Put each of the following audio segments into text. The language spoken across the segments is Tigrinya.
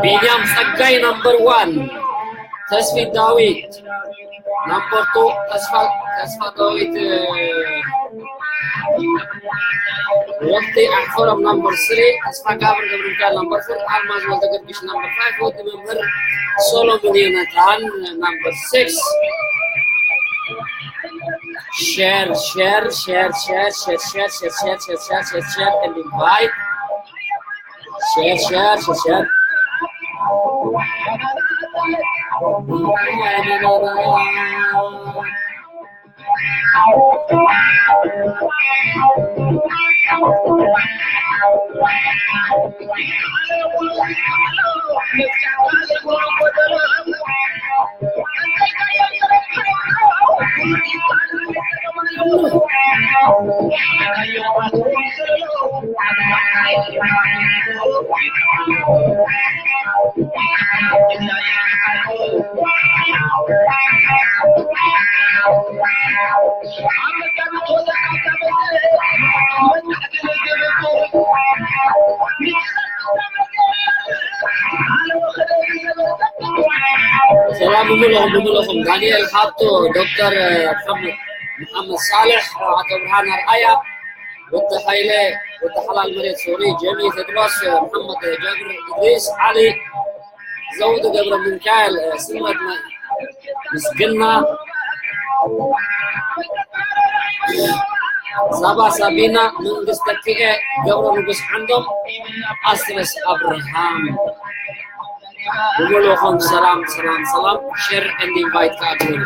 ቢንያም ጸጋይ number one፣ ተስፊት ዳዊት number two፣ ተስፋ ተስፋ ዳዊት፣ እ፣ ወቅቲ ኣሕፈሮም number three፣ ተስፋ ጋብር ገብረሚካኤል number four፣ ኣልማዝ ወልደገርጊሽ number five፣ ወዲ መምህር ሶሎሞን ዮናታን number six። Share, share, share, and invite. Share, share, share, share. ሰላም ብምልኹም፣ ብምልኹም። ዳንኤል ሃብቶ፣ ዶክተር፣ እ፣ መሐመድ፣ መሐመድ ሳልሕ፣ ኣቶ ብርሃን ኣርኣያ፣ ወዲ ሃይለ፣ ወዲ ሓላል መሬት ሶሪ፣ ጀሚ ቴድሮስ፣ እ፣ መሐመድ ጃብር፣ እድሪስ ዓሊ፣ ዘውዱ ገብረ ሚካኤል፣ እ፣ ስልመት መ-፣ ምስግና፣ ሳባ ሳቢና፣ መንግስተ ኪኤ፣ ገብረ ንጉስ ዓንዶም፣ ኣስረስ ኣብርሃም። ብምልኹም ሰላም፣ ሰላም፣ ሰላም። Share and invite ከኣ ግበሩ።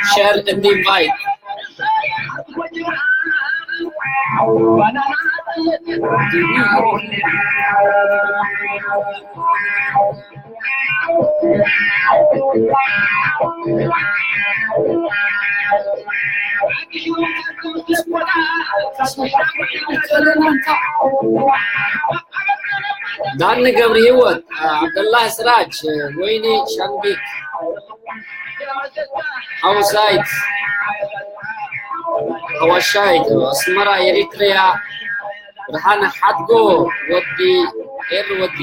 Share and invite. ዳኒ ገብረ ህይወት፣ ዓብደላህ ስራጅ፣ ወይኒ ሻንቢክ፣ ሓወሳይት፣ ሓወሻይት፣ ኣስመራ፣ ኤሪትሪያ፣ ብርሃነ ሓድጎ፣ ወዲ ኤር ወዲ።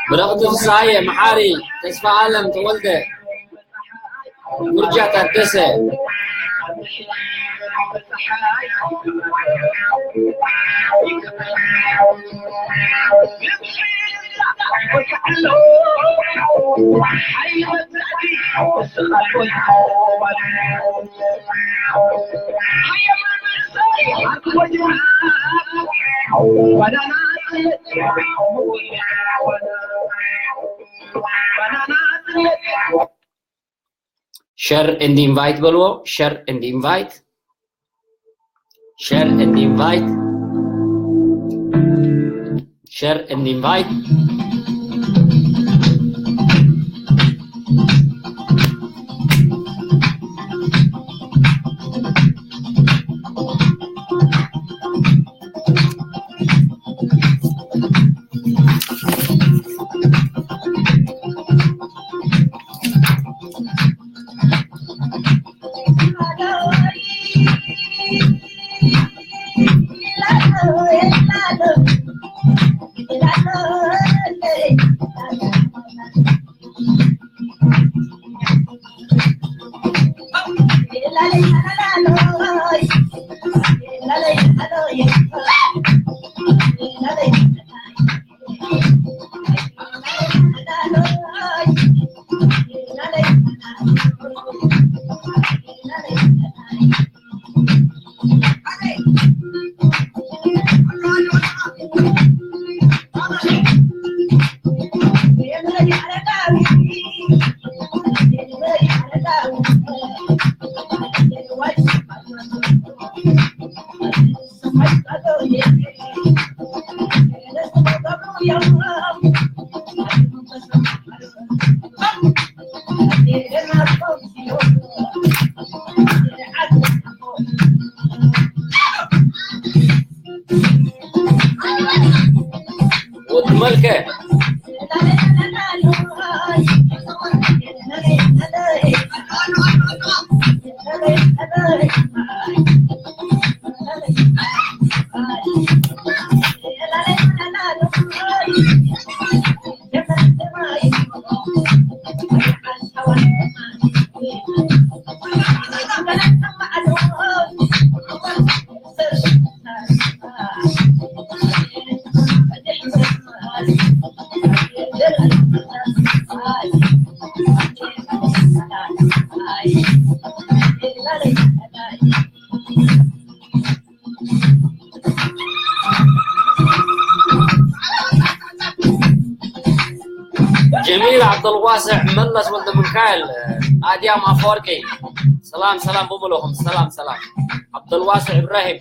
ብረኽቲ ፍስሃየ፣ መሓሪ፣ ተስፋ ኣለም ተወልደ፣ ውርጃ ታደሰ። Share and invite በልዎ። Share and invite. Share and invite. Share and invite. ጀሚል ዓብደልዋስዕ መለስ ወልደ ሚካኤል ኣድያም ኣፈወርቂ ሰላም ሰላም ብምለኹም ሰላም ሰላም ዓብደልዋስዕ ኢብራሂም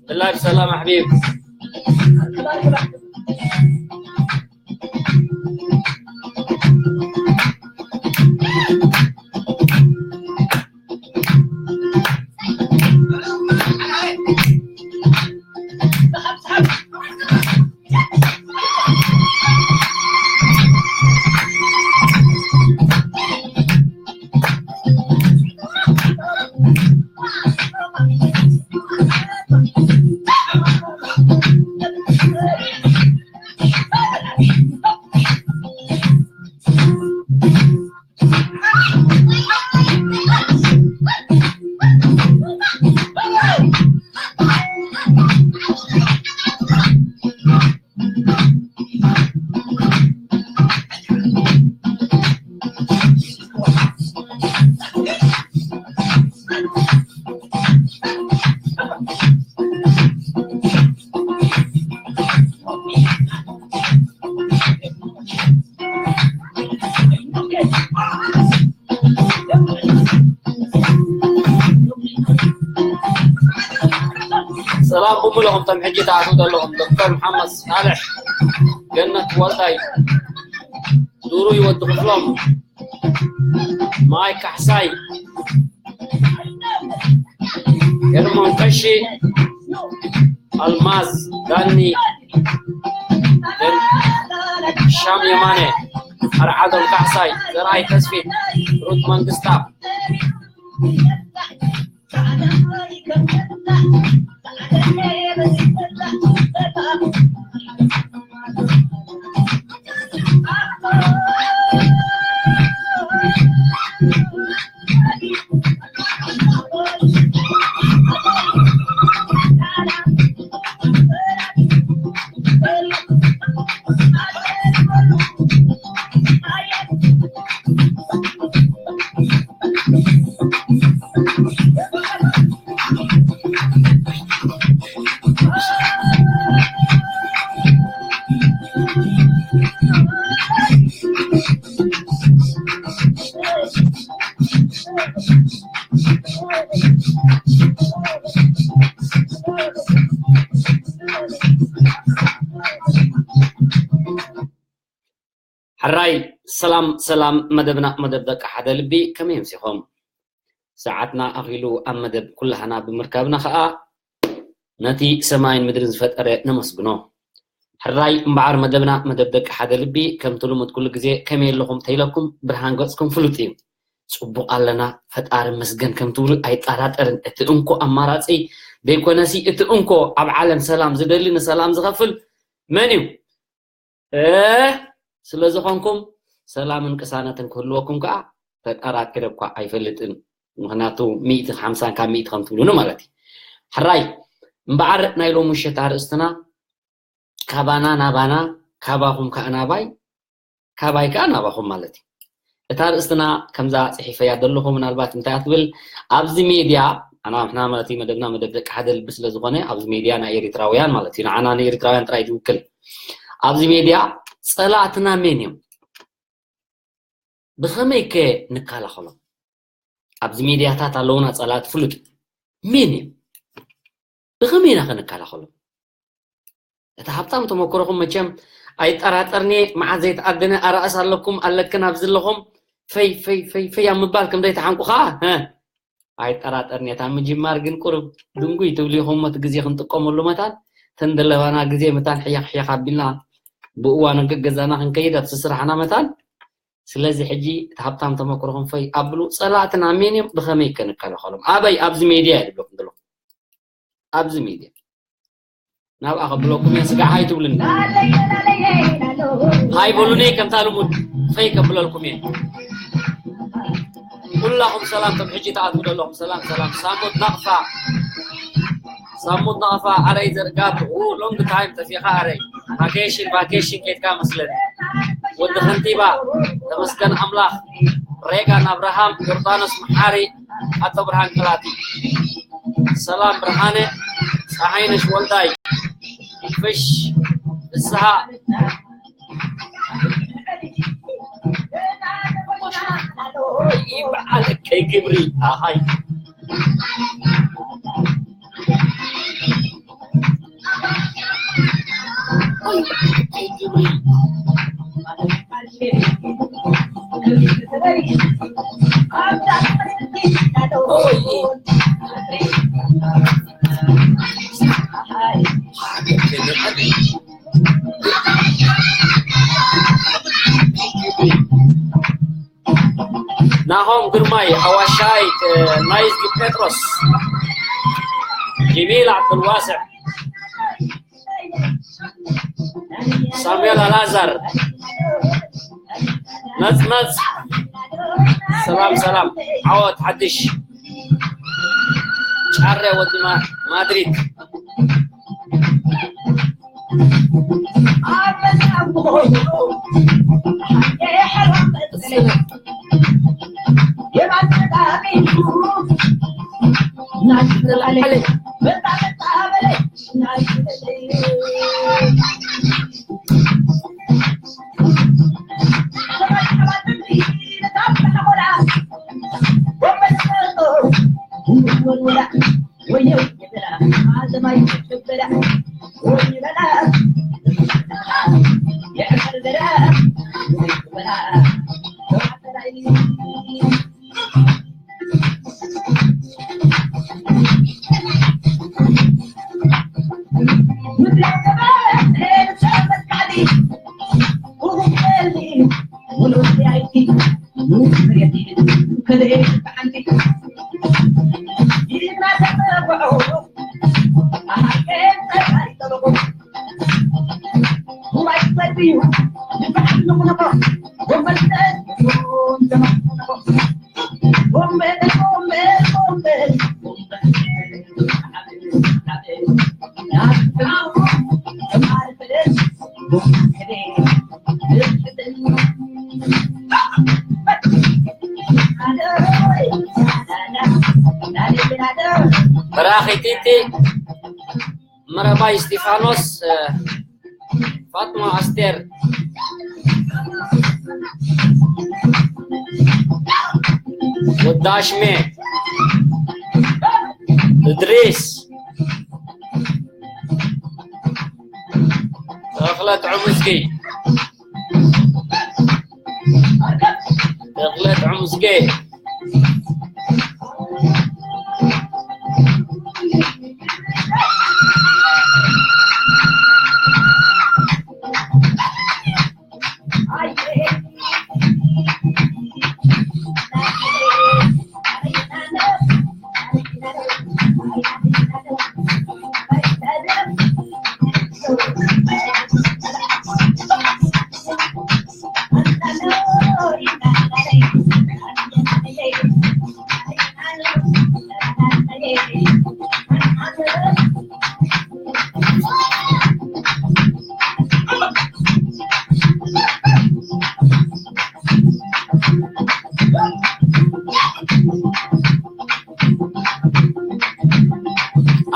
ብላይ ሰላም ኣሕቢብ ሰላም ብምለኹም ተም ሕጂ ተኣትዉ ዘለኹም ዶክተር መሓመድ ሳልሕ ገነት ወልዳይ ዱሩይ ወዲ ክፍሎም ማይ ካሕሳይ ኤርሞን ቀሺ ኣልማዝ ዳኒ ሻም የማነ ኣርዓዶም ካሕሳይ ዘርኣይ ተስፊት ሩት መንግስታ ሕራይ ሰላም ሰላም መደብና መደብ ደቂ ሓደ ልቢ ከመይ ኣምሲኹም ሰዓትና ኣኺሉ ኣብ መደብ ኩላህና ብምርካብና ኸኣ ነቲ ሰማይን ምድርን ዝፈጠረ ነመስግኖ ሕራይ እምበዓር መደብና መደብ ደቂ ሓደ ልቢ ከምቲ ልሙድ ኩሉ ግዜ ከመይ ኣለኹም ተይለኩም ብርሃን ገጽኩም ፍሉጥ እዩ ጽቡቕ ኣለና ፈጣሪ መስገን ከም ትብሉ ኣይጠራጠርን እቲ እንኮ ኣማራጺ ዘይኮነሲ እቲ እንኮ ኣብ ዓለም ሰላም ዝደሊ ንሰላም ዝኸፍል መን እዩ ስለ ዝኾንኩም ሰላምን ቅሳነትን ክህልወኩም ከዓ ተጠራጢረ እኳ ኣይፈልጥን ምክንያቱ ሚእቲ ሓምሳን ካብ ሚእቲ ከም ትብሉኒ ማለት እዩ ሕራይ እምበዓር ናይ ሎሚ ምሸት ኣርእስትና ካባና ናባና ካባኹም ከዓ ናባይ ካባይ ከዓ ናባኹም ማለት እዩ እታ ርእስትና ከምዛ ፅሒፈያ ዘለኹ ምናልባት እንታይ ትብል ኣብዚ ሜድያ ኣና ንሕና ማለት እዩ መደብና መደብ ደቂ ሓደ ልቢ ስለ ዝኾነ ኣብዚ ሜድያ ናይ ኤሪትራውያን ማለት እዩ ንዓና ንኤሪትራውያን ጥራይ ዝውክል ኣብዚ ሜድያ ፀላእትና መን እዮም ብኸመይ ከ ንከላኸሎም ኣብዚ ሜድያታት ኣለውና ፀላእቲ ፍሉጥ መን እዮም ብኸመይ ኢና ክንከላኸሎም እቲ ሃብታም ተመክሮኹም መቸም ኣይጠራጠርኒ መዓት ዘይተኣደነ ኣራእስ ኣለኩም ኣለክን ኣብዚ ኣለኹም ፈይ ፈይ ፈይ ፈይ ኣብ ምባል ከም ዘይተሓንቁ ከዓ ኣይጠራጠርኒ እታ ምጅማር ግን ቁሩብ ድንጉይ ትብሉ ኢኹም እቲ ግዜ ክንጥቀመሉ መታን ተን ዘለባና ግዜ መታን ሕያኽ ሕያኽ ኣቢልና ብእዋኑ ገገዛና ክንከይድ ኣብቲ ስራሕና መታን ስለዚ ሕጂ እቲ ሃብታም ተመክሮኹም ፈይ ኣብሉ። ጸላእትና መን እዮም? ብኸመይ ከ ንከላኸሎም? ኣበይ? ኣብዚ ሜድያ እየ ዝብለኩም ዘለኹ። ኣብዚ ሜድያ ናብኣ ከብለኩም እየ። ስጋዕ ሃይ ትብሉኒ። ሃይ በሉኒ፣ ከምታ ልሙድ ፈይ ከብለልኩም እየ። ኩላኹም ሰላም፣ ከም ሕጂ ትኣትዉ ዘለኹም ሰላም፣ ሰላም። ሳሙት ናቕፋ፣ ሳሙት ናቕፋ፣ ኣረይ ዘርጋቱ፣ ኡ፣ ሎንግ ታይም ጠፊኻ ኣረይ። ቫኬሽን፣ ቫኬሽን ኬድካ መስለኒ። ወዲ ከንቲባ፣ ተመስገን ኣምላኽ፣ ሬጋን ኣብርሃም፣ ዮርዳኖስ መሓሪ፣ ኣቶ ብርሃን ቀላቲ። ሰላም ብርሃነ፣ ፀሓይነሽ ወልዳይ፣ ፍሽ፣ ፍስሃ፣ ይበዓለከይ ግብሪ፣ ኣሃይ። ናሆም ግርማይ፣ ኣዋሻይ፣ ናይዝጊ ጴጥሮስ፣ ጀሚል ዓብዱልዋስዕ፣ ሳሙኤል ኣልኣዛር፣ ነጽነጽ፣ ሰላም ሰላም፣ ዓወት ሓድሽ፣ ጫረ ወዲ ማ-፣ ማድሪድ። በራኺ ቲቲ፣ መረባይ እስጢፋኖስ፣ ፋጥማ ኣስቴር፣ ወዲ ኣሽሜ፣ እድሪስ፣ ተኽለ ጥዑምዝጊ፣ ተኽለ ጥዑምዝጊ።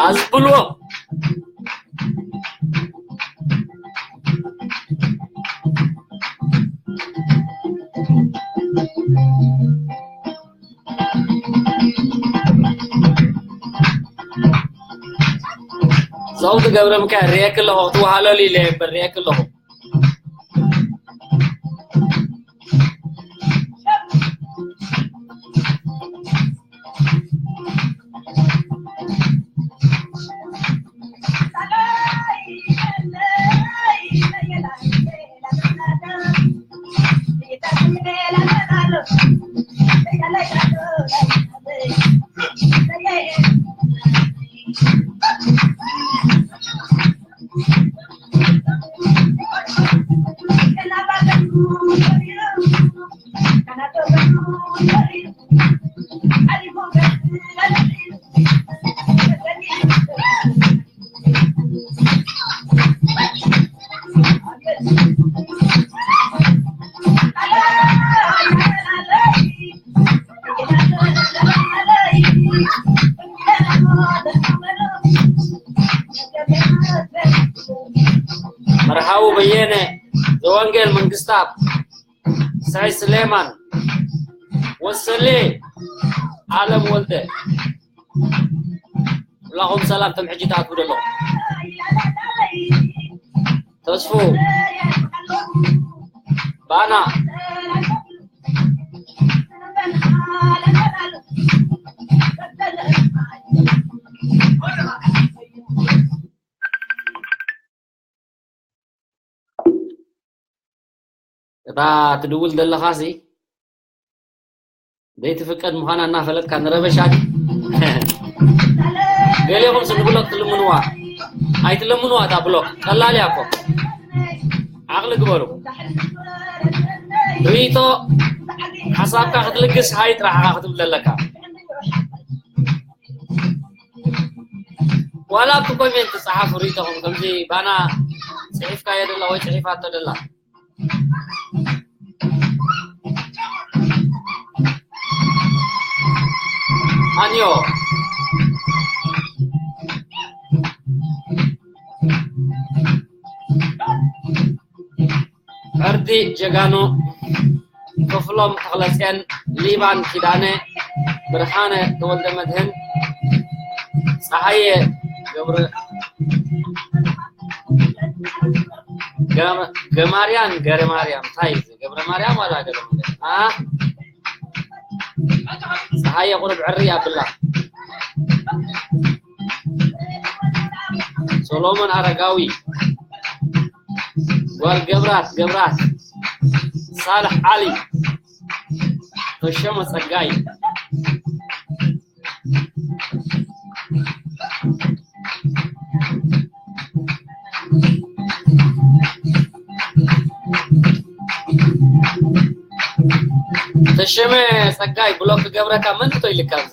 ኣዝብልዎ። ዘውዲ ገብረ ሚካኤል ርኤኪ ኣለኹ፣ ክትወሃለሉ ኢለ እየ እምበር ርኤኪ ኣለኹ። መርሃዊ በየነ፣ ዘወንጌል መንግስታብ፣ ሳይ ስሌማን፣ ወሰሌ፣ ዓለም ወልደ፣ ኩላኹም ሰላም። ከም ሕጂ ትኣትዉ ዘለኹም ተስፉ፣ ባና፣ እታ ትድውል ዘለኻሲ ዘይትፍቀድ ምዃና እናፈለጥካ ንረበሻ። ገሌኹም ንብሎክ ትልምንዋ፣ ኣይትለምንዋ። እታ ብሎክ ቀላል እያ እኮ። ዓቕሊ ግበሩ። ርኢቶ ሓሳብካ ክትልግስ ሃይ ጥራሕ ኢኻ ክትብል ዘለካ። ዋላ ኣብቲ ኮሜንት ጸሓፉ ርኢቶኹም። ከምዚ ባና ጽሒፍካዮ ደላ ወይ ጽሒፋቶ ደላ። ኣንዮ። ዕርዲ ጀጋኑ ክፍሎም ተኽለጽዮን፣ ሊባን ኪዳነ፣ ብርሃነ ተወልደ መድህን፣ ጸሃየ ገብረ፣ ገ-፣ ገማርያን ገረ ማርያም፣ እንታይ እዩ? ገብረ ማርያም ዋላ ገብረ ማርያም? አ? ጸሃየ ቁሩብ ዕሪ ኣብላ። ሶሎሞን ኣረጋዊ፣ ጓል ገብራት፣ ገብራት፣ ሳልሕ ዓሊ፣ ተሸመ ጸጋይ። ተሸመ ጸጋይ ብሎክ ክገብረካ መን ትቶ ኢልካ ኣብዚ?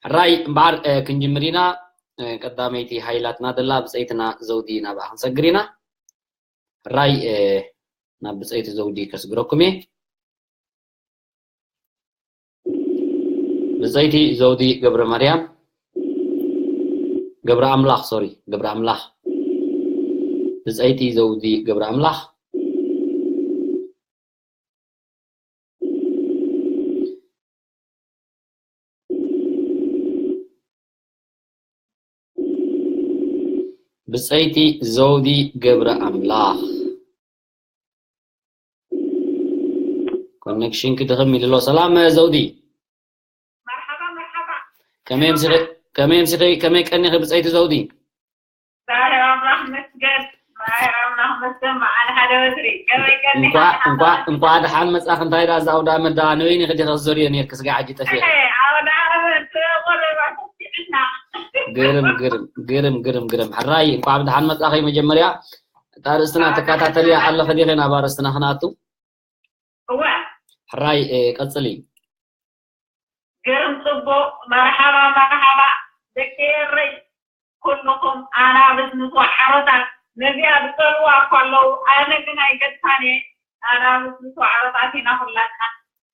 ሕራይ እምበኣር፣ እ፣ ክንጅምር ኢና። እ፣ ቀዳመይቲ ሃይላትና ደላ ብጸይትና ዘውዲ ናብኣ ክንሰግር ኢና። ሕራይ፣ እ፣ ናብ ብጸይቲ ዘውዲ ከስግረኩም እየ። ብጸይቲ ዘውዲ ገብረ ማርያም፣ ገብረ ኣምላኽ፣ ሶሪ፣ ገብረ ኣምላኽ። ብጸይቲ ዘውዲ ገብረ ኣምላኽ። ብጸይቲ ዘውዲ ገብረ ኣምላኽ። ኮኔክሽን ክድኽም ኢሉ ኣሎ። ሰላም ዘውዲ። መርሓባ፣ መርሓባ። ከመይ ኣምሲኺ፣ ከመይ ኣምሲኺ፣ ከመይ ቀኒኺ ብጸይቲ ዘውዲ? ዛሄር ኣምላኽ መስገን፣ ዛሄር ኣምላኽ መስገን፣ መዓል ሓደ ወትሪ። ከመይ ቀኒኻ? እንኳዕ፣ እንኳዕ፣ እንኳዕ ደሓን መጻኺ። እንታይ ደኣ እዛ ኣውደ ኣመት ደኣ ንበይኒ ክዲኺ ክትዞርዮ ነይርኪ፣ ስጋዕ ሕጂ ጠፊእኺ። እሄ፣ ኣውደ ኣመት፣ ቁርባ ተስዒና። ግርም፣ ግርም፣ ግርም፣ ግርም፣ ግርም። ሕራይ፣ እንኳዕ ብደሓን መጻኺ። መጀመርያ፣ እታ ኣርእስትና ትከታተልያ ኣለኺ ዲኺ ናብ ኣርእስትና ክንኣቱ? እወ። ሕራይ፣ እ፣ ቀጽሊ። ግርም ጽቡቕ። መርሓባ፣ መርሓባ፣ ደቂ ኤረይ፣ ኩልኹም ኣናብስ ምስ ወሓሮታት፣ ነዚኣ ዝጸልዋ እኳ ኣለዉ፣ ኣነ ግን ኣይገድፋን እየ። ኣናብስ ምስ ወሓሮታት ኢና ኩላትና።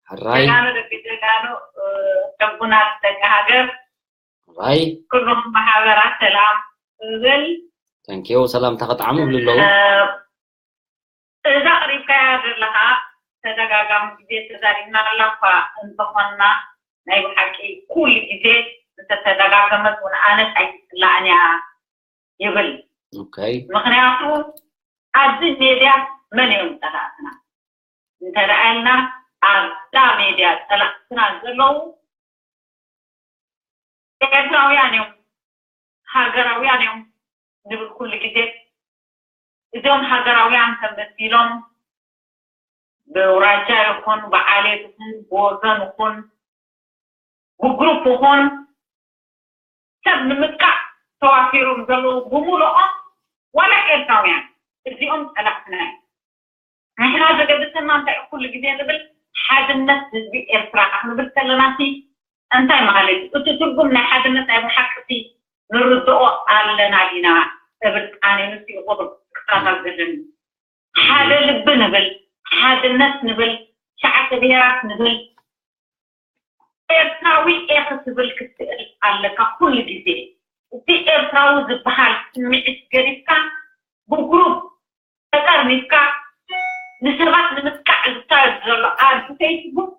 ሕራይ። ጀጋኑ ደቂ ጀጋኑ፣ እ፣ ሕቡናት ደቂ ሃገር። ሕራይ። ኩልኹም ብሓበራ ሰላም እብል። ታንኪዩ፣ ሰላምታ ከጥዓሙ ይብሉ ኣለዉ። እ፣ እዛ ኣቕሪብካያ ዘለኻ ተደጋጋሚ ግዜ ተዛሪብናላ እኳ እንተኾንና፣ ናይ ብሓቂ ኩሉ ግዜ እንተተደጋገመት እውን ኣነስ ኣይትጽላእን እያ ይብል። ኦኬ። ምኽንያቱ ኣብዚ ሜድያ መን እዮም ጸላእትና? እንተ ደኣ ኢልና ኣብዛ ሜድያ ጸላእትና ዘለዉ ኤርትራውያን እዮም፣ ሃገራውያን እዮም ንብል ኩሉ ግዜ። እዞም ሃገራውያን ተመሲሎም ብውራጃ ይኹን ብዓሌት ይኹን ብወገን ይኹን ብግሩፕ ይኹን ሰብ ንምጥቃዕ ተዋፊሮም ዘለዉ ብምልኦም ዋላ ኤርትራውያን እዚኦም ጸላእትና እዮም። ንሕና ዘገድሰና እንታይ ኩሉ ግዜ ንብል ሓድነት ህዝቢ ኤርትራ ክንብል ከለና ሲ እንታይ ማለት እዩ? እቲ ትርጉም ናይ ሓድነት ናይ ብሓቂ ሲ ንርድኦ ኣለና ዲና? እብል ኣነ ንሱ ይኹን ክከታተል ዘለኒ ሓደ ልቢ ንብል፣ ሓድነት ንብል፣ ትሽዓተ ብሄራት ንብል፣ ኤርትራዊ እየ ክትብል ክትክእል ኣለካ ኩሉ ግዜ። እቲ ኤርትራዊ ዝበሃል ስምዒት ገዲፍካ ብግሩፕ ተጠርኒፍካ ንሰባት ንምጥቃዕ ዝካየድ ዘሎ ኣብ ፌስቡክ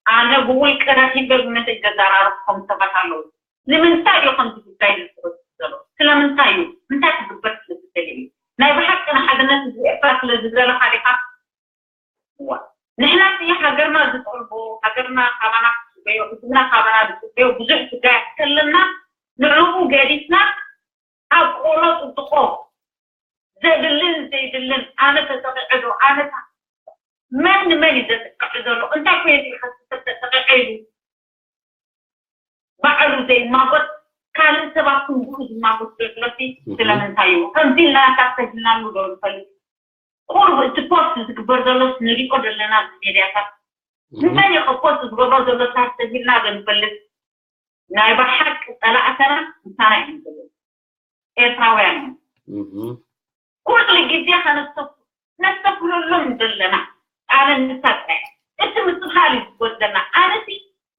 ኣነ ብውልቂ ረኺበ ብመሰጅ ዘዘራርብኩም ሰባት ኣለዉ። ንምንታይ እዩ ከምዚ ጉዳይ ዝዝረብ ዘሎ? ስለምንታይ እዩ? እንታይ ክግበር ስለ ዝደሊ እዩ? ናይ ብሓቂ ንሓድነት ህዝቢ ኤርትራ ስለ ዝደለኻ ዲኻ? እዋ ንሕና እቲ ሃገርና ዝጠልቦ፣ ሃገርና ካባና ትፅበዮ፣ ህዝብና ካባና ዝፅበዮ ብዙሕ ጉዳያት ከለና ንዕኡ ገዲፍና ኣብ ቆሎ ጥጥቆ ዘድልን ዘይድልን ኣነ ተጠቂዐ ዶ ኣነ ታ- መን ንመን እዩ ዘጥቅዕ ዘሎ? እንታይ ኮየት ይኸስብ ተጠቂዐ ኢሉ ባዕሉ ዘይማጎት ካልእ ሰባት ክንጉኡ ዝማጎት ዘሎሲ ስለምንታይ እዩ? ከምዚ ኢልና ሳብ ተሂልናሉ ዶ ንፈልጥ? ቁሩብ እቲ ፖስት ዝግበር ዘሎስ ንሪኦ ዘለና ሚድያታት ንመን እዩ ፖስት ዝገብሮ ዘሎ ሳብ ተሂልና ዶ ንፈልጥ? ናይ ብሓቂ ጸላእተና ምሳና እዮም ዘለዉ ኤርትራውያን እዮም። ኩሉ ግዜ ከነስተፍ ነስተፍለሎም ዘለና ኣነ ንሳቀ እቲ ምስትብሃል እዩ ዝጎድለና። ኣነሲ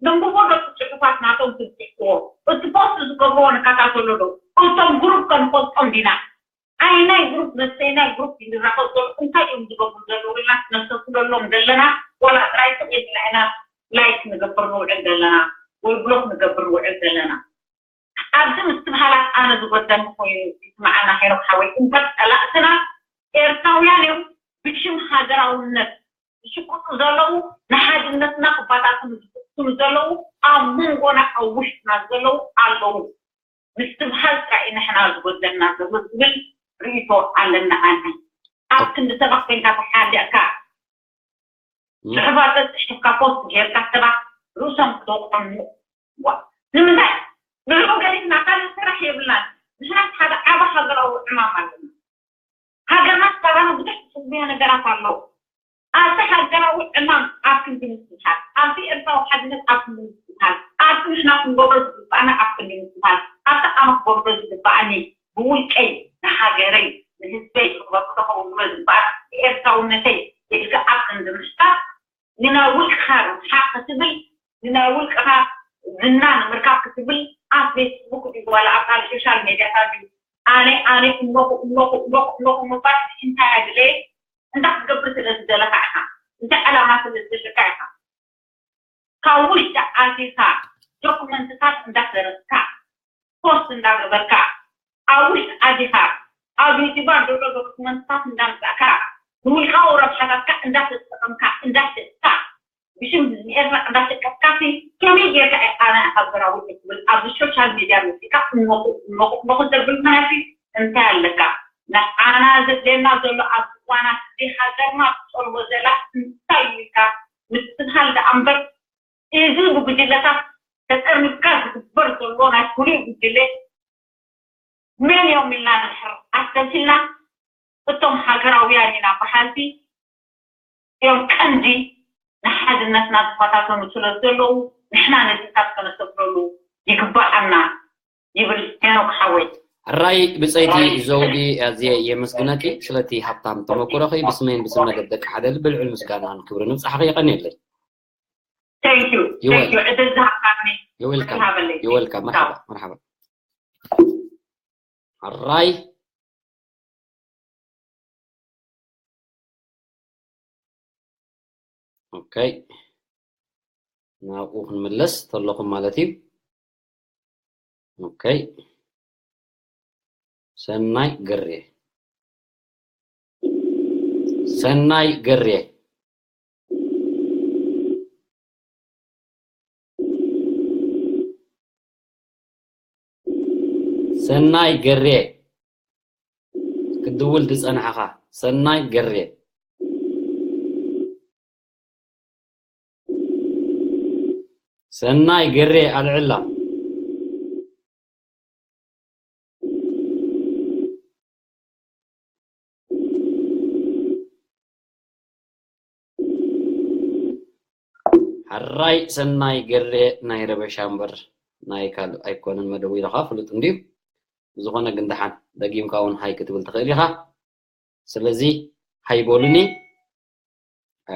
ነንብቦ ዶ ጽሑፋት ናቶም ትብጽሕዎ እቲ ፖስት ዝገብርዎ ንከታተሎ ዶ እቶም ግሩፕ ከንፈልጦም ዲና? ኣይ ናይ ግሩፕ መስተይ ናይ ግሩፕ ይንራኸብ ዘሎ እንታይ እዮም ዝገብሩ ዘለዉ ኢልና ነስተፍለሎም ዘለና። ዋላ ጥራይ ስቕ ኢልና ኢና ላይክ ንገብር ንውዕል ዘለና ወይ ብሎክ ንገብር ንውዕል ዘለና። ኣብዚ ምስትብሃላት ኣነ ዝጎደኒ ኮይኑ ይስምዓና ሄኖክ ሓወይ። እምበር ጸላእትና ኤርትራውያን እዮም ብሽም ሃገራውነት ዝሽቅጡ ዘለዉ ንሓድነትና ክባታትኑ ዝፍትኑ ዘለዉ ኣብ መንጎና ኣብ ውሽጥና ዘለዉ ኣለዉ ምስትብሃል ጥራይ ንሕና ዝጎደልና ዘሎ ዝብል ርእይቶ ኣለና። ኣነ ኣብ ክንዲ ሰባት ኮይንካ ተሓሊቕካ ጽሑፋት ጽሒፍካ ፖስት ጌርካ ሰባት ርእሶም ክተቆሙ ዋ ንምንታይ ንዕኡ ገዲፍና ካልእ ስራሕ የብልናን። ንሕናስ ሓደ ዓቢ ሃገራዊ ዕማም ኣለና። ሃገርናስ ካባና ብዙሕ ትጽበዮ ነገራት ኣለዉ። ኣብቲ ሃገራዊ ዕማም ኣብ ክንዲ ምስትብሃል፣ ኣብቲ ኤርትራዊ ሓድነት ኣብ ክንዲ ምስትብሃል፣ ኣብቲ ንሕና ክንገብሮ ዝግባኣና ኣብ ክንዲ ምስትብሃል፣ ኣብቲ ኣነ ክገብሮ ዝግባኣኒ ብውልቀይ ንሃገረይ ንህዝበይ ክበርክቶ ክገብሮ ዝግባኣ ብኤርትራውነተይ ኢልካ ኣብ ክንዲ ምሕሳብ ንናይ ውልቅኻ ርብሓ ክትብል ንናይ ውልቅኻ ዝና ንምርካብ ክትብል ኣብ ፌስቡክ ድዩ ዋላ ኣብ ካልእ ሶሻል ሜድያታት ድዩ ኣነ ኣነ እምለኹ እምለኹ እምለኹ እምለኹ ምባል እንታይ ኣድለየ እንታይ ክትገብር ስለ ዝደለኻ ኢኻ እንታይ ዕላማ ስለ ዝደለካ ኢኻ ካብ ውሽጢ ኣቲኻ ዶክመንትታት እንዳሰረትካ ፖስት እንዳገበርካ ኣብ ውሽጢ ዓዲኻ ኣብ ዩቲባ ዘሎ ዶክመንትታት እንዳምፃእካ ንውልቃዊ ረብሓታትካ እንዳተጠቐምካ እንዳሸጥካ ብሽም ህዝቢ ኤርትራ እንዳሸቀጥካ ሲ ከመይ ጌርካ ኢኻ ናይ ሃገራዊ ክትብል ኣብዚ ሶሻል ሚድያ መፂእካ እነኹ እነኹ እነኹ ዘብል ማለት እንታይ ኣለካ ንዓና ዘድልየና ዘሎ ኣብዚ እዋናት እዚ ሃገርና ትጠልቦ ዘላ እንታይ እዩ ኢልካ ምስትብሃል ደኣ እምበር እዚ ብጉጅለታት ተጠርኒፍካ ዝግበር ዘሎ ናይ ፍሉይ ጉጅለ መን እዮም ኢልና ንድሕር ኣስተብሂልና እቶም ሃገራውያን ኢና በሃልቲ እዮም ቀንዲ ንሓድነትና ዝፈታተኑ ስለ ዘለዉ ንሕና ነዚታት ከነስተብህለሉ ይግበኣና ይብል ሄኖክ ሓወይ። ሕራይ ብፀይቲ ዘውዲ ኣዝየ የመስግነኪ ስለቲ ሃብታም ተመኩሮኺ ብስመይን ብስም መደብ ደቂ ሓደ ልቢ ልዑል ምስጋናን ክብርን ይብፃሕኺ የቐንየለይ። Thank you. You're Thank you. Welcome. It is happening. You're welcome. You're welcome. مرحبا مرحبا. حراي. Okay. ናብኡ ክንምለስ ተለኹም ማለት እዩ። Okay. ሰናይ ገሬ ሰናይ ገሬ ሰናይ ገሬ፣ ክትድውል ዝጸናሕኻ ሰናይ ገሬ። ሰናይ ገሬ ኣልዕላ። ሕራይ ሰናይ ገሬ፣ ናይ ረበሻ እምበር ናይ ካልእ ኣይኮነን። መደቡ ኢልኻ ፍሉጥ እንድዩ። ብዝኾነ ግን ደሓን ደጊምካ እውን ሃይ ክትብል ትኽእል ኢኻ። ስለዚ ሃይ በሉኒ። እ፣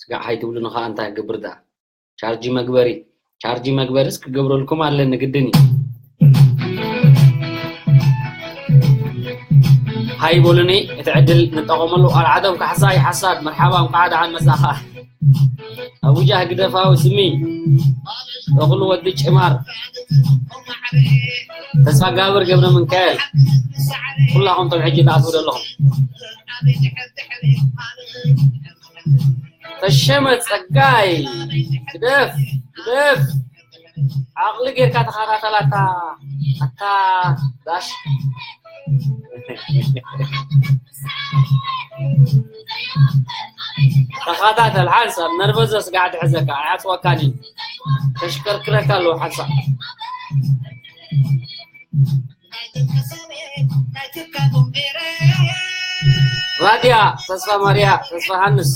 ስጋዕ ሃይ ትብሉኒ ኸኣ እንታይ ክገብር ደኣ? ቻርጅ መግበሪ፣ ቻርጅ መግበርስ ክገብረልኩም ኣለኒ ግድን እዩ። ሃይ በሉኒ፣ እቲ ዕድል ንጠቐመሉ። ኣልዓዶም ካሕሳይ ሓሳድ፣ መርሓባ፣ እንኳዕ ደሓን መጻኻ። ኣቡጃህ ግደፋዊ ስሚ፣ ተኽሉ ወዲ ጭማር፣ ተስፋ ጋብር ገብረ ምንካኤል፣ ኩላኹም ቶም ሕጂ ትኣትዉ ዘለኹም። ተሸመ ጸጋይ፣ ግደፍ፣ ግደፍ። ዓቕሊ ጌርካ ተኸታተላታ። ኣታ ዳሽ። ተኸታተል ሓንሳብ፣ ነርቨዘ ስጋዕ ትሕዘካ፣ ኣይዓጽወካን እዩ። ተሽከርክረካ ኣለዎ ሓንሳብ። ራድያ ተስፋ ማርያ፣ ተስፋ ሃንስ።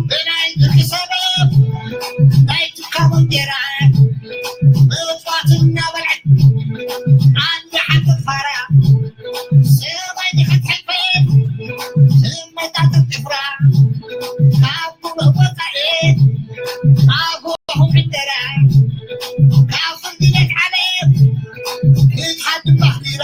ብናይ ብርኪ ሰበብ ናይ ትካቦ እንጀራ ምጽዋት እናበልዐት ኣንዲ ሓንቲ ፋራ ሰማይ ዲኸት ሕልፈት ትመጣ ጥፍራ ካብ ሙሉእ ወጻኢ ኣጎኹም ዕደራ ካብ ፍርዲ ቤት ዓለም ክትሓድግ ማሕዲራ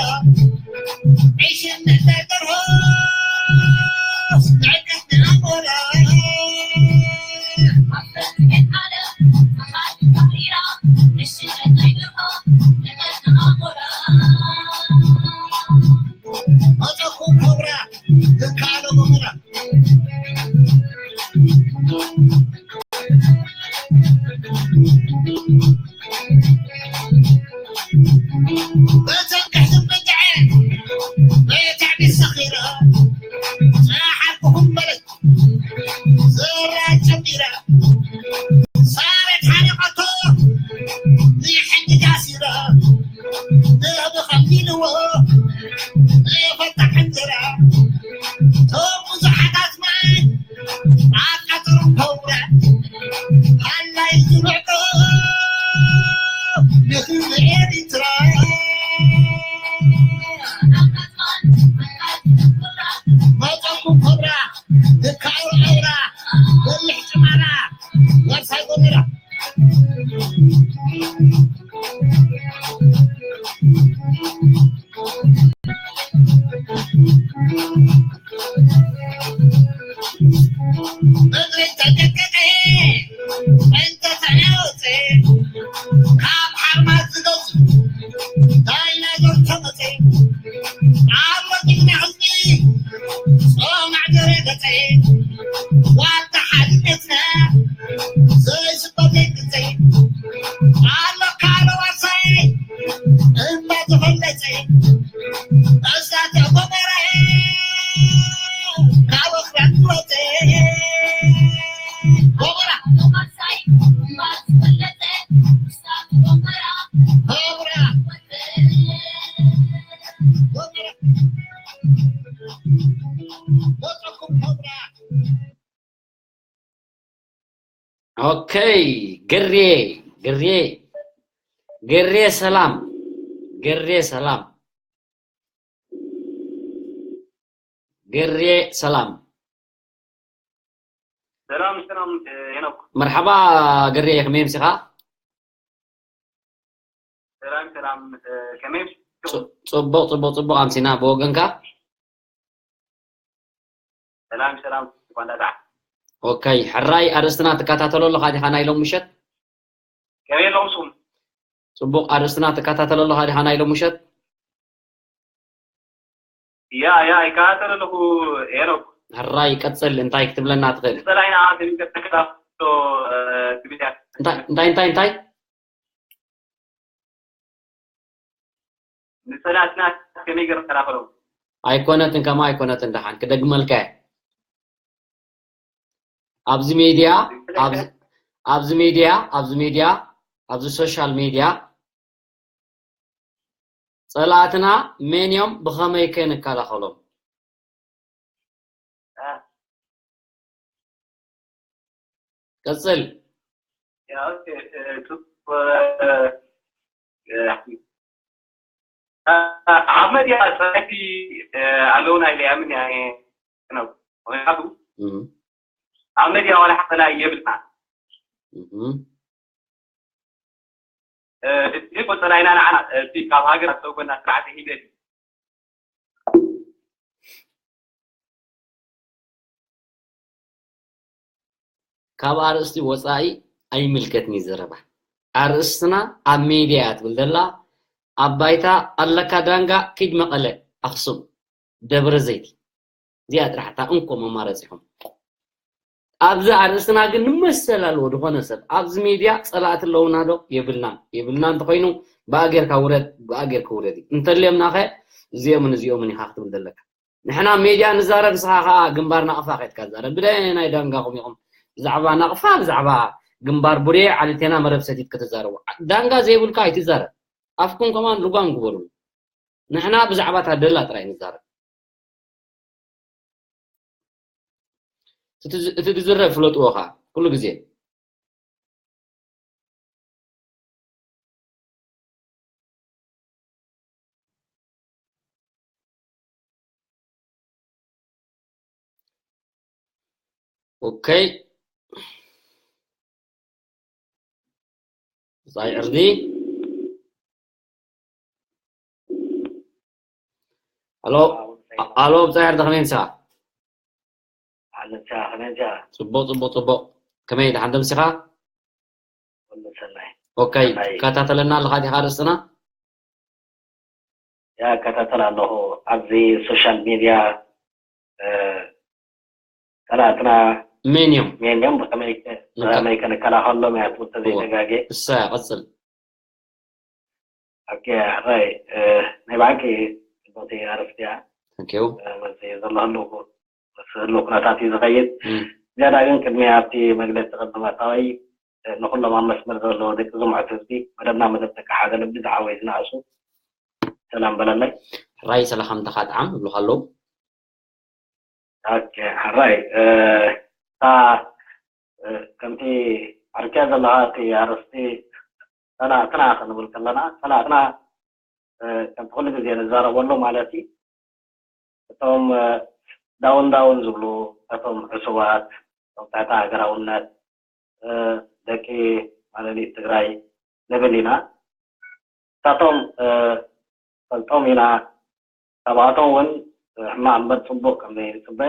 ኦኬ፣ ግሬ፣ ግሬ፣ ግሬ ሰላም፣ ግሬ ሰላም፣ ግሬ ሰላም። ሰላም፣ ሰላም፣ ሄኖክ። መርሓባ ግሬ፣ ከመይ ኣምሲኻ? ሰላም፣ ሰላም፣ ከመይ ኣምሲኻ? ጽ-፣ ጽቡቕ፣ ጽቡቕ፣ ጽቡቕ ኣምሲና። ብወገንካ? ሰላም፣ ሰላም፣ እንኳን ደሓን። ኦኬ፣ ሕራይ ኣርእስትና ትከታተሎ ኣለኻ ዲኻ ናይ ሎም ምሸት? ከመይ ኣለኹም ንስኹም? ጽቡቕ፣ ኣርእስትና ትከታተሎ ኣለኻ ዲኻ ናይ ሎም ምሸት? ያ፣ ያ፣ ይከታተል ኣለኹ፣ ሄኖክ። ሕራይ፣ ቀጽል፣ እንታይ ክትብለና ትኽእል? ንጸላኢና ከመይ ገይርና ንከላኸሎ፣ እ፣ ትብል እያ። እንታይ፣ እንታይ፣ እንታይ፣ እንታይ? ንጸላእትና ከመይ ገይርና ንከላኸሎም? ኣይኮነትን፣ ከምኣ ኣይኮነትን፣ ደሓን ክደግመልካ እየ። ኣብዚ ሚድያ፣ ኣብዚ፣ ኣብዚ ሚድያ፣ ኣብዚ ሚድያ፣ ኣብዚ ሶሻል ሚድያ፣ ጸላእትና መን እዮም፣ ብኸመይ ከ ንከላኸሎም? እ። ቀጽል። ያ፣ ኦኬ፣ እ፣ ቱ-፣ እ፣ እ፣ እ፣ ኣብ መድያ ጸላእቲ፣ እ፣ ኣለውና ኢለ ይኣምን እየ፣ ኣነ ነው። ምኽንያቱ፣ እም። ኣብ መድያ ዋላ ሓፈላ የብልና። እም። እ፣ እቲ ቆጸራ ኢና ንዓና፣ እቲ ካብ ሃገር ኣተውጎና ስርዓት ሂደት። ካብ ኣርእስቲ ወጻኢ ኣይምልከትኒ ዘረባ። ኣርእስትና ኣብ ሜድያ እያ ትብል ዘላ። ኣብ ባይታ ኣለካ ዳንጋ፣ ኪድ መቐለ፣ ኣኽሱም፣ ደብረ ዘይት። እዚኣ ጥራሕ እታ እንኮ መማረፂኹም። ኣብዚ ኣርእስትና ግን ንመሰል ኣለዎ ዝኾነ ሰብ። ኣብዚ ሜድያ ጸላእቲ ኣለውና ዶ? የብልናን። የብልናን እንተኾይኑ ብኣ ጌርካ ውረድ፣ ብኣ ጌርካ ውረድ እዩ። እንተልዮምናኸ እዚኦምን እዚኦምን ኢኻ ክትብል ዘለካ። ንሕና ሜድያ ንዛረብ፣ ንስኻ ኸኣ ግንባር ናቕፋ ከይድካ ትዛረብ። ብደየናይ ዳንጋኹም ኢኹም ብዛዕባ ናቕፋ፣ ብዛዕባ ግንባር ቡሬ፣ ዓሊቴና፣ መረብ ሰቲት ክትዛረቡ? ዳንጋ ዘይብልካ ኣይትዛረብ። ኣፍኩም ከማን ልጓም ግበሩ። ንሕና ብዛዕባ ታደላ ጥራይ ንዛረብ። እቲ ዝ- እቲ ዝዝረብ ፍለጥዎ ኸዓ ኩሉ ግዜ። ኦኬ። ብጻይ ዕርዲ። ኣሎ፣ ኣሎ፣ ብጻይ ዕርዲ፣ ከመይ ንሳ? ኣለቻ፣ ከመይ ንሳ? ጽቡቕ፣ ጽቡቕ፣ ጽቡቕ። ከመይ፣ ደሓን ደምሲኻ? ኩሉ ሰናይ። ኦኬ፣ ሰናይ። ትከታተለና ኣለኻ ዲኻ ኣርእስትና? ያ፣ እከታተል ኣለኹ። ኣብዚ ሶሻል ሚድያ፣ እ፣ ጸላእትና መን እዮም? መን እዮም? ብኸመይ ከ-፣ ንካ- ብኸመይ ከንከላኸሎም እያ ትብል እወ። ተዘይተጋጌ። እሳ እያ፣ ቀጽል። ኦኬ፣ ሕራይ፣ እ፣ ናይ ብሓቂ ጽቡቕቲ ኣርእስቲ እያ። Thank you። እ፣ መጽእ ዘሎ ህልው፣ ምስ ህልው ኩነታት እዩ ዝኸይድ። እም። ዝያዳ ግን ቅድሚ ኣብቲ መግለጺ ቅድሚ ምእታወይ፣ እ፣ ንኹሎም ኣብ መስመር ዘለዉ ደቂ ዝምዕት ህዝቢ፣ መደብና መደብ ደቂ ሓደ ልቢ ዝሓወይ ዝነኣሱ ሰላም በለለይ። ሕራይ ሰላምታኻ ጥዓም ይብሉኻ ኣለዉ። ኦኬ፣ ሕራይ፣ እ፣ እታ፣ እ፣ ከምቲ ዓርክያ ዘለኻ እቲ ኣርእስቲ ጸላእትና ክንብል ከለና፣ ጸላእትና፣ እ፣ ከምቲ ኩሉ ግዜ ንዛረበሉ ማለት እዩ። እቶም፣ እ፣ ዳውን ዳውን ዝብሉ፣ እቶም ዕሱባት፣ እቶም ትሕቲ ሃገራውነት፣ እ፣ ደቂ ማለሊት ትግራይ ንብል ኢና። ንሳቶም፣ እ፣ ፈልጦም ኢና። ካብኣቶም እውን ሕማቕ እምበር ጽቡቕ ከም ዘይንጽበ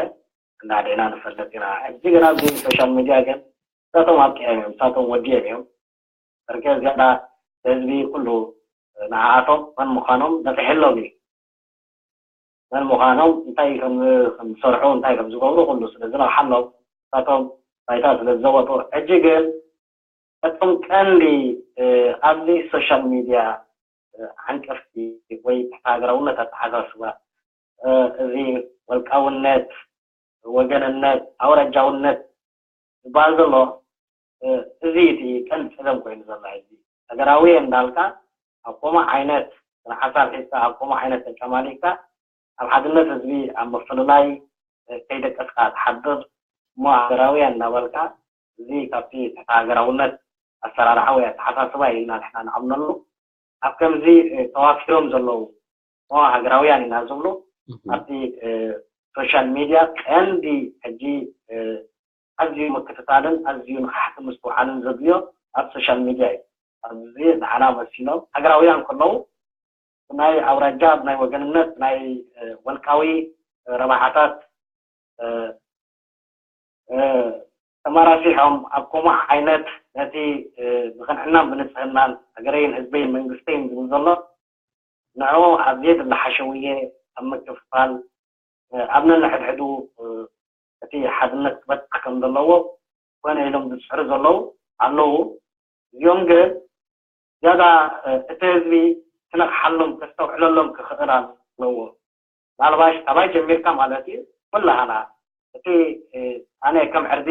እናደና ንፈልጥ ኢና። ሕጂ ግን ኣብዚ ሶሻል ሚድያ ግን ንሳቶም ኣብቂዖም እዮም፣ ንሳቶም ወዲኦም እዮም። በርገ ዝያዳ ህዝቢ ኩሉ ንዓኣቶም መን ምዃኖም ነፊሕሎም እዩ። መን ምዃኖም፣ እንታይ ከም፣ ከም ዝሰርሑ፣ እንታይ ከም ዝገብሩ ኩሉ ስለ ዝነቕሓሎም፣ ንሳቶም ባይታ ስለ ዝዘወጡ፣ ሕጂ ግን እቶም ቀንዲ፣ እ፣ ኣብዚ ሶሻል ሚድያ፣ እ፣ ዓንቀፍቲ ወይ ትሕቲ ሃገራውነት ኣተሓሳስባ፣ እ፣ እዚ ወልቃውነት፣ ወገንነት፣ ኣውራጃውነት ዝበሃል ዘሎ፣ እ፣ እዚ እቲ ቀንዲ ጸገም ኮይኑ ዘሎ ሕጂ። ሃገራዊ እንዳልካ ኣብ ከምኡ ዓይነት ስነ ሓሳብ ሒዝካ፣ ኣብ ከምኡ ዓይነት ተጨማሊቕካ፣ ኣብ ሓድነት ህዝቢ ኣብ ምፍልላይ፣ እ፣ ከይደቀስካ ትሓድር። እሞ ሃገራውያን እናበልካ፣ እዚ ካብቲ ትሕቲ ሃገራውነት ኣሰራርሓ ወይ ኣተሓሳስባ እዩ ኢልና ንሕና ንኣምነሉ። ኣብ ከምዚ፣ እ፣ ተዋፊሮም ዘለዉ፣ እሞ ሃገራውያን ኢና ዝብሉ፣ እህ። ኣብቲ፣ እ፣ ሶሻል ሚድያ ቀንዲ ሕጂ፣ እ፣ ኣዝዩ ምክትታልን ኣዝዩ ንቕሓትን ምስትውዓልን ዘድልዮ ኣብ ሶሻል ሚድያ እዩ። ኣብዚ ንዓና መሲሎም ሃገራውያን ከለዉ፣ ብናይ ኣውራጃ፣ ብናይ ወገንነት፣ ብናይ፣ እ፣ ወልቃዊ፣ እ፣ ረብሓታት፣ እ፣ እ፣ ተመራሲሖም ኣብ ከምኡ ዓይነት ነቲ፣ እ፣ ብቕንዕናን ብንጽህናን ሃገረይን ህዝበይን መንግስተይን ዝብል ዘሎ ንዕኡ ኣብ ዘየድሊ ሓሸውየ ኣብ ምክፍፋል፣ እ፣ ኣብ ነንሕድሕዱ፣ እ፣ እቲ ሓድነት ክበጽሕ ከም ዘለዎ ኮነ ኢሎም ዝጽዕሩ ዘለዉ ኣለዉ። እዚኦም ግን ዝያዳ፣ እ፣ እቲ ህዝቢ ክነቕሓሎም፣ ከስተውዕለሎም ክኽእል ኣለዎ። ምናልባሽ ካባይ ጀሚርካ ማለት እዩ፣ ኩላህና እቲ፣ እ፣ ኣነ ከም ዕርዲ፣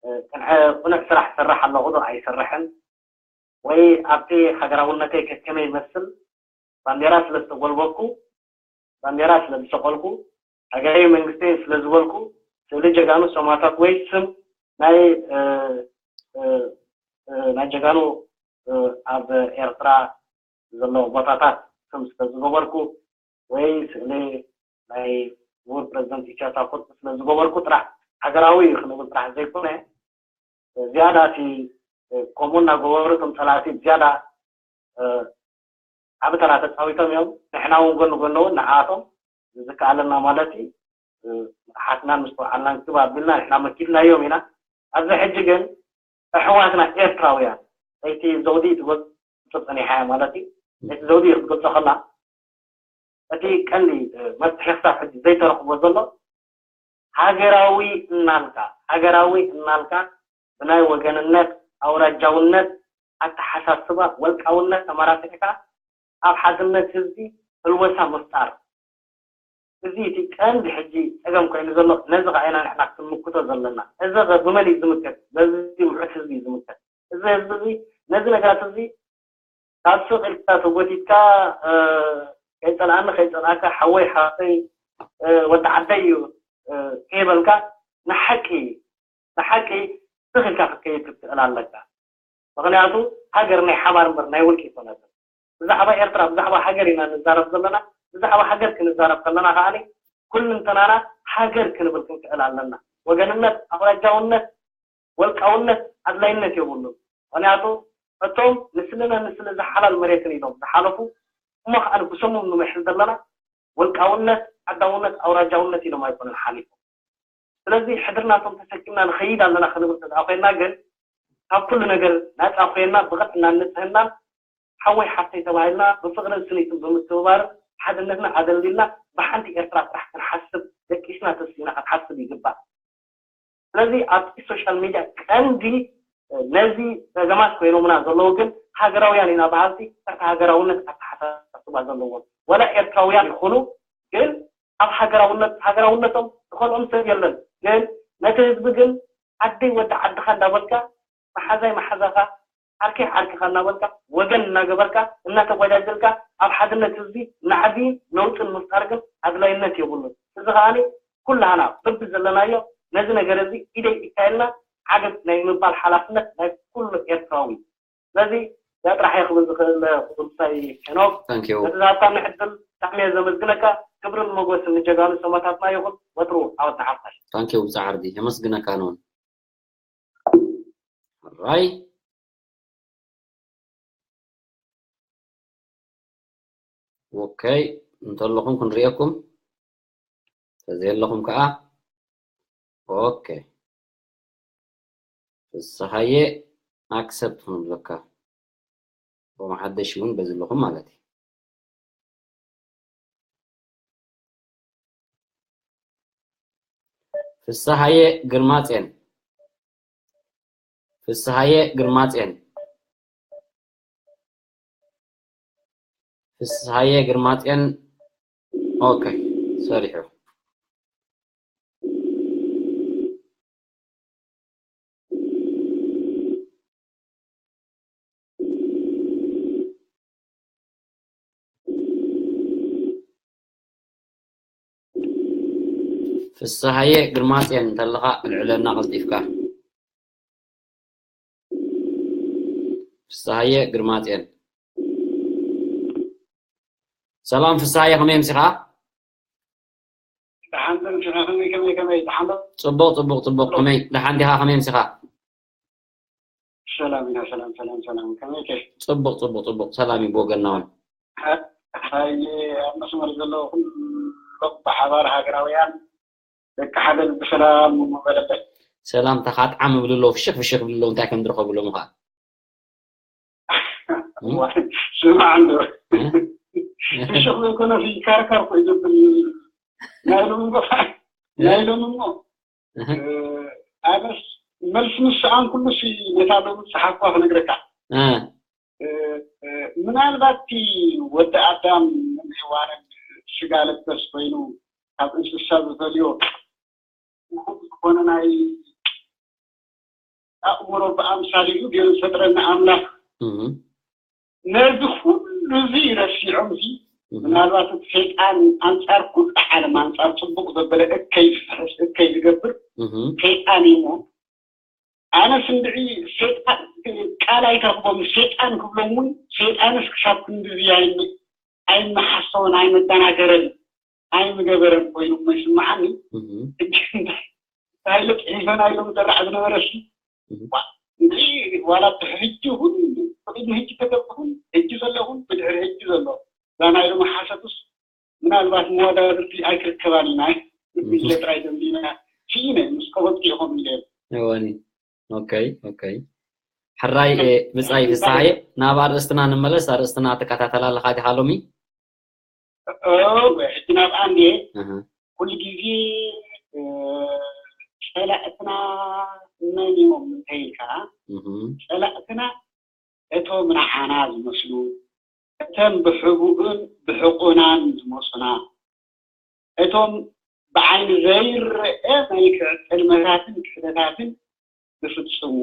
እ፣ ቅንዐ-፣ ቅኑዕ ስራሕ እሰርሕ ኣለኹ ዶ ኣይሰርሕን፣ ወይ ኣብቲ ሃገራውነተይ ከከመይ ይመስል፣ ባንዴራ ስለ ዝተጎልበኩ፣ ባንዴራ ስለ ዝሰቐልኩ፣ ሃገረይ መንግስተይ ስለ ዝበልኩ፣ ስእሊ ጀጋኑ ሰማእታት ወይ ስም ናይ፣ እ፣ እ፣ እ፣ ናይ ጀጋኑ፣ እ፣ ኣብ ኤርትራ ዘለዉ ቦታታት ስም ስለ ዝገበርኩ፣ ወይ ስእሊ ናይ ክቡር ፕረዚደንት ኢሳያስ ኣፈወርቂ ስለ ዝገበርኩ ጥራሕ ሃገራዊ እዩ ክንብል ጥራሕ ዘይኮነ፣ ዝያዳ እቲ፣ እ፣ ከምኡ እናገበሩ እቶም ጸላእቲ ዝያዳ፣ እ፣ ዓቢ ተራ ተጻዊቶም እዮም። ንሕና እውን ጎኒ ጎኒ እውን ንዓኣቶም ዝከኣለና ማለት እዩ፣ እ፣ ንቕሓትናን ምስትውዓልናን ክብ ኣቢልና ንሕና መኪትናዮም ኢና። ኣብዚ ሕጂ ግን ኣሕዋትና ኤርትራውያን፣ ለይቲ ዘውዲ ትገልጾ ጸኒሓ ማለት እዩ። ለይቲ ዘውዲ ክትገልጾ ከላ፣ እቲ ቀንዲ፣ እ፣ መፍትሒ ክሳብ ሕጂ ዘይተረኽቦ ዘሎ፣ ሃገራዊ እናልካ፣ ሃገራዊ እናልካ ብናይ ወገንነት፣ ኣውራጃውነት፣ ኣተሓሳስባ፣ ወልቃውነት ተመራሲሕካ ኣብ ሓድነት ህዝቢ ህልወሳ ምፍጣር። እዚ እቲ ቀንዲ ሕጂ ጸገም ኮይኑ ዘሎ፣ ነዚ ኸኣ ኢና ንሕና ክንምክቶ ዘለና። እዚ ኸ ብመን እዩ ዝምከት? በዚ ምዑት ህዝቢ እዩ ዝምከት። እዚ ህዝቢ እዚ ነዚ ነገራት እዚ ካብ ሱቕ ኢልካ ተጎቲትካ፣ እ፣ ከይጸልኣኒ ከይጸልኣካ፣ ሓወይ ሓፍተይ፣ እ፣ ወዲ ዓደይ እዩ፣ እ፣ ከይበልካ፣ ንሓቂ ንሓቂ ትኽልካ ክትከይድ ክትክእል ኣለካ። ምኽንያቱ ሃገር ናይ ሓባር እምበር ናይ ውልቂ ኣይኮነትን። ብዛዕባ ኤርትራ ብዛዕባ ሃገር ኢና ንዛረብ ዘለና። ብዛዕባ ሃገር ክንዛረብ ከለና ከዓኒ ኩልንተናና ሃገር ክንብል ክንክእል ኣለና። ወገንነት ኣውራጃውነት ወልቃውነት ኣድላይነት የብሉን። ምኽንያቱ እቶም ንስልነ ንስለ ዝሓላል መሬትን ኢሎም ዝሓለፉ እሞ ከዓ ብሰሞም ንምሕል ዘለና ወልቃውነት ዓዳውነት ኣውራጃውነት ኢሎም ኣይኮነን ሓሊፎም። ስለዚ ሕድርናቶም ተሰኪምና ንኸይድ ኣለና ክንብል ተዝኣ ኮይንና ግን ካብ ኩሉ ነገር ናፃ ኮይንና ብቕንዕናን ንፅህናን ሓወይ ሓፍተይ ተባሂልና ብፍቕርን ስኒትን ብምትብባርን ሓድነትና ኣደልዲልና ብሓንቲ ኤርትራ ጥራሕ ክንሓስብ ደቂስና ተስኢና ክንሓስብ ይግባእ። ስለዚ ኣብቲ ሶሻል ሚድያ ቀንዲ ነዚ ፀገማት ኮይኖምና ዘለዉ ግን ሃገራውያን ኢና በሃልቲ ትሕቲ ሃገራውነት ኣተሓሳስባ ዘለዎም ወላ ኤርትራውያን ይኹኑ ግን ኣብ ሃገራውነት ሃገራውነቶም ዝኸልኦም ሰብ የለን። ግን ነቲ ህዝቢ ግን ዓደይ ወዲ ዓድኻ እንዳበልካ መሓዛይ መሓዛኻ ዓርከይ ዓርክኻ እናበልካ ወገን እናገበርካ እናተጓጃጀልካ ኣብ ሓድነት ህዝቢ ናዕቢ ነውፅን ምፍጣር ግን ኣድላይነት የብሉን። እዚ ከዓኒ ኩላህና በቢ ዘለናዮ ነዚ ነገር እዚ ኢደይ ኢካልና ዓገብ ናይ ምባል ሓላፍነት ናይ ኩሉ ኤርትራዊ። ስለዚ እዚኣ ጥራሕ እየ ክብል ዝኽእል። ኩብርሳይ ሄኖክ፣ ታንኪዩ ነቲ ዝሃብካኒ ዕድል ብጣዕሚ እየ ዘመስግነካ። ክብርን ሞገስን ንጀጋኑ ሰማእታትና ይኹን። ወትሩ ዓወት ንሓፋሽ። ታንኪዩ ብጻዕርዲ የመስግነካ ነውን። ራይ ኦኬይ እንተለኹም ክንሪኤኩም ተዘየለኹም ከዓ ኦኬ ፍስሃየ ኣክሰፕት ክንብለካ ብመሓደሽ እውን በዚ ኣለኹም ማለት እዩ። ፍስሃየ ግርማጼን ፍስሃየ ግርማጼን ፍስሃየ ግርማጼን ኦኬ ሰሪሑ ፍስሃየ ግርማጽዮን እንተለኻ ኣልዕለና ቀልጢፍካ። ፍስሃየ ግርማጽዮን። ሰላም ፍስሃየ ከመይ ኣምሲኻ? ደሓን ዶ ኣምሲኻ? ከመይ ከመይ ከመይ ደሓን ዶ? ጽቡቕ ጽቡቕ ጽቡቕ ከመይ ደሓን ዲኻ? ከመይ ኣምሲኻ? ሰላም ኢና ሰላም ሰላም ሰላም ከመይ ከ? ጽቡቕ ጽቡቕ ጽቡቕ ሰላም እዩ ብወገንና እውን። ሃየ ኣብ መስመር ዘለዉ ኩሎም ብሓባር ሃገራውያን ደቂ ሓደ ልቢ ሰላም እሞ በለለይ። ሰላምታኻ ኣጥዓም ይብሉ ኣለዉ ፍሽኽ ፍሽኽ ይብሉ ኣለዉ እንታይ ከም ዝረኸቡ ሎሚ ኸኣ። ስማዕ እንዶ ፍሽኽ ዘይኮነ ካርካር ኮ ይገብር ናይ ሎሚ እሞ ናይ ሎሚ እሞ ኣነስ መልሲ ምስ ሰኣንኩሉሲ ነታ ሎሚ ዝፀሓፍኳ ክነግረካ ምናልባት እቲ ወዲ ኣዳም ሔዋንን ስጋ ለበስ ኮይኑ ካብ እንስሳ ዝፈልዮ ዝኾነ ናይ ኣእምሮ ብኣምሳሊኡ ገይሩ ዝፈጥረና ኣምላኽ ነዚ ኩሉ እዚ ረሲዖም እዚ ምናልባት እቲ ሰይጣን ኣንፃር ኩሉ ዓለም ኣንፃር ፅቡቅ ዘበለ እከይ ዝፍሕስ እከይ ዝገብር ሰይጣን እዩ እሞ ኣነ ስንድዒ ሰይጣን ቃል ኣይተረኽቦም ሰይጣን ክብሎም እውን ሰይጣንስ ክሳብ ክንድዚ ኣይመሓሰቦን ኣይመደናገረን ኣይምገበረን ኮይኑ እሞ ይስምዓኒ ሕጂ እንታይ እንታይ ኢለ ፅሒፈ ናይ ሎሚ ዘራዕ ዝነበረ ሲ እንድዒ ዋላ ብሕጂ ይኹን ብቅድሚ ሕጂ ከተብኹን ሕጂ ዘለኹን ብድሕሪ ሕጂ ዘሎ እዛ ናይ ሎሚ ሓሰትስ ምናልባት መወዳድርቲ ኣይክርከባን ኢና ኢለ ጥራይ ደምዲና ስኢነ ምስ ቀበጡ ኢኹም ኢለ እወኒ ኦከይ ኦከይ ሕራይ ብጻይ ፍስሓየ ናብ ኣርእስትና ንመለስ ኣርእስትና ትከታተል ኣለኻ ዲኻ ሎሚ ሕጂ ናብ ኣንድየ ኩሉ ግዜ ጸላእትና መን እዮም እንተኢልካ ጸላእትና እቶም ንዓና ዝመስሉ እተን ብሕቡእን ብሕቑናን ዝመፁና እቶም ብዓይኒ ዘይረአ መልክዕ ጥልመታትን ክሕደታትን ዝፍፅሙ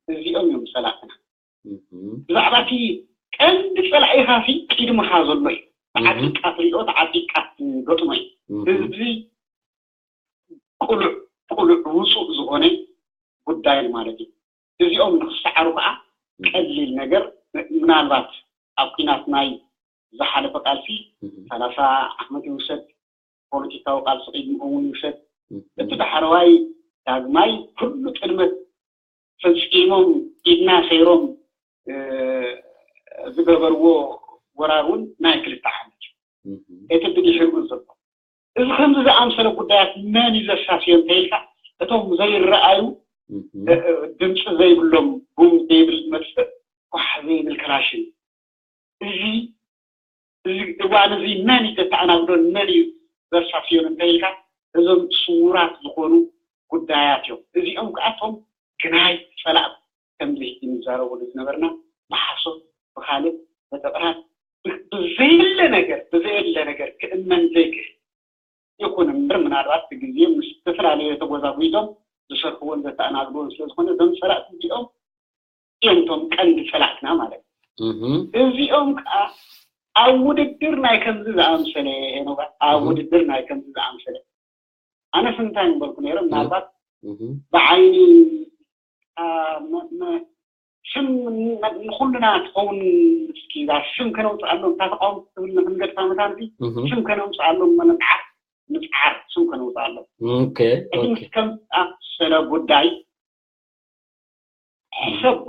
እዚኦም እዮም ፀላእትና። ብዛዕባ እቲ ቀንዲ ፀላኢኻ ሲ ቅድምኻ ዘሎ እዩ። ተዓጢቕካ ትሪኦ፣ ተዓጢቕካ ትገጥሞ እዩ። ህዝቢ ቅሉዕ ቅሉዕ ውፁእ ዝኾነ ጉዳይ ማለት እዩ። እዚኦም ንክሰዓሩ ከዓ ቀሊል ነገር፣ ምናልባት ኣብ ኲናት ናይ ዝሓለፈ ቃልሲ ሰላሳ ዓመት ይውሰድ፣ ፖለቲካዊ ቃልሲ ቅድሚኡ እውን ይውሰድ፣ እቲ ዳሕረዋይ ዳግማይ ኩሉ ጥልመት ፈፂሞም ኢድና ሰይሮም ዝገበርዎ ወራር እውን ናይ ክልተ ዓመት እዩ። እቲ ብድሕሪኡ ዘሎ እዚ ከምዚ ዝኣምሰለ ጉዳያት መን እዩ ዘሳስዮ እንተኢልካ፣ እቶም ዘይረኣዩ ድምፂ ዘይብሎም፣ ቡም ዘይብል መድፍዕ፣ ኳሕ ዘይብል ክላሽን፣ እዚ እዚ እዋን እዚ መን እዩ ዘተኣናግዶን መን እዩ ዘሳስዮን እንተኢልካ፣ እዞም ስውራት ዝኾኑ ጉዳያት እዮም። እዚኦም ከኣቶም ግናይ ፀላእቲ ከምዚ ንዛረበሉ ዝነበርና ብሓሶት ብካልእ በተቕራት ብዘየለ ነገር ብዘየለ ነገር ክእመን ዘይክእል ይኹን እምበር፣ ምናልባት ብግዜ ምስ ዝተፈላለዩ ተጎዛጉዞም ዝሰርሕዎን ዘተኣናግድዎን ስለዝኾነ፣ እዞም ፀላእቲ እዚኦም እዮም እቶም ቀንዲ ፀላእትና ማለት እዩ። እዚኦም ከዓ ኣብ ውድድር ናይ ከምዚ ዝኣምሰለ፣ ሄኖክ፣ ኣብ ውድድር ናይ ከምዚ ዝኣምሰለ ኣነስ እንታይ ምበልኩ ነይረ፣ ምናልባት ብዓይኒ ሽም ንኩልና ትኸውን፣ እስኪ እዛ ሽም ከነውፅኣሎም፣ እታ ተቃወምቲ ትብል ንክንገድፋ መታን ሽም ከነውፅኣሎም፣ ንፅዓር፣ ንፅዓር፣ ሽም ከነውፅኣሎም። እቲ ምስ ከምዝኣመሰለ ጉዳይ ሕሰቦ።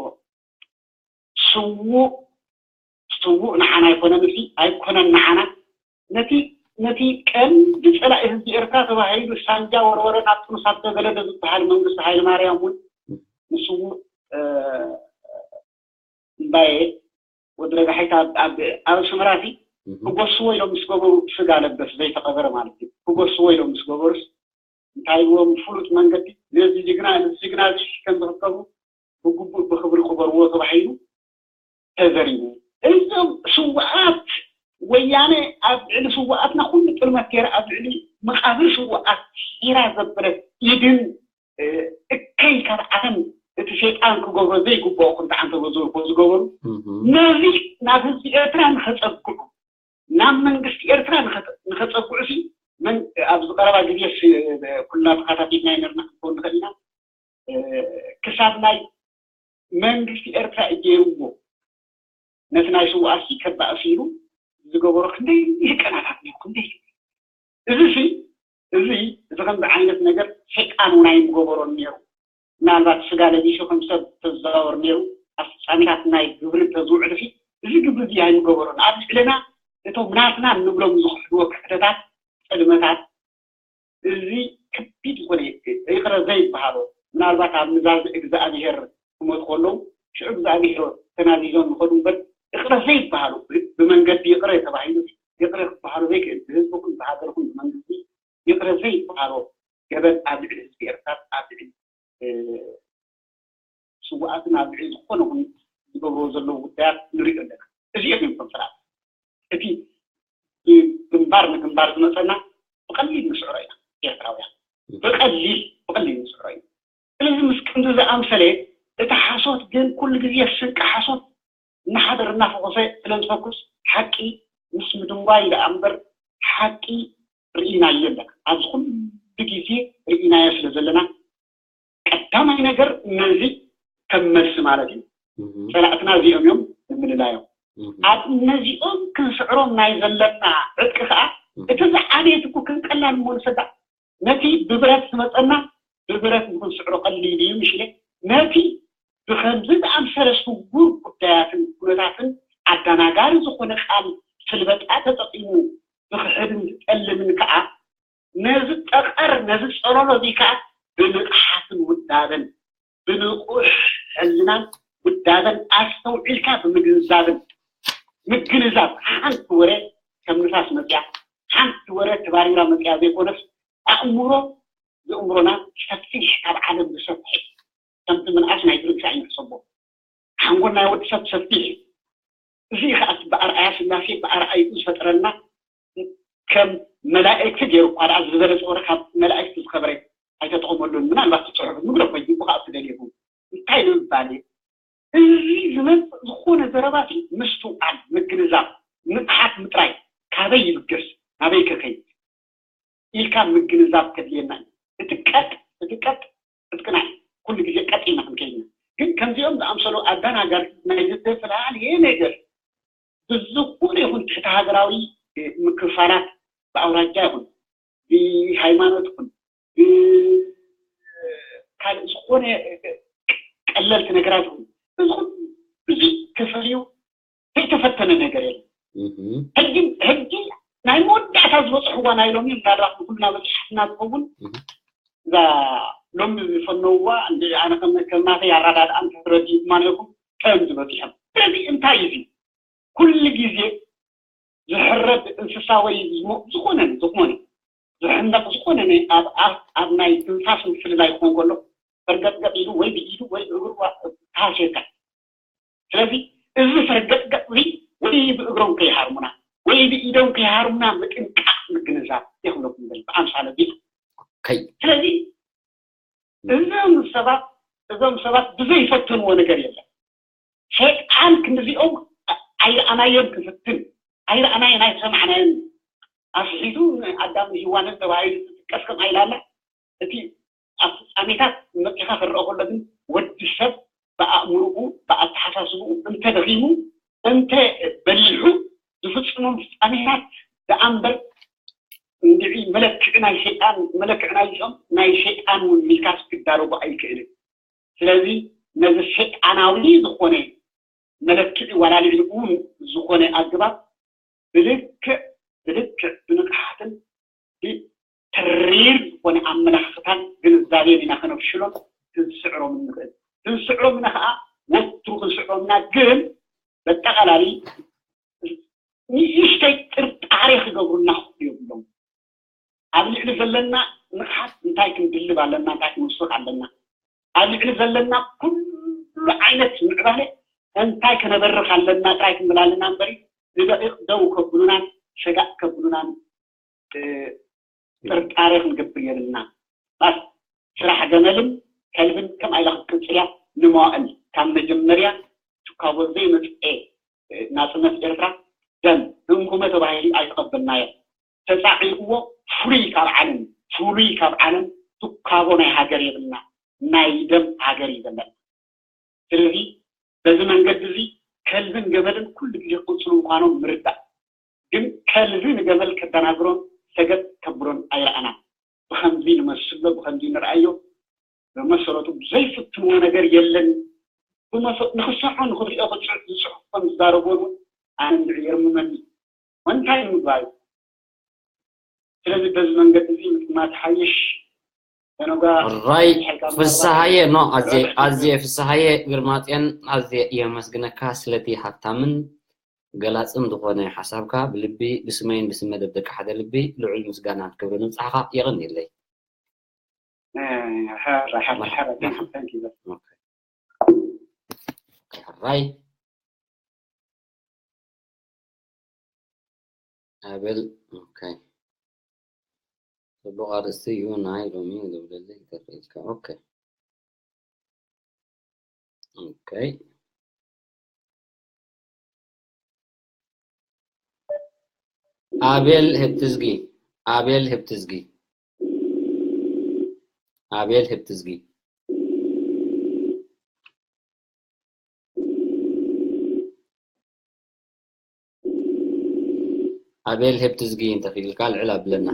ስዉእ ስዉእ ንዓና ኣይኮነን፣ እዚ ኣይኮነን ንዓና። ነቲ ነቲ ቀንዲ ፀላኢ ህዝቢ ኤርትራ ተባሂሉ ሳንጃ ወርወረ ናብ ጥኑሳት ተገለደ ዝበሃል መንግስቲ ሃይለማርያም እውን ንስዉእ እምባየ ወዲ ረጋሒት ኣብ ኣስመራ እዚ ክጎስዎ ኢሎም ምስ ገበሩ፣ ስጋ ለበስ ዘይተቐበረ ማለት እዩ፣ ክጎስዎ ኢሎም ምስ ገበሩስ እንታይ ኢልዎም? ፍሉጥ መንገዲ ነዚ ጅግና፣ ነዚ ጅግና እዚ ከም ዝኽከቡ ብግቡእ ብኽብሪ ክበርዎ ተባሂሉ ተዘሪቡ። እዞም ስውኣት ወያነ ኣብ ልዕሊ ስውኣትና ኩሉ ጥልመት ገይራ ኣብ ልዕሊ መቓብር ስውኣት ሒራ ዘበለት ኢድን እከይ ካብ ዓለም እቲ ሸይጣን ክገብሮ ዘይግብኦ ክንዲ ዓንተቦ ዝወርኮ ዝገበሩ ነዚ ናብ ህዝቢ ኤርትራ ንኸጸግዑ ናብ መንግስቲ ኤርትራ ንኸጸግዑ ሲ መን ኣብዚ ቀረባ ግዜ ኩልና ተኸታቲልና ይነርና ክንከውን ንኽእል ኢና። ክሳብ ናይ መንግስቲ ኤርትራ እገይርዎ ነቲ ናይ ስውኣሲ ከባእስ ኢሉ ዝገበሮ ክንደይ ህቀናታት ነይሩ፣ ክንደይ እዚ ሲ እዚ እዚ ከምዚ ዓይነት ነገር ሰይጣን እውን ኣይምገበሮን ነይሩ። ምናልባት ስጋ ለቢሱ ከም ሰብ ተዘዋወር ነይሩ፣ ኣፍጻሚታት ናይ ግብሪ ተዝውዕል ሲ እዚ ግብሪ እዚ ኣይምገበሮን። ኣብ ልዕልና እቶም ናትና እንብሎም ዝኽሕድዎ ክሕደታት፣ ጥልመታት፣ እዚ ከቢድ ዝኾነ ይቕረ ዘይበሃሎ፣ ምናልባት ኣብ ኑዛዜ እግዚኣብሄር ክመፁ ከለዉ ሽዑ እግዚኣብሄር ተናዚዞም ይኸዱ እምበር ይቕረ ዘይበሃሎ፣ ብመንገዲ ይቕረ ተባሂሉ ይቕረ ክበሃሎ ዘይክእል፣ ብህዝቢ ኹን ብሃገር ኹን ብመንግስቲ ይቕረ ዘይበሃሎ ገበን ኣብ ልዕሊ ህዝቢ ኤርትራ ኣብ ልዕሊ ስውኣትን ኣብ ልዕሊ ዝኾነ ኹን ዝገብርዎ ዘለዉ ጉዳያት ንሪኦ ኣለና። እዚኦም እዮም እቶም ፀላእቲ። እቲ ግንባር ንግንባር ዝመፀና ብቐሊል ንስዕሮ ኢና ኤርትራውያን፣ ብቐሊል ብቐሊል ንስዕሮ ኢና። ስለዚ ምስ ከምዚ ዝኣምሰለ እቲ ሓሶት ግን ኩሉ ግዜ ስንቂ ሓሶት እናሓደረ እናፈኾሰ ስለ ዝፈኩስ ሓቂ ምስ ምድንጓይ ደኣ እምበር ሓቂ ርኢናዮ ኣለና። ኣብዚ ኩሉ ግዜ ርኢናዮ ስለ ዘለና ቀዳማይ ነገር ነዚ ከም መልሲ ማለት እዩ። ፀላእትና እዚኦም እዮም ንምልላዮም። ኣብ ነዚኦም ክንስዕሮም ናይ ዘለና ዕጥቂ ከዓ እቲ ዝዓበየ ትኩ ክንቀላል ምወልሰዳ ነቲ ብብረት ዝመፀና ብብረት ንክንስዕሮ ቀሊል እዩ ምሽለ ነቲ ብከምዚ ዝኣምሰለ ስውር ጉዳያትን ኩነታትን ኣደናጋሪ ዝኾነ ቃል ስልበጣ ተጠቒሙ ዝኽሕድን ዝጠልምን ከዓ ነዚ ጠቐር ነዚ ፀለሎ እዚ ከዓ ብንቕሓትን ውዳበን ብንቑሕ ሕልናን ውዳበን ኣስተውዒልካ ብምግንዛብን ምግንዛብ ሓንቲ ወረ ከም ንፋስ መፅያ ሓንቲ ወረ ተባሪራ መፅያ ዘይኮነስ ኣእምሮ ዝእምሮና ሰፊሕ ካብ ዓለም ዝሰፍሐ ከምቲ ምንኣስ ናይ ግርግሻ ኣይንሕሰቦ ሓንጎል ናይ ወዲ ሰብ ሰፊሕ እዩ። እዚ ከዓ ብኣርኣያ ስላሴ ብኣርኣይኡ ዝፈጠረና ከም መላእክቲ ገይሩ እኳ ደኣ ዝበለፀ ወረ ካብ መላእክቲ ዝኸበረ ኣይተጠቐመሉን። ምናልባት እቲ ፅሑፍ ንግደፎ ይግቡ ካብ ትደልየኹም እንታይ ንምባል እዩ? እዚ ዝመፅእ ዝኾነ ዘረባ ሲ ምስትውዓል፣ ምግንዛብ፣ ንቕሓት ምጥራይ ካበይ ይብገስ ናበይ ከከይድ ኢልካ ምግንዛብ ከድልየና እዩ። እቲ ቀጥ እቲ ቀጥ ምጥቅናዕ ኩሉ ግዜ ቀጢና ክንከይድ ኢና። ግን ከምዚኦም ዝኣምሰሉ ኣደናጋሪ ናይ ዝተፈላለየ ነገር ብዝኾነ ይኹን ትሕቲ ሃገራዊ ምክፋላት ብኣውራጃ ይኹን ብሃይማኖት ይኹን ካልእ ዝኾነ ቀለልቲ ነገራት ይኹን እዚ ተፈልዩ ዘይተፈተነ ነገር የለን። ሕጂ ሕጂ ናይ መወዳእታ ዝበፅሕዋ ናይ ሎሚ ምናልባት ንኩልና በፂሓትና ትኸውን እዛ ሎሚ ዝፈነውዋ ኣነ ከም ናተይ ኣረዳድኣን ተረዲእኩማ ነይርኩም ከም ዝበፂሖም። ስለዚ እንታይ እዩ ኩሉ ግዜ ዝሕረድ እንስሳ ወይ ዝኾነ ዝኾነ ዝሕነቕ ዝኾነ ኣብ ኣብ ናይ ትንፋስ ምፍልላይ ክኾን ከሎ ፈርገጥገጥ ኢሉ ወይ ብኢዱ ወይ ብእግሩ ተሃስየካ። ስለዚ እዚ ፈርገጥገጥ እዚ ወይ ብእግሮም ከይሃርሙና ወይ ብኢዶም ከይሃርሙና ምጥንቃቕ ምግንዛብ የኽለኩም ዘል ብኣምሳለ ቢት ከይ ስለዚ እዞም ሰባት እዞም ሰባት ብዘይፈተንዎ ነገር የለን። ሰይጣን ክንዲዚኦም ኣይረኣናዮም ክፍትን ኣይረኣናዮ ናይ ሰማዕናዮን ኣስሒቱ ንኣዳም ንሂዋንን ተባሂሉ ዝጥቀስ ከም ኣይላላ እቲ ኣብ ፍጻሜታት መጺኻ ክረአ ከሎ ግን ወዲ ሰብ ብኣእምርኡ ብኣተሓሳስብኡ እንተደኺሙ እንተ በሊሑ ዝፍጽሞም ፍጻሜታት ደኣ እምበር እንድዒ መለክዒ ናይ ሸይጣን መለክዒ ናይ ዚኦም ናይ ሸይጣን እውን ሚልካስ ክዳረጎ ኣይክእልን። ስለዚ ነዚ ሸይጣናዊ ዝኾነ መለክዒ ዋላ ልዕሊ እውን ዝኾነ ኣገባብ ብልክዕ ብልክዕ ብንቕሓትን ብተሪር ዝኾነ ኣመላኽታን ግንዛቤን ኢና ከነፍሽሎን ክንስዕሮም እንኽእል። ክንስዕሮም ኢና ከዓ ወትሩ ክንስዕሮም ኢና። ግን በጠቓላሊ ንእሽተይ ጥርጣሬ ክገብሩና ክኽእሉ የብሎም። ኣብ ልዕሊ ዘለና ንቕሓት እንታይ ክንድልብ ኣለና፣ እንታይ ክንውስኽ ኣለና፣ ኣብ ልዕሊ ዘለና ኩሉ ዓይነት ምዕባለ እንታይ ከነበርኽ ኣለና ጥራይ ክንብል ኣለና እምበሪ ንደቂቕ ደው ከብሉናን ሰጋእ ከብሉናን ጥርጣሬ ክንገብር የብልና። ባስ ስራሕ ገመልን ከልብን ከም ኣይላ ክትቅፅል እያ። ንመዋእል ካብ መጀመርያ ትካቦ ዘይመፅኤ ናፅነት ኤርትራ ደም እንኩመ ተባሂሉ ኣይተቐበልናዮ። ተፃዒቕዎ ፍሉይ ካብ ዓለም ፍሉይ ካብ ዓለም ትካቦ ናይ ሃገር የብልና ናይ ደም ሃገር እዩ ዘለና። ስለዚ በዚ መንገዲ እዚ ከልብን ገመልን ኩሉ ግዜ ክቕፅሉ ምዃኖም ምርዳእ ግን ከልቢ ንገመል ከደናግሮን ሰገጥ ከብሎን ኣይረኣናን። ብኸምዚ ንመስሎ ብኸምዚ ንርኣዮ ብመሰረቱ ዘይፍትንዎ ነገር የለን። ንኽሰምዖ ንኽሪኦ ዝፅሑፎን ዝዛረቦን እውን ኣነ እንድዒ የርምመኒ። እንታይ ንምግባር እዩ? ስለዚ በዚ መንገዲ እዚ ምጥማት ሓይሽ ተነጓ ራይ ፍስሃየ ኖ ኣዜ ኣዜ ፍስሃየ ግርማጤን ኣዜ የመስግነካ ስለቲ ሃብታምን ገላጽን ዝኾነ ሓሳብካ ብልቢ ብስመይን ብስም መደብ ደቂ ሓደ ልቢ ልዑል ምስጋናን ክብሪ ንብጻሕኻ የቐንየለይ። ሕራይ ኣበል ኦኬ። ጽቡቕ ኣርእስቲ እዩ ናይ ሎሚ ዝብለለይ ይተርፍ ኢልካ። ኦኬ። ኦኬ። ኣቤል ህብትዝጊ ኣቤል ህብትዝጊ ኣቤል ህብትዝጊ ኣቤል ህብትዝጊ እንተኽኢልካ ልዕል ኣብለና።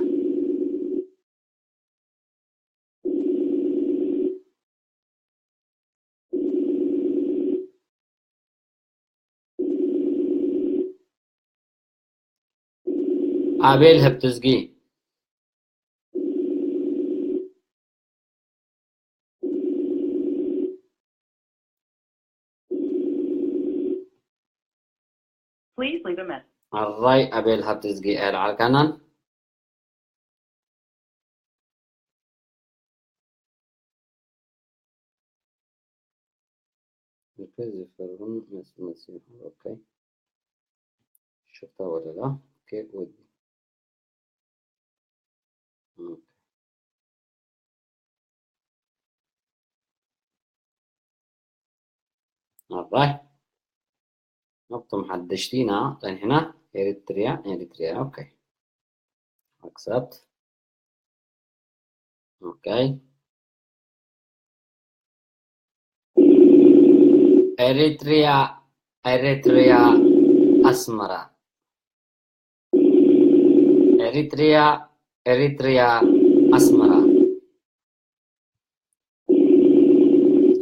ኣቤል ህብትዝጊ ኣራይ ኣቤል ሃብትዝጊ ኣየልዓልካናን። ዝፈርሁን መጽመጽ ኦኬ ሽፍታ ወደላ ኦኬ ወዲ ኣባይ ኣብቶም ሓደሽቲ ኢና ጸኒሕና ኤሪትሪያ ኤሪትሪያ ኦኬ ኣክሰፕት ኦኬ ኤሪትሪያ፣ ኤሪትሪያ፣ ኣስመራ። ኤሪትሪያ፣ ኤሪትሪያ፣ ኣስመራ።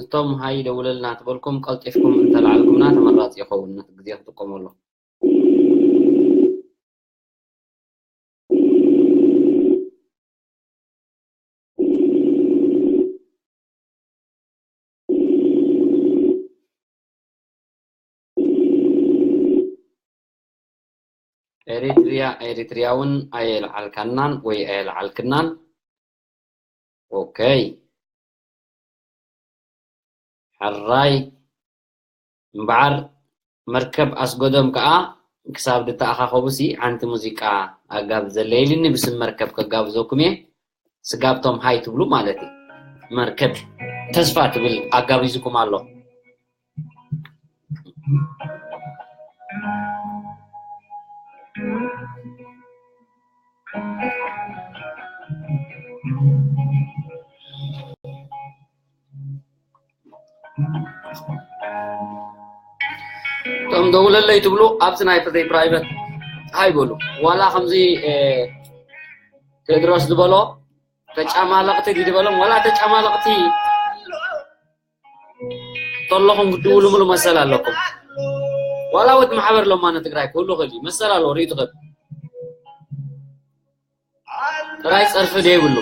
እቶም ሃይ ደውለልና ትበልኩም ቀልጢፍኩም እንተላዕልኩምና ተመራፂ ይኸውን፣ ነቲ ግዜ ክጥቀመሉ። ኤሪትሪያ፣ ኤሪትሪያ እውን ኣየልዓልካናን ወይ ኣየልዓልክናን። ኦኬ። ሕራይ እምበዓር መርከብ ኣስጎዶም ከኣ ክሳብ ድተኣኻኸቡሲ ሓንቲ ሙዚቃ ኣጋብዘለይ ኢልኒ፣ ብስም መርከብ ከጋብዘኩም እየ። ስጋብቶም ሃይ ትብሉ ማለት እዩ። መርከብ ተስፋ ትብል ኣጋቢዝኩም ኣሎ። እቶም ደውለለይ ትብሉ ኣብቲ ናይ ፍትሒ ፕራይቨት ሃይ በሉ። ዋላ ከምዚ ቴድሮስ ዝበሎ ተጫማለቕቲ ድዩ ዝበሎም፣ ዋላ ተጫማለቕቲ ተለኹም ክትድውሉ ምሉ መሰል ኣለኩም። ዋላ ወዲ ማሕበር ለማነ ትግራይ ክህሉ ይኽእል እዩ፣ መሰል ኣለዎ፣ ርእዩ ትኽእል። ጥራይ ጸርፊ ደይብሉ።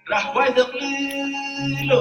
ራህዋይ ዘቕልሎ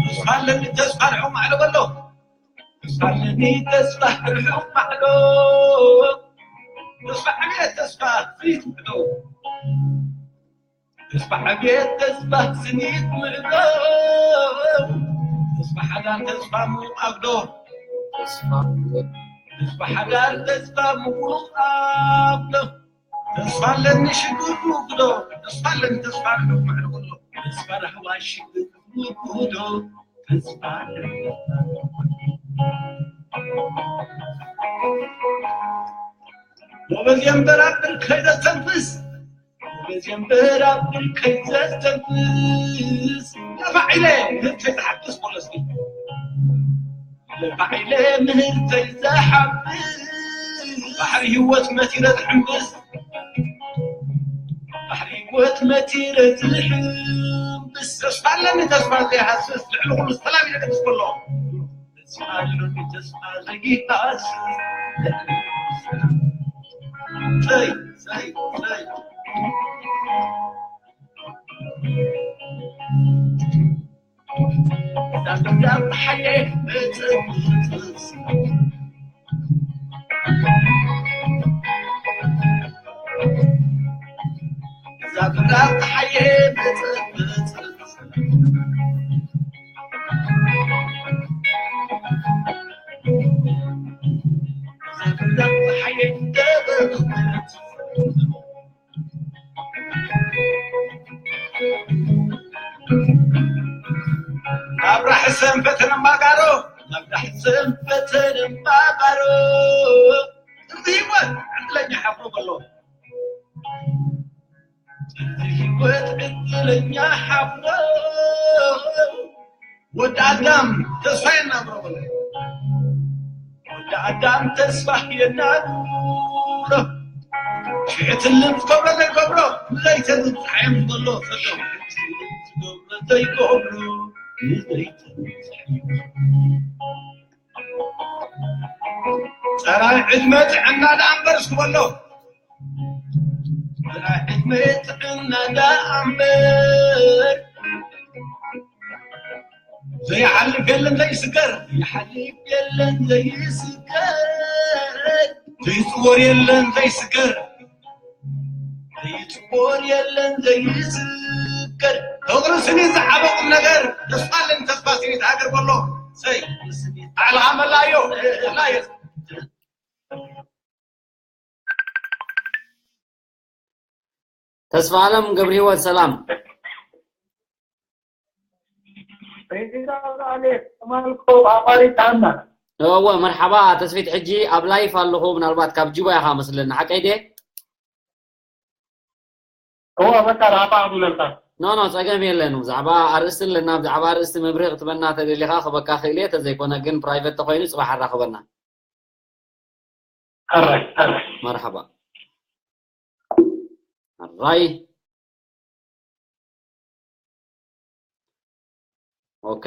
ተስፋ ኣለኒ፣ ተስፋ ርሑቕ ማዕዶ በሎ። ተስፋ ኣለኒ፣ ተስፋ ርሑቕ ማዕዶ። ተስፋ ዓብየ ተስፋ ፍሪት ምዕዶ። ተስፋ ዓብየ ተስፋ ስኒት ምዕዶ። ተስፋ ሓዳር ተስፋ ምዉቕ ኣብዶ። ተስፋ ሓዳር ተስፋ ምዉቕ ኣብዶ። ተስፋ ኣለኒ ሽግር ምውግዶ። ተስፋ ኣለኒ፣ ተስፋ ርሑቕ ማዕዶ በሎ። ተስፋ ራህዋ ሽግር ምውግዶ። ተስፋ ኣለኒ። ጎበዝ የንበር ኣብ ብርከይ ዘስተንፍስ። ጎበዝ የንበር ኣብ ብርከይ ዘስተንፍስ። ለፋዒለ ምህርተይ ዝሓፍስ በሎ እስኪ። ለፋዒለ ምህርተይ ዝሓብስ። ባሕሪ ህይወት መቲረ ዝሕምብስ። ባሕሪ ህይወት መቲረ ዝሕምብስ። ተስፋ ኣለኒ ተስፋ ዘይሃስስ። ልዕሊ ኩሉ ሰላም ኢለ ክድስ ከሎ። ተስፋ ኣለኒ ተስፋ ዘይሃስስ። ሰይ፣ ሰይ፣ ሰይ። ኣብራህ ሰንፈተን እምባጋሮ፣ ኣብራህ ሰንፈተን እምባጋሮ። ጥንቲ ህይወት ዕድለኛ ሓፍሮ በሎ። ጥንቲ ህይወት ዕድለኛ ሓፍሮ። ወዲ ኣዳም ተስፋ የናብሮ በሎ። ወዲ ኣዳም ተስፋ የናብሮ። ሽዕትልን ዝገብሮ ዘይገብሮ ንዘይተዝብፅሓዮም ዝበሎ ፈተው። ዝገብሮ ዘይገብሮ ንዘይተዝብፅሓዮም። ፀራይ ዕድመ ጥዕና ደኣ እምበር እስኪ በሎ። ፀራይ ዕድመ ጥዕና ደኣ እምበር ዘይሓልፍ የለን ዘይስገር። ዘይሓልፍ የለን ዘይስገር። ዘይፅወር የለን ዘይስገር። ዘይፅወር የለን ዘይስገር። ፍቕሪ ስኒ ዝዓበ ቁም ነገር። ተስፋ ኣለኒ ተስፋ ስኒት ሃገር በሎ። ሰይ ባዕልኻ መላዮ መላዮ። ተስፋ ኣለም ገብረ ህይወት ሰላም። እወ መርሓባ ተስፊት፣ ሕጂ ኣብ ላይፍ ኣለኹ። ምናልባት ካብ ጅባ ኢኻ መስለኒ፣ ሓቀይ ድየ? እወ በቃ ራባ ኣብለካ። ኖ ኖ፣ ጸገም የለን። ብዛዕባ ኣርእስቲ ኣለና፣ ብዛዕባ ኣርእስቲ መብርሂ ክትበና ተደሊኻ ክበካ ክእል እየ፣ ተዘይኮነ ግን ፕራይቨት ተኾይኑ ጽባሕ ኣራኽበና። ኣራይ ኣራይ መርሓባ። ኣራይ ኦኬ።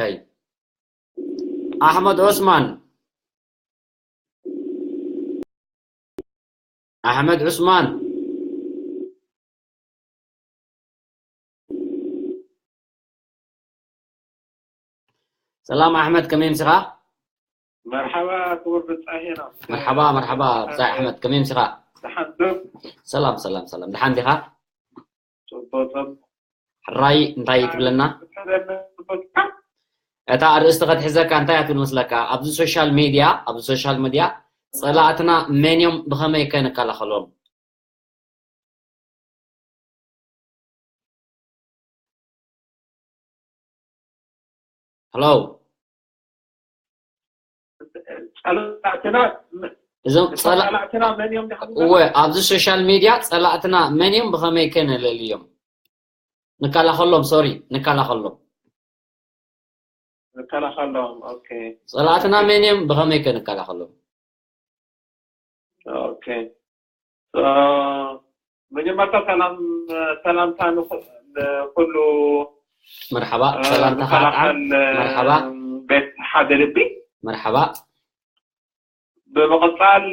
ኣሕመድ ዑስማን፣ ኣሕመድ ዑስማን። ሰላም ኣሕመድ፣ ከመይ ምሲኻ? መርሓባ ክቡር ብጻይ ሄኖክ። መርሓባ መርሓባ ብጻይ ኣሕመድ፣ ከመይ ምሲኻ? ደሓን ዶ? ሰላም ሰላም ሰላም፣ ደሓን ዲኻ? ጽቡቕ ጽቡቕ። ሕራይ እንታይ ትብለና? እታ ኣርእስቲ ከትሕዘካ እንታይ እያ ትብል መስለካ? ኣብዚ ሶሻል ሚድያ፣ ኣብዚ ሶሻል ሚድያ ጸላእትና መን እዮም፣ ብኸመይ ከ ንከላኸሎም? ሄሎ ጸላእትና እዞም ጸላ ጸላእትና መን እዮም ድሓን እወ ኣብዚ ሶሻል ሚድያ ጸላእትና መን እዮም ብኸመይ ከ ነለልዮም ንከላኸሎም ሶሪ ንከላኸሎም ንከላኸሎም ኦኬ ጸላእትና መን እዮም ብኸመይ ከ ንከላኸሎም ኦኬ መጀመርታ ሰላም ሰላምታ ንኩሉ መርሓባ ሰላምታ ከዓ መርሓባ ቤት ሓደ ልቢ መርሓባ ብምቕፃል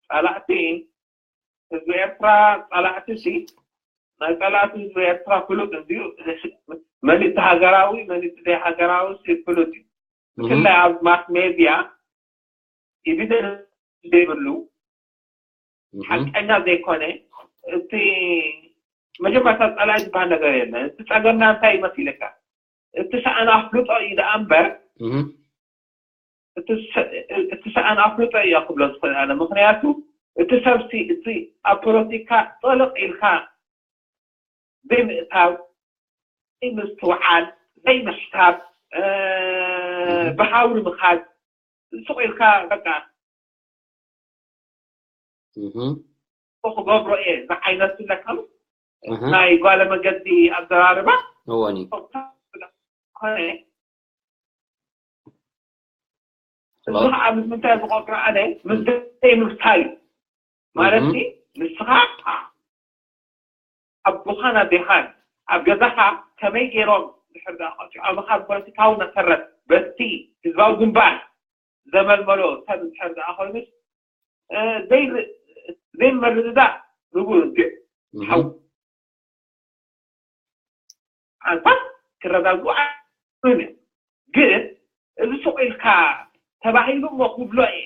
ፀላእቲ ህዝቢ ኤርትራ ፀላእቲ ሲ ናይ ፀላእቲ ህዝቢ ኤርትራ ፍሉጥ እንድዩ መሊእቲ ሃገራዊ መሊእቲ ዘይሃገራዊ ሲ ፍሉጥ እዩ ብፍላይ ኣብ ማስ ሜድያ ኤቪደንስ ዘይብሉ ሓቀኛ ዘይኮነ እቲ መጀመርታ ፀላኢ ዝበሃል ነገር የለን። እቲ ፀገምና እንታይ እዩ መሲለካ? እቲ ሰኣን ኣፍልጦ እዩ ደኣ እምበር እቲ ሰኣን ኣፍልጦ እዩ ክብሎ ዝኽእል ኣነ። ምክንያቱ እቲ ሰብሲ እቲ ኣብ ፖለቲካ ጥልቕ ኢልካ ዘይምእታው፣ ዘይምስትውዓል፣ ዘይምሕሳብ፣ ብሃውሪ ምኻድ፣ ስቕ ኢልካ በቃ ክገብሮ እየ ዝዓይነቱ ለካ ናይ ጓለ መገዲ ኣዘራርባ እወኒ ኮነ እዚ ከዓ ምስ ምንታይ ዝቆጥሮ ኣነ ምስ ዘይምፍታይ እዩ ማለት ንስኻ ኣቦኻን ኣዴኻን ኣብ ገዛኻ ከመይ ገይሮም ድሕር ደኣ ቀፂዖምኻ ብፖለቲካዊ መሰረት በቲ ህዝባዊ ግንባር ዘመልመሎ ሰብ እንድሕር ደኣ ኮይኑስ ዘይምርድዳእ ንቡር እንድዩ ሓው ሓንሳብ ክረጋግኡ ኣይኽእሉን እዮም። ግን እዚ ስቕ ኢልካ ተባሂሉ እሞ ክብሎ እየ።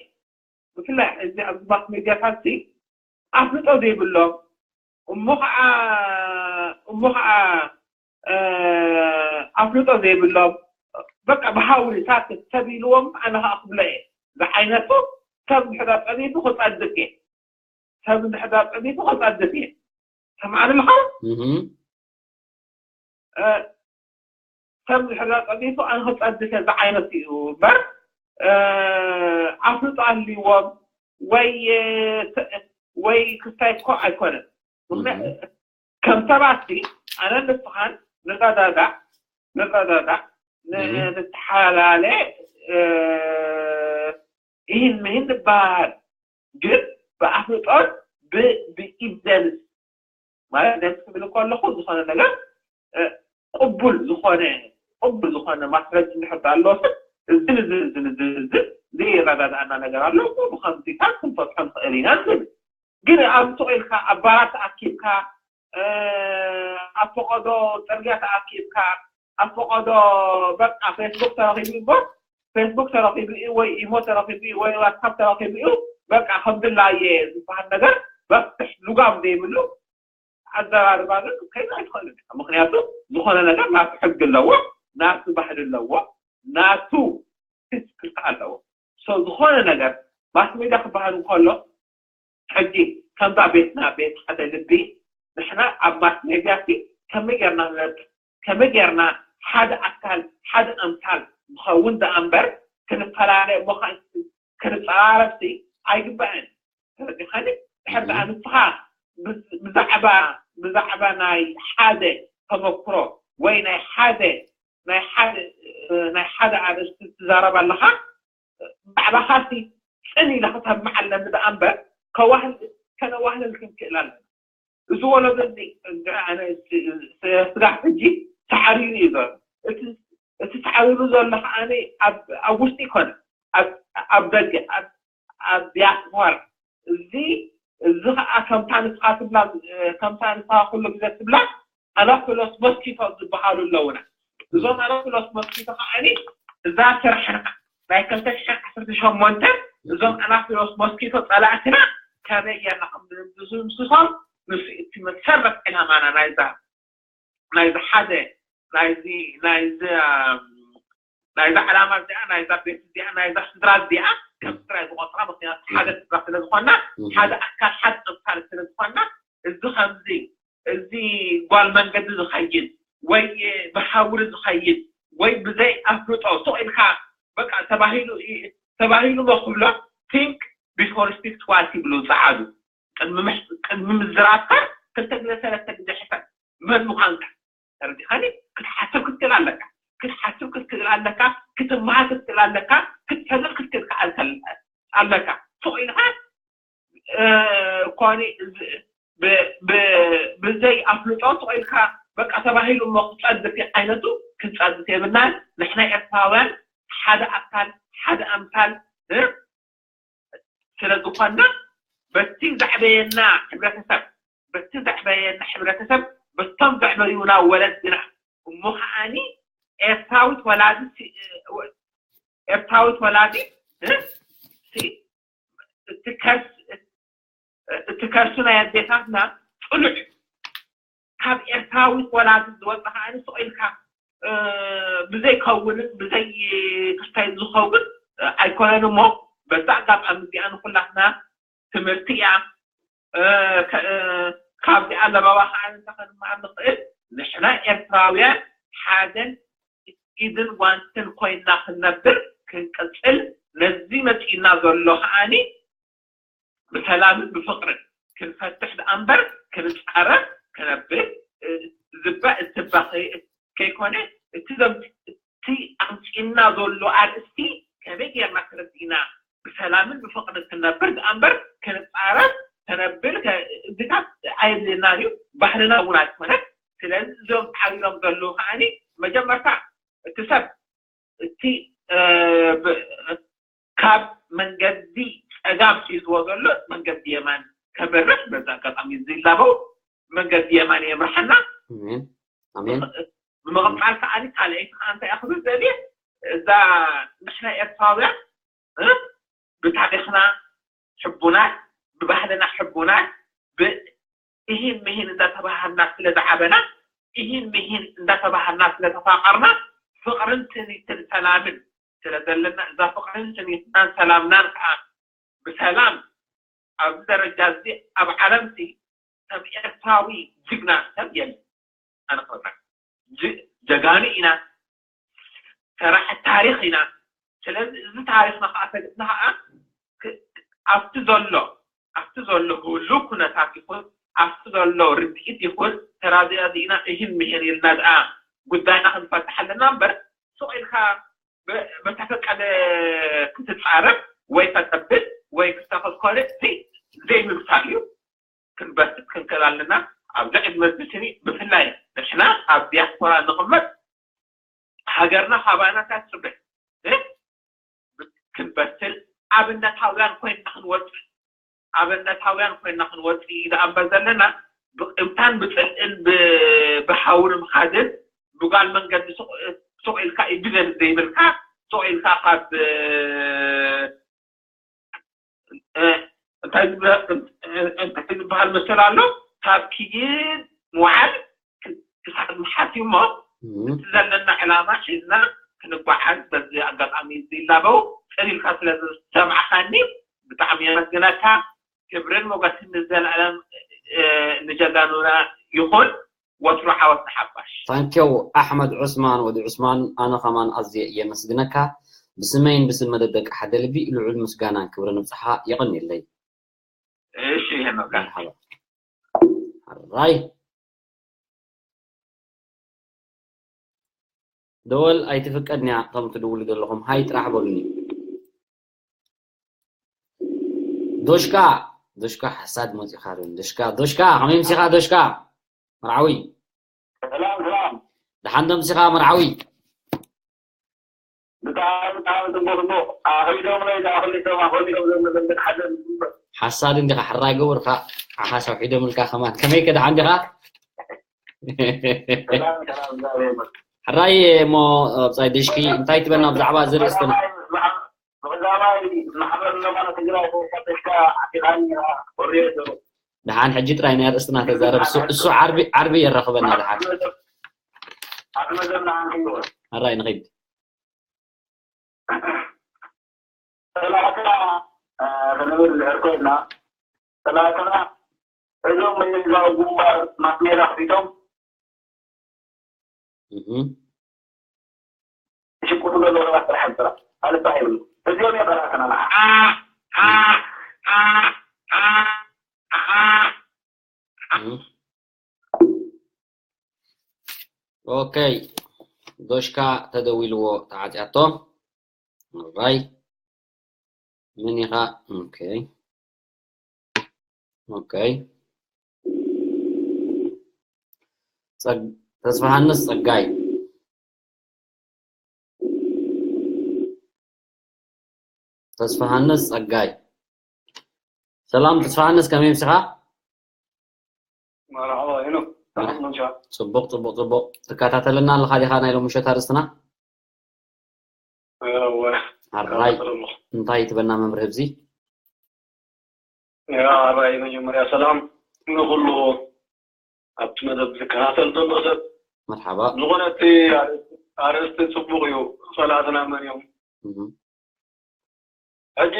ብፍላይ እዚ ኣብዚ ማስ ሜድያታት ሲ ኣፍልጦ ዘይብሎም እሞ ከዓ እሞ ከዓ ኣፍልጦ ዘይብሎም በቃ ብሃውሪ ሳክት ሰብ ኢልዎም ኣነ ከዓ ክብሎ እየ ዝዓይነቱ ሰብ እንድሕር ጸኒቱ ክጸድፍ እየ ሰብ እንድሕር ጸኒቱ ክጸድፍ እየ ሰምዓኒ ኣለኻ ሰብ እንድሕር ጸኒቱ ኣነ ክጸድፍ እየ ዝዓይነቱ እዩ እምበር ኣፍልጦ ኣልዎም ወይ ወይ ክስታይ እኮ ኣይኮነን ከም ሰባት ኣነ ንስኻን ንረዳዳእ ንረዳዳእ ንተሓላለ ይህን ምህን ንበሃል ግን ብኣፍልጦን ብኢቪደንስ ማለት ደስ ክብል ከለኹ ዝኾነ ነገር ቅቡል ዝኾነ ቅቡል ዝኾነ ማስረጅ እንድሕር ኣለዎ ሰብ እዝን እዝን እዝን እዝን እዝን ዘይረዳድኣና ነገር ኣሎ፣ ብኸምዚታት ክንፈትሖ ንኽእል ኢና ንብል። ግን ኣብ ጥቕ ኢልካ ኣብ ባራት ተኣኪብካ ኣብ ፈቐዶ ፅርግያ ተኣኪብካ ኣብ ፈቐዶ በቃ ፌስቡክ ተረኺቡ እምበር ፌስቡክ ተረኺቡ እዩ ወይ ኢሞ ተረኺቡ እዩ ወይ ዋትሳፕ ተረኺቡ እዩ በቃ ከምድላየ ዝበሃል ነገር በፍትሕ ልጓም ዘይብሉ ኣዘራርባ ግን ክትከይድ ኣይትኽእልን ኢኻ። ምክንያቱ ዝኾነ ነገር ናቱ ሕጊ ኣለዎ፣ ናቱ ባህሊ ኣለዎ፣ ናቱ ክልተ ኣለዎ። ሶ ዝኾነ ነገር ማስ ሜድያ ክበሃል እንከሎ ሕጂ ከምዛ ቤትና ቤት ሓደ ልቢ ንሕና ኣብ ማስ ሜድያ ሲ ከመይ ጌርና ንነጥፍ ከመይ ጌርና ሓደ ኣካል ሓደ ኣምሳል ንኸውን ደኣ እምበር ክንፈላለ እሞ ከዓ ክንፀራረብ ሲ ኣይግባእን። ተረዲኻኒ? ድሕር ደኣ ንስኻ ብዛዕባ ብዛዕባ ናይ ሓደ ተመክሮ ወይ ናይ ሓደ ናይ ሓደ ናይ ሓደ ኣርእስቲ ትዛረብ ኣለኻ ብዛዕባኻ ሲ ፅን ኢለ ክሰምዕ ኣለኒ ደኣ እምበር ከዋህል ከነዋህልል ክንክእል ኣለና። እዚ ወለዶ እዚ ኣነ ስጋዕ ሕጂ ሳዕሪሩ እዩ ዘሎ። እቲ ሳዕሪሩ ዘሎ ከዓ ኣብ ውሽጢ ይኮነ ኣብ ደገ ኣብ ዲያስፖራ እዚ እዚ ከዓ ከምታ ንስኻ ትብላ ከምታ ንስኻ ኩሉ ግዜ ትብላ ኣናፍሎስ ሞስኪቶ ዝበሃሉ ኣለውና። እዞም ኣናፍሎስ ሞስኪቶ ከዓ እዛ ስራሕና ናይ ክልተ ሽሕን ዓሰርተ ሸሞንተ እዞም ኣናፍሎስ ሞስኪቶ ፀላእትና ከመይ ጌርና ከም ንድምስሶም ንሱ እቲ መሰረት ዕላማና ናይዛ ናይዚ ሓደ ናይዚ ናይዚ ናይዛ ዕላማ እዚኣ ናይዛ ቤት እዚኣ ናይዛ ስድራ እዚኣ ከም ስድራ ዝቆፅራ ምክንያቱ ሓደ ስድራ ስለ ዝኾና ሓደ ኣካል ሓደ ጥንካሪ ስለ ዝኾና እዚ ከምዚ እዚ ጓል መንገዲ ዝኸይድ ወይ ብሃውሪ ዝኸይድ ወይ ብዘይ ኣፍልጦ ሱቕ ኢልካ በቃ ተባሂሉ ተባሂሉ መክብሎ think before speak twice ይብሉ ፀዓዱ ቅድሚ ምዝራብካ ክልተ ግዜ ሰለስተ ግዜ ሕሰብ መን ምዃንካ ተረዲኻኒ ክትሓስብ ክትክእል ኣለካ ክትሓስብ ክትክእል ኣለካ ክትመሃር ክትክእል ኣለካ ክትፈልጥ ክትክእል ኣለካ ሱቕ ኢልካ ኮኒ ብዘይ ኣፍልጦ ተቆይልካ በቃ ተባሂሉ እሞ ክፀድፍ ዓይነቱ ክንፀድፍ የብልናን። ንሕና ኤርትራውያን ሓደ ኣካል ሓደ ኣምሳል ስለዝኾና በቲ ዘዕበየና ሕብረተሰብ በቲ ዘዕበየና ሕብረተሰብ በቶም ዘዕበዩና ወለድና እሞ ከዓኒ ኤርትራዊት ወላዲት ኤርትራዊት ወላዲት እቲ ከርሲ ናይ ኣዴታትና ፅሉዕ ካብ ኤርትራዊት ወላዲት ዝወፀ ከዓ ስቕ ኢልካ ብዘይከውንን ብዘይ ክስታይ ዝኸውን ኣይኮነን እሞ በዛ ኣጋጣሚ እዚኣ ንኩላትና ትምህርቲ እያ። ካብዚኣ ለባባ ከዓ እንታይ ክንመሃር ንኽእል ንሕና ኤርትራውያን ሓደን ኢድን ጓንትን ኮይና ክንነብር ክንቅፅል ነዚ መፂእና ዘሎ ከዓኒ ብሰላምን ብፍቅርን ክንፈትሕ ደኣ እምበር ክንፃረፍ ክነብል ዝባእ እትባኸ ከይኮነ እቲ ዘምፅ እቲ ኣምፂእና ዘሎ ኣርእስቲ ከመይ ጌርና ክረዲእና ብሰላምን ብፍቅርን ክንነብር ደኣ እምበር ክንፃረፍ ከነብል እዚታት ኣየድልየናን እዩ ባህልና እውን ኣይኮነን ስለዚ እዞም ዓብሮም ዘለዉ ከዓኒ መጀመርታ እቲ ሰብ እቲ ካብ መንገዲ ፀጋም ሒዝዎ ዘሎ መንገዲ የማን ከመርሕ በዚ ኣጋጣሚ እዚ ይላበው መንገዲ የማን የምርሓና። ኣሜን። ብምቕፃል ከዓ ካልኣይቲ ከዓ እንታይ እያ ክብል ደልየ እዛ ንሕና ኤርትራውያን ብታሪክና ሕቡናት ብባህልና ሕቡናት ኢሂን ምሂን እንዳተባሃልና ስለ ዝዓበና ኢሂን ምሂን እንዳተባሃልና ስለ ተፋቐርና ፍቕርን ትኒትን ሰላምን ስለ ዘለና እዛ ፍቕርን ትኒትናን ሰላምናን ከዓ ብሰላም ኣብዚ ደረጃ እዚ ኣብ ዓለም ሲ ከም ኤርትራዊ ጅግና ሰብ የለን ኣነ ክብለካ ጀጋኑ ኢና ሰራሒ ታሪኽ ኢና ስለዚ እዚ ታሪኽና ከዓ ፈሊጥና ከዓ ኣብቲ ዘሎ ኣብቲ ዘሎ ህሉ ኩነታት ይኹን ኣብቲ ዘሎ ርድኢት ይኹን ተራዲእና ኢሂን ምሂን ኢልና ደኣ ጉዳይና ክንፈትሕ ኣለና እምበር ሱቕ ኢልካ በተፈቀደ ክትፃረፍ ወይ ከተብል ወይ ክተኸልከለ ዘይምምሳል እዩ ክንበስል ክንክእል ኣለና። ኣብ ልዕሊ መዚ ስኒ ብፍላይ ንሕና ኣብ ዲያስፖራ ንቕመጥ ሃገርና ካባና እንታይ ትፅበ? እ? ክንበስል ኣብነታውያን ኮይና ክንወፅእ ኣብነታውያን ኮይና ክንወፅእ እዩ ደኣ እምበር ዘለና ብቕምታን ብፅልእን ብ- ብሃውሪ ምኻድን ብጓል መንገዲ ሱቕ ሱቕ ኢልካ እዩ ድገል ዘይብልካ ሱቕ ኢልካ ካብ እ፣ እንታይ ዝበ- እንታይ ዝበሃል መሰል ኣሎ ካብ ክይድ ምውዓል ክሳብ ምሓት እዩ እሞ እቲ ዘለና ዕላማ ሒዝና ክንጓዓዝ በዚ ኣጋጣሚ እዚ ይላበው ጥሪልካ ስለ ዝሰማዕካኒ ብጣዕሚ የመስግነካ። ክብርን ሞገስን ንዘለኣለም ንጀጋኑና ይኹን። ወትሩ ዓወት ንሓፋሽ። ታንኪው ኣሕመድ ዑስማን ወዲ ዑስማን ኣነ ከማን ኣዝየ የመስግነካ ብስመይን ብስም መደብ ደቂ ሓደ ልቢ ልዑል ምስጋናን ክብርን ንብጽሓ የቐንየለይ። እሺ ሄኖካ። መርሓባ። ሕራይ ደወል ኣይትፍቀድንያ ከም ትድውሉ ዘለኹም ሃይ ጥራሕ በሉኒ። ዶሽካ ዶሽካ ሓሳድ መፂኻ ዶ ዶሽካ ዶሽካ ከመይ ምሲኻ ዶሽካ መርዓዊ ሰላም ሰላም። ደሓን ዶ ምሲኻ መርዓዊ ብጣዕሚ ብጣዕሚ ጽቡቅ ጽቡቅ ኣኽሊሎም ወይ ኣኽሊሎም ኣኽሊሎም ዘመዘንግን ሓደ ሓሳድ እንዲኻ ሕራይ ገበርካ ዓኻ ሰውሒዶምልካ ከማን ከመይ ከ ደሓን ዲኻ ሰላም ሰላም ዛሬ ሕራይ እሞ ኣብፃይ ድሽኪ እንታይ ትበና ብዛዕባ እዚ ርእስትና ብቐዳማይ ማሕበር ለማኖ ትግራይ ተወቀጥካ ኣቲኻኒ ወሬ ደሩ ደሓን ሕጂ ጥራይ ናይ ኣርእስትና ተዛረብ እሱ እሱ ዓርቢ ዓርቢ የራኽበና ደሓን ኣቲ መደብና ሓንቲ ይወ ኣራይ ንኺድ ሰላምታ ክንብል ዝሕር ኮይና ሰላምታ እዞም መየዛዊ ግንባር ማስሜዳ ክፊቶም እህ ሽቁጡ ዘሎ ሰባት ጥራሕ ጥራሕ ኣልባ ይብሉ እዚኦም የበራትና መዓ ኦኬ ዶሽካ ተደዊልዎ ተዓፅያቶ ራይ ምን ኢኻ ኦኬ ኦኬ ተስፋሃንስ ፀጋይ ተስፋሃንስ ፀጋይ ሰላም ተስፋሃንስ ከመይ ምሲኻ መርሓባ ሄኖክ ሰላም ዶ ጽቡቕ ጽቡቕ ጽቡቕ ትከታተለና ኣለኻ ዲኻ ናይ ሎምሸት ኣርእስትና እወ ኣራይ እንታይ ትበና መምርህ ብዚ ያ ኣራይ መጀመርያ ሰላም ንኩሉ ኣብቲ መደብ ዝከታተል ዘሎ ሰብ መርሓባ ዝኾነ እቲ ኣርእስቲ ጽቡቕ እዩ ጸላእትና መን እዮም ሕጂ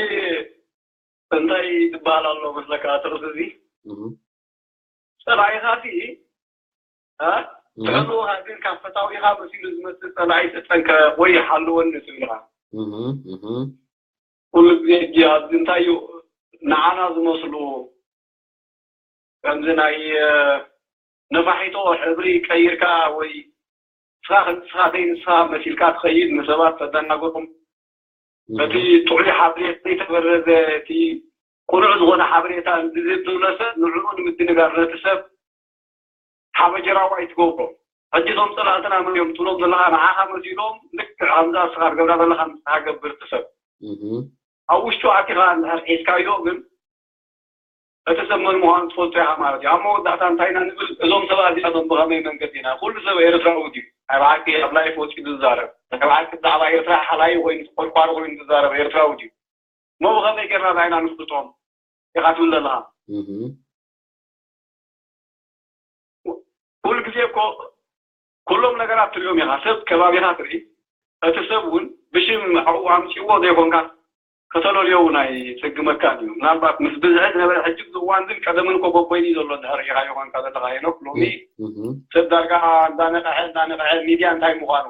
እንታይ ዝበሃል ኣሎ መስለካ ትርሲ እዚ ፀላኢኻ ሲ ጥዕንኡ ሃዲንካ ፈታዊኻ መሲሉ ዝመፅእ ፀላኢ ተፀንከ ወይ ይሓልወኒ ትብል ኢኻ ኩሉ ግዜ ሕጂ ኣብዚ እንታይ እዩ ንዓና ዝመስሉ ከምዚ ናይ ነፋሒቶ ሕብሪ ቀይርካ ወይ ንስኻ ከም ንስኻ ዘይንስኻ መሲልካ ትኸይድ ንሰባት ተደናግሮም በቲ ጥዑይ ሓብሬት ዘይተበረዘ እቲ ቅኑዕ ዝኾነ ሓበሬታ እንድዝህብ ዘሎ ሰብ ንዕኡ ንምድንጋር ነቲ ሰብ ሓበጀራዋ ኣይትገብሮ ሕጂ እቶም ፀላእትና መን እዮም ትብሎም ዘለኻ ንዓኻ መሲሎም ልክዕ ከምዛ ንስኻ ትገብራ ዘለኻ ንስኻ ገብር እቲ ሰብ ኣብ ውሽጡ ኣቲኻ እንድሕር ሒዝካዮ ግን እቲ ሰብ መን ምዃኑ ትፈልጦ ኢኻ ማለት እዩ። ኣብ መወዳእታ እንታይ ኢና ንብል? እዞም ሰባት እዚኣቶም ብኸመይ መንገዲ ኢና? ኩሉ ሰብ ኤርትራዊ ድዩ? ናይ ብሓቂ ኣብ ላይፍ ወጺኡ ዝዛረብ፣ ናይ ብሓቂ ብዛዕባ ኤርትራ ሓላዪ ኮይኑ ተቖርቋሪ ኮይኑ ዝዛረብ ኤርትራዊ ድዩ? እሞ ብኸመይ ጌርና ዳይና ንፍልጦም ኢኻ ትብል ዘለኻ? ኩሉ ግዜ እኮ ኩሎም ነገራት ትሪኦም ኢኻ። ሰብ ከባቢኻ ትርኢ፣ እቲ ሰብ እውን ብሽም ኣብኡ ኣምፂእዎ ዘይኮንካ ከተለልዮ እውን ኣይፅግመካን እዩ። ምናልባት ምስ ብዝሒ ዝነበረ ሕጂ ኣብዚ እዋን ግን ቀደምን እኮ በቦይኑ እዩ ዘሎ እንድሕር ሪኢኻዮ ኮንካ ዘለኻ ሄኖክ ሎሚ ሰብ ዳርጋ እንዳነቕሐ እንዳነቕሐ ሚድያ እንታይ ምዃኑ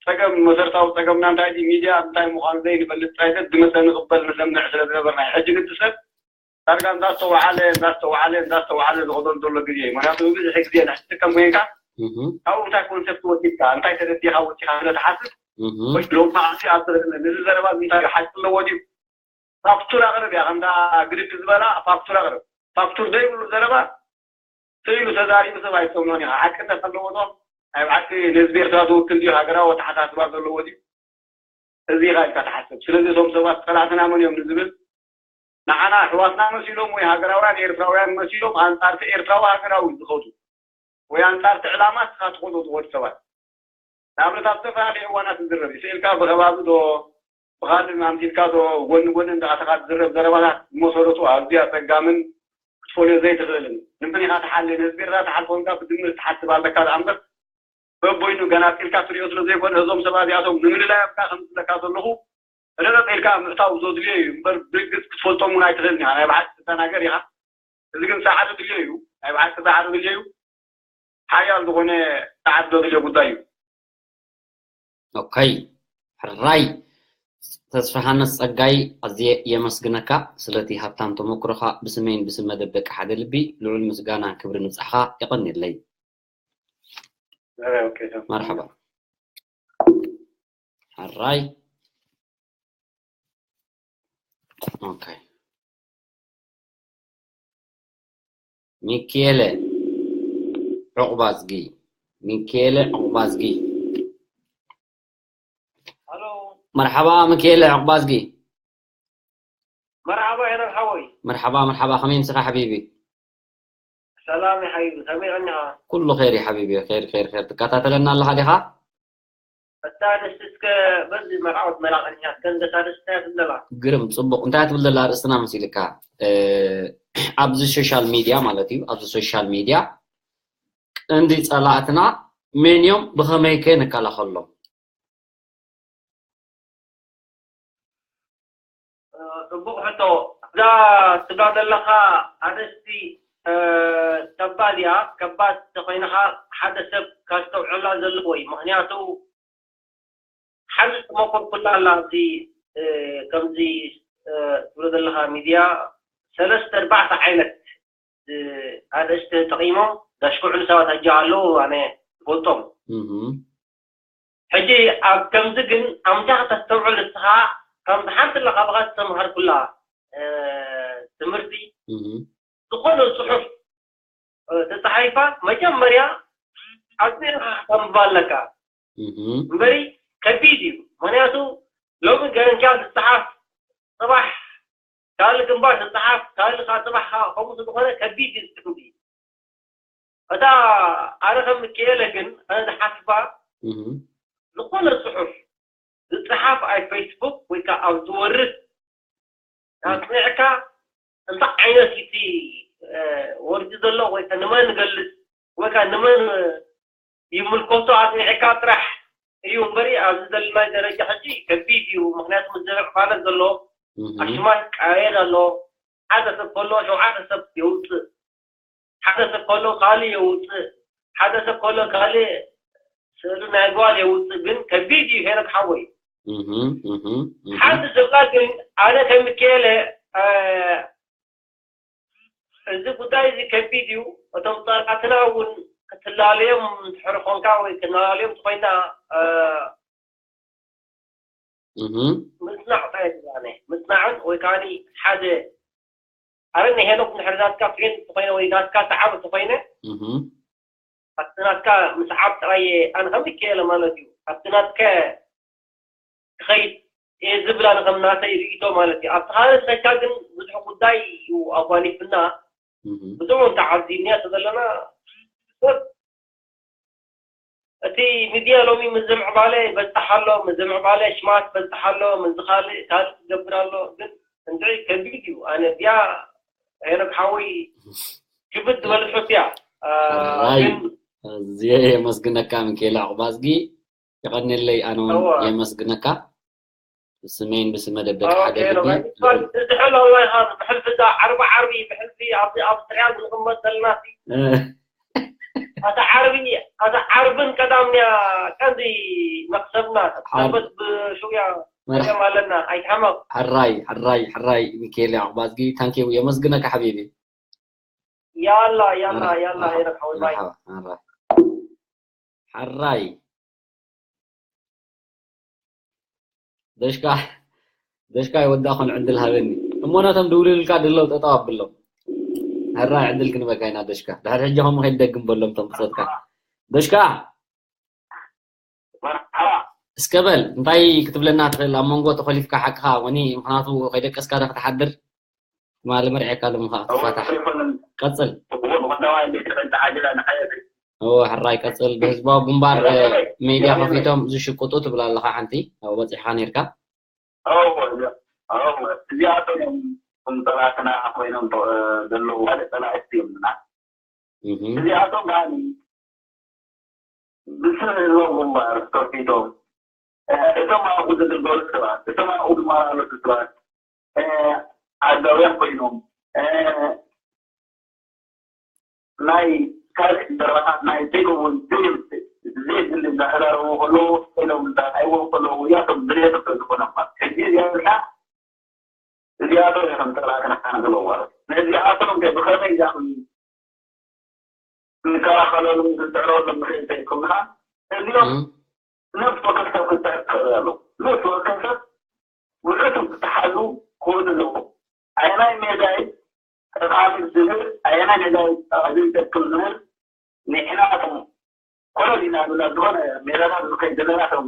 ፀገም መሰረታዊ ፀገምና እንታይ ድዩ ሚድያ እንታይ ምዃኑ ዘይንፈልጥ ጥራይ በብመጠ ንቕበል ንሰምዕ ስለ ዝነበርና እዩ። ሕጂ ግን እቲ ሰብ ዳርጋ እንዳስተውዓለ እንዳስተውዓለ እንዳስተውዓለ ዝኸደሉ ዘሎ ግዜ እዩ። ምክንያቱ ብብዝሒ ግዜ እንድሕር ትጥቀም ኮይንካ ካብኡ እንታይ ኮንሰፕት ወሲድካ እንታይ ተረዲኻ ወፂኻ ስለ ትሓስብ ወይ ሎም መዓልቲ ኣብ ንዚ ዘረባ እዚ እንታይ እዩ ሓቂ ኣለዎ ድዩ ፋክቱር ኣቕርብ እያ ከምታ ግድድ ዝበላ ፋክቱር ኣቕርብ ፋክቱር ዘይብሉ ዘረባ ስኢሉ ተዛሪቡ ሰብ ኣይትሰምዖን ኢኻ። ሓቂ እንተተለዎ ዶ ናይ ብሓቂ ንህዝቢ ኤርትራ ዝውክል ድዩ? ሃገራዊ ኣተሓሳስባ ዘለዎ ድዩ? እዚ ኢኻ ኢልካ ትሓስብ። ስለዚ እቶም ሰባት ጸላእትና መን እዮም ንዝብል ንዓና ኣሕዋትና መሲሎም ወይ ሃገራውያን ኤርትራውያን መሲሎም ኣንጻርቲ ኤርትራዊ ሃገራዊ ዝኸዱ ወይ ኣንጻርቲ ዕላማ እስኻ ትኸዱ ትኸዱ ሰባት ንኣብነት ኣብ ዝተፈላለዩ እዋናት ዝዝረብ እዩ። ስኢልካ ብኸባቢ ዶ ብኻልእ ኣምሲልካ ዶ ጎኒ ጎኒ እንዳኣተኻ ዝዝረብ ዘረባታት ብመሰረቱ ኣዝዩ ኣጸጋምን ክትፈልዮ ዘይትኽእልን እዩ። ንምንታይ ኢኻ ትሓሊ ንህዝቢ ኤርትራ ትሓልፎ ኢልካ ብድምር ትሓስብ ኣለካ ደኣ እምበር በቦይኑ ገናጺልካ ትሪኦ ስለ ዘይኮነ እዞም ሰባት እዚኣቶም ንምልላይ ኣብካ ከም ዝብለካ ዘለኹ ረጠጥ ኢልካ ምእታው ዘድልዮ እዩ እምበር ብርግጽ ክትፈልጦም እውን ኣይትኽእልን ኢኻ። ናይ ብሓቂ ትተናገር ኢኻ። እዚ ግን ጻዕሪ ድልዮ እዩ። ናይ ብሓቂ ጻዕሪ ድልዮ እዩ። ሓያል ዝኾነ ጻዕሪ ዘድልዮ ጉዳይ እዩ። ኦካይ ሕራይ ተስፋሃነስ ጸጋይ ኣዝየ የመስግነካ ስለቲ ሃብታም ተመክሮኻ ብስመይን ብስም መደብ ደቂ ሓደ ልቢ ልዑል ምስጋና ክብሪ ንብጻሕኻ የቐንየለይ። መርሓባ ሕራይ ኦካይ ሚኪኤለ ዑቕባዝጊ ሚኪኤለ ዑቕባዝጊ መርሓባ ሚኪኤለ ዑቕባዝጊ መርሓባ ሄረን ሓወይ መርሓባ መርሓባ ከመይ ምስኻ ሓቢቢ ሰላም ሓቢቢ ከመይ ቀኒኻ ኩሉ ኸይር ሓቢቢ ኸይር ኸይር ኸይር ትከታተለና ኣለኻ ዲኻ እታ ኣንስቲ እስከ በዚ መርዓወት መላቐኛ እስከ ንገሳ ደስታ ትብለላ ግርም ጽቡቕ እንታይ ትብል ዘላ ኣርእስትና መሲልካ ኣብዚ ሶሻል ሚድያ ማለት እዩ ኣብዚ ሶሻል ሚድያ ቀንዲ ጸላእትና መን እዮም ብኸመይ ከ ንከላኸሎም ጽቡቕ ሕቶ እዛ ትብላ ዘለኻ ኣርእስቲ ከባድ እያ። ከባድ ተኾይንኻ ሓደ ሰብ ከስተውዕላ ዘለዎ እዩ። ምኽንያቱ ሓንቲ ትመኮርኩላ ኣላ ኣብዚ ከምዚ ትብሎ ዘለኻ ሚድያ ሰለስተ ኣርባዕተ ዓይነት ኣርእስቲ ተጠቒሞም ዘሽክዕሉ ሰባት ኣጃ ኣለዉ ኣነ ዝፈልጦም ሕጂ ኣብ ከምዚ ግን ኣምታ ከተስተውዕል ንስኻ ከምዚ ሓንቲ ኣለካ ብኻ ዝተምሃርኩላ ትምህርቲ ዝኾነ ፅሑፍ ተፃሒፋ መጀመርያ ኣፅኒዕካ ከተንብባ ኣለካ እምበሪ ከቢድ እዩ ምክንያቱ ሎሚ ገረንካ ዝፀሓፍ ፅባሕ ካልእ ግንባር ዝፀሓፍ ካልእ ከዓ ፅባሕ ከምኡ ስለዝኾነ ከቢድ እዩ ዝፅሑፍ እዩ እታ ኣነ ከም ምክኤለ ግን ኣነ ዝሓስባ ዝኾነ ፅሑፍ ዝፀሓፍ ኣብ ፌስቡክ ወይ ከዓ ኣብ ዝወርድ ኣፅኒዕካ እንታይ ዓይነት እቲ ወርዲ ዘሎ ወይ ከዓ ንመን ንገልፅ ወይ ከዓ ንመን ይምልከቶ ኣፅኒዕካ ጥራሕ እዩ እምበሪ ኣብዚ ዘለናይ ደረጃ ሕጂ ከቢድ እዩ ምክንያቱ ምዝዕባለት ዘሎ ኣሽማት ይቃየድ ኣሎ ሓደ ሰብ ከሎ ሸውዓተ ሰብ የውፅእ ሓደ ሰብ ከሎ ካልእ የውፅእ ሓደ ሰብ ከሎ ካልእ ስእሊ ናይ ጓል የውፅእ ግን ከቢድ እዩ ሄኖክ ሓወይ ሓንቲ ዝብላ ግን ኣነ ከምክኤለ እዚ ጉዳይ እዚ ከቢድ እዩ እቶም ፀላእትና እውን ክትላለዮም ትሕርኾንካ ወይ ክነላለዮም ትኮይና ምፅናዕ ጥራይ ዝባነ ምፅናዕን ወይ ከዓ ሓደ ኣረ ንሄኖክ ንድሕሪ ናትካ ፌን ተኮይነ ወይ ናትካ ሰዓብ ተኮይነ ኣብቲ ናትካ ምስዓብ ጥራይ ኣነ ከም ይከየለ ማለት እዩ ኣብቲ ናትከ ክኸይድ እየ ዝብል ኣነ ከም ናተይ ርእይቶ ማለት እዩ ኣብቲ ካልእ ሰካ ግን ብዙሕ ጉዳይ እዩ ኣጓኒፍና ብዙሕ እውን ተዓዚብናዮ ተዘለና ሰብ እቲ ሚድያ ሎሚ ምስ ዘምዕባለ ይበፅሕ ኣሎ ምስ ዘምዕባለ ሽማት ይበፅሕ ኣሎ ምስ ካልእ ካልእ ትገብር ኣሎ ግን እንታይ ከቢድ እዩ ኣነ እዚኣ ሄኖክ ሓወይ ክብድ ዝበለት ሕቶ እያ ኣዝየ የመስግነካ ሚካኤል ኣቑባዝጊ የቐንየለይ ኣነ እውን የመስግነካ ብስመይን ብስመ ደበቂ ሓደ ልቢ ዝሕል ኣላ ኢኻ ብሕልፊ እዛ ዓርቢ ዓርቢ ብሕልፊ ኣብዚ ኣብ ስርያ ንቕመጥ ዘለና ኣታ ዓርቢ ኣታ ዓርብን ቀዳም እያ ቀንዲ መክሰብና ሰንበት ብሽውያ መርሓባ ኣለና ኣይትሕመቕ ሕራይ ሕራይ ሕራይ ሚካኤል ያዕቆብ ኣዝጊ ታንኪው የመስግነካ ሓቢቢ ያላ ያላ ያላ ሄኖክ ሓወይ ባይ ሕራይ ደሽካ ደሽካ ይወዳእኹን ዕድል ሃበኒ እሞ ነቶም ድውልልካ ድለው ጠጠው ኣብሎም ሕራይ ዕድል ክንበካ ኢና ዶሽካ። ድሕሪ ሕጂ ከምኡ ከይትደግም በሎም እቶም ብጾትካ። ዶሽካ፣ መርሓባ። እስከ በል እንታይ ክትብለና ትኽእል? ኣብ መንጎ ተኾሊፍካ ሓቅኻ ወኒ፣ ምኽንያቱ ከይደቀስካ ዶ ክትሓድር? ትማሊ መርዒካ ሎሚ ከዓ ክትፋታሕ። ኣይኮነን። ቀጽል። እዎ፣ ብቐዳማይ እንዴት ተዓጅላ ንሓየት። እዎ፣ ሕራይ ቀጽል። ብህዝባዊ ግንባር፣ እ፣ ሜድያ ከፊቶም ዝሽቅጡ ትብል ኣለኻ ሓንቲ። ኣብኡ በጺሕካ ነይርካ። እዎ፣ እዎ። እዚኣቶም እዮም ከም ጸላእትና ኮይኖም ተ-፣ ዘለዉ፣ ማለት ጸላእቲ እዮም እና እህ። እዚኣቶም ከኣ ብስም ህዝባዊ ግንባር ከፊቶም፣ እ፣ እቶም ኣብኡ ዝግልገሉ ሰባት፣ እቶም ኣብኡ ዝመላለሱ ሰባት፣ እ፣ ዓዳውያን ኮይኖም፣ እ፣ ናይ ካልእ ዘረባታት ናይ ዘይከውን ዘይምስ-፣ ዘየድሊ እንዳተዛረቡ ከለዉ፣ ኢሎም እንዳርኣይዎም ከለዉ፣ እዚኣቶም ድሌቶም ስለ ዝኾነ እኳ። ሕጂ እዚኣ እዚኣ እዚኣቶም እዮም ጸላእትና ዝብልዎ። ነዚኣቶም ከ ብኸመይ ኢኻ ክንከላኸለሎም ክንጽዕረሎም ንኽእል እንተይኮንና፣ እዚኦም እም። ነፍሲ ወከፍ ሰብ ክሰርሕ ይኽእል ኣሎ። ነፍሲ ወከፍ ሰብ ብዕቱብ ክተሓዙ ክኽእሉ ኣለዎም። ኣየናይ ሜዳ እዩ ጠቓሚ ዝብል፣ ኣየናይ ሜዳ እዩ ጠቓሚ ዘይጠቅም ዝብል ንሕና እቶም ኮለል ኢና ብና ዝኾነ ሜዳታት ንኸይድ ዘለና እቶም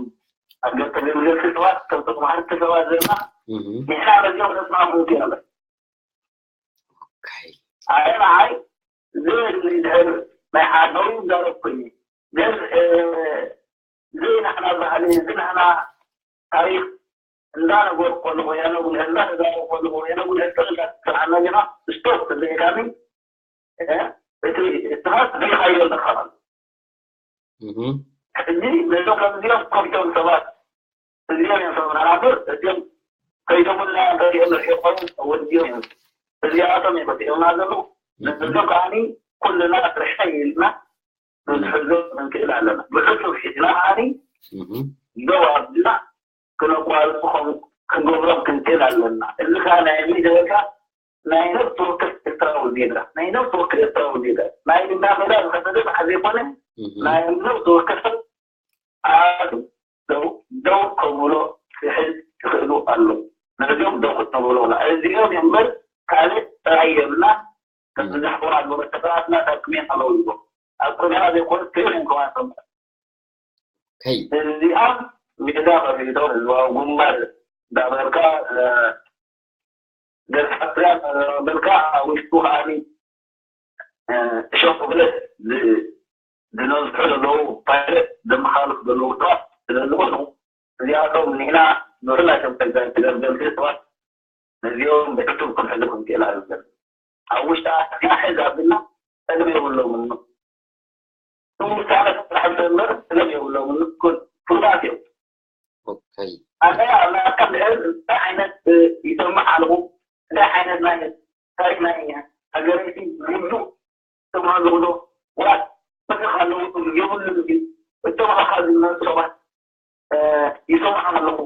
ኣብ ገጠር ዩኒቨርሲቲ ሰባት፣ እቶም ተምሃርቲ ሰባት ዘለና እህ። ንሕና ነዚኦም ነስማዕኩም ኢና። ኦኬ። ኣየ ንዓይ ዝብል ድሕር ናይ ሓደው ይዛረብ ኮይኑ፣ ግን፣ እ፣ እዚ ናሕና ባህሊ፣ እዚ ናሕና ታሪኽ እንዳነገሩ ከለኹ፣ ወያነ ጉልህ እንዳተዛረቡ ከለኹ፣ ወያነ ጉልህ ጥቕላል ትሰምዓና ዜና ስቶፕ ተዘይካኒ፣ እ፣ እቲ፣ እቲ ኻስ ዘይኻዮ ኣለኻ ማለት እዩ። እህ። ሕጂ ነዞም ከምዚኦም ከፊቶም ሰባት እዚኦም እዮም ሰብና ናብር፣ እዚኦም ከይዶምልና እንተሪኦም ንሪኦ ኮይኑ ወዲኦም እዮም። እዚኣቶም እዮም ወዲኦምና ዘለዉ። እህ። ነዞም ከዓኒ ኩልና ርሕይ ኢልና ክንሕዞ ክንክእል ኣለና። ብሕሱብ ሒዝና ከዓኒ እህ። ደው ኣቢልና ክነቋርጾ ከም-፣ ክንገብሮም ክንክእል ኣለና። እዚ ከኣ ናይ ኣሜሪካ ናይ ነፍሲ ወከፍ ኤርትራዊ ዜጋ፣ ናይ ነፍሲ ወከፍ ኤርትራዊ ዜጋ፣ ናይ እንዳመዳ ዝኸፈተ በዓል ዘይኮነ፣ እህ። ናይ ነፍሲ ወከፍ ሰብ ኣቱ ደው፣ ደው ከብሎ ክሕዝ ክኽእሉ ኣለዉ። ነዚኦም ደው ክተብሎ እዚኦም እዮም እምበር ካልእ ጥራይ የብልና። ከም ዝዛሕፉ ኣልቦ መተባትና ካብ ቅሜን ኣለዉ ይብሉ። ኣብ ቅሜና ዘይኮነ ክህል እዮም ከማን ሰምዑ። ከይ እዚኣ ሜዳ ከፊቶም ህዝባዊ ግንባር እንዳበልካ፣ እ፣ ገርካትያ እንዳበልካ ኣብ ውሽጡ ከዓኒ፣ እ፣ እሾክ ብረት ዝ-፣ ዝነዝሑ ዘለዉ ፓይለት ዘመሓላልፉ ዘለዉ ሰባት ስለ ዝኾኑ እዚኣቶም ንሕና ንኹላቶም ተገልገልቲ ሰባት ነዚኦም ብዕቱብ ክንሕዞ ክንክእል ኣለና። ኣብ ውሽጣ ኣትና ሕዝ ኣብልና ጸገም የብሎምን። ንውሳነ ስራሕ እምበር ጸገም የብሎምን። ንኩል ፍሉጣት እዮም። ኦኬ። ኣነ ኣብ ናትካ እንድሕር እንታይ ዓይነት ይሰምዕ ኣለኹ፣ እንታይ ዓይነት ናይ ታሪኽ ናይ ሃገረይቲ ዝብሉ እቶም ኣለዉ ዶ? ዋት መድረኽ ኣለዉ የብሉን እዩ። እቶም ኣኻ ዝመፁ ሰባት፣ እ፣ ይሰምዖም ኣለኹ።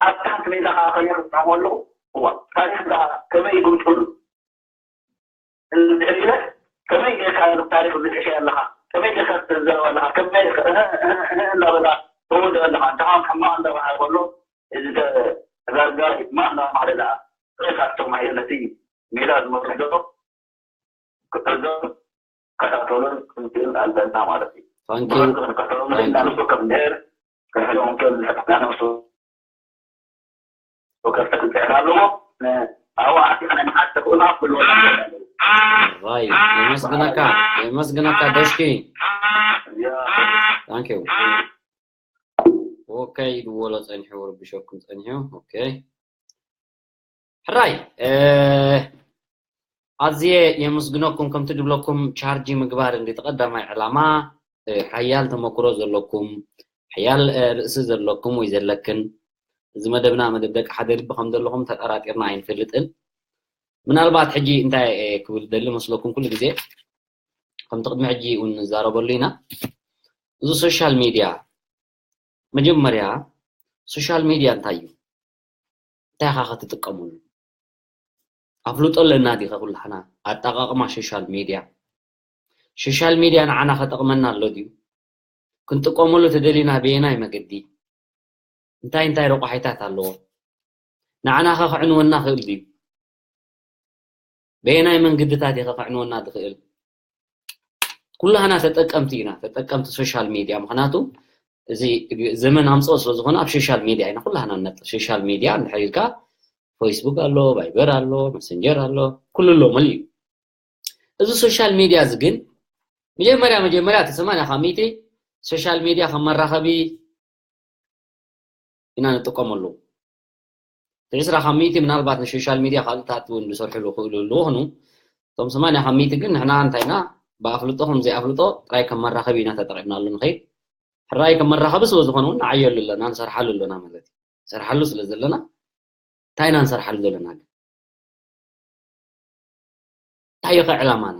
ኣብ ታሕቲ ሜዳ ከዓ ከይረ ክሰምዖ ኣለኹ። እዋ፣ ታሪኽ ከዓ ከመይ ይግምጥሉ? እንድሕር ኢለ፣ ከመይ ጌርካ ታሪኽ ዝጥሕሽ ኣለኻ? ከመይ ጌርካ ትዛረብ ኣለኻ? ከመይ ጌርካ እህ፣ እህ፣ እህ እናበላ ተወድኦ ኣለኻ? እንተ ከም ሕማቕ እንዳበሃ ከሎ፣ እዚ ተ-፣ ተጋርጋሪ ሕማቕ እንዳማዕለላ፣ ሬሳ ኣቶም ኣየር ነቲ ሜዳ ዝመርሕ ዘሎ፣ ክዕዘብ ከታተሎን ክንክእል ኣለና ማለት እዩ። ታንኪ። ብኸምዚ ክንከተሎም ንኽእል ኢና። ንሱ ከም ድሔር ክንሕዞ ክንክእል ንሕና ነፍሱ ወከፍ ተክንክእል ኣለዎ። ን-፣ ኣብኡ ኣቲኻ ናይ መሓዝ ተኽእሎ ኣብ ኩሉ ቦታ ኣለዎ። ራይ፣ የመስግነካ፣ የመስግነካ ደሽኪ። ያ። ታንኪ። ኦኬ፣ ይድወሎ ጸኒሑ፣ ረቢሸኩም ጸኒሑ። ኦኬ። ሕራይ፣ እ፣ ኣዝየ የመስግነኩም። ከምቲ ድብለኩም ቻርጅ ምግባር እንዲ ተቐዳማይ ዕላማ፣ እ፣ ሓያል ተመክሮ ዘለኩም፣ ሓያል፣ እ፣ ርእሲ ዘለኩም ወይ ዘለክን፣ እዚ መደብና መደብ ደቂ ሓደ ልቢ ከም ዘለኹም ተጠራጢርና ኣይንፈልጥን። ምናልባት ሕጂ እንታይ፣ እ፣ ክብል ደሊ መስለኩም፣ ኩሉ ግዜ ከምቲ ቅድሚ ሕጂ እውን ንዛረበሉ ኢና። እዚ ሶሻል ሚድያ፣ መጀመርያ ሶሻል ሚድያ እንታይ እዩ? እንታይ ኢኻ ክትጥቀመሉ? ኣፍልጦ ኣለና ዲኻ ኩላሕና ኣጠቓቕማ ሶሻል ሚድያ? ሶሻል ሚድያ ንዓና ከጠቕመና ኣሎ ድዩ? ክንጥቀመሉ ተደሊና በየናይ መገዲ? እንታይ እንታይ ረቋሒታት ኣለዎ? ንዓና ከ ክዕንወና ክእል ድዩ? በየናይ መንገድታት እዩ ከቕዕንወና ዝኽእል? ኩላህና ተጠቀምቲ ኢና፣ ተጠቀምቲ ሶሻል ሚድያ። ምኽንያቱ እዚ ዘመን ኣምፅኦ ስለ ዝኾነ ኣብ ሶሻል ሚድያ ኢና ኩላህና ንነጥፍ። ሶሻል ሚድያ እንድሕር ኢልካ ፌስቡክ ኣሎ፣ ቫይበር ኣሎ፣ መሰንጀር ኣሎ፣ ኩሉ ኣሎ፣ መሊኡ። እዚ ሶሻል ሚድያ እዚ ግን መጀመርያ መጀመርያ እቲ ሰማንያ ካብ ሚእቲ ሶሻል ሚድያ ከም መራኸቢ ኢና ንጥቀመሉ። እቲ ዕስራ ካብ ሚእቲ ምናልባት ንሶሻል ሚድያ ካልኦታት እውን ዝሰርሕሉ ክእሉ ኣለዉ ኹኑ፣ እቶም ሰማንያ ካብ ሚእቲ ግን ንሕና እንታይ ኢና ብኣፍልጦ ከም ዘይኣፍልጦ ጥራይ ከም መራኸቢ ኢና ተጠቒምናሉ ንኸይድ። ሕራይ ከም መራኸቢ ስለ ዝኾነ እውን ንዓየሉ ኣለና፣ ንሰርሓሉ ኣለና ማለት እዩ። ንሰርሓሉ ስለ ዘለና እንታይ ኢና ንሰርሓሉ ዘለና ግን? እንታይ እዩ ከ ዕላማና?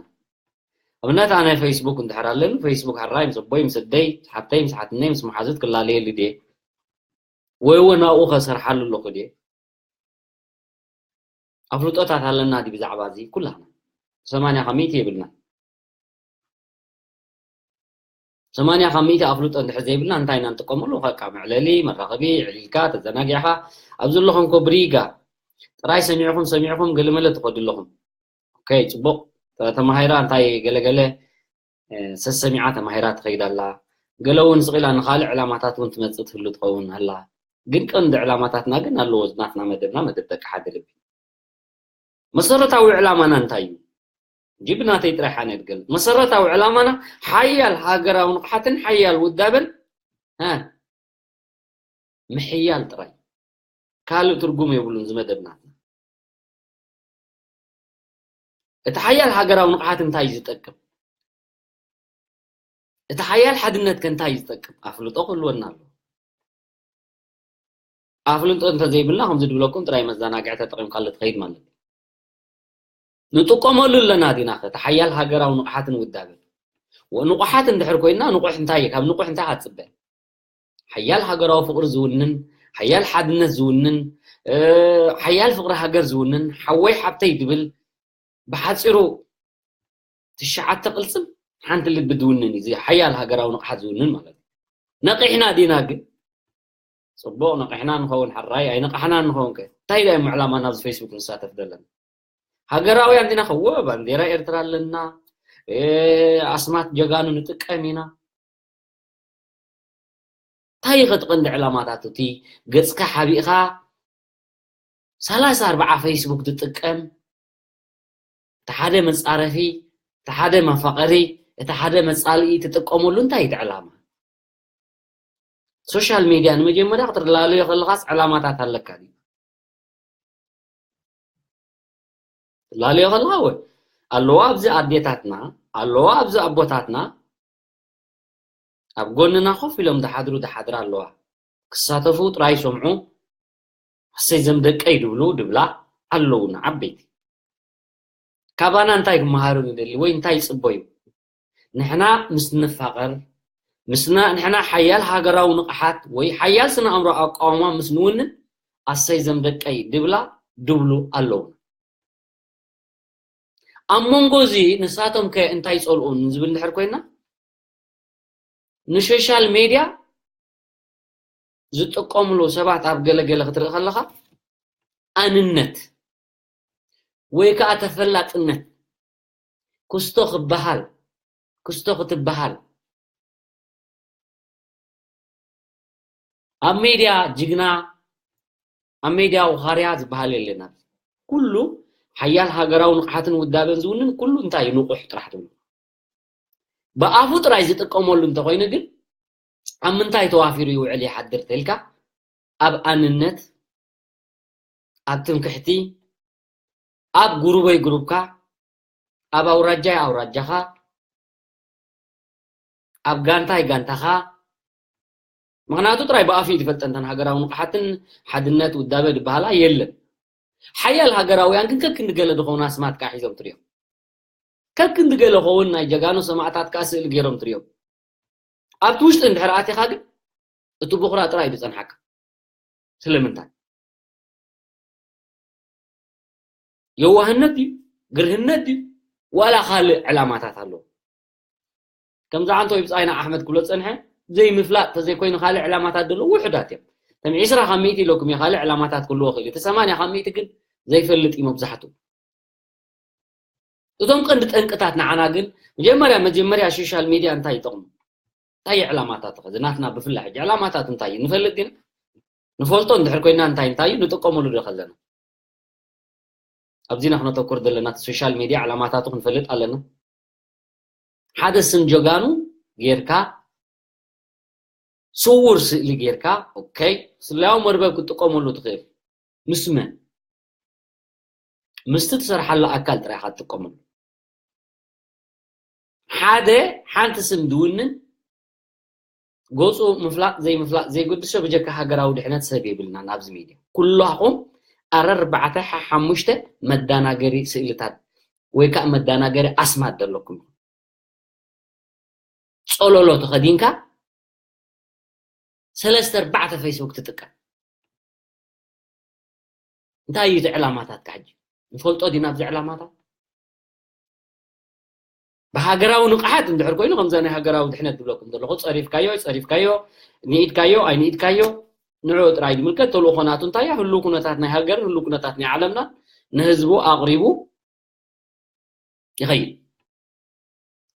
ኣብነት ኣነ ፌስቡክ እንድሕር ኣለኒ፣ ፌስቡክ ሕራይ ምስ ኣቦይ፣ ምስ ኣደይ፣ ምስ ሓብተይ፣ ምስ ሓትነይ፣ ምስ መሓዙት ክላለየሉ ድየ? ወይ እውን ኣብኡ ከሰርሓሉ ኣለኹ ድየ? ኣፍልጦታት ኣለና ድዩ ብዛዕባ እዚ? ኩላህና ሰማንያ ካብ ሚእቲ የብልና። ሰማንያ ካብ ሚእቲ ኣፍልጦ እንድሕር ዘይብልና እንታይ ኢና ንጥቀመሉ? በቃ መዕለሊ፣ መራኸቢ፣ ዕሊልካ፣ ተዘናጊዕካ፣ ኣብ ዘለኹም ኮ ብሪጋ ጥራይ ሰሚዕኹም፣ ሰሚዕኹም ገለመለ ትኸዱ ኣለኹም። ኦኬ፣ ጽቡቕ። ተ-፣ ተማሂራ እንታይ ገለገለ፣ እ፣ ሰሰሚዓ ተማሂራ ትኸይድ ኣላ። ገለ እውን ስቕ ኢላ ንኻልእ ዕላማታት እውን ትመጽእ ትህሉ ትኸውን ኣላ። ግን ቀንዲ ዕላማታትና ግን ኣለዎ፣ ናትና መደብና፣ መደብ ደቂ ሓደ ልቢ። መሰረታዊ ዕላማና እንታይ እዩ? እንጂ ብናተይ ጥራይ ሓነ ድገል። መሰረታዊ ዕላማና ሓያል ሃገራዊ ንቕሓትን ሓያል ውዳበን፣ እ፣ ምሕያል ጥራይ። ካልእ ትርጉም የብሉን እዚ መደብ ናትና። እቲ ሓያል ሃገራዊ ንቕሓት እንታይ እዩ ዝጠቅም? እቲ ሓያል ሓድነት ከ እንታይ እዩ ዝጠቅም? ኣፍልጦ ክህልወና ኣለዎ። ኣፍልጦ እንተዘይብልና፣ ከምዚ ድብለኩም ጥራይ መዘናግዒ ተጠቒምካሉ ትኸይድ ማለት እዩ። ንጥቀመሉ ኣለና ዲና ኸ? እቲ ሓያል ሃገራዊ ንቕሓትን ውዳበን። ወ-፣ ንቑሓት እንድሕር ኮይንና፣ ንቑሕ እንታይ እዩ? ካብ ንቑሕ እንታይ ክትጽበ? ሓያል ሃገራዊ ፍቕሪ ዝውንን፣ ሓያል ሓድነት ዝውንን፣ እ፣ ሓያል ፍቕሪ ሃገር ዝውንን፣ ሓወይ ሓብተይ ድብል፣ ብሓጺሩ ትሽዓተ ቅልጽም ሓንቲ ልቢ ድውንን እዩ። እዚ ሓያል ሃገራዊ ንቕሓት ዝውንን ማለት እዩ። ነቒሕና ዲና ግን? ጽቡቕ፣ ነቒሕና ንኸውን ሕራይ፣ ኣይነቓሕናን ንኸውን ከ? እንታይ ድኣ እሞ ዕላማ ናብዚ ፌስቡክ ንሳተፍ ዘለና? ሃገራውያን ዲና ከ? ወ፣ ባንዴራ ኤርትራ ኣለና፣ እ፣ ኣስማት ጀጋኑ ንጥቀም ኢና። እንታይ እዩ ከ እቲ ቀንዲ ዕላማታት? እቲ ገጽካ ሓቢእኻ ሰላሳ ኣርብዓ ፌስቡክ ትጥቀም፣ እቲ ሓደ መጻረፊ፣ እቲ ሓደ መፋቐሪ፣ እቲ ሓደ መጻልኢ ትጥቀመሉ እንታይ እዩ እቲ ዕላማ? ሶሻል ሚድያ ንመጀመርያ ክትላለዮ ከለኻስ ዕላማታት ኣለካ ድዩ? ትላለዮ ከለኻ ወይ ኣለዋ ኣብዚ ኣዴታትና፣ ኣለዋ ኣብዚ ኣቦታትና፣ ኣብ ጎንና ኮፍ ኢሎም ዝሓድሩ ዝሓድራ ኣለዋ። ክሳተፉ ጥራይ ይሰምዑ፣ "ኣሰይ ዘም ደቀይ" ድብሉ ድብላ ኣለውና ዓበይቲ። ካባና እንታይ ክመሃሩ ንደሊ ወይ እንታይ ይጽበዩ? ንሕና ምስ ንፋቐር፣ ምስና ንሕና ሓያል ሃገራዊ ንቕሓት ወይ ሓያል ስነ ኣእምሮ ኣቃውማ ምስ ንውንን፣ "ኣሰይ ዘም ደቀይ" ድብላ ድብሉ ኣለውና። ኣብ መንጎ እዚ ንሳቶም ከ እንታይ ይጸልኡ ንዝብል እንድሕር ኮይና፣ ንሶሻል ሜድያ ዝጥቀምሉ ሰባት ኣብ ገለ ገለ ክትርኢ ከለኻ፣ ኣንነት ወይ ከኣ ተፈላጥነት፣ ክስቶ ክበሃል፣ ክስቶ ክትበሃል፣ ኣብ ሜድያ ጅግና፣ ኣብ ሜድያ ውኻርያ ዝበሃል የለን። ኣብዚ ኩሉ ሓያል ሃገራዊ ንቕሓትን ውዳበን ዝውንን ኩሉ እንታይ እዩ? ንቑሕ ጥራሕ ትብሉ። ብኣፉ ጥራይ ዝጥቀመሉ እንተኾይኑ ግን፣ ኣብ ምንታይ ተዋፊሩ ይውዕል ይሓድር ተልካ፣ ኣብ ኣንነት፣ ኣብ ትምክሕቲ፣ ኣብ ጉሩበይ ጉሩብካ፣ ኣብ ኣውራጃይ ኣውራጃኻ፣ ኣብ ጋንታይ ጋንታኻ። ምኽንያቱ ጥራይ ብኣፍ እዩ ዝፈልጠን፣ እተን ሃገራዊ ንቕሓትን ሓድነት ውዳበ ዝበሃላ የለን። ሓያል ሃገራውያን ግን ከክንዲ ገለ ዝኾኑ ኣስማት ከኣ ሒዞም ትሪኦም። ከክንዲ ገለ ኸውን ናይ ጀጋኑ ሰማእታት ከኣ ስእሊ ገይሮም ትሪኦም። ኣብቲ ውሽጢ እንድሕር ኣቲኻ ግን እቲ ቦኽራ ጥራይ እዩ ዝጸንሓካ። ስለምንታይ? የዋህነት ድዩ? ግርህነት ድዩ? ዋላ ካልእ ዕላማታት ኣለዎ? ከምዚ ዓንቶ ብጻይና ኣሕመድ ክብሎ ዝጸንሐ፣ ዘይምፍላጥ ተዘይኮይኑ ካልእ ዕላማታት ዘለዉ ውሑዳት እዮም። እቶም ዒስራ ካብ ሚእቲ ኢለኩም እየ፣ ካልእ ዕላማታት ክህልዎ ይኽእል እዩ። እቲ ሰማንያ ካብ ሚእቲ ግን ዘይፈልጥ እዩ መብዛሕትኡ። እቶም ቀንዲ ጠንቅታት ንዓና ግን መጀመርያ መጀመርያ ሶሻል ሚድያ እንታይ ይጠቕሙ? እንታይ እዩ ዕላማታት? እዚ ናትና ብፍላይ ሕጂ ዕላማታት እንታይ እዩ ንፈልጥ? ግን ንፈልጦ እንድሕር ኮይና እንታይ እንታይ እዩ ንጥቀመሉ ዶ ከለና? ኣብዚና ክነተኩር ዘለና እቲ ሶሻል ሚድያ ዕላማታቱ ክንፈልጥ ኣለና። ሓደ ስም ጀጋኑ ጌርካ ስውር ስእሊ ጌርካ፣ ኦኬ፣ ስለያዊ መርበብ ክትጥቀመሉ ትኽእል። ምስ መን? ምስቲ ትሰርሓሉ ኣካል ጥራይ ኢኻ ትጥቀመሉ። ሓደ ሓንቲ ስም ድውንን ገፁ ምፍላጥ ዘይምፍላጥ ዘይገድሶ ብጀካ ሃገራዊ ድሕነት ሰብ የብልናን ኣብዚ ሚድያ። ኩላኹም ኣረርባዕተ ሓሓሙሽተ መዳናገሪ ስእልታት ወይ ከዓ መዳናገሪ ኣስማት ዘለኩም ጸሎሎ ተኸዲንካ ሰለስተ ኣርባዕተ ፌስቡክ ትጥቀም። እንታይ እዩ እቲ ዕላማታት ካሕጂ? ንፈልጦ ዲና ኣብዚ ዕላማታት? ብሃገራዊ ንቕሓት እንድሕር ኮይኑ ከምዛ ናይ ሃገራዊ ድሕነት ዝብለኩም ዘለኹ ጸሪፍካዮ ኣይጸሪፍካዮ፣ ንኢድካዮ ኣይንኢድካዮ፣ ንዕኡ ጥራይ ዝምልከት ተልእኾ ናቱ እንታይ እያ? ህሉው ኩነታት ናይ ሃገርን ህሉው ኩነታት ናይ ዓለምና ንህዝቡ ኣቕሪቡ ይኸይድ።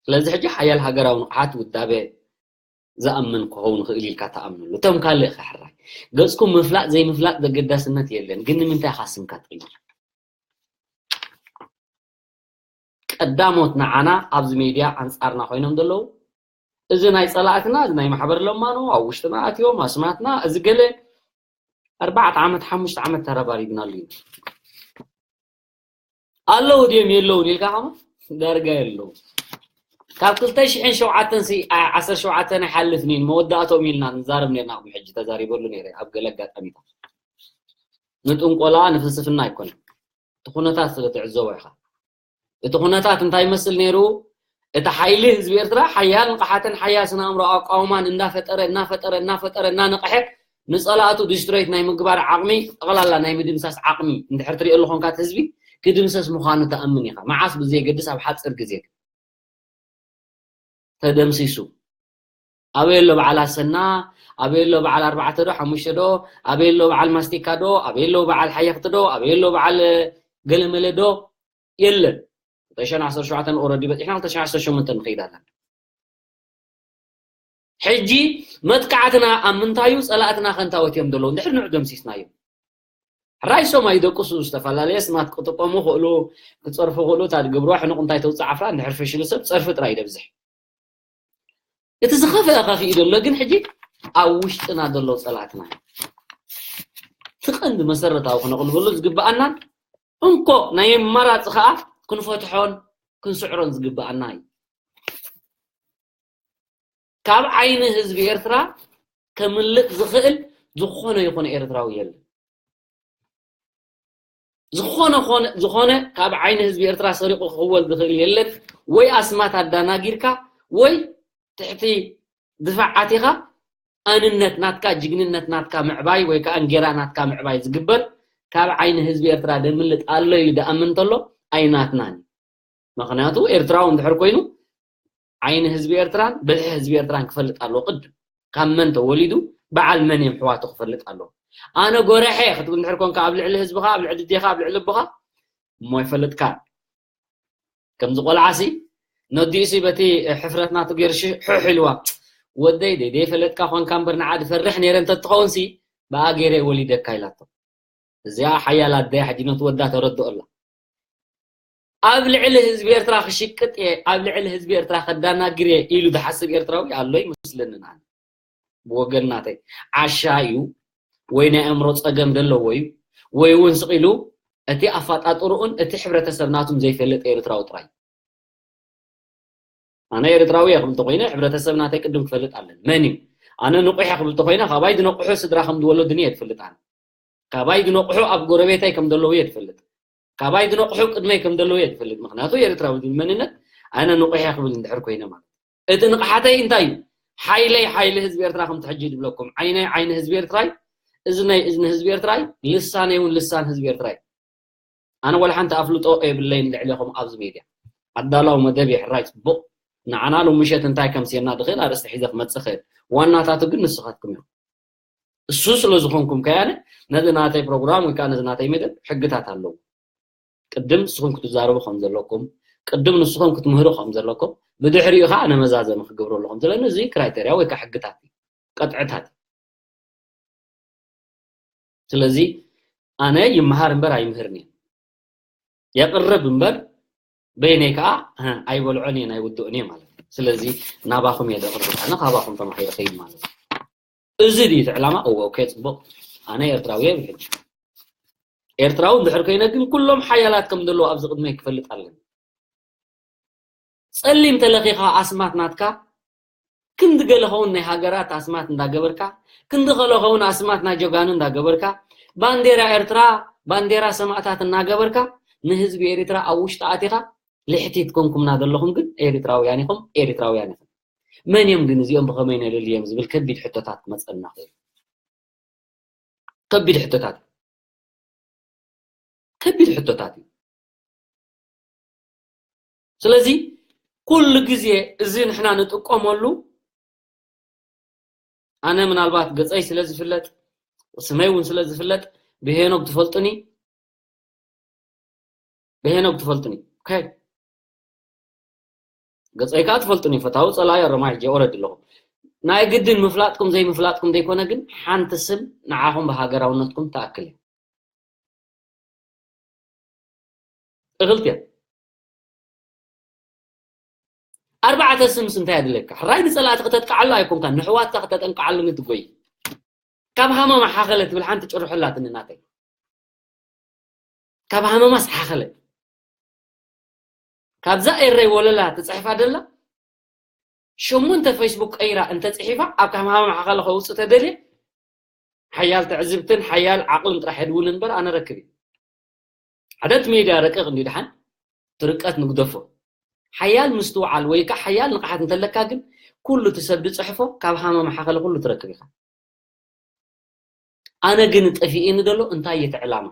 ስለዚ ሕጂ ሓያል ሃገራዊ ንቕሓት ውዳበ ዝኣምን ክኸውን ይኽእል ኢልካ ትኣምነሉ። እቶም ካልእ ከሕራይ ገጽኩም ምፍላጥ ዘይምፍላጥ ዘገዳስነት የለን። ግን ንምንታይ ኢኻ ስምካ ትቕይር? ቀዳሞት ንዓና ኣብዚ ሜድያ ኣንጻርና ኮይኖም ዘለዉ፣ እዚ ናይ ጸላእትና፣ እዚ ናይ ማሕበር ለማኖ፣ ኣብ ውሽጥና ኣትዮም፣ ኣስማትና፣ እዚ ገለ ኣርባዕተ ዓመት፣ ሓሙሽተ ዓመት ተረባሪብናሉ እዩ። ኣለዉ ድዮም የለውን ኢልካ ከማ ዳርጋ የለዉ። ካብ ክልተ ሽሕን ሸውዓተን ሲ፣ ዓ-፣ ዓሰርተ ሸውዓተ ኣይሓልፍን እዩ፣ መወዳእትኦም ኢልና ንዛረብ ነርና፣ ቅድሚ ሕጂ ተዛሪበሉ ነይረ ኣብ ገለ ኣጋጣሚታት። ንጥንቆላ፣ ንፍልስፍና ኣይኮነን። እቲ ኩነታት ስለ ትዕዘቦ ኢኻ። እቲ ኩነታት እንታይ ይመስል ነይሩ? እቲ ሓይሊ ህዝቢ ኤርትራ ሓያል ንቕሓትን ሓያል ስነ ኣእምሮ ኣቃውማን እናፈጠረ፣ እናፈጠረ፣ እናፈጠረ፣ እናነቕሐ ንጸላእቱ ዲስትሮይት ናይ ምግባር ዓቕሚ፣ ጠቕላላ ናይ ምድምሳስ ዓቕሚ እንድሕር ትሪኦ ኣለኹ፣ ኮንካ እቲ ህዝቢ ክድምሰስ ምዃኑ ትኣምን ኢኻ። መዓስ ብዘየገድስ ኣብ ሓጺር ግዜ ተደምሲሱ። ኣበይ ኣሎ በዓል ኣሰና? ኣበይ ኣሎ በዓል ኣርባዕተ ዶ ሓሙሽተ ዶ? ኣበይ ኣሎ በዓል ማስቲካ ዶ? ኣበይ ኣሎ በዓል ሓየኽቲ ዶ? ኣበይ ኣሎ በዓል ገለመለ ዶ? የለን። ክልተ ሽሕን ዓሰርተ ሸውዓተን ኦረዲ በፂሕና፣ ክልተ ሽሕን ዓሰርተ ሸሞንተን ንኸይድ ኣለና። ሕጂ መጥቃዕትና ኣብ ምንታዩ? ፀላእትና ከንታወት እዮም ዘለዉ። እንድሕር ንዑ ደምሲስናዮም። ሕራይ ሶም ኣይደቅሱ፣ ዝተፈላለየ ስማት ክጥቀሙ ክእሉ፣ ክጸርፉ ክእሉ፣ እታ ድገብርዋ ሕኑቕ እንታይ ተውፅእ ዓፍራ፣ እንድሕር ፈሽሉ ሰብ ጸርፊ ጥራይ ደብዝሕ። እቲ ዝኸፍአ ከፊኡ ዘሎ ግን ሕጂ ኣብ ውሽጥና ዘለዉ ጸላእትና እዩ። እቲ ቀንዲ መሰረታዊ ክነቕልበሉ ዝግብኣናን እንኮ ናይ ኣማራጺ ከኣ ክንፈትሖን ክንስዕሮን ዝግብኣና እዩ። ካብ ዓይኒ ህዝቢ ኤርትራ ከምልጥ ዝኽእል ዝኾነ ይኹን ኤርትራዊ የለን። ዝኾነ ኾነ-፣ ዝኾነ ካብ ዓይኒ ህዝቢ ኤርትራ ሰሪቑ ክኽወል ዝኽእል የለን። ወይ ኣስማት ኣዳናጊርካ ወይ ትሕቲ ድፋዕ ኣቲኻ ኣንነት ናትካ፣ ጅግንነት ናትካ ምዕባይ ወይ ከኣ እንጌራ ናትካ ምዕባይ ዝግበር ካብ ዓይኒ ህዝቢ ኤርትራ ደምልጥ ኣሎ ኢሉ ደኣምን እንተሎ ኣይናትናን እዩ። ምኽንያቱ ኤርትራዊ እንድሕር ኮይኑ ዓይኒ ህዝቢ ኤርትራን ብልሒ ህዝቢ ኤርትራን ክፈልጥ ኣለዎ። ቅድም ካብ መን ተወሊዱ በዓል መን እዮም ኣሕዋቱ ክፈልጥ ኣለዎ። ኣነ ጎረሐ ክትብል እንድሕር ኮንካ ኣብ ልዕሊ ህዝብኻ፣ ኣብ ልዕሊ ኣዴኻ፣ ኣብ ልዕሊ ኣቦኻ እሞ ኣይፈልጥካን። ከምዚ ቆልዓሲ ነዲኡሲ በቲ ሕፍረት ናቱ ገይሩ ሽ-፣ ሕሕ ኢልዋ፣ "ወደይ ደይ-፣ ደይፈለጥካ ኾንካ እምበር ንዓ ድፈርሕ ነይረ እንተትኸውንሲ ብኣ ገይረ ወሊደካ" ኢላቶ። እዚኣ ሓያል ኣደ ሕጂ ነቲ ወዳ ተረድኦ ኣላ። ኣብ ልዕሊ ህዝቢ ኤርትራ ክሽቅጥ እየ፣ ኣብ ልዕሊ ህዝቢ ኤርትራ ከዳናግር እየ ኢሉ ዝሓስብ ኤርትራዊ ኣሎ ይመስለኒ። ንዓና ብወገን ናተይ ዓሻ እዩ ወይ ናይ ኣእምሮ ጸገም ዘለዎ እዩ ወይ እውን ስቕ ኢሉ እቲ ኣፈጣጥርኡን እቲ ሕብረተሰብ ናቱን ዘይፈልጥ ኤርትራዊ ጥራይ። ኣነ ኤርትራዊ እየ ክብል እንተኾይነ ሕብረተሰብ ናተይ ቅድም ክፈልጥ ኣለን። መን እዩ? ኣነ ንቑሕ እየ ክብል እንተኾይነ ካባይ ዝነቑሑ ስድራ ከም ዝወለዱኒ እየ ዝፈልጥ ኣነ። ካባይ ዝነቑሑ ኣብ ጎረቤተይ ከም ዘለዉ እየ ዝፈልጥ። ካባይ ዝነቑሑ ቅድመይ ከም ዘለዉ እየ ዝፈልጥ። ምኽንያቱ ኤርትራዊ ዝብል መንነት ኣነ ንቑሕ እየ ክብል እንድሕር ኮይነ ማለት። እቲ ንቕሓተይ እንታይ እዩ? ሓይለይ ሓይሊ ህዝቢ ኤርትራ ከምቲ ሕጂ ዝብለኩም፣ ዓይነይ ዓይኒ ህዝቢ ኤርትራይ፣ እዝነይ እዝኒ ህዝቢ ኤርትራይ፣ ልሳነይ እውን ልሳን ህዝቢ ኤርትራይ። ኣነ ወላ ሓንቲ ኣፍልጦ የብለይን ልዕሌኹም ኣብዚ ሜድያ። ኣዳላዊ መደብ እየ፣ ሕራይ ጽቡቕ። ንዓና ሎም ምሸት እንታይ ከምስየና ዝኽእል ኣርእስቲ ሒዘ ክመጽእ እኽእል። ዋናታቱ ግን ንስኻትኩም ኢኹም። እሱ ስለ ዝኾንኩም ከያነ ነዚ ናተይ ፕሮግራም ወይ ከዓ ነዚ ናተይ መደብ ሕግታት ኣለዎ። ቅድም ንስኹም ክትዛረቡ ከም ዘለኩም፣ ቅድም ንስኹም ክትምህሩ ከም ዘለኩም፣ ብድሕሪኡ ከዓ ነመዛዘሚ ክገብረሉ ከም ዘለኒ፣ እዚ ክራይተርያ ወይ ከዓ ሕግታት እዩ፣ ቅጥዕታት እዩ። ስለዚ ኣነ ይመሃር እምበር ኣይምህርን እየ፣ የቕርብ እምበር በይነይ ከዓ፣ እ፣ ኣይበልዖን እየ፣ ኣይውድኦን እየ ማለት እዩ። ስለዚ ናባኹም እየ ደቕርብ፣ ኣነ ካባኹም ተማሂረ ኸይድ ማለት እዩ። እዚ ድዩ እቲ ዕላማ? እወ፣ ኦኬ፣ ጽቡቕ። ኣነ ኤርትራዊ እየ ብሕጂ። ኤርትራዊ እንድሕር ኮይነ ግን ኩሎም ሓያላት ከም ዘለዉ ኣብዚ ቅድመይ ክፈልጥ ኣለኒ። ጸሊም ተለኺኻ ኣስማት ናትካ፣ ክንዲ ገለ ኸውን ናይ ሃገራት ኣስማት እንዳገበርካ፣ ክንዲ ገለ ኸውን ኣስማት ናይ ጀጋኑ እንዳገበርካ፣ ባንዴራ ኤርትራ፣ ባንዴራ ሰማእታት እናገበርካ፣ ንህዝቢ ኤሪትራ ኣብ ውሽጢ ኣቲኻ ልሕቲት ኮንኩምና ዘለኹም ግን ኤሪትራውያን ኢኹም፣ ኤሪትራውያን ኢኹም። መን እዮም ግን እዚኦም ብኸመይ ነለልዮም ዝብል ከቢድ ሕቶታት ክመጸና ይኽእል። ከቢድ ሕቶታት። ከቢድ ሕቶታት እዩ። ስለዚ ኩሉ ግዜ እዚ ንሕና ንጥቀመሉ፣ ኣነ ምናልባት ገጸይ ስለ ዝፍለጥ፣ ስመይ እውን ስለ ዝፍለጥ፣ ብሄኖግ ትፈልጡኒ፣ ብሄኖግ ትፈልጡኒ። ኦኬ። ገጸይ ከዓ ትፈልጡኒ፣ ፈታዊ ጸላኢ ኣረማይ ሕጂ ኦረድ ኣለኹ። ናይ ግድን ምፍላጥኩም ዘይምፍላጥኩም ዘይኮነ ግን ሓንቲ ስም ንዓኹም ብሃገራውነትኩም ትኣክል እያ። እኽልቲ እያ። ኣርባዕተ ስምስ እንታይ ኣድለካ? ሕራይ ንጸላእቲ ክተጥቅዓሉ ኣይኮንካን፣ ንሕዋትካ ክተጠንቅዓሉ ንትጎይ። ካብ ሃመማ ሓኸለ ትብል ሓንቲ ጭርሖ ኣላትኒ ናተይ። ካብ ሃመማስ ሓኸለ። ካብዛ ኤረይ ወለላ ትጽሕፋ ደላ፣ ሸሞንተ ፌስቡክ ቀይራ እንተጽሒፋ፣ ኣብ ካብ ሃመማ ሓኸለ ከውጽእ ተደልየ፣ ሓያል ትዕዝብትን ሓያል ዓቕልን ጥራሕ የድውኒ እምበር ኣነ ረክብ እዩ። ሓደ እቲ ሜድያ ረቂቕ እንዲ ደሓን፣ ትርቀት ንግደፎ። ሓያል ምስትውዓል ወይ ከዓ ሓያል ንቕሓት እንተለካ ግን፣ ኩሉ እቲ ሰብ ዝጽሕፎ ካብ ሃመማ ሓኸለ ኩሉ ትረክብ ኢኻ። ኣነ ግን ጠፊእኒ ዘሎ እንታይ እዩ እቲ ዕላማ?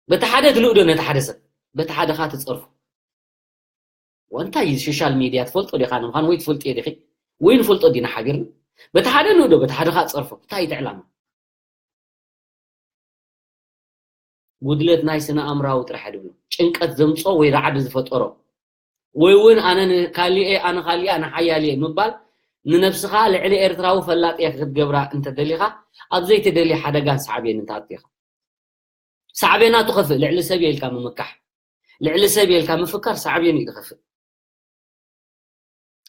በቲ ሓደ ትንእዶ ነቲ ሓደ ሰብ፣ በቲ ሓደ ኸኣ ትጸርፎ። ወንታይ እዩ ሶሻል ሚድያ ትፈልጦ ዲኻ ንምዃኑ ወይ ትፈልጥዮ ዲኺ? ወይ ንፈልጦ ዲና ሓቢርና? በቲ ሓደ ንእዶ፣ በቲ ሓደ ኸኣ ጸርፎ። እንታይ እዩ እቲ ዕላማ? ጉድለት ናይ ስነ ኣእምራዊ ጥራሕ ድብሎ። ጭንቀት ዘምጾ ወይ ራዕዲ ዝፈጠሮ። ወይ እውን ኣነ ንካሊኤ፣ ኣነ ካሊእ፣ ኣነ ሓያል እየ ምባል ንነብስኻ ልዕሊ ኤርትራዊ ፈላጥ እየ ክትገብራ እንተደሊኻ ኣብ ዘይተደልየ ሓደጋን ሳዕቤንን ትኣቱ ኢኻ። ሳዕቤናቱ ከፍእ ልዕሊ ሰብ እየ ኢልካ ምምካሕ፣ ልዕሊ ሰብ እየ ኢልካ ምፍካር ሳዕቤኑ እዩ ዝኸፍእ።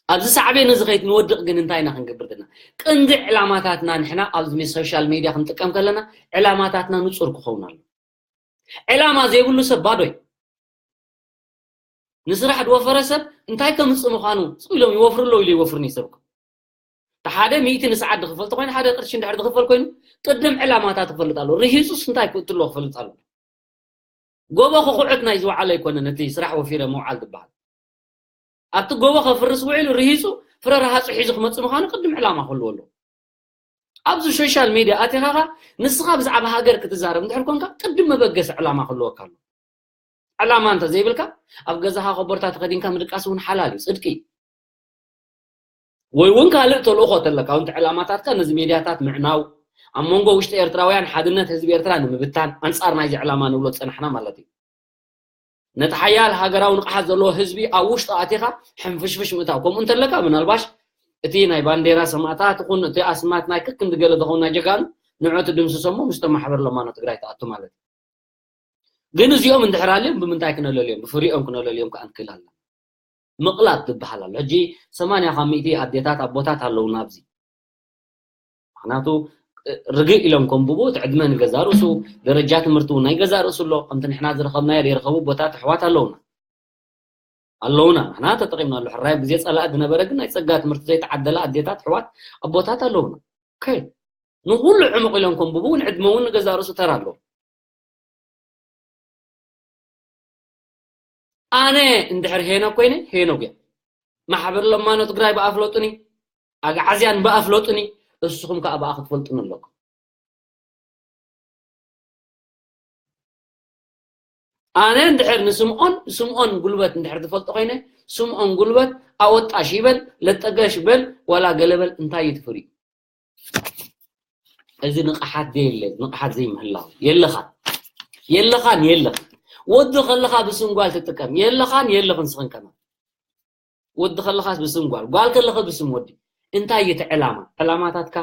ኣብዚ ሳዕቤን እዚ ከይት ንወድቕ ግን እንታይ ኢና ክንገብር ዘለና? ቅንዲ ዕላማታትና ንሕና ኣብዚ ሜ-፣ ሶሻል ሜድያ ክንጥቀም ከለና ዕላማታትና ንጹር ክኸውን ኣሎ። ዕላማ ዘይብሉ ሰብ ባዶ እዩ። ንስራሕ ዝወፈረ ሰብ እንታይ ከምጽእ ምዃኑ ስቕ ኢሎም ይወፍሩ ኣለዉ ኢሉ ይወፍርኒ ይሰብኩ። እቲ ሓደ ሚእቲ ንሰዓት ዝኽፈል ተኾይኑ፣ ሓደ ቅርሺ እንድሕር ዝኽፈል ኮይኑ፣ ቅድም ዕላማታት ክፈልጥ ኣለዎ። ርሂጹስ እንታይ ክእቱ ኣለዎ ክፈልጥ ኣለዎ። ጎቦ ክኹዕት ናይ ዝወዓለ ኣይኮነን፣ ነቲ ስራሕ ወፊረ ምውዓል ዝበሃል። ኣብቲ ጎቦ ከፍርስ ውዒሉ ርሂጹ ፍረ ረሃጹ ሒዙ ክመጽእ ምዃኑ ቅድም ዕላማ ክህልዎ ኣለዎ። ኣብዚ ሶሻል ሚድያ ኣቲኻ ኸኣ ንስኻ ብዛዕባ ሃገር ክትዛረብ እንድሕር ኮንካ ቅድም መበገሲ ዕላማ ክህልወካ ኣለዎ። ዕላማ እንተ ዘይብልካ ኣብ ገዛኻ ኮቦርታ ተኸዲንካ ምድቃስ እውን ሓላል እዩ፣ ጽድቂ እዩ። ወይ እውን ካልእ ተልእኾ ተለካ፣ እውን ዕላማታትካ ነዚ ሚድያታት ምዕናው፣ ኣብ መንጎ ውሽጢ ኤርትራውያን ሓድነት ህዝቢ ኤርትራ ንምብታን፣ ኣንጻር ናይዚ ዕላማ ንብሎ ዝጸናሕና ማለት እዩ። ነቲ ሓያል ሃገራዊ ንቕሓት ዘለዎ ህዝቢ ኣብ ውሽጡ ኣቲኻ ሕንፍሽፍሽ ምእታው። ከምኡ እንተለካ ምናልባሽ እቲ ናይ ባንዴራ ሰማእታት ይኹን እቲ ኣስማት ናይ ከክንዲ ገለ ዝኸውን ናይ ጀጋኑ ንዑ ትድምስሶ እሞ ምስቶም ማሕበር ለማኖ ትግራይ ትኣቱ ማለት እዩ። ግን እዚኦም እንድሕር ኣልዮም ብምንታይ ክነለልዮም? ብፍሪኦም ክነለልዮም ከዓ ንክእል ኣለና። ምቕላጥ ዝበሃል ኣሎ። ሕጂ ሰማንያ ካብ ሚእቲ ኣዴታት ኣቦታት ኣለውና ኣብዚ። ምኽንያቱ ርግእ ኢሎም ከንብቡ እቲ ዕድመ ንገዛ ርእሱ፣ ደረጃ ትምህርቲ እውን ናይ ገዛ ርእሱ ኣሎ። ከምቲ ንሕና ዝረኸብናዮ ዘይረኸቡ ኣቦታት ኣሕዋት ኣለውና። ኣለውና። ንሕና ተጠቒምናሉ። ሕራይ ኣብ ግዜ ጸላኢ ዝነበረ ግን ናይ ጸጋ ትምህርቲ ዘይተዓደላ ኣዴታት ኣሕዋት ኣቦታት ኣለውና። ኦኬ። ንኹሉ ዕሙቕ ኢሎም ከንብቡ እውን ዕድመ እውን ንገዛ ርእሱ ተራ ኣለዎ። ኣነ እንድሕር ሄኖግ ኮይነ ሄኖግ እየ። ማሕበር ለማኖ ትግራይ ብኣፍለጡኒ፣ ኣግዓዝያን ብኣፍለጡኒ፣ እስኹም ከኣ ብኣ ክትፈልጡኒ ኣለኩም። ኣነ እንድሕር ንስምኦን፣ ስምኦን ጉልበት እንድሕር ትፈልጦ ኮይነ፣ ስምኦን ጉልበት ኣወጣሽ ይበል፣ ለጠገሽ በል፣ ዋላ ገለ በል፣ እንታይ እዩ ትፍሪ? እዚ ንቕሓት ዘየለ፣ ንቕሓት ዘይምህላው። የለኻን። የለኻን፣ የለኻን። ወዲ ከለኻ ብስም ጓል ትጥቀም የለኻን የለኽን ስኽን ከማን። ወዲ ከለኻስ ብስም ጓል፣ ጓል ከለኻ ብስም ወዲ። እንታይ እዩ እቲ ዕላማ? ዕላማታትካ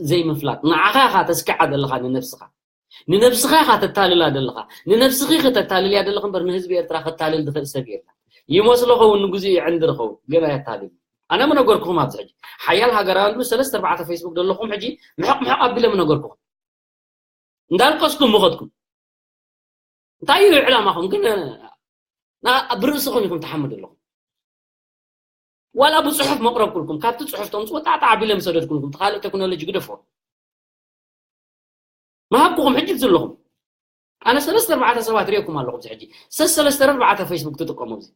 ዘይምፍላጥ። ንዓኻ ኢኻ ተስኪዓ ዘለኻ ንነብስኻ። ንነብስኻ ኢኻ ተታልላ ዘለኻ። ንነብስኺ ከተታልልያ ዘለኺ እምበር ንህዝቢ ኤርትራ ከታልል ዝኽእል ሰብ የለን። ይመስሎ ኸውን፣ ንግዜኡ ይዕንድር ኸውን፣ ግን ኣየታልል። ኣነ ምነገርኩኹም ኣብዚ ሕጂ ሓያል ሃገራውያን ምስ ሰለስተ ኣርባዕተ ፌስቡክ ዘለኹም ሕጂ ምሕቕ ምሕቕ ኣቢለ ምነገርኩኹም። እንዳልቀስኩም ምኸድኩም። እንታይ እዩ ዕላማኹም ግን? ና ብርእስኹም ኢኹም ትሓምዱ ኣለኹም። ዋላ ብጽሑፍ መቕረብኩልኩም፣ ካብቲ ጽሑፍ ተምጽኡ ጣዕጣዕ ኣቢለ ምሰደድኩልኩም፣ እቲ ካልእ ቴክኖሎጂ ግደፎ። ምሃብኩኹም ሕጂ ዘለኹም። ኣነ ሰለስተ ኣርባዕተ ሰባት ርእየኩም ኣለኹም። እዚ ሕጂ ሰለስተ ኣርባዕተ ፌስቡክ ትጥቀሙ። እዚ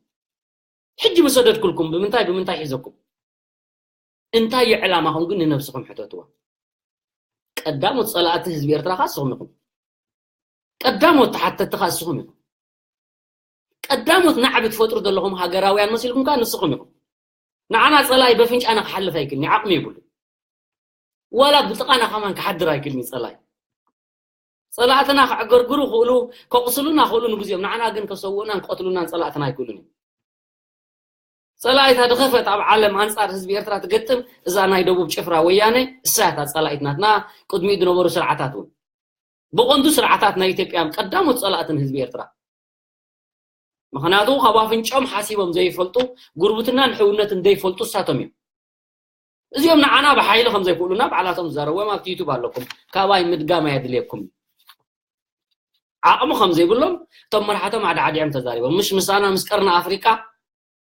ሕጂ ምሰደድኩልኩም ብምንታይ ብምንታይ ሒዘኩም? እንታይ እዩ ዕላማኹም ግን ንነብስኹም ሕተትዋ። ቀዳሞት ጸላእቲ ህዝቢ ኤርትራ ኸኣ እስኹም ኢኹም። ቀዳሞት ተሓተቲ ኸኣ እስኹም ኢኹም። ቀዳሞት ናዕቢ ትፈጥሩ ዘለኹም ሃገራውያን መሲልኩም ከኣ ንስኹም ኢኹም። ንዓና ጸላኢ በፍንጫና ክሓልፍ ኣይክእልን፣ ዓቕሚ የብሉን። ዋላ ብጥቓና ከማን ክሓድር ኣይክእልን እዩ ጸላኢ። ጸላእትና ከዕገርግሩ ክእሉ፣ ከቑስሉና ክእሉ ንግዜኦም፣ ንዓና ግን ከሰውኡናን ክቐትሉናን ጸላእትና ኣይክእሉን እዮም። ጸላኢታ ድኸፈት ኣብ ዓለም ኣንጻር ህዝቢ ኤርትራ ትገጥም እዛ ናይ ደቡብ ጭፍራ ወያነ፣ እሳ እያ እታ ጸላኢት ናትና፣ ቅድሚኡ ዝነበሩ ስርዓታት እውን። ብቐንዱ ስርዓታት ናይ ኢትዮጵያ ቀዳሞት ጸላእትን ህዝቢ ኤርትራ። ምኽንያቱ ካብ ኣፍንጫኦም ሓሲቦም ዘይፈልጡ፣ ጉርብትናን ሕውነትን ዘይፈልጡ እሳቶም እዮም። እዚኦም ንዓና ብሓይሊ ከም ዘይክእሉና ባዕላቶም ዝዛረብዎም ኣብቲ ዩቱብ ኣለኩም። ካባይ ምድጋም ኣየድልየኩም። ዓቕሚ ከም ዘይብሎም እቶም መራሕቶም ኣድዓዲዖም ተዛሪቦም። ምሽ ምሳና ምስ ቀርኒ ኣፍሪቃ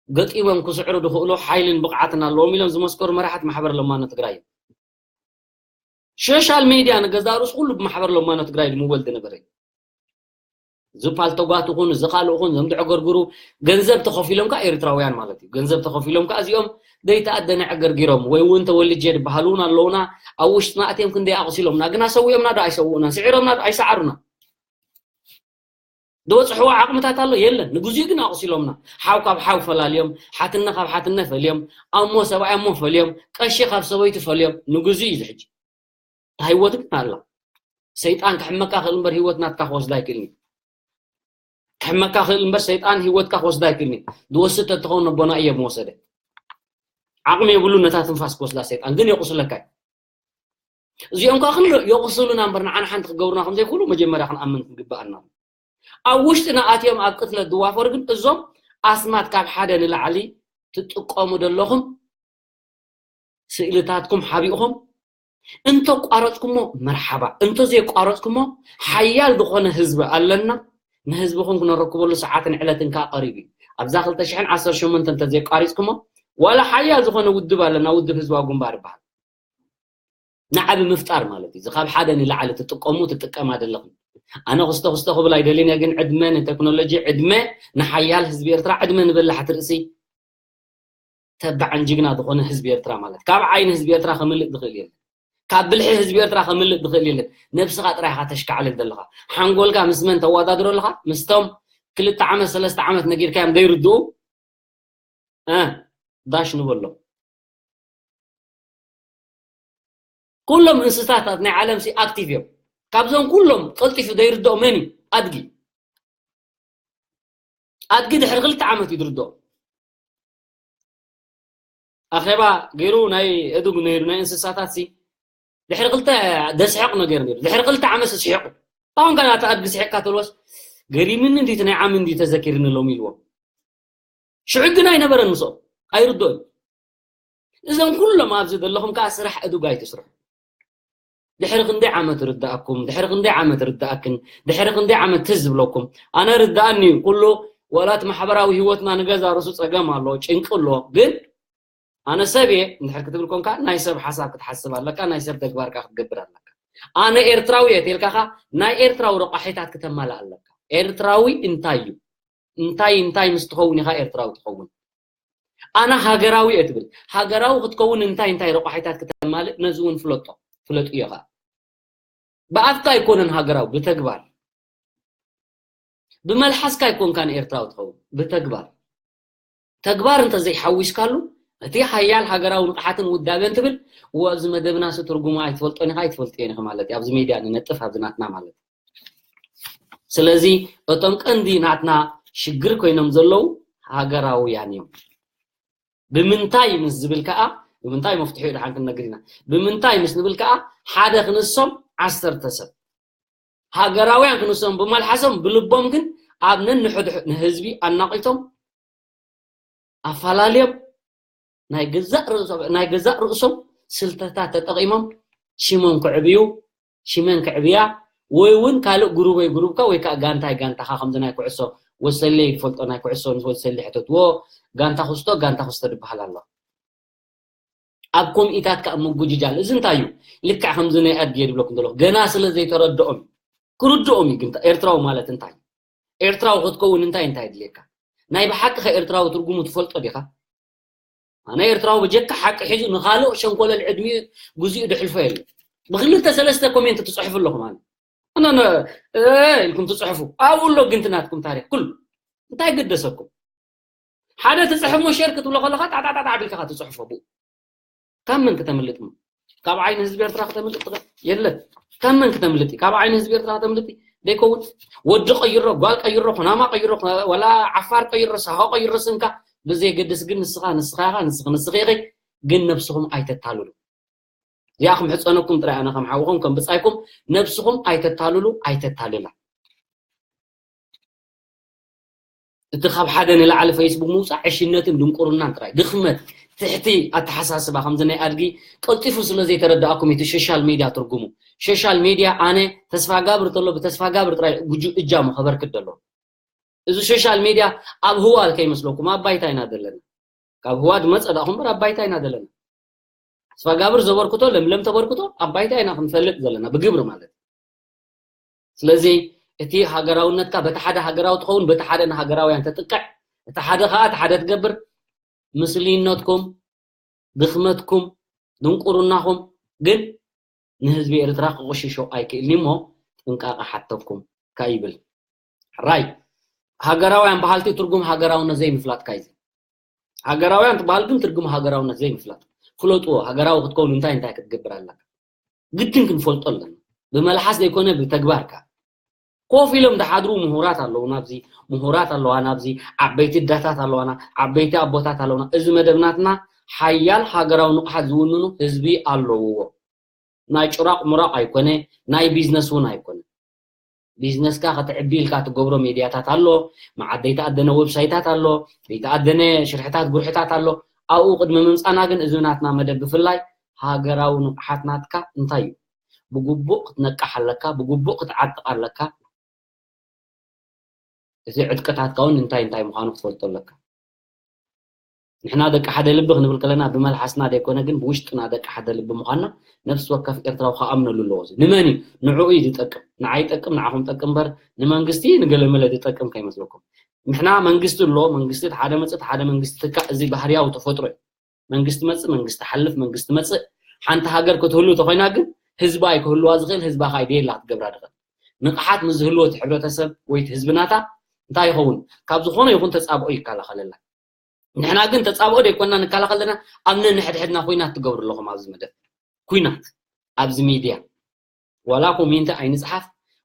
ገጢሞም ክስዕሩ ዝኽእሉ ሓይልን ብቕዓትን ኣለዎም ኢሎም ዝመስከሩ መራሕቲ ማሕበር ለማኖ ትግራይ እዮም። ሶሻል ሜድያ ንገዛ ርእሱ ኩሉ ብማሕበር ለማኖ ትግራይ ዝምወል ዝነበረ እዩ። እዚ ፓልቶጓት ይኹን፣ እዚ ካልእ ይኹን፣ እዞም ዝዕገርግሩ ገንዘብ ተኸፊሎም ከኣ ኤርትራውያን ማለት እዩ። ገንዘብ ተኸፊሎም ከኣ እዚኦም ዘይተኣደነ ዕገርጊሮም ወይ እውን ተወልጄ ዝበሃሉ እውን ኣለውና። ኣብ ውሽጥና ኣትዮም ክንደይ ኣቑሲሎምና፣ ግና ሰዊኦምና ዶ ኣይሰውኡናን? ስዒሮምና ዶ ኣይሰዓሩና? ዝበጽሕዎ ዓቕምታት ኣሎ? የለን። ንግዚኡ ግን ኣቑሲሎምና። ሓው ካብ ሓው ፈላልዮም፣ ሓትነ ካብ ሓትነ ፈልዮም፣ ኣሞ ሰብኣይ ኣሞ ፈልዮም፣ ቀሺ ካብ ሰበይቱ ፈልዮም። ንግዚኡ እዩ እዚ ሕጂ። እታ ህይወት ግን ኣላ። ሰይጣን ክሕመካ ክእል እምበር ህይወት ናትካ ክወስዳ ኣይክእልን እዩ። ክሕመካ ክእል እምበር ሰይጣን ህይወትካ ክወስዳ ኣይክእልን እዩ። ዝወስድ ተትኸውን ኣቦና እዮብ ምወሰደ። ዓቕሚ የብሉን ነታ ትንፋስ ክወስዳ ሰይጣን፣ ግን የቑስለካ እዩ። እዚኦም ከኣ ክንርኢ የቑስሉና እምበር ንዓና ሓንቲ ክገብሩና ከም ዘይክእሉ መጀመርያ ክንኣምን ክግብኣና። ኣብ ውሽጥና ኣትዮም ኣብ ቅትለት ዝዋፈሩ ግን እዞም ኣስማት ካብ ሓደ ንላዕሊ ትጥቀሙ ዘለኹም ስእልታትኩም ሓቢእኹም እንተቋረጽኩሞ መርሓባ፣ እንተዘየቋረጽኩሞ ሓያል ዝኾነ ህዝቢ ኣለና፣ ንህዝብኹም ክነረክበሉ ሰዓትን ዕለትን ከኣ ቀሪቡ እዩ። ኣብዛ ክልተ ሽሕን ዓሰርተ ሸሞንተን እንተዘየቋሪጽኩሞ ዋላ ሓያል ዝኾነ ውድብ ኣለና፣ ውድብ ህዝባዊ ግንባር ይበሃል። ናዕቢ ምፍጣር ማለት እዩ። እዚ ካብ ሓደ ንላዕሊ ትጥቀሙ ትጥቀማ ዘለኹም። ኣነ ክስቶ ክስቶ ክብል ኣይደልን እየ፣ ግን ዕድመ ንቴክኖሎጂ፣ ዕድመ ንሓያል ህዝቢ ኤርትራ፣ ዕድመ ንበላሕቲ ርእሲ። ተባዕን ጅግና ዝኾነ ህዝቢ ኤርትራ ማለት ካብ ዓይኒ ህዝቢ ኤርትራ ከምልጥ ዝኽእል የለን። ካብ ብልሒ ህዝቢ ኤርትራ ከምልጥ ዝኽእል የለን። ነብስኻ ጥራይ ኢኻ ተሽካዕልል ዘለኻ። ሓንጎልካ ምስ መን ተወዳድሮ ኣለኻ? ምስቶም ክልተ ዓመት ሰለስተ ዓመት ነጊርካዮም ዘይርድኡ እ ዳሽ ንበሎም። ኩሎም እንስሳታት ናይ ዓለም ሲ ኣክቲቭ እዮም። ካብዞም ኩሎም ቀልጢፉ ዘይርድኦ መን እዩ? ኣድጊ። ኣድጊ ድሕሪ ክልተ ዓመት እዩ ዝርድኦ። ኣኼባ ገይሩ ናይ እዱግ ነይሩ ናይ እንስሳታት ሲ ድሕሪ ክልተ ደስሕቕ ነገር ነይሩ። ድሕሪ ክልተ ዓመት ስሒቑ። ኣሁን ጋር ኣታ ኣድጊ ስሒቕካ ተልወስ ገሪምኒ እንዲ ናይ ዓሚ እንዲ ተዘኪርኒ ሎም ኢልዎም። ሽዑ ግን ኣይነበረን ምስኦም። ኣይርድኦን። እዞም ኩሎም ኣብዚ ዘለኹም ከኣ ስራሕ እዱግ ኣይትስርሑ። ድሕሪ ክንደይ ዓመት ርዳኣኩም፣ ድሕሪ ክንደይ ዓመት ርዳኣክን፣ ድሕሪ ክንደይ ዓመት ትዝ ዝብለኩም። ኣነ ርዳኣኒ እዩ ኩሉ ወላት ማሕበራዊ ህይወትና ንገዛ ርእሱ ጸገም ኣሎ፣ ጭንቂ ኣሎ። ግን ኣነ ሰብ እየ እንድሕር ክትብል ኮንካ ናይ ሰብ ሓሳብ ክትሓስብ ኣለካ፣ ናይ ሰብ ተግባር ከኣ ክትገብር ኣለካ። ኣነ ኤርትራዊ እየ ተልካ ከኣ ናይ ኤርትራዊ ረቋሒታት ክተማልእ ኣለካ። ኤርትራዊ እንታይ እዩ? እንታይ እንታይ ምስ ትኸውን ኢኻ ኤርትራዊ ትኸውን? ኣነ ሃገራዊ እየ ትብል። ሃገራዊ ክትከውን እንታይ እንታይ ረቋሒታት ክተማልእ ነዚ እውን ፍለጦ። ፍለጡ እዮ ከኣ። ብኣፍካ ኣይኮነን ሃገራዊ፣ ብተግባር። ብመልሓስካ ኣይኮንካን ኤርትራዊ ትኸውን፣ ብተግባር። ተግባር እንተዘይሓዊስካሉ እቲ ሓያል ሃገራዊ ንቕሓትን ውዳበን ትብል እዎ ኣብዚ መደብና ሲ ትርጉሙ ኣይትፈልጦን ኢኻ ኣይትፈልጥዮን ኢኺ ማለት እዩ። ኣብዚ ሜድያ ንነጥፍ ኣብዚ ናትና ማለት እዩ። ስለዚ እቶም ቀንዲ ናትና ሽግር ኮይኖም ዘለዉ ሃገራውያን እዮም። ብምንታይ ምስ ዝብል ከዓ፣ ብምንታይ መፍትሒ ድሓን ክንነግር ኢና። ብምንታይ ምስ ንብል ከዓ፣ ሓደ ክንሶም ዓሰርተ ሰብ ሃገራውያን ክንሶም ብመልሓሶም፣ ብልቦም ግን ኣብ ነንሕድሕ ንህዝቢ ኣናቂቶም ኣፋላልዮም ናይ ገዛእ ርእሶም ስልተታት ተጠቒሞም ሽሞም ክዕብዩ፣ ሽመን ክዕብያ፣ ወይ እውን ካልእ ግሩብ ወይ ግሩብካ ወይ ከዓ ጋንታይ ጋንታኻ፣ ከምዚ ናይ ኩዕሶ ወሰሌ ይፈልጦ፣ ናይ ኩዕሶ ንወሰሌ ሕተትዎ፣ ጋንታ ክስቶ ጋንታ ክስቶ ዝበሃል ኣሎ። ኣብ ኮሚኢታት ከዓ ምጉጅጃል እዚ እንታይ እዩ? ልክዕ ከምዚ ናይ ኣድጌ ድብለኩም ዘለኹ ገና ስለ ዘይተረድኦም ክርድኦም እዩ። ግን ኤርትራዊ ማለት እንታይ? ኤርትራዊ ክትከውን እንታይ እንታይ ድልየካ? ናይ ብሓቂ ከ ኤርትራዊ ትርጉሙ ትፈልጦ ዲኻ? ኣነ ኤርትራዊ ብጀካ ሓቂ ሒዙ ንኻልእ ሸንኮለል ዕድሚኡ ግዜኡ ድሕልፎ የለ። ብክልተ ሰለስተ ኮሜንት ትጽሕፉ ኣለኹም ኣነ ኣነ ኢልኩም ትጽሕፉ ኣብኡ ኣሎ ግንቲ ናትኩም ታሪክ ኩሉ እንታይ ገደሰኩም? ሓደ ትጽሕፍ ሞ ሸር ክትብሎ ከለኻ ጣጣጣጣ ቢልካ ትጽሕፎ ብኡ ካብ መን ክተምልጥ? ካብ ዓይኒ ህዝቢ ኤርትራ ክተምልጥ ትኽእል የለን። ካብ መን ክተምልጥ? ካብ ዓይኒ ህዝቢ ኤርትራ ክተምልጥ ደይከውን። ወዲ ቀይሮ፣ ጓል ቀይሮ፣ ኩናማ ቀይሮ፣ ወላ ዓፋር ቀይሮ፣ ሳሆ ቀይሮ ስምካ ብዘየገድስ ግን ንስኻ ንስኻ ኢኻ፣ ንስኺ ንስኺ ኢኺ። ግን ነብስኹም ኣይተታልሉ። እዚኣ ከም ሕፀነኩም ጥራይ ኣነ ከም ሓውኹም ከም ብፃይኩም ነብስኹም ኣይተታልሉ ኣይተታልላ። እቲ ካብ ሓደ ንላዕሊ ፌስቡክ ምውፃእ ዕሽነትን ድንቁርናን ጥራይ ድኽመት ትሕቲ ኣተሓሳስባ ከምዚ ናይ ኣድጊ ቀልጢፉ ስለ ዘይተረዳእኩም እቲ ሶሻል ሚድያ ትርጉሙ። ሶሻል ሚድያ ኣነ ተስፋ ጋብር ተሎ ብተስፋ ጋብር ጥራይ ጉጁ እጃሙ ከበርክት ደሎ። እዚ ሶሻል ሚድያ ኣብ ህዋ ከይመስለኩም ኣብ ባይታ ኢና ዘለና። ካብ ህዋ ድመፀ ዳኹም በር ኣብ ባይታ ኢና ዘለና። ተስፋ ጋብር ዘበርክቶ ለምለም ተበርክቶ ኣብ ባይታ ኢና ክንፈልጥ ዘለና ብግብሪ ማለት። ስለዚ እቲ ሃገራውነትካ በቲ ሓደ ሃገራዊ ትኸውን በቲ ሓደ ንሃገራውያን ተጥቅዕ እቲ ሓደ ከዓ እቲ ሓደ ትገብር ምስልይነትኩም ድኽመትኩም ድንቁርናኹም ግን ንህዝቢ ኤርትራ ክቆሽሾ ኣይክእልኒ እሞ ጥንቃቐ ሓተኩም ከይብል ራይ ሃገራውያን በሃልቲ ትርጉም ሃገራውነት ዘይምፍላጥካ እዩ። ሃገራውያን ትበሃል ግን ትርጉም ሃገራውነት ዘይምፍላጥ ፍለጥዎ። ሃገራዊ ክትከውን እንታይ እንታይ ክትገብር ኣለካ ግድን ክንፈልጦ ኣለና። ብመልሓስ ዘይኮነ ብተግባርካ ኮፍ ኢሎም ዝሓድሩ ምሁራት ኣለዉ ናብዚ ምሁራት ኣለዋ ናብዚ ዓበይቲ ዳታት ኣለዋና ዓበይቲ ኣቦታት ኣለውና። እዚ መደብ ናትና ሓያል ሃገራዊ ንቕሓት ዝውንኑ ህዝቢ ኣለውዎ። ናይ ጭራቕ ምራቕ ኣይኮነ ናይ ቢዝነስ እውን ኣይኮነ። ቢዝነስካ ከተዕቢ ኢልካ ትገብሮ ሜድያታት ኣሎ፣ መዓደይ ተኣደነ ዌብሳይታት ኣሎ፣ ዘይተኣደነ ሽርሕታት ጉርሕታት ኣሎ። ኣብኡ ቅድሚ ምምፃና ግን እዚ ናትና መደብ ብፍላይ ሃገራዊ ንቕሓት ናትካ እንታይ እዩ? ብግቡእ ክትነቅሕ ኣለካ፣ ብግቡእ ክትዓጥቕ ኣለካ። እቲ ዕጥቅታትካ እውን እንታይ እንታይ ምዃኑ ክትፈልጦ ኣለካ። ንሕና ደቂ ሓደ ልቢ ክንብል ከለና ብመልሓስና ዘይኮነ ግን ብውሽጥና ደቂ ሓደ ልቢ ምዃንና ነፍሲ ወከፍ ኤርትራዊ ክኣምነሉ ኣለዎ። እዚ ንመን እዩ? ንዕኡ እዩ ዝጠቅም። ንዓይ ይጠቅም፣ ንዓኹም ጠቅም እምበር ንመንግስቲ ንገለመለ ዝጠቅም ከይመስለኩም። ንሕና መንግስቲ ኣሎ፣ መንግስቲ ሓደ መጽእ ሓደ መንግስቲ ትካእ፣ እዚ ባህርያዊ ተፈጥሮ እዩ። መንግስቲ መጽእ መንግስቲ ሓልፍ መንግስቲ መጽእ ሓንቲ ሃገር ክትህሉ ተኾይና ግን ህዝባ ኣይክህልዋ ዝኽእል ህዝባ ካይ ደየላ ክትገብራ ድኽእል ንቕሓት ምስ ዝህልዎ እቲ ሕብረተሰብ ወይ እቲ ህዝብናታ እንታይ ይኸውን ካብ ዝኾነ ይኹን ተጻብኦ ይከላኸለላ። ንሕና ግን ተጻብኦ ደይኮንና ንከላኸል ዘለና ኣብ ነንሕድሕድና ኩናት ትገብሩ ኣለኹም ኣብዚ መደብ ኩናት ኣብዚ ሚድያ ዋላ ኮሜንቲ ኣይንጽሓፍ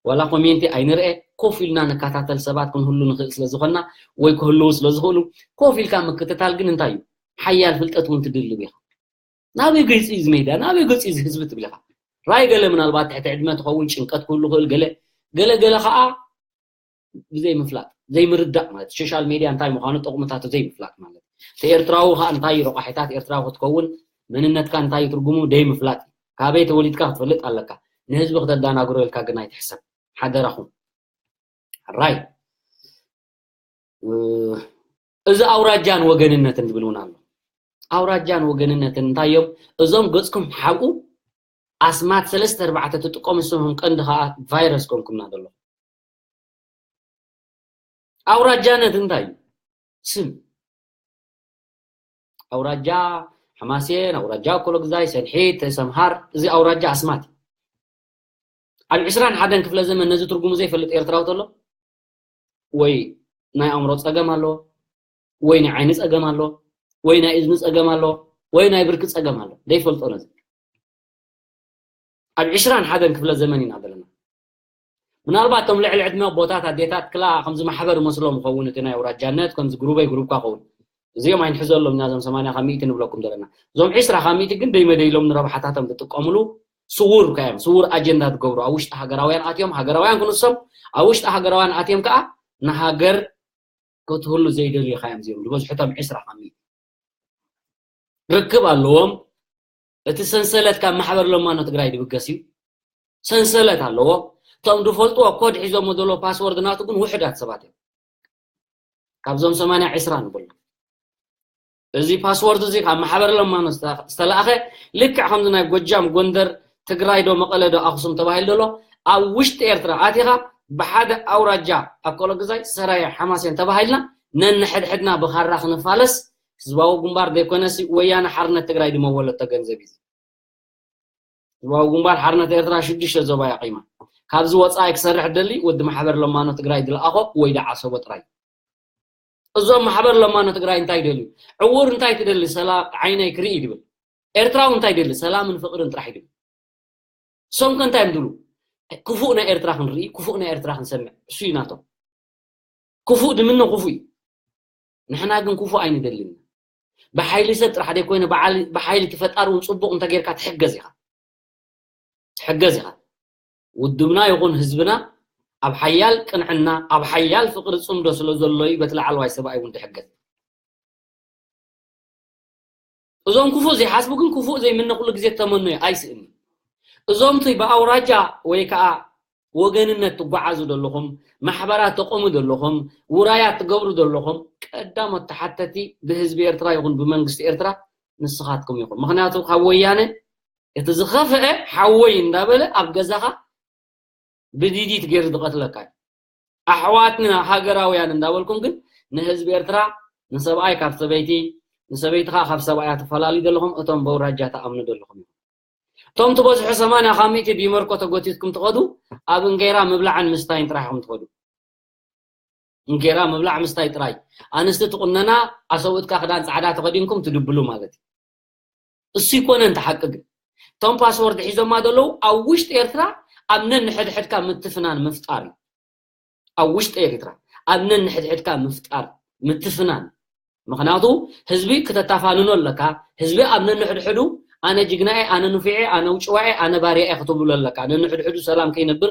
ዋላ ኮሜንቲ ኣይንርአ ኮፍ ኢልና ንከታተል ሰባት ክንህሉ ንኽእል ስለ ዝኾንና ወይ ክህልው ስለ ዝኽእሉ ኮፍ ኢልካ ምክትታል ግን እንታይ እዩ ሓያል ፍልጠት እውን ትድልብ ኢኻ ናበይ ገይፁ እዩ ዝሜዳ ናበይ ገይፁ እዩ ዝህዝቢ ትብል ኢኻ ራይ ገለ ምናልባት ትሕቲ ዕድመ ትኸውን ጭንቀት ክህሉ ክእል ገለ ገለ ገለ ከዓ ብዘይ ምፍላጥ ዘይምርዳእ ማለት ሶሻል ሜድያ እንታይ ምዃኑ ጥቕምታቱ ዘይምፍላጥ ማለት እቲ ኤርትራዊ ከዓ እንታይ ረቋሒታት ኤርትራዊ ክትከውን መንነትካ እንታይ ትርጉሙ ደይ ምፍላጥ ካበይ ተወሊድካ ክትፈልጥ ኣለካ ንህዝቢ ክተዳናግሮ ኢልካ ግን ኣይትሕሰብ ሓደራኹም ራይ እዚ ኣውራጃን ወገንነትን ዝብል እውን ኣሎ ኣውራጃን ወገንነትን እንታይ እዮም እዞም ገፅኩም ሓብኡ ኣስማት ሰለስተ ኣርባዕተ ትጥቀሙ ስምም ቀንዲ ከዓ ቫይረስ ኮንኩምና ዘሎ ኣውራጃነት እንታይ እዩ ስም ኣውራጃ ሓማሴን ኣውራጃ ኮሎግዛይ ሰንሒት ሰምሃር እዚ ኣውራጃ ኣስማት ኣብ ዕስራን ሓደን ክፍለ ዘመን ነዚ ትርጉሙ ዘይፈልጥ ኤርትራዊ ተሎ ወይ ናይ ኣእምሮ ጸገም ኣለዎ ወይ ናይ ዓይኒ ጸገም ኣለዎ ወይ ናይ እዝኒ ጸገም ኣለዎ ወይ ናይ ብርኪ ጸገም ኣሎ ዘይፈልጦ ነዚ ኣብ ዕስራን ሓደን ክፍለ ዘመን ኢና ዘለና ምናልባት እቶም ልዕሊ ዕድመ ኣቦታት ኣዴታት ክላ ከምዚ ማሕበር መስሎም ይኸውን፣ እቲ ናይ ኣውራጃነት ከምዚ ግሩበይ ግሩብካ ኸውን። እዚኦም ኣይንሕዘሎም ኢና፣ እዞም ሰማንያ ካብ ሚእቲ ንብለኩም ዘለና። እዞም ዕስራ ካብ ሚእቲ ግን ደይመደይሎም ንረብሓታቶም ዝጥቀምሉ ስውር ከ እዮም፣ ስውር ኣጀንዳ ትገብሩ። ኣብ ውሽጢ ሃገራውያን ኣትዮም ሃገራውያን ክንሶም፣ ኣብ ውሽጢ ሃገራውያን ኣትዮም ከዓ ንሃገር ክትህሉ ዘይደልዩ ከ እዮም እዚኦም ዝበዝሑ እቶም ዕስራ ካብ ሚእቲ። ርክብ ኣለዎም። እቲ ሰንሰለት ካብ ማሕበር ለማኖ ትግራይ ድብገስ እዩ። ሰንሰለት ኣለዎ። እቶም ዝፈልጥዎ ኮድ ሒዞሞ ዘሎ ፓስወርድ ናቱ ግን ውሕዳት ሰባት እዮም። ካብዞም ሰማንያ ዕስራ ንብሎ። እዚ ፓስወርድ እዚ ካብ ማሕበር ለማኖ ዝተ-፣ ዝተላእኸ ልክዕ ከምዚ ናይ ጎጃም፣ ጎንደር፣ ትግራይ ዶ መቐለ ዶ ኣኽሱም ተባሂሉ ዘሎ ኣብ ውሽጢ ኤርትራ ኣቲኻ ብሓደ ኣውራጃ ኣኮሎ ግዛይ፣ ሰራየ፣ ሓማሴን ተባሂልና ነንሕድሕድና ብኻራ ክንፋለስ ህዝባዊ ግንባር ዘይኮነሲ ወያነ ሓርነት ትግራይ ድመወሎ ተገንዘብ እዩ። ህዝባዊ ግንባር ሓርነት ኤርትራ ሽዱሽተ ዞባ ያቂማ ካብዚ ወፃኢ ክሰርሕ ደሊ ወዲ ማሕበር ለማኖ ትግራይ ድልኣኾ ወይ ደዓሰቦ ጥራይ። እዞም ማሕበር ለማኖ ትግራይ እንታይ ደልዩ? ዕውር እንታይ ትደሊ? ሰላ ዓይነይ ክርኢ ድብል። ኤርትራዊ እንታይ ደሊ? ሰላምን ፍቅርን ጥራሕ ይድብል። ሶም ከ እንታይ እዮም ድሉ? ክፉእ ናይ ኤርትራ ክንርኢ፣ ክፉእ ናይ ኤርትራ ክንሰምዕ፣ እሱ እዩ ናቶም። ክፉእ ድምነ ክፉእ እዩ። ንሕና ግን ክፉእ ኣይንደልን። ብሓይሊ ሰብ ጥራሕ ዘይኮይነ ብዓል-፣ ብሓይሊ እቲ ፈጣሪ እውን ፅቡቅ እንተጌርካ ትሕገዝ ኢኻ። ትሕገዝ ኢኻ። ውድብና ይኹን ህዝብና ኣብ ሓያል ቅንዕና፣ ኣብ ሓያል ፍቅሪ ፅምዶ ስለ ዘሎ እዩ በቲ ላዕለዋይ ሰብኣይ እውን ድሕገዝ። እዞም ክፉእ ዘይሓስቡ ግን ክፉእ ዘይምነ ኩሉ ግዜ ተመኖ እዩ፣ ኣይስእኒ። እዞም እቲ ብኣውራጃ ወይ ከዓ ወገንነት ትጓዓዙ ዘለኹም፣ ማሕበራት ተቆሙ ዘለኹም፣ ውራያት ትገብሩ ዘለኹም፣ ቀዳሞት ተሓተቲ ብህዝቢ ኤርትራ ይኹን ብመንግስቲ ኤርትራ ንስኻትኩም ይኹን። ምኽንያቱ ካብ ወያነ እቲ ዝኸፍአ ሓወይ እንዳበለ ኣብ ገዛኻ ብዲዲት ገይሩ ዝቐትለካ እዩ። ኣሕዋትና ሃገራውያን እንዳበልኩም ግን ንህዝቢ ኤርትራ ንሰብኣይ ካብ ሰበይቲ ንሰበይቲ ከዓ ካብ ሰብኣያ ትፈላልዩ ዘለኹም እቶም በውራጃ ትኣምኑ ዘለኹም ኢኹም። እቶም ትበዝሑ ሰማንያ ካብ ሚእቲ ብመርኮ ተጎቲትኩም ትኸዱ ኣብ እንጌራ ምብላዕን ምስታይን ጥራሕ ኢኹም ትኸዱ። እንጌራ ምብላዕ ምስታይ ጥራይ። ኣንስቲ ትቑነና፣ ኣሰብኡትካ ክዳን ፃዕዳ ተኸዲንኩም ትድብሉ ማለት እዩ። እሱ ይኮነ እንተ ሓቂ ግን እቶም ፓስወርድ ሒዞማ ዘለዉ ኣብ ውሽጢ ኤርትራ ኣብ ነንሕድሕድካ ምትፍናን ምፍጣር እዩ። ኣብ ውሽጢ ኤርትራ ኣብ ነንሕድሕድካ ምፍጣር ምትፍናን። ምኽንያቱ ህዝቢ ክተታፋንኖ ኣለካ። ህዝቢ ኣብ ነንሕድሕዱ ኣነ ጅግናኤ፣ ኣነ ንፉዔ፣ ኣነ ውጭዋኤ፣ ኣነ ባርያኤ ክትብሎ ኣለካ። ነንሕድሕዱ ሰላም ከይነብር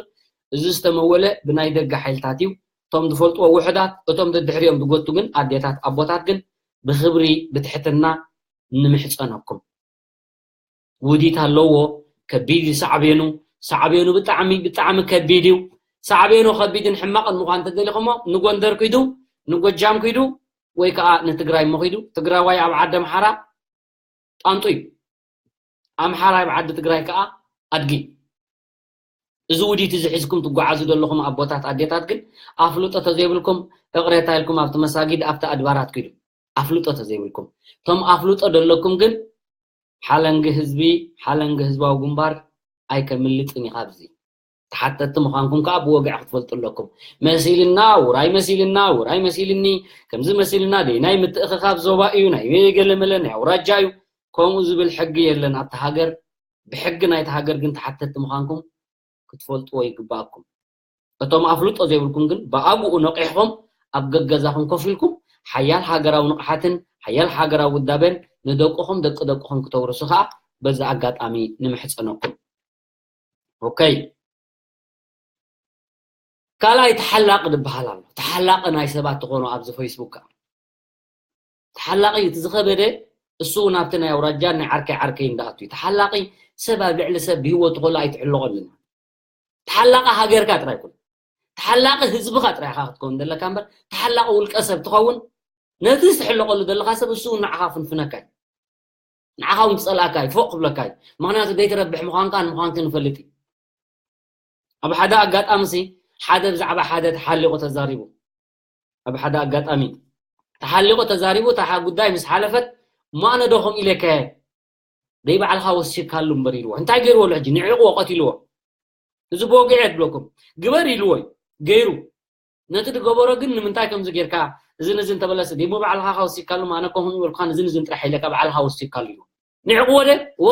እዚ ዝተመወለ ብናይ ደገ ሓይልታት እዩ። እቶም ዝፈልጥዎ ውሑዳት፣ እቶም ደድሕሪኦም ዝጎቱ ግን ኣዴታት ኣቦታት ግን ብኽብሪ ብትሕትና ንምሕፀነኩም። ውዲት ኣለዎ። ከቢድ እዩ ሳዕቤኑ። ሳዕቤኑ ብጣዕሚ ብጣዕሚ ከቢድ እዩ። ሳዕቤኑ ከቢድን ሕማቕን ምዃን እንተደሊኹሞ ንጎንደር ኪዱ፣ ንጎጃም ኪዱ ወይ ከዓ ንትግራይ እሞ ኪዱ። ትግራዋይ ኣብ ዓዲ ኣምሓራ ጣንጡ እዩ። ኣምሓራይ ኣብ ዓዲ ትግራይ ከዓ ኣድጊ። እዚ ውዲት እዚ ሒዝኩም ትጓዓዙ ዘለኹም ኣቦታት ኣዴታት ግን ኣፍልጦ ተዘይብልኩም እቕሬታ ኢልኩም ኣብቲ መሳጊድ ኣብቲ ኣድባራት ኪዱ። ኣፍልጦ ተዘይብልኩም እቶም ኣፍልጦ ዘለኩም ግን ሓለንጊ ህዝቢ ሓለንጊ ህዝባዊ ግንባር ኣይከምልጥን እዩ። ካብዚ ተሓተቲ ምዃንኩም ከዓ ብወግዒ ክትፈልጡ ኣለኩም። መሲልና ውራይ መሲልና ውራይ መሲልኒ ከምዚ መሲልና ደይ ናይ ምትእኽኻብ ዞባ እዩ ናይ ገለመለ ናይ ኣውራጃ እዩ ከምኡ ዝብል ሕጊ የለን ኣብቲ ሃገር። ብሕጊ ናይቲ ሃገር ግን ተሓተቲ ምዃንኩም ክትፈልጥዎ ይግባኣኩም። እቶም ኣፍልጦ ዘይብልኩም ግን ብኣግኡ ነቒሕኹም ኣብ ገገዛኹም ኮፍ ኢልኩም ሓያል ሃገራዊ ንቕሓትን ሓያል ሃገራዊ ውዳበን ንደቅኹም ደቂ ደቅኹም ክተውርሱ ከዓ በዚ ኣጋጣሚ ንምሕፀነኩም። ኦከይ። ካልኣይ ተሓላቂ ዝበሃል ኣሎ። ተሓላቂ ናይ ሰባት ትኾኑ ኣብዚ ፌስቡክ ከዓ ተሓላቂ እዩ። እቲ ዝኸበደ እሱ እውን ኣብቲ ናይ ኣውራጃ ናይ ዓርከይ ዓርከይ እንዳኣቱ እዩ። ተሓላቂ ሰብ ኣብ ልዕሊ ሰብ ብህይወቱ ከሎ ኣይትሕለቐሉን። ተሓላቂ ሃገርካ ጥራይ ኩን። ተሓላቂ ህዝብኻ ጥራይ ኢኻ ክትከውን ዘለካ እምበር ተሓላቂ ውልቀ ሰብ ትኸውን ነቲ ዝትሕለቐሉ ዘለካ ሰብ እሱ እውን ንዓኻ ፍንፍነካ እዩ። ንዓኻ እውን ክፀልኣካ እዩ፣ ፎቕ ክብለካ እዩ። ምኽንያቱ ዘይትረብሕ ምዃንካ ንምዃንክ ንፈልጥ እዩ። ኣብ ሓደ ኣጋጣሚ ሲ ሓደ ብዛዕባ ሓደ ተሓሊቑ ተዛሪቡ። ኣብ ሓደ ኣጋጣሚ ተሓሊቑ ተዛሪቡ፣ እታ ሓ-፣ ጉዳይ ምስ ሓለፈት፣ እሞ ኣነ ዶ ከምኡ ኢለካየ? ደይ ባዕልኻ ወሲድካሉ እምበር ኢልዎ። እንታይ ገይርዎ ኣሎ ሕጂ? ንዒቕዎ፣ ቀቲልዎ። እዚ ብወግዒ እየ ዝብለኩም። ግበር ኢልዎ እዩ። ገይሩ። ነቲ ዝገበሮ ግን ንምንታይ ከምዚ ጌርካ? እዚ ንዚ እንተበለስ፣ ደሞ ባዕልኻ ኢኻ ወሲድካሉ፣ ኣነ እኮ ከምኡ ይበልኩኻን፣ እዚ ንዚ ጥራሕ ኢለካ፣ ባዕልኻ ወሲድካሉ ኢልዎ። ንዒቕዎ ደ? እዎ።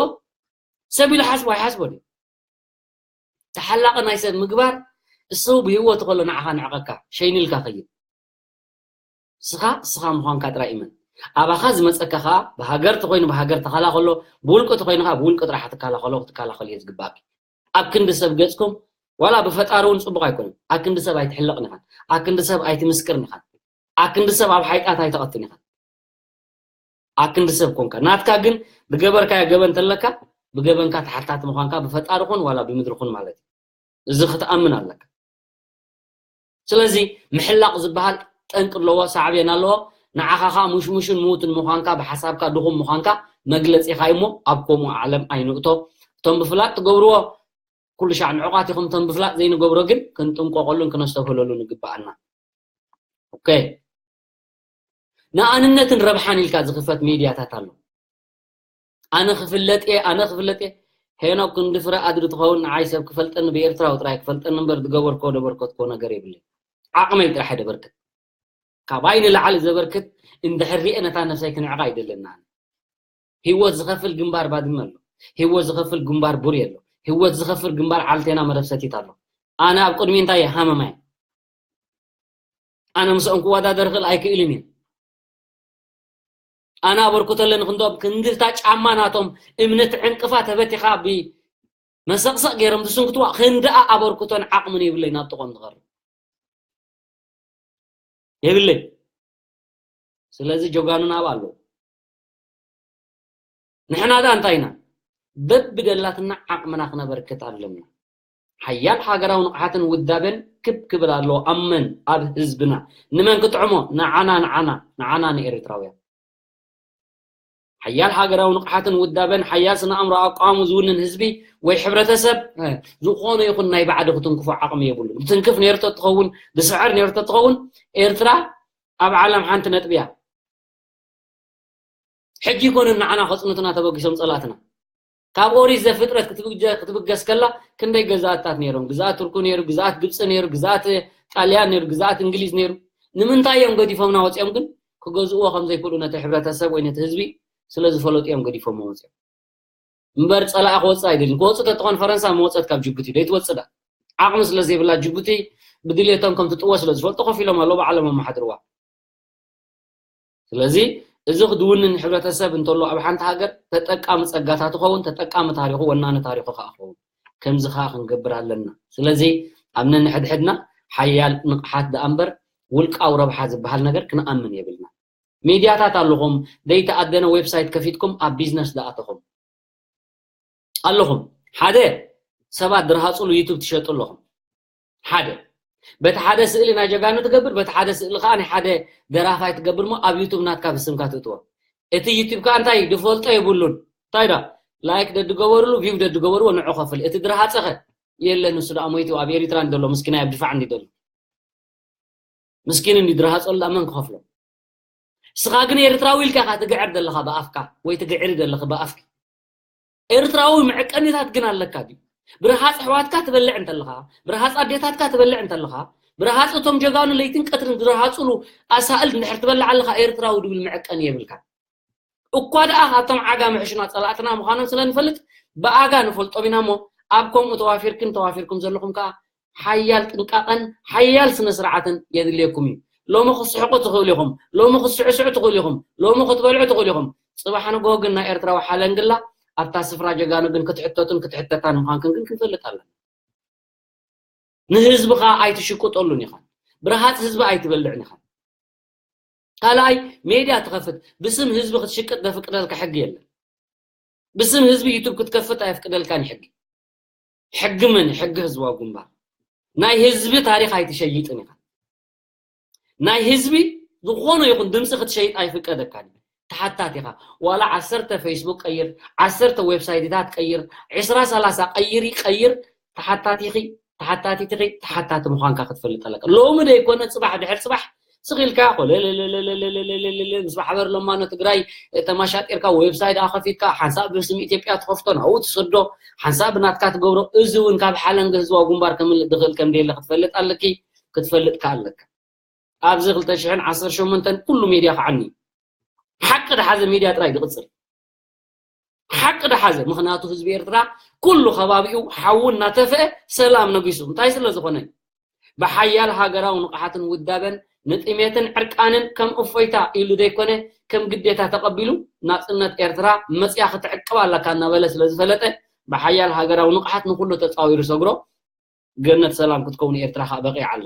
ሰብ ኢሉ ሓስቦ ኣይሓስቦ ድዩ? ተሓላቒ ናይ ሰብ ምግባር እሱ ብህይወቱ ከሎ ንዓኻ ንዕቐካ ሸይኒልካ ኸይድ። ስኻ ስኻ ምዃንካ ጥራይ እመን። ኣባኻ ዝመጸካ ኸኣ ብሃገር ተኾይኑ ብሃገር ተኻላ ከሎ፣ ብውልቂ ተኾይኑ ኸኣ ብውልቂ ጥራሕ ክትካላ ከሎ ክትካላ ከሎ እየ ዝግባእኪ። ኣብ ክንዲ ሰብ ገጽኩም ዋላ ብፈጣሪ እውን ጽቡቕ ኣይኮነን። ኣብ ክንዲ ሰብ ኣይትሕለቕን ኢኻን። ኣብ ክንዲ ሰብ ኣይትምስክርን ኢኻን። ኣብ ክንዲ ሰብ ኣብ ሓይጣት ኣይተቐትን ኢኻን። ኣብ ክንዲ ሰብ ኮንካ ናትካ ግን ዝገበርካዮ ገበን እንተለካ ብገበንካ ተሓታቲ ምዃንካ ብፈጣሪ ኹን ዋላ ብምድሪ ኹን ማለት እዩ። እዚ ክትኣምን ኣለካ። ስለዚ ምሕላቕ ዝበሃል ጠንቂ ኣለዎ፣ ሳዕቤን ኣለዎ። ንዓኻ ኸኣ ሙሽሙሽን ምዉትን ምዃንካ ብሓሳብካ ድኹም ምዃንካ መግለጺኻ እዩ እሞ ኣብ ከምኡ ዓለም ኣይንእቶ። እቶም ብፍላጥ ትገብርዎ ኩሉ ሻዕ ንዑቓት ኢኹም፣ እቶም ብፍላጥ ዘይንገብሮ ግን ክንጥንቀቐሉን ክነስተብህለሉን ይግብኣና። ኦኬ። ንኣንነትን ረብሓን ኢልካ ዝኽፈት ሚድያታት ኣሎ። ኣነ ክፍለጥ እየ፣ ኣነ ክፍለጥ እየ። ሄኖክ ክንዲ ፍረ ኣድሪ ትኸውን፣ ንዓይ ሰብ ክፈልጠኒ ብኤርትራዊ ጥራይ ክፈልጠኒ እምበር ዝገበርኮ ደበርከትኮ ነገር የብለይ። ዓቕመይ ጥራሕ ደበርክት። ካባይ ንላዕሊ ዘበርክት እንድሕር ሪኤ ነታ ነፍሰይ ክንዕቓ ኣይደለና። ህይወት ዝኸፍል ግንባር ባድመ ኣሎ። ህይወት ዝኸፍል ግንባር ቡሬ ኣሎ። ህይወት ዝኸፍል ግንባር ዓልቴና መረብ ሰቲት ኣሎ። ኣነ ኣብ ቅድሚ እንታይ እየ ሃመማይ? ኣነ ምስኦም ክወዳደር ክእል ኣይክእልን እየ። ኣነ ኣበርክቶ ኣለኒ ክንዶም ክንድታ ጫማ ናቶም እምነት ዕንቅፋ ተበቲኻ ብ መሰቕሰቕ ገይሮም ዝስንክትዋ ክንድኣ ኣበርክቶን ዓቕምን የብለይ ናብ ጥቖም ዝቐርብ። የብለይ። ስለዚ ጀጋኑና ኣብ ኣለዉ። ንሕና ደኣ እንታይ ኢና? በብደላትና ዓቕምና ክነበርክት ኣለና። ሓያል ሃገራዊ ንቕሓትን ውዳበን ክብ ክብል ኣለዎ። ኣብ መን? ኣብ ህዝብና። ንመን ክጥዕሞ? ንዓና፣ ንዓና፣ ንዓና ንኤርትራውያን። ሓያል ሃገራዊ ንቕሓትን ውዳበን፣ ሓያል ስነ ኣእምሮ ኣቃውሞ ዝውንን ህዝቢ ወይ ሕብረተሰብ፣ እ፣ ዝኾነ ይኹን ናይ ባዕዲ ክትንክፎ ዓቕሚ የብሉን። ዝትንክፍ ነይሩ ተትኸውን፣ ዝስዕር ነይሩ ተትኸውን፣ ኤርትራ ኣብ ዓለም ሓንቲ ነጥቢ እያ። ሕጂ ይኮኑን ንዓና ከጽንቱና ተበጊሶም ጸላእትና። ካብ ኦሪት ዘፍጥረት ክትብጀ-፣ ክትብገስ ከላ ክንደይ ገዛእታት ነይሮም። ግዛኣት ቱርኩ ነይሩ፣ ግዛኣት ግብጺ ነይሩ፣ ግዛኣት ጣልያን ነይሩ፣ ግዛኣት እንግሊዝ ነይሩ። ንምንታይ እዮም ገዲፎምና ወጺኦም ግን? ክገዝእዎ ከም ዘይክእሉ ነቲ ሕብረተሰብ ወይ ነቲ ህዝቢ ስለ ዝፈለጡ እዮም ገዲፎምዎ ወጺኦም። እምበር ጸላኢ ክወጽእ ኣይደልን። ክወጽእ ተትኾን ፈረንሳ ምወጸት ካብ ጅቡቲ፣ ደይትወጽእ ደኣ። ዓቕሚ ስለ ዘይብላ ጅቡቲ ብድልየቶም ከም ትጥወ ስለ ዝፈልጡ ኮፍ ኢሎም ኣለዉ፣ ባዕሎም ኣመሓድርዋ። ስለዚ እዚ ክድውንን ሕብረተሰብ እንተሎ ኣብ ሓንቲ ሃገር ተጠቃሚ ጸጋታት ይኸውን፣ ተጠቃሚ ታሪኹ፣ ወናኒ ታሪኹ ከኣ ክኸውን። ከምዚ ከኣ ክንገብር ኣለና። ስለዚ ኣብ ነንሕድሕድና ሓያል ንቕሓት ደኣ እምበር ውልቃዊ ረብሓ ዝበሃል ነገር ክንኣምን የብልና። ሚድያታት ኣለኹም፣ ዘይተኣደነ ዌብሳይት ከፊትኩም ኣብ ቢዝነስ ደኣተኹም ኣለኹም። ሓደ ሰባት ዝረሃጹሉ ዩቱብ ትሸጡ ኣለኹም። ሓደ በቲ ሓደ ስእሊ ናይ ጀጋኑ ትገብር፣ በቲ ሓደ ስእሊ ከኣ ናይ ሓደ ደራፋይ ትገብር እሞ ኣብ ዩቱብ ናትካ ብስምካ ትእትዎ። እቲ ዩቱብ ከኣ እንታይ ድፈልጦ የብሉን። እንታይ ዳ ላይክ ደድገበሩሉ፣ ቪው ደድገበርዎ ንዑ ከፍል። እቲ ድረሃጸኸ የለን፣ ንሱ ደኣ ሞይቱ ኣብ ኤሪትራ እንዲ ዘሎ ምስኪናይ ኣብ ድፋዕ እንዲ ዘሎ። ምስኪን እንዲ ድረሃጸሉ ደኣ መን ክኸፍሎ? እስኻ ግን ኤርትራዊ ኢልካ ኢኻ ትግዕር ዘለኻ ብኣፍካ ወይ ትግዕሪ ዘለኺ ብኣፍኪ። ኤርትራዊ መዕቀኒታት ግን ኣለካ ድዩ? ብረሃጽ ኣሕዋትካ ትበልዕ እንተለኻ፣ ብረሃጽ ኣዴታትካ ትበልዕ እንተለኻ፣ ብረሃጽ እቶም ጀጋኑ ለይትን ቀትርን ዝረሃጹሉ ኣሳእል እንድሕር ትበልዕ ኣለኻ፣ ኤርትራዊ ድብል መዕቀኒ የብልካን። እኳ ደኣ ካብቶም ዓጋመ ሕሹና ጸላእትና ምዃኖም ስለ ንፈልጥ ብኣጋ ንፈልጦም ኢና እሞ፣ ኣብ ከምኡ ተዋፊርክን ተዋፊርኩም ዘለኹም ከኣ ሓያል ጥንቃቐን ሓያል ስነ ስርዓትን የድልየኩም እዩ። ሎሚ ክትስሕቁ ትኽእሉ ኢኹም፣ ሎሚ ክትስዕስዑ ትኽእሉ ኢኹም፣ ሎሚ ክትበልዑ ትኽእሉ ኢኹም። ጽባሕ ንግሆ ግን ናይ ኤርትራዊ ሓለንግላ ኣብታ ስፍራ ጀጋኑ ግን ክትሕተቱን ክትሕተታን ምዃንክን ግን ክንፈልጥ ኣለና። ንህዝብኻ ኣይትሽቅጠሉን ኢኻ። ብረሃጽ ህዝቢ ኣይትበልዕን ኢኻ። ካልኣይ ሜድያ ትኸፍት ብስም ህዝቢ ክትሽቅጥ ዘፍቅደልካ ሕጊ የለን። ብስም ህዝቢ ዩቱብ ክትከፍት ኣየፍቅደልካን እዩ ሕጊ። ሕጊ መን እዩ? ሕጊ ህዝባዊ ግንባር። ናይ ህዝቢ ታሪኽ ኣይትሸይጥን ኢኻ። ናይ ህዝቢ ዝኾነ ይኹን ድምፂ ክትሸይጥ ኣይፍቀደካን እዩ። ተሓታቲ ኢኻ። ዋላ ዓሰርተ ፌስቡክ ቀይር፣ ዓሰርተ ዌብሳይትታት ቀይር፣ ዕስራ ሰላሳ ቀይሪ ቀይር፣ ተሓታቲ ኢኺ፣ ተሓታቲት ኢኺ፣ ተሓታቲ ምዃንካ ክትፈልጥ ኣለካ። ሎሚ ደይኮነ ጽባሕ ድሕር ጽባሕ ስቕ ኢልካ ኮለለለለለለለለለለ ምስ ማሕበር ለማኖ ትግራይ ተማሻጢርካ ዌብሳይት ኣኸፊትካ ሓንሳብ ብስም ኢትዮጵያ ትኸፍቶ ናብኡ ትሰዶ ሓንሳብ ብናትካ ትገብሮ እዚ እውን ካብ ሓለንገ ህዝባዊ ግንባር ከምልእ ዝኽእል ከም ደየለ ክትፈልጥ ኣለኪ ክትፈልጥ ከኣ ኣለካ። ኣብዚ ክልተ ሽሕን ዓሰርተ ሸሞንተን ኩሉ ሜድያ ክዓኒ ሓቂ ድሓዘ ሜድያ ጥራይ ዝቕጽል ሓቂ ድሓዘ ምኽንያቱ ህዝቢ ኤርትራ ኩሉ ከባቢኡ ሓዉ እናተፍአ ሰላም ነጊሱ እንታይ ስለ ዝኾነ ብሓያል ሃገራዊ ንቕሓትን ውዳበን ንጥሜትን ዕርቃንን ከም እፎይታ ኢሉ ዘይኮነ ከም ግዴታ ተቐቢሉ ናጽነት ኤርትራ መጽያ ክትዕቅብ ኣለካ እናበለ ስለ ዝፈለጠ ብሓያል ሃገራዊ ንቕሓት ንኹሉ ተጻዊሩ ሰግሮ ገነት ሰላም ክትከውን ኤርትራ ከዓ በቂዓ ኣላ።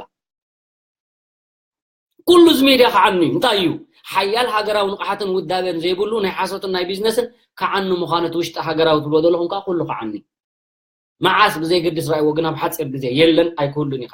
ኩሉ እዚ ሜድያ ክዓኑ እዩ። እንታይ እዩ? ሓያል ሃገራዊ ንቕሓትን ውዳበን ዘይብሉ ናይ ሓሶትን ናይ ቢዝነስን ክዓኑ ምዃኑ እቲ ውሽጢ ሃገራዊ ትብሎ ዘለኹም ከዓ ኩሉ ክዓኑ እዩ። መዓስ ብዘይገድስ ራእይዎ ግን ኣብ ሓፂር ግዜ የለን ኣይክህሉን ኢኻ።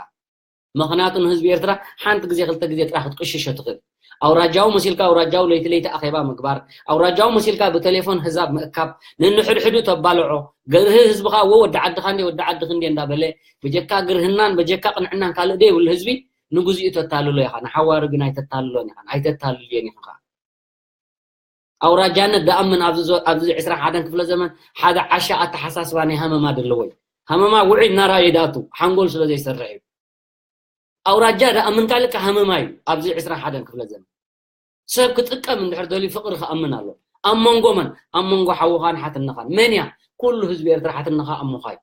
ምኽንያቱ ንህዝቢ ኤርትራ ሓንቲ ግዜ ክልተ ግዜ ጥራሕ ክትቅሽሾ ትኽእል። ኣውራጃዊ መሲልካ ኣውራጃዊ ለይቲ ለይቲ ኣኼባ ምግባር፣ ኣውራጃዊ መሲልካ ብቴሌፎን ህዛብ ምእካብ፣ ንንሕድሕዱ ተባልዖ፣ ገርህ ህዝብኻ ወ ወዲ ዓድኻ እንዴ ወዲ ዓድኽ እንዴ እንዳበለ ብጀካ ግርህናን በጀካ ቅንዕናን ካልእ ደይብሉ ህዝቢ ንግዚኡ ተታልሎ ኢኻ። ንሓዋሩ ግን ኣይተታልሎን ኢኻ፣ ኣይተታልልዮን ኢኻ ከዓ። ኣውራጃነት ደኣምን ኣብዚ ዞ- ኣብዚ ዕስራን ሓደን ክፍለ ዘመን ሓደ ዓሻ ኣተሓሳስባ ናይ ሃመማ ደለዎ እዩ። ሃመማ ውዑይ እናራየ ዳቱ ሓንጎል ስለ ዘይሰርሕ እዩ። ኣውራጃ ደኣምን ካልካ ሃመማ እዩ። ኣብዚ ዕስራን ሓደን ክፍለ ዘመን ሰብ ክጥቀም እንድሕር ደልዩ ፍቕሪ ክኣምን ኣሎ። ኣብ መንጎ መን? ኣብ መንጎ ሓውኻን ሓትነኻን። መን እያ? ኩሉ ህዝቢ ኤርትራ ሓትነኻ ኣሞኻ እዩ።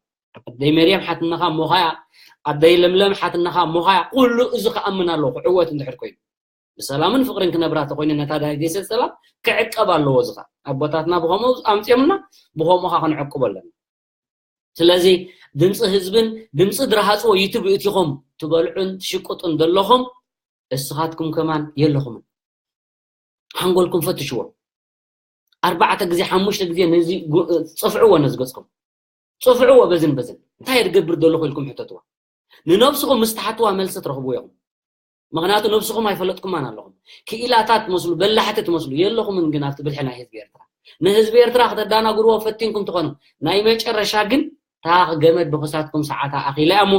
ኣደይ መርያም ሓትነኻ ኣሞኻ እያ። ኣደይ ለምለም ሓትነኻ ኣሞኻ እያ። ኩሉ እዚ ክኣምን ኣለዎ ክዕወት እንድሕር ኮይኑ። ብሰላምን ፍቕርን ክነብራ ተኮይነ ነታ ናይ ደሴት ሰላም ክዕቀብ ኣለዎ። እዚ ኸኣ ኣቦታትና ብኸምኡ ኣምፅኦምና ብኸምኡ ኸኣ ክንዕቅቦ ኣለና። ስለዚ ድምፂ ህዝብን ድምፂ ድረሃፅዎ ዩቱብ እቲኹም ትበልዑን ትሽቅጡን ዘለኹም እስኻትኩም ከማን የለኹምን። ሓንጎልኩም ፈትሽዎ። ኣርባዕተ ግዜ ሓሙሽተ ግዜ ነዚ ጉ- ፅፍዕዎ ነዚ ገፅኩም። ፅፍዕዎ በዝን በዝን እንታይ እየ ዝገብር ዘለኹ ኢልኩም ሕተትዋ። ንነብስኹም ምስ ትሓትዋ መልሲ ትረኽብዎ ኢኹም። ምኽንያቱ ነብስኹም ኣይፈለጥኩማን ኣለኹም። ክኢላታት ትመስሉ፣ በላሕቲ ትመስሉ የለኹምን። ግን ኣብቲ ብልሒ ናይ ህዝቢ ኤርትራ ንህዝቢ ኤርትራ ከተዳናግርዎ ፈቲንኩም ትኾኑ። ናይ መጨረሻ ግን እታ ገመድ ብኽሳትኩም ሰዓታ ኣኺላ እያ እሞ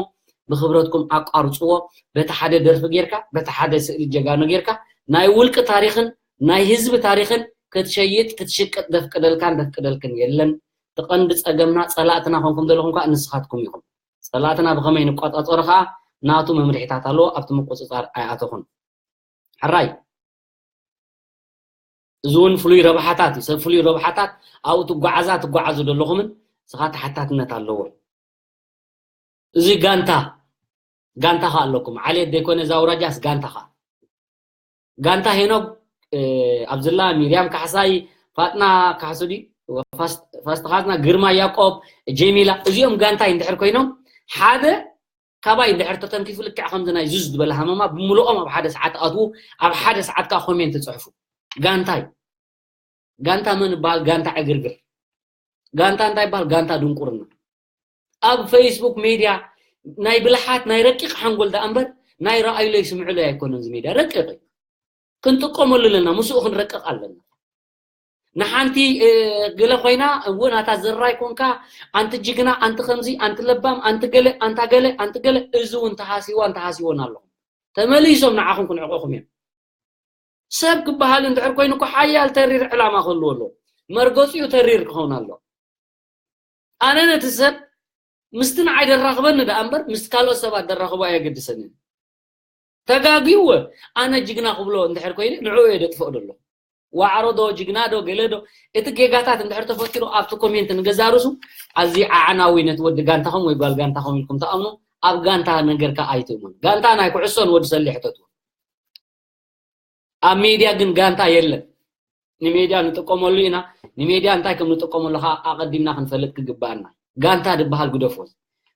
ብኽብረትኩም ኣቋርፅዎ። በቲ ሓደ ደርፊ ጌርካ በቲ ሓደ ስእሊ ጀጋኑ ጌርካ ናይ ውልቂ ታሪኽን ናይ ህዝቢ ታሪኽን ክትሸይጥ ክትሽቅጥ ደፍቅደልካን ደፍቅደልክን የለን። እቲ ቀንዲ ፀገምና ፀላእትና ኮንኩም ዘለኹም ከዓ ንስኻትኩም ኢኹም። ፀላእትና ብኸመይ ንቆፃፀሮ ከዓ ናቱ መምርሒታት ኣለዎ። ኣብቲ ምቁፅፃር ኣይኣተኹን። ሕራይ እዚ እውን ፍሉይ ረብሓታት እዩ። ሰብ ፍሉይ ረብሓታት ኣብኡ ትጓዓዛ ትጓዓዙ ዘለኹምን ስኻ ተሓታትነት ኣለዎ። እዚ ጋንታ ጋንታ ኸ ኣለኩም ዓሌት ዘይኮነ እዛ ኣውራጃስ ጋንታ ኸ ጋንታ ሄኖግ ኣብዝላ ሚርያም ካሕሳይ ፋጥና ካሕሱ ዲ ፋስት- ፋስት ኻዝና ግርማ ያቆብ ጀሚላ እዚኦም ጋንታይ እንድሕር ኮይኖም ሓደ ካባይ እንድሕር ተተንኪፉ ልክዕ ከምዚ ናይ ዙዝ ዝበለ ሃመማ ብምልኦም ኣብ ሓደ ሰዓት ኣትዉ ኣብ ሓደ ሰዓት ከዓ ኮሜንት ፅሕፉ ጋንታይ ጋንታ መን ይበሃል ጋንታ ዕግርግር ጋንታ እንታይ ይበሃል ጋንታ ድንቁርና ኣብ ፌስቡክ ሜድያ ናይ ብልሓት ናይ ረቂቕ ሓንጎል ደኣ እምበር ናይ ረኣይሎይ ስምዕሎይ ኣይኮነን እዚ ሜድያ ረቂቕ እዩ ክንጥቀመሉ ኣለና ምስኡ ክንረቅቕ ኣለና ንሓንቲ ገለ ኮይና እውን ኣታ ዘራይ ኮንካ ኣንቲ ጅግና ኣንቲ ከምዚ ኣንቲ ለባም ኣንቲ ገለ ኣንታ ገለ ኣንቲ ገለ እዚ እውን ተሃሲዋ እንተሃሲዎን ኣለኹም ተመሊሶም ንዓኹም ክንዕቆኹም እዮም ሰብ ክበሃል እንድሕር ኮይኑ እኮ ሓያል ተሪር ዕላማ ክህልዎ ኣለዎ መርገፂኡ ተሪር ክኸውን ኣለዎ ኣነ ነቲ ሰብ ምስቲ ንዓይ ደራኽበኒ ደኣ እምበር ምስቲ ካልኦት ሰባት ደራኽቦ ኣየገድሰንን ተጋግዩ ኣነ ጅግና ክብሎ እንድሕር ኮይነ ንዕኡ እየ ደጥፍኦ ደሎ ዋዕሮ ዶ ጅግና ዶ ገለ ዶ እቲ ጌጋታት እንድሕር ተፈጢሩ ኣብቲ ኮሜንት ንገዛ ርሱ ኣዚ ዓዓናዊ ነቲ ወዲ ጋንታኹም ወይ ጓል ጋንታኹም ኢልኩም ተኣምኑ ኣብ ጋንታ ነገርካ ኣይትእመኑ ጋንታ ናይ ኩዕሶ ንወዲ ሰሌ ሕተትዎ ኣብ ሜድያ ግን ጋንታ የለን ንሜድያ ንጥቀመሉ ኢና ንሜድያ እንታይ ከም ንጥቀመሉ ከዓ ኣቐዲምና ክንፈልጥ ክግበኣና ጋንታ ዝበሃል ግደፎ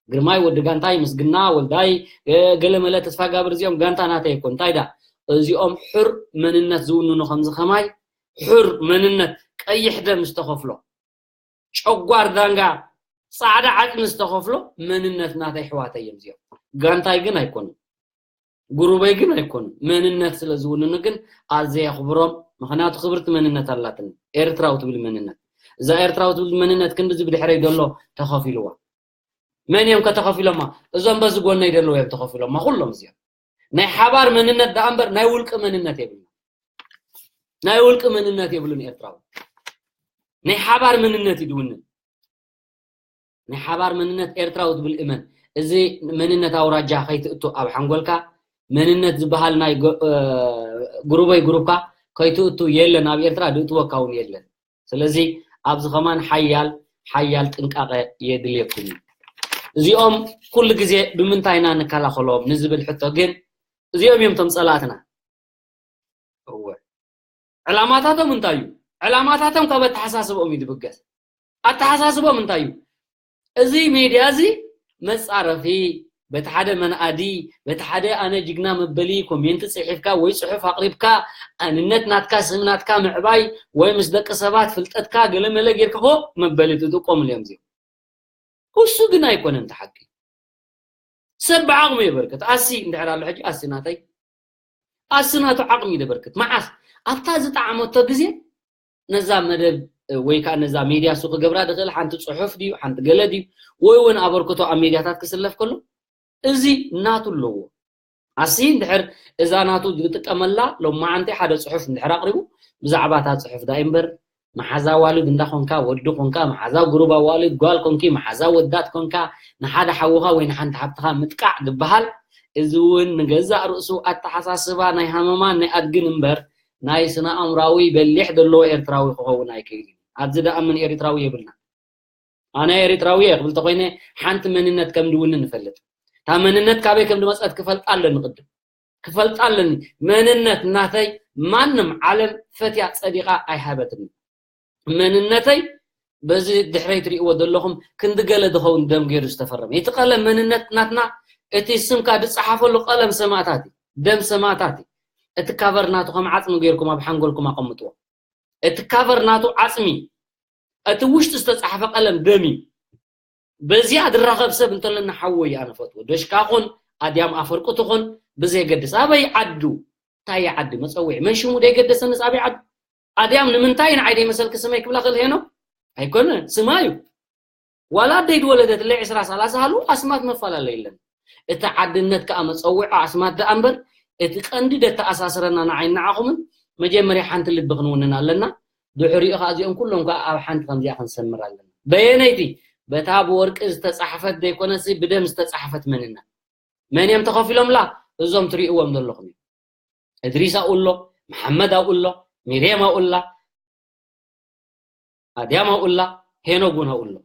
ግርማይ ወዲ ጋንታይ ምስግና ወልዳይ ገለመለ ተስፋጋብር እዚኦም ጋንታ ናተይ እኮ እንታይ ዳ እዚኦም ሕር መንነት ዝውንኑ ከምዚ ከማይ ሕር መንነት ቀይሕ ደም ዝተኸፍሎ ጨጓር ዳንጋ ፃዕዳ ዓፅሚ ዝተኸፍሎ መንነት ናተይ ኣሕዋተይ እዮም እዚኦም ጋንታይ ግን ኣይኮኑን ጉሩበይ ግን ኣይኮኑን መንነት ስለ ዝውንኑ ግን ኣዘ የኽብሮም ምኽንያቱ ክብርቲ መንነት ኣላትኒ ኤርትራዊ ትብል መንነት እዛ ኤርትራዊ ትብል መንነት ክንድዚ ብድሕረይ ዘሎ ተኸፊልዋ መን እዮም ከተኸፊሎማ እዞም በዚ ጎነይ ዘለዉ እዮም ተኸፊሎማ ኩሎም እዚኦም ናይ ሓባር መንነት ደኣ እምበር ናይ ውልቂ መንነት የብሉ ናይ ውልቂ መንነት የብሉን ኤርትራዊ ናይ ሓባር መንነት ይድውንን ናይ ሓባር መንነት ኤርትራዊ ትብል እመን እዚ መንነት ኣውራጃ ከይትእቱ ኣብ ሓንጎልካ መንነት ዝበሃል ናይ ጉሩበይ ጉሩብካ ከይትእቱ የለን ኣብ ኤርትራ ድእትወካ እውን የለን ስለዚ ኣብዚ ከማን ሓያል ሓያል ጥንቃቐ የድልየኩም እዩ እዚኦም ኩሉ ግዜ ብምንታይ ኢና ንከላኸሎም ንዝብል ሕቶ ግን እዚኦም እዮም እቶም ጸላእትና። እወ። ዕላማታቶም እንታይ እዩ? ዕላማታቶም ካብ ኣተሓሳስቦም እዩ ዝብገስ። ኣተሓሳስቦም እንታይ እዩ? እዚ ሜድያ እዚ መጻረፊ፣ በቲ ሓደ መንኣዲ፣ በቲ ሓደ ኣነ ጅግና መበሊ ኮሜንት ጽሒፍካ ወይ ጽሑፍ ኣቕሪብካ ኣንነት ናትካ ስም ናትካ ምዕባይ ወይ ምስ ደቂ ሰባት ፍልጠትካ ገለመለ ጌርካ ኮ መበሊ ትጥቀምሉ እዮም እዚኦም። እሱ ግን ኣይኮነን እቲ ሓቂ። ሰብ ብዓቕሙ የበርክት። ኣሲ እንድሕር ኣሎ ሕጂ ኣሲ ናተይ ኣሲ ናቱ ዓቕሚ እዩ ዘበርክት። መዓስ ኣብታ ዝጠዓመቶ ግዜ ነዛ መደብ ወይ ከዓ ነዛ ሜድያ እሱ ክገብራ ዝኽእል ሓንቲ ፅሑፍ ድዩ ሓንቲ ገለ ድዩ ወይ እውን ኣበርክቶ ኣብ ሜድያታት ክስለፍ ከሎ እዚ ናቱ ኣለዎ። ኣሲ እንድሕር እዛ ናቱ ዝጥቀመላ ሎማዓንቲ ሓደ ፅሑፍ እንድሕር ኣቕሪቡ ብዛዕባ እታ ፅሑፍ ዳይ እምበር መሓዛ ኣዋልድ እንዳ ኮንካ ወዲ ኮንካ መሓዛ ጉሩብ ኣዋልድ ጓል ኮንኪ መሓዛ ወዳት ኮንካ ንሓደ ሓውኻ ወይ ንሓንቲ ሓብትኻ ምጥቃዕ ዝበሃል እዚ እውን ንገዛእ ርእሱ ኣተሓሳስባ ናይ ሃመማን ናይ ኣድግን እምበር ናይ ስነ ኣእምራዊ በሊሕ ዘለዎ ኤርትራዊ ክኸውን ኣይክእል እዩ። ኣብዚ ደኣምን ኤርትራዊ የብልና። ኣነ ኤርትራዊ እየ ክብል ተኮይነ ሓንቲ መንነት ከም ድውንን ንፈልጥ። እታ መንነት ካበይ ከም ድመፀት ክፈልጣ ኣለኒ ቅድም ክፈልጣ ኣለኒ። መንነት ናተይ ማንም ዓለም ፈትያ ጸዲቓ ኣይሃበትኒ። መንነተይ በዚ ድሕረይ ትርእይዎ ዘለኹም ክንዲ ገለ ዝኸውን ደም ገይሩ ዝተፈረመ። እቲ ቀለም መንነት ናትና እቲ ስምካ ዝጸሓፈሉ ቀለም ሰማእታት እዩ። ደም ሰማእታት እዩ። እቲ ካቨር ናቱ ከም ዓጽሚ ገይርኩም ኣብ ሓንጎልኩም ኣቐምጥዎ። እቲ ካቨር ናቱ ዓጽሚ እዩ። እቲ ውሽጢ ዝተጻሕፈ ቀለም ደም እዩ። በዚኣ ዝራኸብ ሰብ እንተለና ሓወይ ኣነ ፈትዎ። ዶሽካ ኹን ኣድያም ኣፈርቁ ትኹን ብዘይገድስ ኣበይ ዓዱ እንታይ ዓዲ መጸውዒ መን ሽሙ ደይገደሰንስ ኣበይ ዓዱ ኣድያም ንምንታይ ንዓይ ደይመሰልኪ ስመይ ክብላ ክእል ሄኖ ኣይኮነ ስማ እዩ። ዋላ ኣደይ ዝወለደትለይ ዕስራ ሰላሳ ሃሉ ኣስማት መፈላለ የለን። እቲ ዓድነት ከዓ መጸውዒ ኣስማት ደኣ እምበር እቲ ቀንዲ ደተኣሳስረና ንዓይ ንዓኹምን መጀመርያ ሓንቲ ልቢ ክንውንን ኣለና። ድሕሪኡ ከዓ እዚኦም ኩሎም ከዓ ኣብ ሓንቲ ከምዚኣ ክንሰምር ኣለና። በየነይቲ በታ ብወርቂ ዝተጻሕፈት ዘይኮነሲ ብደም ዝተጻሕፈት መንነት መን እዮም ተኸፊሎምላ እዞም ትርእይዎም ዘለኹም እዮም። እድሪስ ኣብኡ ኣሎ፣ መሓመድ ኣብኡ ኣሎ፣ ሚርየም ኣብኡ ኣላ፣ ኣድያም ኣብኡ ኣላ፣ ሄኖግ እውን ኣብኡ ኣሎ።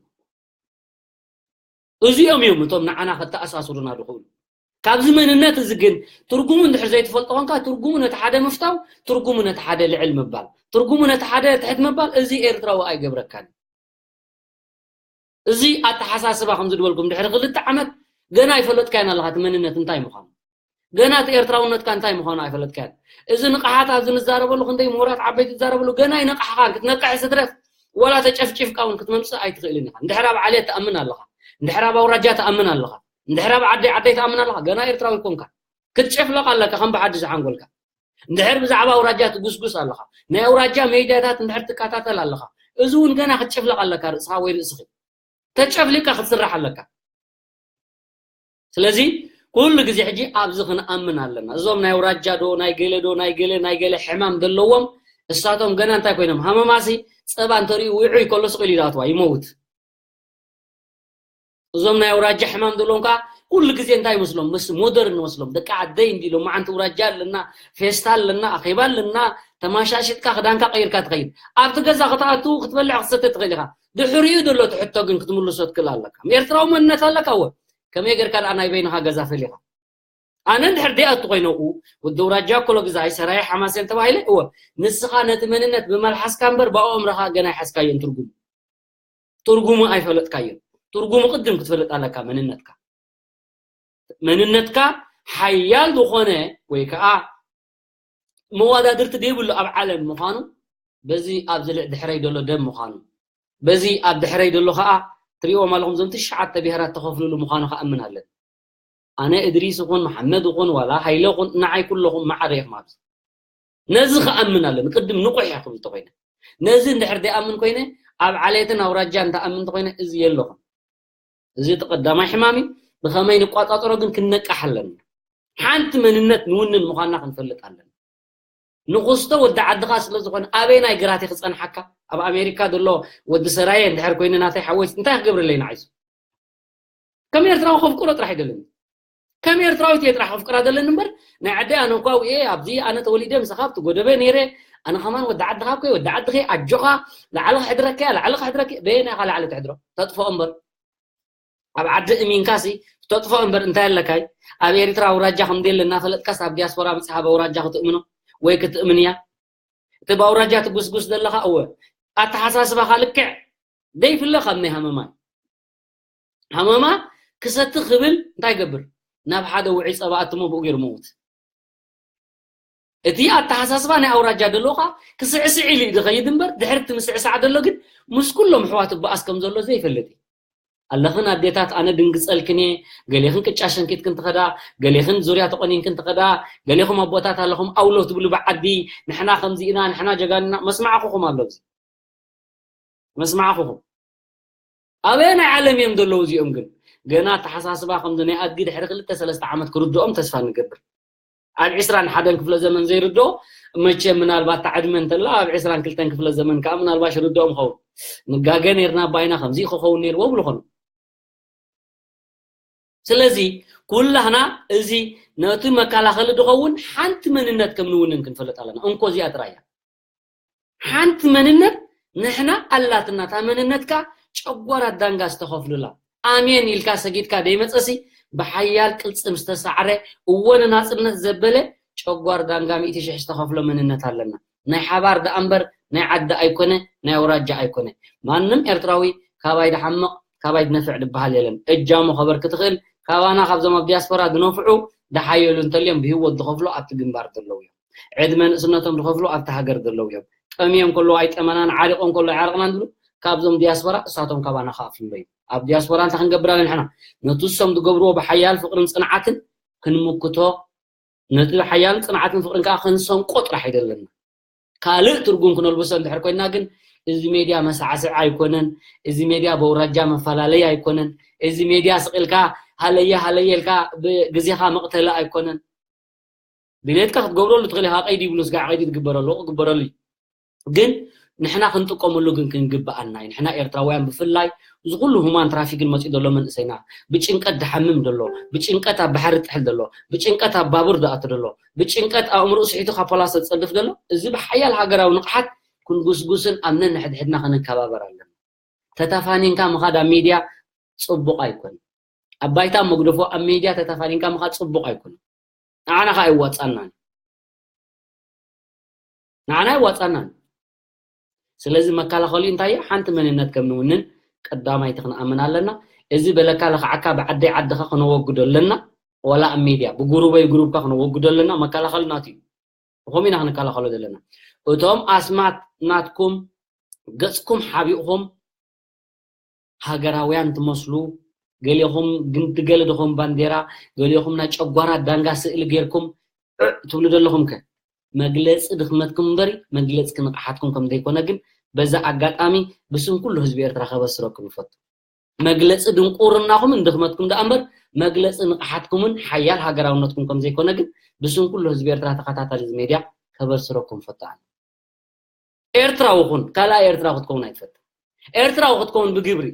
እዚኦም እዮም እቶም ንዓና ከተኣሳስሩና ዝኽእሉ። ካብዚ መንነት እዚ ግን ትርጉሙ እንድሕር ዘይትፈልጦ ኮንካ ትርጉሙ ነቲ ሓደ ምፍታው፣ ትርጉሙ ነቲ ሓደ ልዕል ምባል፣ ትርጉሙ ነቲ ሓደ ትሕት ምባል እዚ ኤርትራዊ ኣይገብረካን። እዚ ኣተሓሳስባ ከምዚ ዝበልኩም ድሕሪ ክልተ ዓመት ገና ኣይፈለጥካዮን ኣለኻ እቲ መንነት እንታይ ምዃኑ። ገና እቲ ኤርትራውነትካ እንታይ ምዃኑ ኣይፈለጥካዮን። እዚ ንቕሓት ኣብዚ ንዛረበሉ ክንደይ ምሁራት ዓበይቲ ዝዛረበሉ ገና ኣይነቃሕኻን ክትነቅሕ ስድረፍ ዋላ ተጨፍጪፍካ እውን ክትመምፅእ ኣይትኽእልን ኢኻ። እንድሕር ኣብ ዓሌት ትኣምን ኣለኻ፣ እንድሕር ኣብ ኣውራጃ ትኣምን ኣለኻ፣ እንድሕር ኣብ ዓደይ ዓደይ ትኣምን ኣለኻ ገና ኤርትራዊ ኮንካ ክትጨፍለቕ ኣለካ ከም ብሓድሽ ሓንጎልካ። እንድሕር ብዛዕባ ኣውራጃ ትጉስጉስ ኣለኻ፣ ናይ ኣውራጃ ሜድያታት እንድሕር ትከታተል ኣለኻ፣ እዚ እውን ገና ክትጭፍለቕ ኣለካ ርእስኻ ወይ ርእስኺ። ተጨፍሊቕካ ክትስራሕ ኣለካ። ስለዚ ኩሉ ግዜ ሕጂ ኣብዚ ክንኣምን ኣለና። እዞም ናይ ኣውራጃ ዶ ናይ ገለ ዶ ናይ ገለ ናይ ገለ ሕማም ዘለዎም እሳቶም ገና እንታይ ኮይኖም ሃመማሲ ጸባ እንተሪኡ ውዑይ ከሎ ስቕ ኢሉ ይኣትዋ ይመውት። እዞም ናይ ኣውራጃ ሕማም ዘለዎም ከዓ ኩሉ ግዜ እንታይ ይመስሎም ምስ ሞደርን ይመስሎም ደቂ ዓደይ እንዲ ሎማዓንቲ ኣውራጃ ኣለና ፌስታ ኣለና ኣኼባ ኣለና ተማሻሽጥካ ክዳንካ ቀይርካ ትኸይድ ኣብቲ ገዛ ክትኣቱ ክትበልዕ ክትሰተ ትኽእል ኢኻ ድሕሪኡ ዘሎ ትሕቶ ግን ክትምልሶ ትክእል ኣለካ ኤርትራዊ መንነት ኣለካ ወ ከመይ ገርካ ደኣ ናይ በይንኻ ገዛ ፈሊኻ ኣነ እንድሕር ደይኣቱ ኮይነ ኡ ወዲ ኣውራጃ ኮሎ ግዛይ ሰራየ ሓማሴን ተባሂለ እወ ንስኻ ነቲ መንነት ብመልሓስካ እምበር ብኣእምሮኻ ገና ኣይሓዝካዮን ትርጉሙ ትርጉሙ ኣይፈለጥካዮን። ትርጉሙ ቅድም ክትፈልጥ ኣለካ መንነትካ። መንነትካ ሓያል ዝኾነ ወይ ከዓ መወዳድርቲ ዘይብሉ ኣብ ዓለም ምዃኑ በዚ ኣብዚ ድሕረይ ዘሎ ደም ምዃኑ በዚ ኣብ ድሕረይ ዘሎ ከዓ ትሪእዎም ኣለኹም ዞም ትሽዓተ ብሄራት ተኸፍልሉ ምዃኑ ክኣምን ኣለኒ። ኣነ እድሪስ ኹን መሓመድ ኹን ዋላ ሃይለ ኹን ንዓይ ኩለኹም ማዕረ ኢኹም ኣብዚ ነዚ ክኣምን ኣለኒ ቅድም ንቑሕ እየ ክብል ተኮይነ ነዚ እንድሕር ደይኣምን ኮይነ ኣብ ዓሌትን ኣውራጃ እንተኣምን ተኮይነ እዚ የለኹም እዚ እቲ ቀዳማይ ሕማም እዩ ብኸመይ ንቋጻጸሮ ግን ክንነቃሕ ኣለና ሓንቲ መንነት ንውንን ምዃንና ክንፈልጥ ኣለና ንኹስቶ ወዲ ዓድኻ ስለ ዝኾነ ኣበይ ናይ ግራቲ ክጸንሓካ ኣብ ኣሜሪካ ዘሎ ወዲ ሰራየ እንድሕር ኮይኑ ናተይ ሓወይስ እንታይ ክገብረለይ ንዓይሱ ከም ኤርትራዊ ከፍቅሮ ጥራሕ ይደለኒ ከም ኤርትራዊት እየ ጥራሕ ከፍቅራ ዘለኒ እምበር ናይ ዓደይ ኣነ እንኳ ውኤ ኣብዚ ኣነ ተወሊደ ምሳኻ ኣብቲ ጎደበ ነይረ ኣነ ከማን ወዲ ዓድኻ እኮ ወዲ ዓድኺ ኣጆኻ ላዕሊ ክሕድረካ እያ ላዕሊ ክሕድረክ በየና ኢኻ ላዕሊ ትሕድሮ ተጥፍኦ እምበር ኣብ ዓዲ እሚንካሲ ክተጥፍኦ እምበር እንታይ ኣለካይ? ኣብ ኤርትራ ኣውራጃ ከም ደለ እናፈለጥካስ ኣብ ዲያስፖራ መጽሓ ኣብ ኣውራጃ ክትእምኖ ወይ ክትእምን እያ? እቲ ብኣውራጃ ትጉስጉስ ዘለኻ እወ ኣተሓሳስባኻ ልክዕ ደይፍለ ካብ ናይ ሃመማ እዩ። ሃመማ ክሰቲ ክብል እንታይ ገብር? ናብ ሓደ ውዒ ጸባ ኣትሞ ብኡ ገይሩ ምውት። እቲ ኣተሓሳስባ ናይ ኣውራጃ ደለኻ ክስዕስዕ ኢሉ እዩ ዝኸይድ እምበር ድሕሪ እቲ ምስዕሳዕ ደሎ ግን ምስ ኩሎም ኣሕዋት እበኣስ ከም ዘሎ ዘይፈልጥ እዩ። ኣለኽን ኣዴታት ኣነ ድንግጸልክን እየ፣ ገሌኽን ቅጫ ሸንኪትክን ትኸዳ፣ ገሌኽን ዙርያ ተቆኒንክን ትኸዳ፣ ገሌኹም ኣቦታት ኣለኹም ኣውሎ ትብሉ ብዓዲ ንሕና ከምዚ ኢና ንሕና ጀጋንና መስማዕኹኹም ኣሎ ኣብዚ መስማዕኹኹም ኣበየናይ ዓለም እዮም ዘለዉ እዚኦም ግን ገና ኣተሓሳስባ ከምዚ ናይ ኣድጊ ድሕሪ ክልተ ሰለስተ ዓመት ክርድኦም ተስፋ ንገብር። ኣብ ዕስራን ሓደን ክፍለ ዘመን ዘይርድኦ መቸ ምናልባት ታዕድመ እንተላ ኣብ ዕስራን ክልተን ክፍለ ዘመን ከዓ ምናልባሽ ርድኦም ኸውን ንጋገ ነርና ባይና ከምዚ ክኸውን ነርዎ ብልኾኑ። ስለዚ ኩላህና እዚ ነቲ መከላኸሊ ዝኸውን ሓንቲ መንነት ከም ንውንን ክንፈልጥ ኣለና። እንኮ እዚኣ ጥራይ እያ። ሓንቲ መንነት ንሕና ኣላትና። እታ መንነትካ ጨጓራ ዳንጋ ዝተኸፍሉላ ኣሜን ኢልካ ሰጊድካ ደይመጸሲ ብሓያል ቅልጽም ዝተሳዕረ እወ ንናጽነት ዘበለ ጨጓር ዳንጋ ሚእቲ ሽሕ ዝተኸፍሎ መንነት ኣለና። ናይ ሓባር ደኣ እምበር ናይ ዓዲ ኣይኮነ ናይ ኣውራጃ ኣይኮነ። ማንም ኤርትራዊ ካባይ ድሓምቕ ካባይ ድነፍዕ ድበሃል የለን። እጃሙ ከበርክ ትኽእል ካባና ካብዞም ኣብ ዲያስፖራ ዝነፍዑ ድሓየሉ እንተልዮም ብህይወት ዝኸፍሉ ኣብቲ ግንባር ዘለዉ እዮም። ዕድመ ንእስነቶም ዝኸፍሉ ኣብቲ ሃገር ዘለዉ እዮም። ጠምዮም ከለዉ ኣይጠመናን ዓሪቖም ከለዉ ኣይዓረቕናን ዝብሉ ካብዞም ዲያስፖራ እሳቶም ካባና ክኣፍሉ እዮም። ኣብ ዲያስፖራ እንታይ ክንገብር ኣለና ንሕና? ነቲ እሶም ዝገብርዎ ብሓያል ፍቕርን ጽንዓትን ክንምክቶ ነቲ ሓያል ጽንዓትን ፍቕርን ከዓ ክንሰንቆ ጥራሕ ኣይደለና። ካልእ ትርጉም ክነልብሶ እንድሕር ኮይና ግን እዚ ሜድያ መሳዕስዒ ኣይኮነን። እዚ ሜድያ በውራጃ መፈላለይ ኣይኮነን። እዚ ሜድያ ስቕ ኢልካ ሃለየ ሃለየ ኢልካ ብግዜኻ መቕተሊ ኣይኮነን። ድሌትካ ክትገብረሉ ትኽእል ኢኻ። ቀይዲ ይብሉ ስጋዕ ቀይዲ ትግበረሉ ክግበረሉ እዩ። ግን ንሕና ክንጥቀመሉ ግን ክንግብኣና እዩ። ንሕና ኤርትራውያን ብፍላይ እዚ ኩሉ ሁማን ትራፊክን መፂኡ ዘሎ መንእሰይና ብጭንቀት ድሓምም ዘሎ፣ ብጭንቀት ኣብ ባሕሪ ጥሕል ዘሎ፣ ብጭንቀት ኣብ ባቡር ዝኣቱ ዘሎ፣ ብጭንቀት ኣእምርኡ ስሒቱ ካብ ፖላስ ዝፀድፍ ዘሎ እዚ ብሓያል ሃገራዊ ንቕሓት ክንጉስጉስን ኣብ ነንሕድሕድና ክንከባበር ኣለና። ተተፋኒንካ ምኻድ ኣብ ሚድያ ፅቡቕ ኣይኮን። ኣብ ባይታ መግደፎ ኣብ ሚድያ ተተፋኒንካ ምኻድ ፅቡቕ ኣይኮን። ንዓና ከዓ ኣይዋፃናን። ንዓና ኣይዋፃናን። ስለዚ መከላኸሊ እንታይ ሓንቲ መንነት ከም ንውንን ቀዳማይቲ ክንኣምን ኣለና። እዚ በለካ ለኽዓካ ብዓደይ ዓድኻ ክነወግዶ ኣለና። ዋላ ኣብ ሚድያ ብጉሩበይ ጉሩብካ ክነወግዶ ኣለና። መከላኸሊ ናቱ እዩ። ብኸም ኢና ክንከላኸሎ ዘለና። እቶም ኣስማት ናትኩም ገፅኩም ሓቢእኹም ሃገራውያን ትመስሉ ገሌኹም ግን ትገለ ድኹም ባንዴራ ገሌኹም ናይ ጨጓራ ዳንጋ ስእሊ ጌርኩም ዑዕ ትብሉ ዘለኹም ከ መግለፂ ድኽመትኩም እምበሪ መግለፂ ክንቕሓትኩም ከም ዘይኮነ ግን በዛ ኣጋጣሚ ብስም ኩሉ ህዝቢ ኤርትራ ከበስረኩም ይፈቱ። መግለፂ ድንቁርናኹምን ድኽመትኩም ደኣ እምበር መግለፂ ንቕሓትኩምን ሓያል ሃገራውነትኩም ከም ዘይኮነ ግን ብስም ኩሉ ህዝቢ ኤርትራ ተኸታታሊ እዚ ሜድያ ከበስረኩም ፈቱ። ኣነ ኤርትራዊ ኩን ካልኣይ ኤርትራዊ ክትከውን ኣይትፈትን። ኤርትራዊ ክትከውን ብግብሪ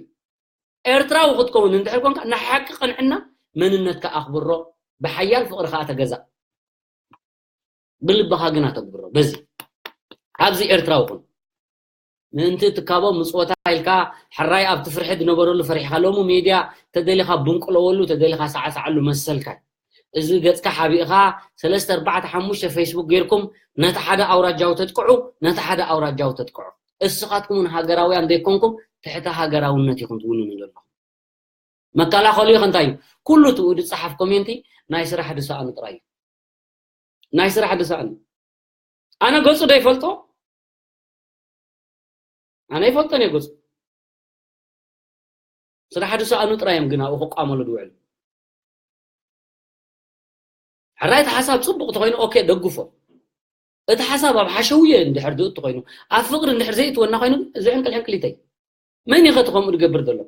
ኤርትራዊ ክትከውን እንድሕር ኮንካ ንሓቂ ቅንዕና መንነትካ ኣኽብሮ ብሓያል ፍቕሪ ከዓ ተገዛእ። ብልብኻ ግን ኣተግብሮ። በዚ ኣብዚ ኤርትራዊ ኩን ምእንቲ ትካቦ ምጽወታ ኢልካ ሕራይ ኣብቲ ፍርሒ ዝነበረሉ ፈሪሕካ ሎሚ ሜድያ ተደሊኻ ብንቅለወሉ ተደሊኻ ሰዓሰዓሉ መሰልካ። እዚ ገጽካ ሓቢእኻ ሰለስተ ኣርባዕተ ሓሙሽተ ፌስቡክ ጌርኩም ነቲ ሓደ ኣውራጃዊ ተጥቅዑ ነቲ ሓደ ኣውራጃዊ ተጥቅዑ። እስኻትኩም እውን ሃገራውያን ዘይኮንኩም ትሕቲ ሃገራውነት ኢኹም ትውንኑ ዘለኹም። መከላኸሊኡ ከ እንታይ እዩ? ኩሉ ትኡ ዝጸሓፍ ኮሜንቲ ናይ ስራሕ ድሰኣኑ ጥራይ እዩ። ናይ ስራሕ ድሰኣኑ። ኣነ ገጹ ዶ ይፈልጦ? ኣነ ይፈልጦን እየ ገጹ። ስራሕ ድሰኣኑ ጥራይ እዮም ግን ኣብኡ ክቋመሉ ዝውዕሉ። ሕራይ እቲ ሓሳብ ጽቡቕ ተኾይኑ ኦኬ ደግፎ። እቲ ሓሳብ ኣብ ሓሸውየ እንድሕር ዝእቱ ኮይኑ ኣብ ፍቕሪ እንድሕር ዘይእትወና ኮይኑ እዚ ሕንቅል ሕንቅሊተይ መን እዩ ከቲ ከምኡ ዝገብር ዘሎ?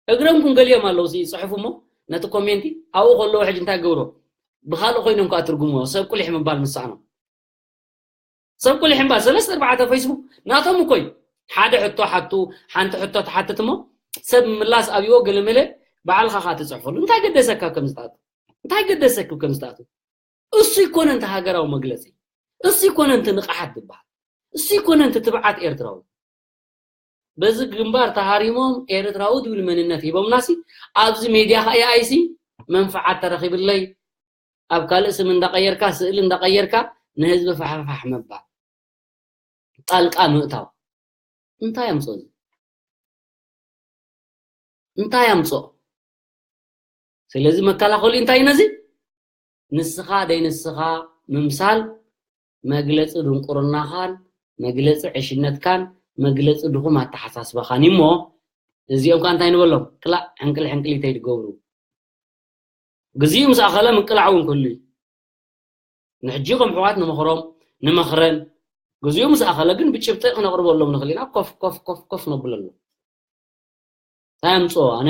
እግረምኩም ገሊኦም ኣለዉ ሲ ይፅሕፉ እሞ ነቲ ኮሜንቲ ኣብኡ ከለዉ ሕጂ እንታይ ገብሮ ብካልእ ኮይኖም ከዓ ትርጉምዎ ሰብ ቁሊሕ ምባል ምሳእኖም ሰብ ቁሊሕ ምባል ሰለስተ ኣርባዕተ ፌስቡክ ናቶም እኮ እዩ ሓደ ሕቶ ሓቱ ሓንቲ ሕቶ ትሓትት እሞ ሰብ ምላስ ኣብይዎ ገለመለ ባዕልካ ከዓ ትፅሕፈሉ እንታይ ገደሰካ ከም ዝትኣቱ እንታይ ገደሰክ ከም ዝትኣቱ እሱ ይኮነ እንተ ሃገራዊ መግለፂ እሱ ይኮነ እንተ ንቕሓት ዝበሃል እሱ ይኮነ እንተ ትብዓት ኤርትራዊ በዚ ግንባር ተሃሪሞም ኤርትራዊ ዝብል መንነት ሂቦምናሲ፣ ኣብዚ ሜድያ ከኣ ኣይሲ መንፍዓት ተረኺብለይ፣ ኣብ ካልእ ስም እንዳቐየርካ፣ ስእሊ እንዳቐየርካ፣ ንህዝቢ ፋሕፋሕ ምባል፣ ጣልቃ ምእታው። እንታይ ኣምጽኦ እዚ? እንታይ ኣምጽኦ? ስለዚ መከላኸሊ እንታይ ነዚ? ንስኻ ደይ ንስኻ ምምሳል መግለጺ ድንቁርናኻን፣ መግለጺ ዕሽነትካን፣ መግለጺ ድኹም ኣተሓሳስባኻን እዩ እሞ፣ እዚኦም ከኣ እንታይ ንበሎም? ክላእ ሕንቅል ሕንቅሊተይ ድገብሩ። ግዜኡ ምስ ኣኸለ ምቅላዕ እውን ክህሉ እዩ። ንሕጂ ከም ኣሕዋት ንመኽሮም፣ ንመኽረን። ግዜኡ ምስ ኣኸለ ግን ብጭብጢ ክነቕርበሎም ንኽእል ኢና። ኮፍ፣ ኮፍ፣ ኮፍ፣ ኮፍ ነብለሎም። እንታይ ኣምጽኦ? ኣነ፣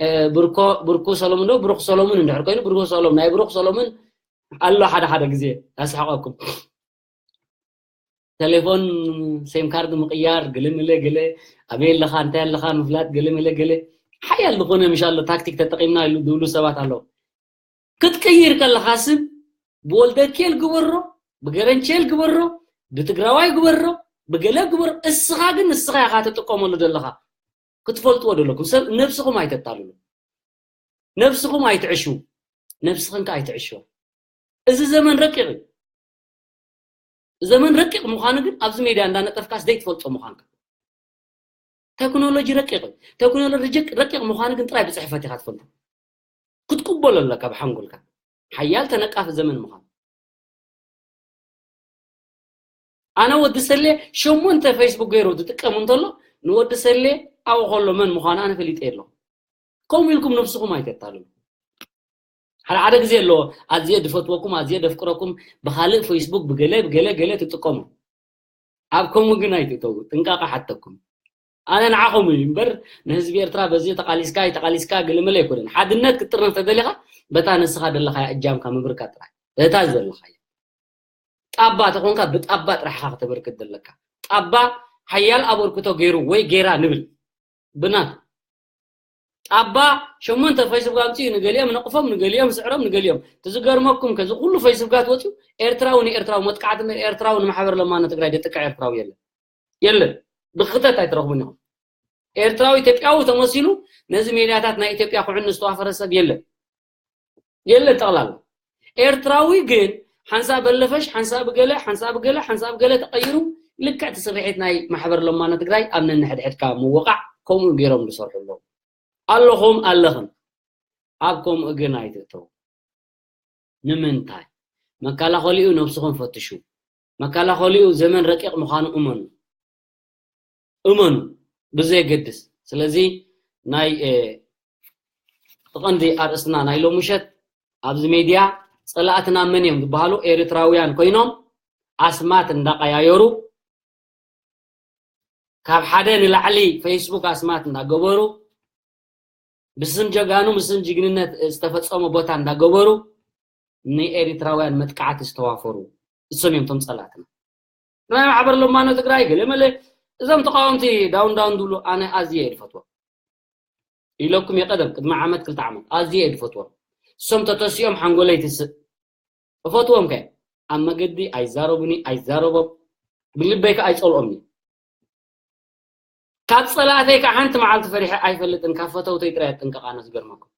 እ፣ ብርኮ፣ ብርኩ ሰሎሙን ዶ? ብሩኽ ሰሎሙን እንድሕር ኮይኑ፣ ብሩኽ ሰሎሙን፣ ናይ ብሩኽ ሰሎሙን ኣሎ ሓደ ሓደ ግዜ ኣስሕቐኩም። ቴሌፎን፣ ሴም ካርድ ምቕያር፣ ገለ መለ ገለ፣ ኣበይ ኣለኻ፣ እንታይ ኣለኻ ምፍላጥ፣ ገለ መለ ገለ። ሓያል ዝኾነ ምሻሎ ታክቲክ ተጠቒምና ኢሉ ዝብሉ ሰባት ኣለዉ። ክትቅይር ከለኻ ስም ብወልደኪኤል ግበሮ፣ ብገረንቼል ግበሮ፣ ብትግራዋይ ግበሮ፣ ብገለ ግበሮ፣ እስኻ ግን ንስኻ ኢኻ ትጥቀመሉ ዘለኻ። ክትፈልጥዎ ዘለኩም፣ ሰብ ነብስኹም ኣይተታልሉ። ነብስኹም ኣይትዕሽዉ። ነብስኽን ከ ኣይትዕሽዎ። እዚ ዘመን ረቂቕ እዩ። ዘመን ረቂቕ ምዃኑ ግን ኣብዚ ሜድያ እንዳነጠፍካስ ዘይትፈልጦ ምዃንካ። ቴክኖሎጂ ረቂቕ እዩ። ቴክኖሎጂ ረቂቕ ምዃኑ ግን ጥራይ ብጽሕፈት ኢኻ ትፈልጦ። ክትቅበሎ ኣለካ ብሓንጎልካ። ሓያል ተነቃፊ ዘመን ምዃኑ። ኣነ ወዲ ሰሌ ሸሞንተ ፌስቡክ ገይሩ ዝጥቀም እንተሎ፣ ንወዲ ሰሌ ኣብኡ ከሎ መን ምዃኑ ኣነ ፈሊጠ ኣለኹ። ከምኡ ኢልኩም ነብስኹም ኣይተታልሉ። ሓደ ሓደ ግዜ ኣሎ፣ ኣዝየ ድፈትወኩም፣ ኣዝየ ደፍቅረኩም፣ ብኻልእ ፌስቡክ ብገለ፣ ብገለ፣ ገለ ትጥቀሙ። ኣብ ከምኡ ግን ኣይትእተዉ፣ ጥንቃቐ ሓተኩም። ኣነ ንዓኹም እዩ እምበር፣ ንህዝቢ ኤርትራ በዚ ተቓሊስካ፣ ኣይተቓሊስካ፣ ገለመለ ኣይኮነን። ሓድነት ክትጥርነፍ ተደሊኻ፣ በታ ንስኻ ዘለኻያ እጃምካ ምብርካት ጥራይ። በታ ዘለኻያ። ጣባ ተኾንካ፣ ብጣባ ጥራሕ ኢኻ ከተበርክት ዘለካ። ጣባ ሓያል ኣበርክቶ ገይሩ ወይ ገይራ ንብል። ብናት ጣባ ሸሞንተ ፌስቡክ ኣምፅኡ፣ ንገሊኦም ነቕፎም፣ ንገሊኦም ስዕሮም፣ ንገሊኦም። እቲ ዝገርመኩም ከዚ ኩሉ ፌስቡካት ወፅኡ፣ ኤርትራዊ ንኤርትራዊ መጥቃዕቲ፣ ኤርትራዊ ንማሕበር ለማኖ ትግራይ ደጥቅዕ ኤርትራዊ የለን። የለን። ብክተት ኣይትረኽቡን ኢኹም። ኤርትራዊ ኢትዮጵያዊ ተመሲሉ ነዚ ሜድያታት ናይ ኢትዮጵያ ክዕኑ ዝተዋፈረ ሰብ የለን። የለን ጠቕላላ። ኤርትራዊ ግን ሓንሳብ በለፈሽ፣ ሓንሳብ ብገለ፣ ሓንሳብ ብገለ፣ ሓንሳብ ብገለ ተቐይሩ፣ ልክዕ እቲ ስርሒት ናይ ማሕበር ለማኖ ትግራይ ኣብ ነንሕድሕድካ ምውቓዕ፣ ከምኡ ገይሮም ዝሰርሑ ኣለዉ። ኣለኹም፣ ኣለኽን። ኣብ ከምኡ ግን ኣይትእተዉ። ንምንታይ? መከላኸሊኡ ነብስኹም ፈትሹ። መከላኸሊኡ ዘመን ረቂቕ ምዃኑ እመኑ። እመኑ፣ ብዘየገድስ። ስለዚ ናይ፣ እ፣ እቲ ቀንዲ ኣርእስትና ናይ ሎሚ ምሸት ኣብዚ ሜድያ ጸላእትና መን እዮም ዝበሃሉ ኤርትራውያን ኮይኖም ኣስማት እንዳቀያየሩ ካብ ሓደ ንላዕሊ ፌስቡክ ኣስማት እንዳገበሩ ብስም ጀጋኑ፣ ብስም ጅግንነት ዝተፈጸመ ቦታ እንዳገበሩ ንኤርትራውያን መጥቃዕቲ ዝተዋፈሩ እሶም እዮም እቶም ጸላእትና። ናይ ማሕበር ለማኖ ትግራይ ገለ መለ እዞም ተቃወምቲ ዳውን ዳውን ዝብሉ ኣነ ኣዝየ እየ ዝፈትዎም። ኢለኩም እየ ቀደም ቅድሚ ዓመት ክልተ ዓመት ኣዝየ እየ ዝፈትዎም። እሶም ተተሲኦም ሓንጎለይ ትስእ። እፈትዎም ከ ኣብ መገዲ ኣይዛረቡኒ ኣይዛረቦም ብልበይ ከ ኣይጸልኦም እዩ። ካብ ጸላእተይ ከ ሓንቲ መዓልቲ ፈሪሐ ኣይፈልጥን። ካብ ፈተውተይ ጥራይ እጥንቀቕ ኣነ ዝገርመኩም።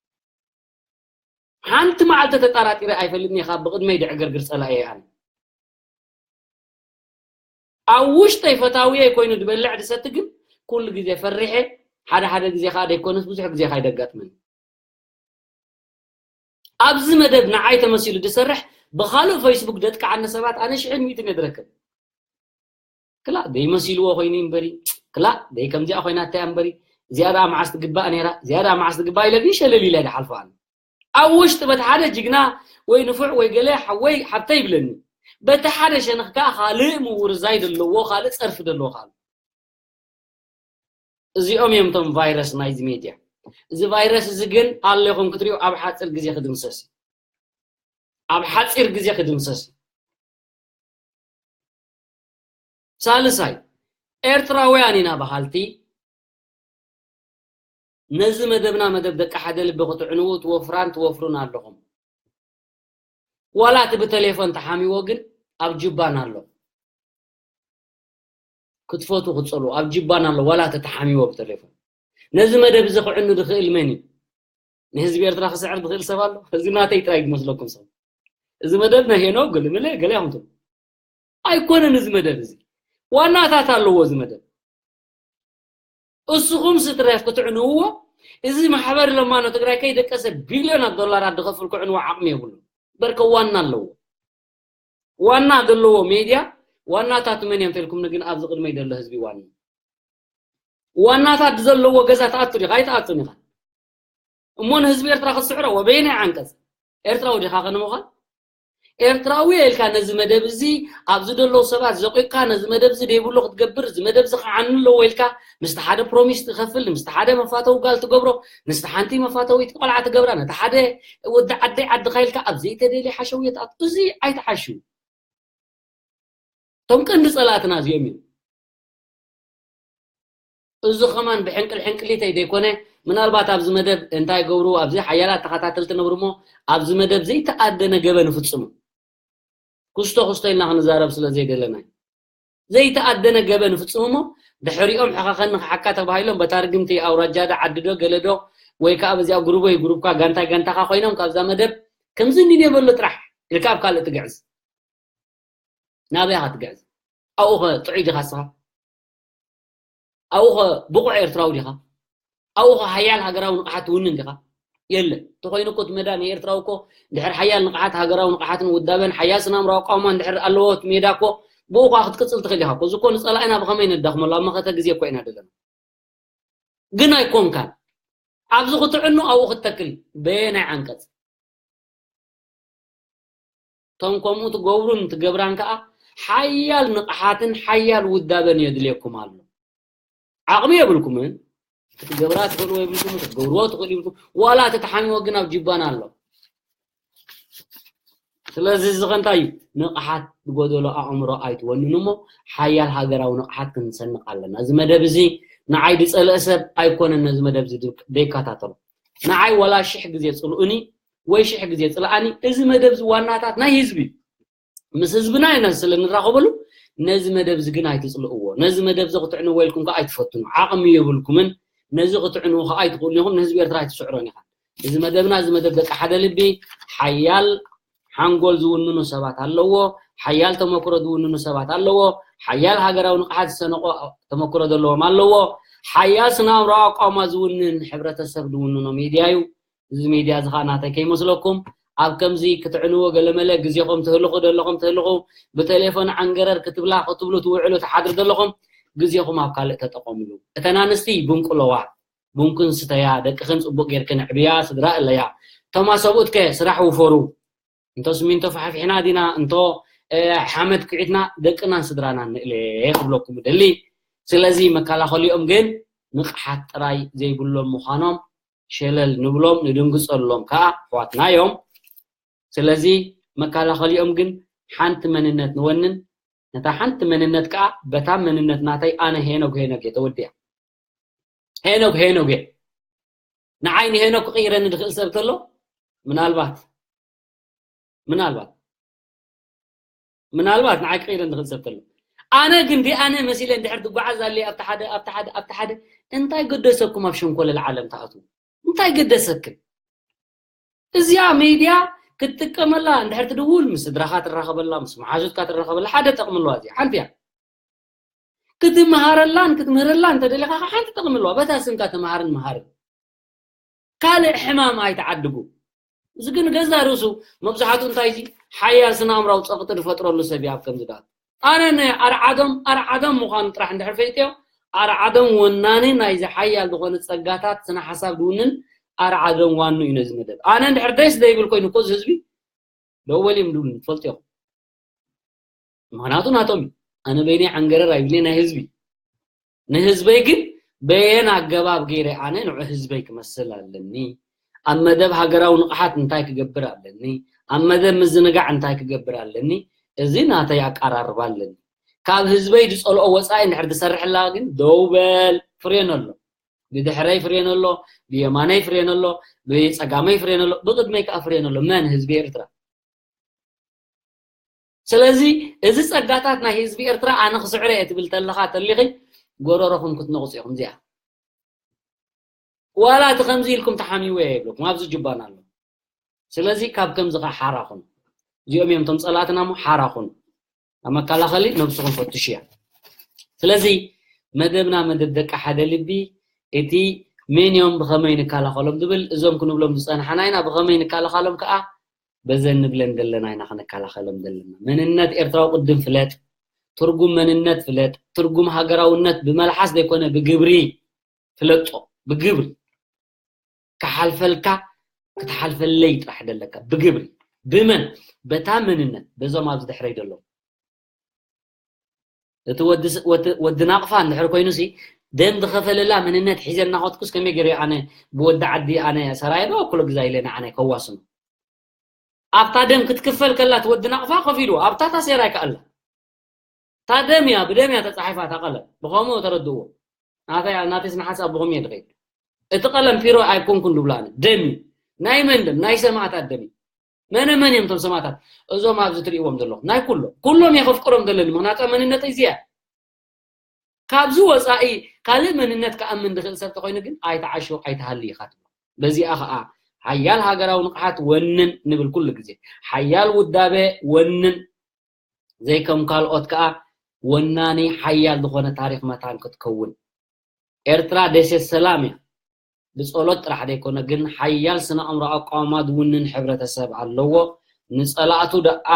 ሓንቲ መዓልቲ ተጠራጢረ ኣይፈልጥን እየ ካብ ብቕድመይ ድዕግርግር ጸላእየ ኣነ። ኣብ ውሽጠይ ፈታውየ ኮይኑ ዝበልዕ ድሰቲ ግን ኩሉ ግዜ ፈሪሐ ሓደ ሓደ ግዜ ከኣ ደይኮነስ ብዙሕ ግዜ ከኣ ይደጋጥመኒ። ኣብዚ መደብ ንዓይ ተመሲሉ ድሰርሕ ብኻልእ ፌስቡክ ደጥቅዓኒ ሰባት ኣነ ሽሕን ሚእትን እየ ድረክብ። ክላእ ደይመሲልዎ ኮይኑ እምበሪ ክላእ ደይ ከምዚኣ ኮይናታ እያ እምበሪ እዚኣ ደኣ መዓስ ትግባእ ነይራ እዚኣ ደኣ መዓስ ትግባእ ኢለ ግን ሸለል ኢለ ድሓልፎ ኣነ። ኣብ ውሽጢ በቲ ሓደ ጅግና ወይ ንፉዕ ወይ ገለ ሓወይ ሓብተይ ይብለኒ። በቲ ሓደ ሸነኽ ከኣ ካልእ ምውርዛይ ዘለዎ ካልእ ጸርፊ ዘለዎ ካልእ። እዚኦም እዮም እቶም ቫይረስ ናይዚ ሜድያ። እዚ ቫይረስ እዚ ግን ኣለኹም ክትሪኡ ኣብ ሓፂር ግዜ ክድምሰስ እዩ። ኣብ ሓፂር ግዜ ክድምሰስ እዩ። ሳልሳይ ኤርትራውያን ኢና በሃልቲ ነዚ መደብና መደብ ደቂ ሓደ ልቢ ክትዕንዉ ትወፍራን ትወፍሩን ኣለኹም። ዋላ እቲ ብቴሌፎን ተሓሚዎ ግን ኣብ ጁባን ኣሎ። ክትፈቱ ክትጸሉ ኣብ ጅባና ኣሎ ዋላ ተተሓሚዎ ብተሌፎን። ነዚ መደብ እዚ ክዕኑ ዝኽእል መን እዩ? ንህዝቢ ኤርትራ ክስዕር ዝኽእል ሰብ ኣሎ? እዚ ናተይ ጥራይ ዝመስለኩም ሰብ። እዚ መደብ ናይ ሄኖክ ገለመለ ገለ ይኹን ትብሉ። ኣይኮነን እዚ መደብ እዚ። ዋናታት ኣለዎ እዚ መደብ። እስኹም ስትረፍ ክትዕንውዎ፣ እዚ ማሕበር ለማኖ ትግራይ ከይደቀሰ ቢልዮናት ዶላራት ዝኸፍል ክዕንዎ ዓቕሚ የብሉ። በርከ ዋና ኣለዎ። ዋና ዘለዎ ሜድያ፣ ዋናታት መን እዮም ተልኩም ግን ኣብዚ ቅድመይ ዘሎ ህዝቢ ዋና። ዋናታት ዘለዎ ገዛ ትኣቱ ዲኻ? ኣይትኣቱን ኢኻ። እሞ ንህዝቢ ኤርትራ ክትስዕሮ ወበየናይ ዓንቀጽ? ኤርትራዊ ዲኻ ከንምዃን? ኤርትራዊ ኢልካ ነዚ መደብ እዚ ኣብዚ ዘለዉ ሰባት ዘቑካ ነዚ መደብ እዚ ደይብሉ ክትገብር፣ እዚ መደብ እዚ ክዓኑ ኣለዎ ኢልካ ምስቲ ሓደ ፕሮሚስ ትኸፍል፣ ምስቲ ሓደ መፋተዊ ጋል ትገብሮ፣ ምስቲ ሓንቲ መፋተዊት ቆልዓ ትገብራ፣ ነቲ ሓደ ወዲ ዓደይ ዓድኻ ኢልካ ኣብ ዘይተደልየ ሓሸውየ ትኣቱ። እዚ ኣይትዓሽው። እቶም ቀንዲ ጸላእትና እዚኦም እዮም። እዚ ከማን ብሕንቅል ሕንቅሊተይ ዘይኮነ፣ ምናልባት ኣብዚ መደብ እንታይ ገብሩ፣ ኣብዚ ሓያላት ተኸታተልቲ ነብሩ እሞ፣ ኣብዚ መደብ ዘይተኣደነ ገበን ይፍጽሙ። ክስቶ ክስቶ ኢልና ክንዛረብ ስለ ዘይደለና እዩ። ዘይተኣደነ ገበን ይፍጽሙ እሞ፣ ድሕሪኦም ሕኸኸኒ ክሓካ ተባሂሎም በታ ርግምቲ ኣውራጃ ዶ ዓዲ ዶ ገለ ዶ ወይ ከኣ በዚኣ ጉሩበይ ጉሩብካ ጋንታይ ጋንታኻ ኮይኖም ካብዛ መደብ ከምዚ እንድዩ በሎ ጥራሕ ኢልካ ኣብ ካልእ ትግዕዝ። ናበይ ኢኻ ትግዕዝ? ኣብኡ ኸ ጥዑይ ዲኻ እስኻ? ኣብኡ ኸ ብቑዕ ኤርትራዊ ዲኻ? ኣብኡ ኸ ሓያል ሃገራዊ ንቕሓት ትውንን ዲኻ? የለን። እንተኾይኑ እኮ እቲ መዳ ናይ ኤርትራዊ እኮ ድሕሪ ሓያል ንቕሓት ሃገራዊ ንቕሓትን ውዳበን ሓያል ስናምራዊ ኣቋውማን ድሕሪ ኣለዎ እቲ ሜዳ እኮ ብኡ ኸዓ ክትቅጽል ትኽእል ኢኻ እኮ። እዚ እኮ ንጸላኢና ብኸመይ ነዳኽመሉ ኣብ መኸተ ግዜ እኮ ኢና ዘለና። ግን ኣይኮንካን። ኣብዚ ክትዕኑ ኣብኡ ክትተክል በየናይ ዓንቀጽ? እቶም ከምኡ ትገብሩን ትገብራን ከኣ ሓያል ንቕሓትን ሓያል ውዳበን የድልየኩም ኣሎ። ዓቕሚ የብልኩምን። ክትገብራ ትኽእልዎ የብልኩም፣ ክትገብርዎ ትኽእሉ ይብልኩም። ዋላ እቲ ተሓሚዎ ግን ኣብ ጅባና ኣሎ። ስለዚ እዚ ኸ እንታይ እዩ? ንቕሓት ዝጎደሎ ኣእምሮ ኣይትወንን እሞ ሓያል ሃገራዊ ንቕሓት ክንሰንቕ ኣለና። እዚ መደብ እዚ ንዓይ ዝጸልአ ሰብ ኣይኮነን ነዚ መደብ እዚ ዘይከታተሎ። ንዓይ ዋላ ሽሕ ግዜ ጽልኡኒ ወይ ሽሕ ግዜ ጽልኣኒ፣ እዚ መደብ እዚ ዋናታት ናይ ህዝቢ እዩ። ምስ ህዝብና ኢና ስለ ንራኸበሉ ነዚ መደብ እዚ ግን ኣይትጽልእዎ። ነዚ መደብ እዚ ክትዕንዎ ኢልኩም ከኣ ኣይትፈትኑ። ዓቕሚ የብልኩምን። ነዚ ክትዕንዎ ከኣ ኣይትኽእሉን ኢኹም። ንህዝቢ ኤርትራ ኣይትስዕሮን ኢኻ። እዚ መደብና እዚ መደብ ደቂ ሓደ ልቢ ሓያል ሓንጎል ዝውንኑ ሰባት ኣለዎ። ሓያል ተመክሮ ዝውንኑ ሰባት ኣለዎ። ሓያል ሃገራዊ ንቕሓት ዝሰነቖ ተመክሮ ዘለዎም ኣለዎ። ሓያል ስነ ኣእምሮኣዊ ኣቋውማ ዝውንን ሕብረተሰብ ዝውንኖ ሚድያ እዩ። እዚ ሚድያ እዚ ኸዓ ናተይ ከይመስለኩም ኣብ ከምዚ ክትዕንዎ ገለመለ ግዜኹም ትህልኹ ዘለኹም ትህልኹ ብቴሌፎን ዓንገረር ክትብላ ክትብሉ ትውዕሉ ትሓድሩ ዘለኹም ግዜኹም ኣብ ካልእ ተጠቐምሉ። እተን ኣንስቲ ቡን ቅለዋ፣ ቡንክን ስተያ፣ ደቅኽን ጽቡቕ ጌርክን ዕብያ፣ ስድራ እለያ። እቶም ኣሰብኡትከ ስራሕ ውፈሩ። እንተ ስሚንቶ ፋሕፊሕና ዲና እንቶ ሓመድ ኩዒትና ደቅናን ስድራናን ንእለ ክብለኩም እደሊ። ስለዚ መከላኸሊኦም ግን ንቕሓት ጥራይ ዘይብሎም ምዃኖም ሸለል ንብሎም ንድንግጸሎም ከኣ ኣሕዋትና እዮም። ስለዚ መከላኸሊኦም ግን ሓንቲ መንነት ንወንን፣ ነታ ሓንቲ መንነት ከኣ በታ መንነት ናተይ ኣነ ሄኖግ ሄኖግ እየ ተወዲኣ። ሄኖግ ሄኖግ እየ። ንዓይ ንሄኖግ ክቕይረኒ ዝኽእል ሰብ ተሎ ምናልባት ምናልባት ምናልባት ንዓይ ክቕይረኒ ዝኽእል ሰብ ተሎ ኣነ ግን ዲኣነ መሲለ እንድሕር ትጓዓዝ ኣለ ኣብቲ ሓደ ኣብቲ ሓደ ኣብቲ ሓደ እንታይ ገደሰኩም ኣብ ሸንኮለል ዓለም ትኣትዉ እንታይ ገደሰክን እዚኣ ሚድያ ክትጥቀመላ እንድሕር ትድውል ምስ ስድራኻ ትራኸበላ ምስ መሓዙትካ ትራኸበላ ሓደ ጠቕሚ ኣለዋ እዚኣ ሓንቲ እያ ክትመሃረላን ክትምህረላን እንተደሊኻ ሓንቲ ጠቕሚ ኣለዋ በታ ስምካ ተምሃርን መሃርን ካልእ ሕማም ኣይትዓድጉ እዚ ግን ገዛ ርእሱ መብዛሕቱ እንታይ እዚ ሓያል ስነ ኣእምራዊ ጸቕጢ ዝፈጥረሉ ሰብ እዩ ኣብ ከምዚ ዳት ኣነ ኣርዓዶም ኣርዓዶም ምዃኑ ጥራሕ እንድሕር ፈሊጥዮ ኣርዓዶም ወናኒ ናይዚ ሓያል ዝኾነ ጸጋታት ስነ ሓሳብ ዝውንን ኣርዓዶም ዋኑ እዩ ነዚ መደብ ኣነ እንድሕር ደስ ዘይብል ኮይኑ እኮ ህዝቢ ደወል እዮም ድብሉ ትፈልጥዮ ምኽንያቱ ናቶም እዩ ኣነ በይነይ ዓንገረር ኣይብለይ ናይ ህዝቢ ንህዝበይ ግን በየን ኣገባብ ገይረ ኣነ ንዑ ህዝበይ ክመስል ኣለኒ ኣብ መደብ ሃገራዊ ንቕሓት እንታይ ክገብር ኣለኒ ኣብ መደብ ምዝንጋዕ እንታይ ክገብር ኣለኒ እዚ ናተይ ኣቃራርባ ኣለኒ ካብ ህዝበይ ዝጸልኦ ወጻኢ እንድሕር ትሰርሕላ ግን ደው በል ፍሬን ኣሎ ብድሕረይ ፍሬን ኣሎ ብየማነይ ፍሬን ኣሎ ብጸጋመይ ፍሬን ኣሎ ብቅድመይ ከዓ ፍሬን ኣሎ መን ህዝቢ ኤርትራ ስለዚ እዚ ጸጋታት ናይ ህዝቢ ኤርትራ ኣነ ክስዕሮ እየ ትብል ተለኻ ተሊኺ፣ ጎረሮኹም ክትነቑጹ ኢኹም። እዚኣ ዋላ እቲ ከምዚ ኢልኩም ተሓሚወ ይብለኩም ኣብዚ ጅባና ኣሎ። ስለዚ ካብ ከምዚ ከዓ ሓራ ኩኑ። እዚኦም እዮም እቶም ጸላእትና እሞ ሓራ ኩኑ። ኣብ መከላኸሊ ነብስኹም ፈትሹ እያ። ስለዚ መደብና መደብ ደቂ ሓደ ልቢ፣ እቲ መን እዮም ብኸመይ ንከላኸሎም ዝብል፣ እዞም ክንብሎም ዝጸናሕና ኢና። ብኸመይ ንከላኸሎም ከዓ በዘን ንብለን ዘለና ኢና ክንከላኸሎም ዘለና። መንነት ኤርትራዊ ቅድም ፍለጥ፣ ትርጉም መንነት ፍለጥ፣ ትርጉም ሃገራውነት ብመልሓስ ዘይኮነ ብግብሪ ፍለጦ፣ ብግብሪ። ክሓልፈልካ ክትሓልፈለይ ጥራሕ ደለካ፣ ብግብሪ። ብመን? በታ መንነት፣ በዞም ኣብዚ ድሕረይ ደለዉ። እቲ ወዲ ስ-፣ ወዲ፣ ወዲ ናቕፋ እንድሕር ኮይኑ ሲ፣ ደም ዝኸፈለላ መንነት ሒዘ እናኸድኩስ ከመይ ገይረ ኣነ ብወዲ ዓዲ ኣነ ሰራየ ዶ ኩሉ ግዛ ኢለ ንዓነ ከዋስኖ? ኣብታ ደም ክትክፈል ከላ እቲ ወዲ ናቕፋ ከፊሉ፣ ኣብታ ታሴራ ይከኣላ። እታ ደም እያ፣ ብደም እያ ተጻሒፋ እታ ቀለም። ብኸምኡ ተረድእዎ። ናተይ፣ ናተይ ስነ ሓሳብ ብኸምኡ እየ ዝኸይድ። እቲ ቀለም ፒሮ ኣይኮንኩን ዝብሎ ኣነ። ደም እዩ። ናይ መን ደም? ናይ ሰማእታት ደም እዩ። መነ መን እዮም እቶም ሰማእታት? እዞም ኣብዚ ትርእይዎም ዘለኹም። ናይ ኩሎም። ኩሎም እየ ከፍቅሮም ዘለኒ። ምኽንያቱ መንነተይ እዚኣ እያ። ካብዚ ወጻኢ ካልእ መንነት ክኣምን ዝኽእል ሰብ ተኾይኑ ግን ኣይትዓሾ፣ ኣይትሃሊ ኢኻ ትብሎ። በዚኣ ኸኣ ሓያል ሃገራዊ ንቕሓት ወንን ንብል ኩሉ ግዜ። ሓያል ውዳበ ወንን፣ ዘይከም ካልኦት ከኣ ወናኒ ሓያል ዝኾነ ታሪኽ መታን ክትከውን። ኤርትራ ደሴት ሰላም እያ። ብጸሎት ጥራሕ ዘይኮነ ግን ሓያል ስነ ኣእምሮ ኣቃውማ ዝውንን ሕብረተሰብ ኣለዎ። ንጸላእቱ ደኣ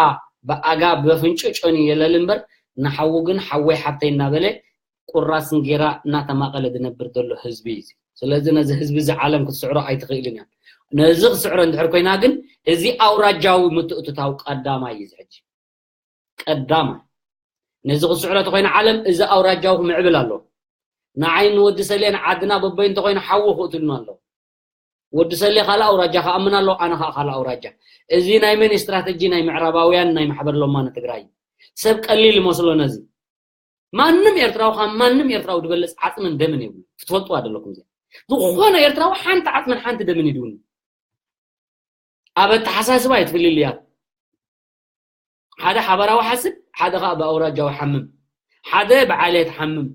ብኣጋ በፍንጭ ጨንዩ የለል እምበር ንሓዉ ግን ሓወይ ሓብተይ እናበለ ቁራስ እንጌራ እናተማቐለ ዝነብር ዘሎ ህዝቢ እዩ። ስለዚ ነዚ ህዝቢ እዚ ዓለም ክትስዕሮ ኣይትኽእልን እያ። ነዚ ክትስዕሮ እንድሕር ኮይና ግን እዚ ኣውራጃዊ ምትእትታው ቀዳማይ እዩ እዚ ሕጂ። ቀዳማይ ነዚ ክትስዕሮ ተኾይና ዓለም እዚ ኣውራጃዊ ክምዕብል ኣለዎ። ንዓይ ንወዲ ሰሌ ንዓድና በበይ እንተኾይኑ ሓዊ ክእትሉና ኣለዎ። ወዲ ሰሌ ካልእ ኣውራጃ ክኣምን ኣለዎ፣ ኣነ ከዓ ካልእ ኣውራጃ። እዚ ናይ መን ስትራተጂ ናይ ምዕራባውያን ናይ ማሕበር ለማኒ ትግራይ እዩ። ሰብ ቀሊል ይመስሎ ነዚ። ማንም ኤርትራዊ ካብ ማንም ኤርትራዊ ዝበልጽ ዓጽምን ደምን የብሉ። ክትፈልጥዋ ዘለኩም እዚኣ። ዝኾነ ኤርትራዊ ሓንቲ ዓጽምን ሓንቲ ደምን ይድውኒ። ኣብ ኣተሓሳስባ እዩ እቲ ፍልልያት። ሓደ ሓበራዊ ሓስብ፣ ሓደ ከዓ ብኣውራጃዊ ሓምም፣ ሓደ ብዓሌት ሓምም።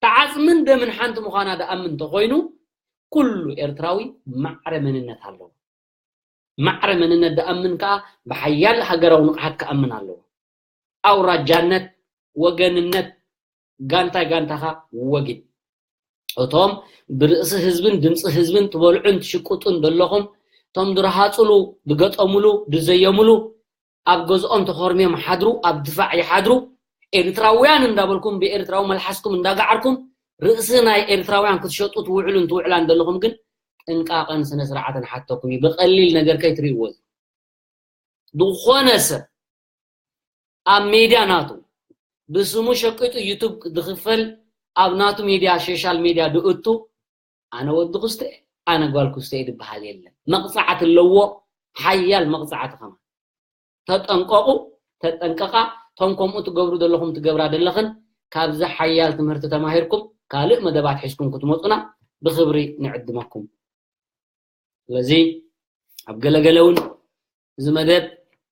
ተዓጽምን ደምን ሓንቲ ምዃና ደኣምን እንተኾይኑ ኩሉ ኤርትራዊ ማዕረ መንነት ኣለዎ። ማዕረ መንነት ደኣምን ከዓ ብሓያል ሃገራዊ ንቕሓት ክኣምን ኣለዎ። ኣውራጃነት፣ ወገንነት፣ ጋንታ ጋንታኻ ወጊድ። እቶም ብርእሲ ህዝብን ድምፂ ህዝብን ትበልዑን ትሽቅጡን ዘለኹም፣ እቶም ዝረሃፅሉ፣ ዝገጠሙሉ፣ ዝዘየሙሉ፣ ኣብ ገዝኦም ተኾርምዮም ሓድሩ፣ ኣብ ድፋዕ ይሓድሩ፣ ኤርትራውያን እንዳበልኩም ብኤርትራዊ መልሓስኩም እንዳጋዓርኩም ርእሲ ናይ ኤርትራውያን ክትሸጡ ትውዕሉን ትውዕላን ዘለኹም ግን ጥንቃቐን ስነ ስርዓትን ሓተኩም እዩ። ብቐሊል ነገር ከይትርእይዎ። ዝኾነ ሰብ ኣብ ሜድያ ናቱ ብስሙ ሸቂጡ ዩቱብ ዝኽፈል ኣብ ናቱ ሜድያ ሶሻል ሜድያ ድእቱ ኣነ ወዲ ኩስተ እየ፣ ኣነ ጓል ኩስተ እየ ዝበሃል የለን። መቕጻዕቲ ኣለዎ፣ ሓያል መቕጻዕቲ ከማን። ተጠንቀቑ፣ ተጠንቀቓ። እቶም ከምኡ ትገብሩ ዘለኹም ትገብራ ዘለኽን ካብዚ ሓያል ትምህርቲ ተማሂርኩም ካልእ መደባት ሒዝኩም ክትመጹና ብኽብሪ ንዕድመኩም። ስለዚ ኣብ ገለገለ እውን እዚ መደብ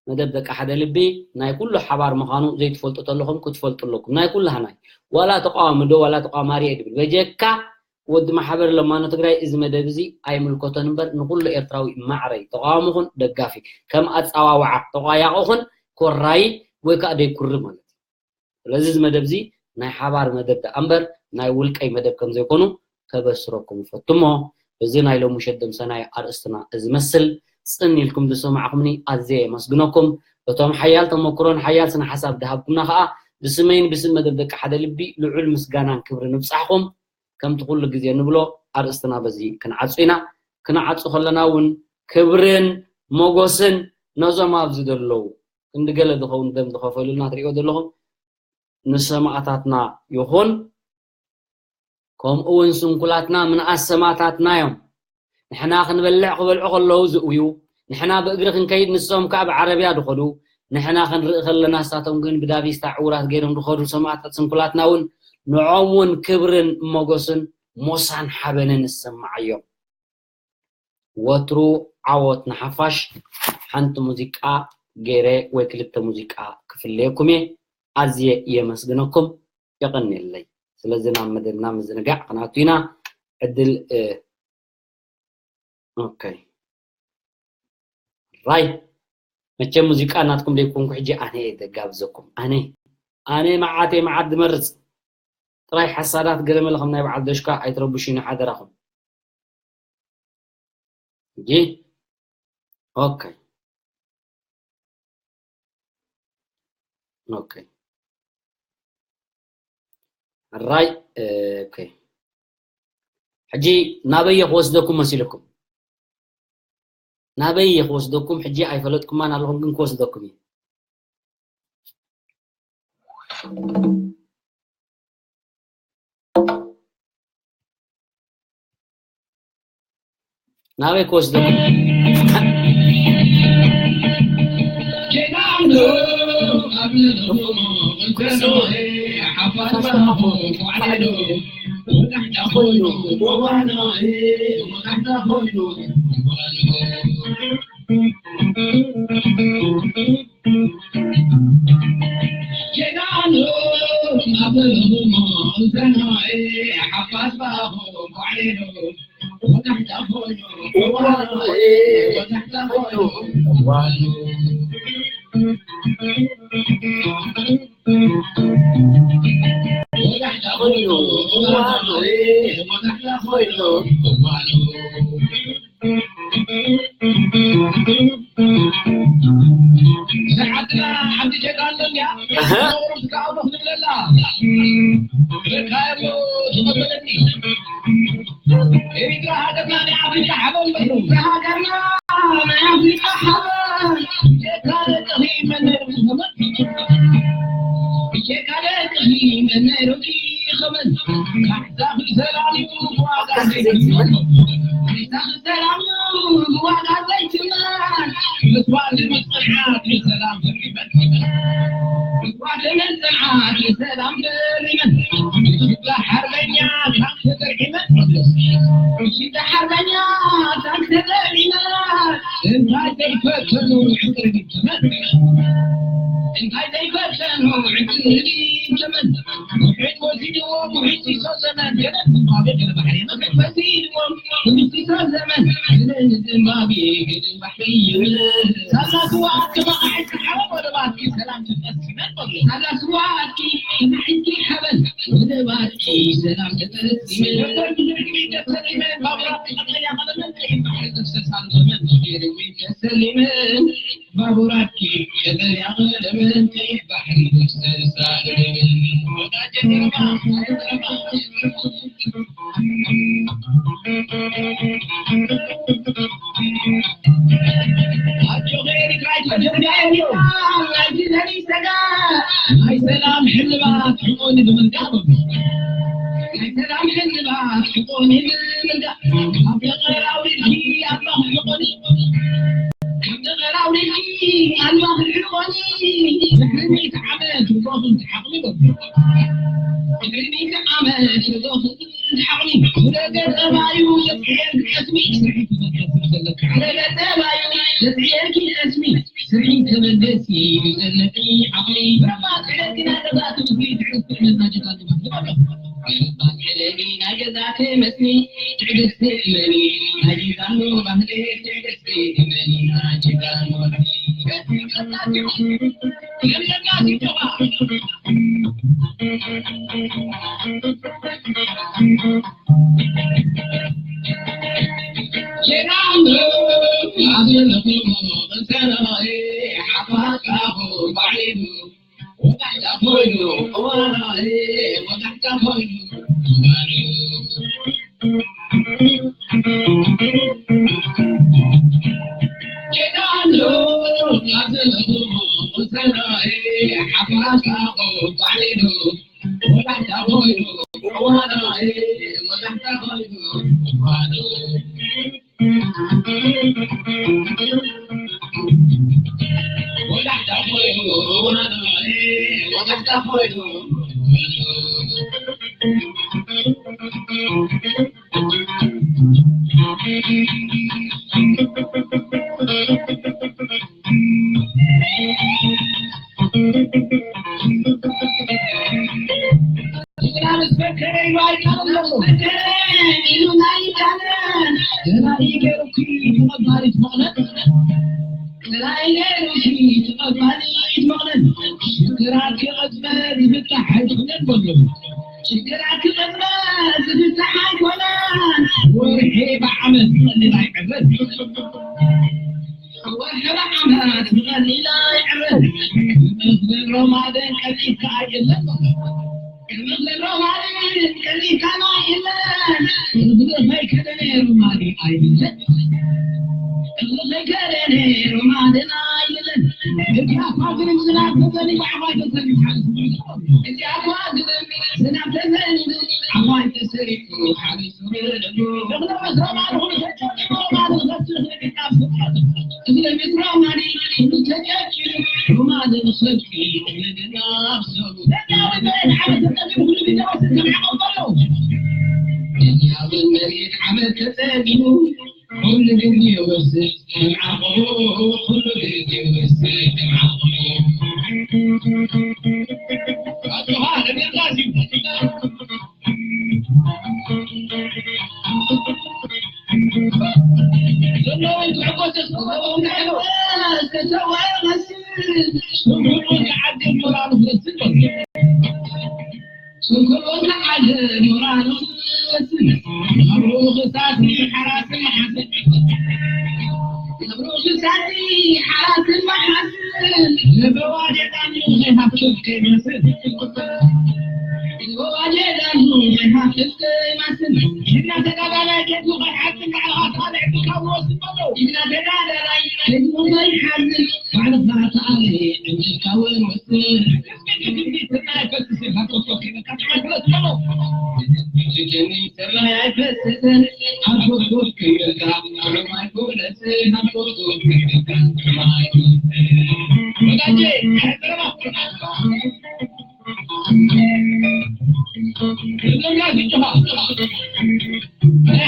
መደብ ደቂ ሓደ ልቢ ናይ ኩሉ ሓባር ምዃኑ ዘይትፈልጡ ተለኹም ክትፈልጡ ኣለኩም። ናይ ኩላህና እዩ። ዋላ ተቃዋሚ ዶ ዋላ ተቃማሪ እየ ድብል በጀካ ወዲ ማሕበር ለማኖ ትግራይ እዚ መደብ እዚ ኣይምልከቶን እምበር ንኩሉ ኤርትራዊ ማዕረ እዩ። ተቃዋሚ ኹን ደጋፊ ከም ኣጸዋውዓ ተቋያቑ ኹን ኮራይ ወይ ከዓ ደይኩሪ ማለት እዩ። ስለዚ እዚ መደብ እዚ ናይ ሓባር መደብ ደኣ እምበር ናይ ውልቀይ መደብ ከም ዘይኮኑ ከበስረኩም እፈቱ እሞ፣ እዚ ናይ ሎሚ ሸደም ሰናይ ኣርእስትና እዚ መስል ጽን ኢልኩም ዝሰማዕኩምኒ ኣዝየ የመስግነኩም። እቶም ሓያል ተመክሮን ሓያል ስነ ሓሳብ ዝሃብኩምና ከኣ ብስመይን ብስም መደብ ደቂ ሓደ ልቢ ልዑል ምስጋናን ክብርን ይብጻሕኩም። ከምቲ ኩሉ ግዜ ንብሎ ኣርእስትና በዚ ክንዓጹ ኢና። ክንዓጹ ከለና እውን ክብርን ሞጎስን ነዞም ኣብዚ ዘለዉ ክንዲ ገለ ዝኸውን ደም ዝኸፈሉልና ትሪእዎ ዘለኹም ንሰማእታትና ይኹን። ከምኡ እውን ስንኩላትና ምንኣስ ሰማእታትና እዮም። ንሕና ክንበልዕ ክበልዑ ከለዉ ዝእውዩ፣ ንሕና ብእግሪ ክንከይድ ንሶም ከዓ ብዓረብያ ዝኸዱ፣ ንሕና ክንርኢ ከለና ንሳቶም ግን ብዳቪስታ ዕውራት ገይሮም ዝኸዱ ሰማእታት ስንኩላትና እውን ንዖም እውን ክብርን ሞገስን ሞሳን ሓበንን ይሰማዓዮም። ወትሩ ዓወት ንሓፋሽ። ሓንቲ ሙዚቃ ገይረ ወይ ክልተ ሙዚቃ ክፍለየኩም እየ። ኣዝየ የመስግነኩም። የቐንየለይ። ስለዚ ናብ መደብና ምዝንጋዕ ክነኣቱ ኢና። ዕድል፣ እ፣ ኦኬ። ራይ። መቸም ሙዚቃ ናትኩም ደይኮንኩ ሕጂ ኣነ እየ ዘጋብዘኩም። ኣነ፣ ኣነ መዓት እየ መዓት ዝመርጽ። ጥራይ ሓሳዳት ገለመለ ከም ናይ በዓል ደሽካ ኣይትረብሹኒ ሓደራኹም። እንጂ ኦኬ። ኦኬ። ራይ፣ እ፣ ኦኬ። ሕጂ ናበይ እየ ክወስደኩም መሲልኩም? ናበይ እየ ክወስደኩም? ሕጂ ኣይፈለጥኩማን ኣለኹም፣ ግን ክወስደኩም እየ። ናበይ ክወስደኩም? ዓድና ዓዲ ጀጋኑ እንድያ። ኣሃ። ነውሮም ትከኣሎ ክንብለላ። ረካየሞ ተቐበለኒ። ኤሪትራ ሃገርና ናይ ኣፍሪቃ ሓበን በሉ። ሃገርና ናይ ኣፍሪቃ ሓበን። ጀጋኑ ጥኺ መነሩ። ብጀካ ደቅኺ መነሮኪ ኸመን ካሕሳኺ ሰላም እዩ ብዋጋ ዘይትመን። ካሕሳኺ ሰላም እዩ ብዋጋ ዘይትመን። መስዋእቲ ምጽንዓት እዩ ሰላም ዘሪመን። መስዋእቲ ምጽንዓት እዩ ሰላም ዘሪመን። ብሽላ ሓርበኛ ታንክ ተዘርዒመን። ብሽላ ሓርበኛ ታንክ ተዘርዒመን። እንታይ ዘይፈተኑ ዕጥሪ ግጥመን። እንታይ ዘይፈተኑ ዕድል ተመን። ውሕድ ወሲድዎም ውሕድ ሲሶ ዘመን። ገለ ባቤት ባሕሪ መገድ ወሲድዎም ውሕድ ሲሶ ዘመን። ገለ ዝምባቤ ገለ ባሕሪ ይብል። ሳላ ስዋ ኣከባኻዕት ሓበን ወደ ባትኪ ሰላም ትፈስ ይመን በሉ። ሳላ ስዋ ኣትኪ ተማሒዝኪ ሓበን ወደ ባትኪ ሰላም ትፈስ ይመን። ዶክተር ብዙሕ ግዜ ተሰሊመን ባቡራት ቀጠያ ቀለመን ቀይሕ ባሕሪ ተፍሰሳሉ ዘመን። ተሰሊመን ባቡራትኪ ቀጠልያ ቀለምን ቀይሕ ባሕሪ ተፍሰሳለች። ወዳጀ ግርማ፣ ግርማ። ኣጆኺ ኤሪትራ ኢትዮጵያ እዮ። ናይቲ ዘርኢ ሰጋ ናይ ሰላም ሕልባት ሕቆኒ ብምንቃቕ። ናይ ሰላም ሕልባት ሕቆኒ ብምንቃቕ። ኣብ ገጠር ኣውሪድኪ ኣድማኺ ሕቆኒ። ካብ ገጠር ኣውሪድኪ ኣድማኺ ሕቆኒ። ድሕሪ ሚእቲ ዓመት ርጎኺ ትሓቕሚ በሉ። ድሕሪ ሚእቲ ዓመት ርጎኺ ትሓቕሚ። ወደ ገጠር ኣዩ ዘጥዕየልኪ ቀስሚ። ስርሒ ተመለሲ ዘለኪ። ወደ ገጠር ኣዩ ዘጥዕየልኪ ቀስሚ። ስርሒ ተመለሲ ዘለኪ ዓቕሚ። ብረባ ጥዕየልኪ ናይ ገዛ ትምህርቲ ትዕግስቲ መናጀታት ይበሉ። ሽግራኪ መፅበ ዝፍታሕ ኣይኮነን በሉ። ሽግራኪ መፅበ ዝፍታሕ ኣይኮነን። ወርሒ ብዓመት ዝቐልል ኣይዕረን። ወርሒ ብዓመት ዝቐልል ኣይዕረን። መኽዘን ሮማደን ቀልጢፍካ ኣይለን በሉ። መኽዘን ሮማደን ቀልጢፍካ ኣይለን። ብዙሕ ከይከደ ነይሩ ማዲ ኣይብለን። ኩሉ ግዜ ይወስድ ከም ዓቕሙ፣ ኩሉ ግዜ ይወስድ ከም ዓቕሙ። ኣጆኻ፣ ነቢርና እዩ። ዘለዎም ክሕጎስ ተስፋ ዘለዎም እንታይ ነው? ስንኩል ወዲ ዓዲ ሞራሉ ክወስድ በሉ። ስንኩል ወዲ ዓዲ ሞራሉ ክወስድ። ነብሩ ክሳሲ ሓራሲ መሓስን። ነብሩ ክሳሲ ሓራሲ መሓስን። ንበዋዴ ዳኑ ዘይሃብቱ ከይመስል። ንበዋዴ ዳኑ ዘይሃብቱ ከይመስል። እናተጋዳላይ ጌቱ ከይሓዝን ባዕልኻ ተቓልዕ ትካቦ ስበሎ። እናተጋዳላይ ጌቱ ከይሓዝን ባዕልኻ ተቓልዕ እንድካወን ወስን።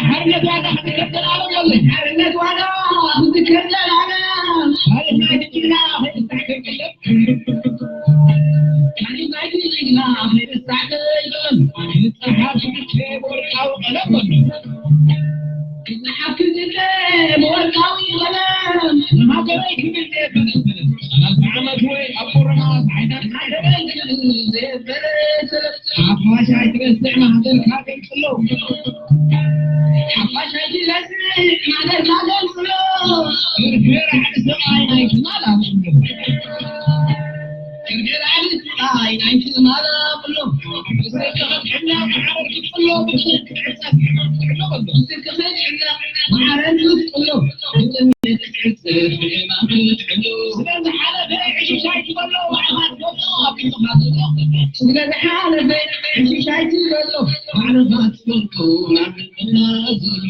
ሓርነት ዋጋ ክትከተል ኣበሎ። ሓርነት ዋጋ ክትከተል ኣበሎ። ሓፋሽ ኣይትረስዕ ማህደርካ ገንጽሎ። ሓፋሽ ኣይትረስዕ ማህደርካ ገንጽሎ። ፍርፍር ዓዲ ሰብኣይ ናይ ትማል ኣብሎ። ፍርፍር ዓዲ ሰብኣይ ናይ ትማል ኣብሎ። ብስርቂ ክትሕና ማዕረር ክትጽሎ፣ ብስርቂ ክትሕና ማዕረር ክትጽሎ በሎ። ብስርቂ ክትሕና ማዕረር ክትጽሎ። ብጥሜት ክትሕጽር ብሕማም ክትሕሎ። ስለዝሓለፈ ዕሽሽ ኣይትበሎ፣ ባዕልኻ ትፈልጦ ኣፍሊጡኻ ዘሎ። ስለዝሓለፈ ዕሽሽ ኣይትበሎ፣ ባዕልኻ ትፈልጦ ናብነትና ዘሎ።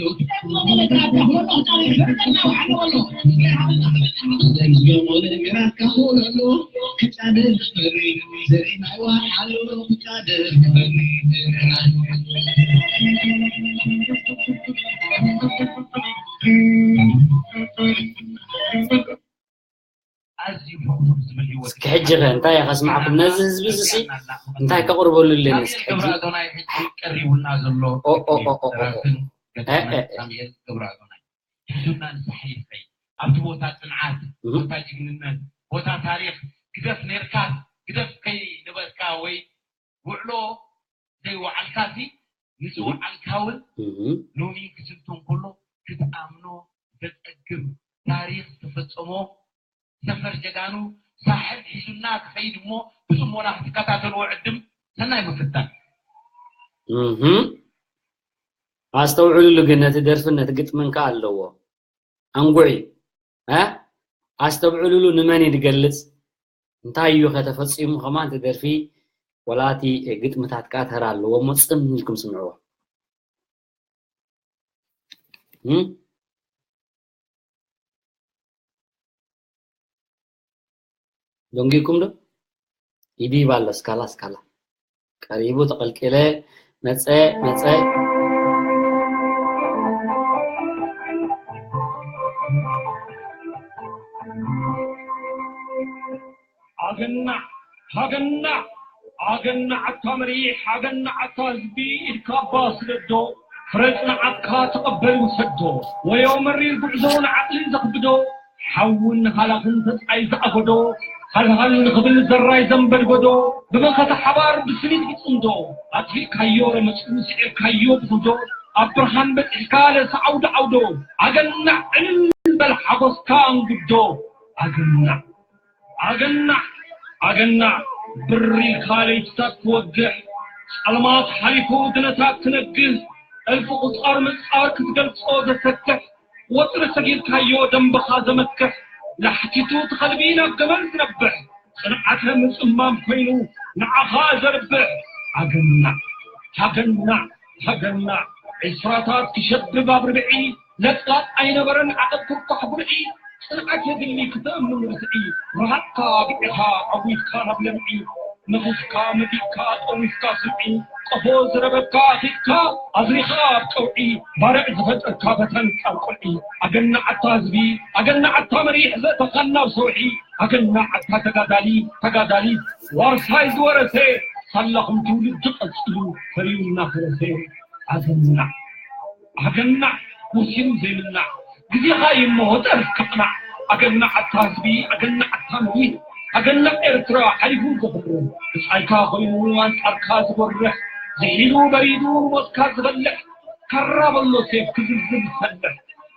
ኣዝዩ ፍቕፍቕ ዝብል ህይወት እስኪ ሕጂ ኸ እንታይ ከስምዓኩም? ነዚ ህዝቢ እዚ ሲ እንታይ ከቕርበሉ ኣለኒ? እስኪ ሕጂ ገብረኣዶናይ ሕጂ ቀሪቡና ዘሎ ኦ፣ ኦ፣ ኦ፣ ኦ፣ ኦ። ደራፍን እ፣ እ፣ ገጣምን እ። ሳሙኤል ገብረኣዶናይ። ሕዝብና ንስሓ ይኸይድ። ኣብቲ ቦታ ጽንዓት፣ እህ። ቦታ ጅግንነት፣ ቦታ ታሪኽ፣ ግደፍ ኔርካስ፣ ግደፍ ከይነበርካ ወይ ውዕሎ ዘይወዓልካሲ፣ ንዝወዓልካ እውን እህ። ሎሚ ክዝንቶ እንከሎ ክትኣምኖ ዘጸግም ታሪኽ ዝተፈጸሞ ሰፈር ጀጋኑ ሳሕል ሒዙና ክኸይድ እሞ ብጽሞና ክትከታተልዎ ዕድም ሰናይ ምፍታን። እህ። ኣስተውዕሉሉ ግን ነቲ ደርፍን ነቲ ግጥምን ከኣ ኣለዎ። ኣንጉዕ እዩ። እ? ኣስተብዕሉሉ ንመን እዩ ዝገልጽ? እንታይ እዩ ከተፈጺሙ ከማን እቲ ደርፊ ወላ እቲ ግጥምታት ከኣ ተራ ኣለዎ እሞ ጽም ኢልኩም ስምዕዎ። እም? ደንጊኩም ዶ? ይድይብ ኣሎ እስካላ እስካላ። ቀሪቡ ተቐልቂለ መጸ መጸ። ኣገናዕ፣ ሃገናዕ፣ ኣገናዕ ኣታ መሪሕ፣ ሃገናዕ ኣታ ህዝቢ፣ ኢድካ ኣባ ስደዶ፣ ፍረ ጽንዓትካ ተቐበል ውሰዶ። ወዮ መሪር ጉዕዞ ንዓቕሊ ዘኽብዶ፣ ሓውን ሃላኽን ተጻይ ዝኣጎዶ፣ ሃልሃል ንኽብል ዘራይ ዘንበድጎዶ፣ ብመኸተ ሓባር ብስኒት ይጽምዶ፣ ኣጥፊእካዮ ረመጹ፣ ስዒርካዮ ብኹዶ፣ ኣብ ብርሃን በጺሕካ ለሰ ዓውዶ ዓውዶ፣ ኣገናዕ ዕልል በል ሓጎስካ ኣንጉዶ፣ ኣገናዕ። ኣገናዕ ኣገናዕ ብር ኢልካ ለይትታት ክወግሕ፣ ጸልማት ሓሊፉ ድነታት ክነግህ፣ እልፊ ቁጻር ምጻር ክትገልጾ ዘሰክሕ፣ ወጥሪ ሰጊርካዮ ደንበኻ ዘመክሕ፣ ላሕቲቱ ትኸልቢ ናብ ገመል ዝነብሕ፣ ጽንዓተ ምጽማም ኮይኑ ንዓኻ ዘርብሕ። ኣገናዕ ሃገናዕ ሃገናዕ ዒስራታት ክሸብብ ኣብ ርብዒ፣ ለጽላጽ ኣይነበረን ዓቐብ ክርኳሕ ጉርዒ፣ ጽንዓት የድሊ ክትእምን ርትዒ፣ ረሃጽካ ብዒኻ ዓዊትካ ናብ ለምዒ፣ ነኺስካ መዲድካ ጠዊፍካ ስምዒ፣ ቀፎ ዝረበካ ኣኺትካ ኣዝሪኻ ኣብ ቀውዒ፣ ባርዕ ዝፈጠርካ በተን ቃል ቁልዒ። ኣገናዕ ኣታ ህዝቢ፣ ኣገናዕ ኣታ መሪሕ ዘእተኻና ኣብ ሰውዒ፣ ኣገናዕ ኣታ ተጋዳሊ፣ ተጋዳሊት ዋርሳይ ዝወረሰ ሳላኹም ትውልዲ ቀጺሉ ፈርዩ እናፈረሰ። ኣገናዕ ኣገናዕ ወሲኑ ዘይምናዕ፣ ግዜኻ እዩ እሞ ጠርፍ ከቕናዕ። ኣገናዕ ኣታ ህዝቢ፣ ኣገናዕ ኣታ መሪር፣ ኣገናዕ ኤርትራ ሓሊፉ ዘኽብር፣ ብጻይካ ኮይኑ ኣንጻርካ ዝጎርሕ፣ ዝሒሉ በሪዱ ንሞትካ ዝበልሕ፣ ካራ በሎ ሴፍ ክዝዝም ዝፈልሕ፣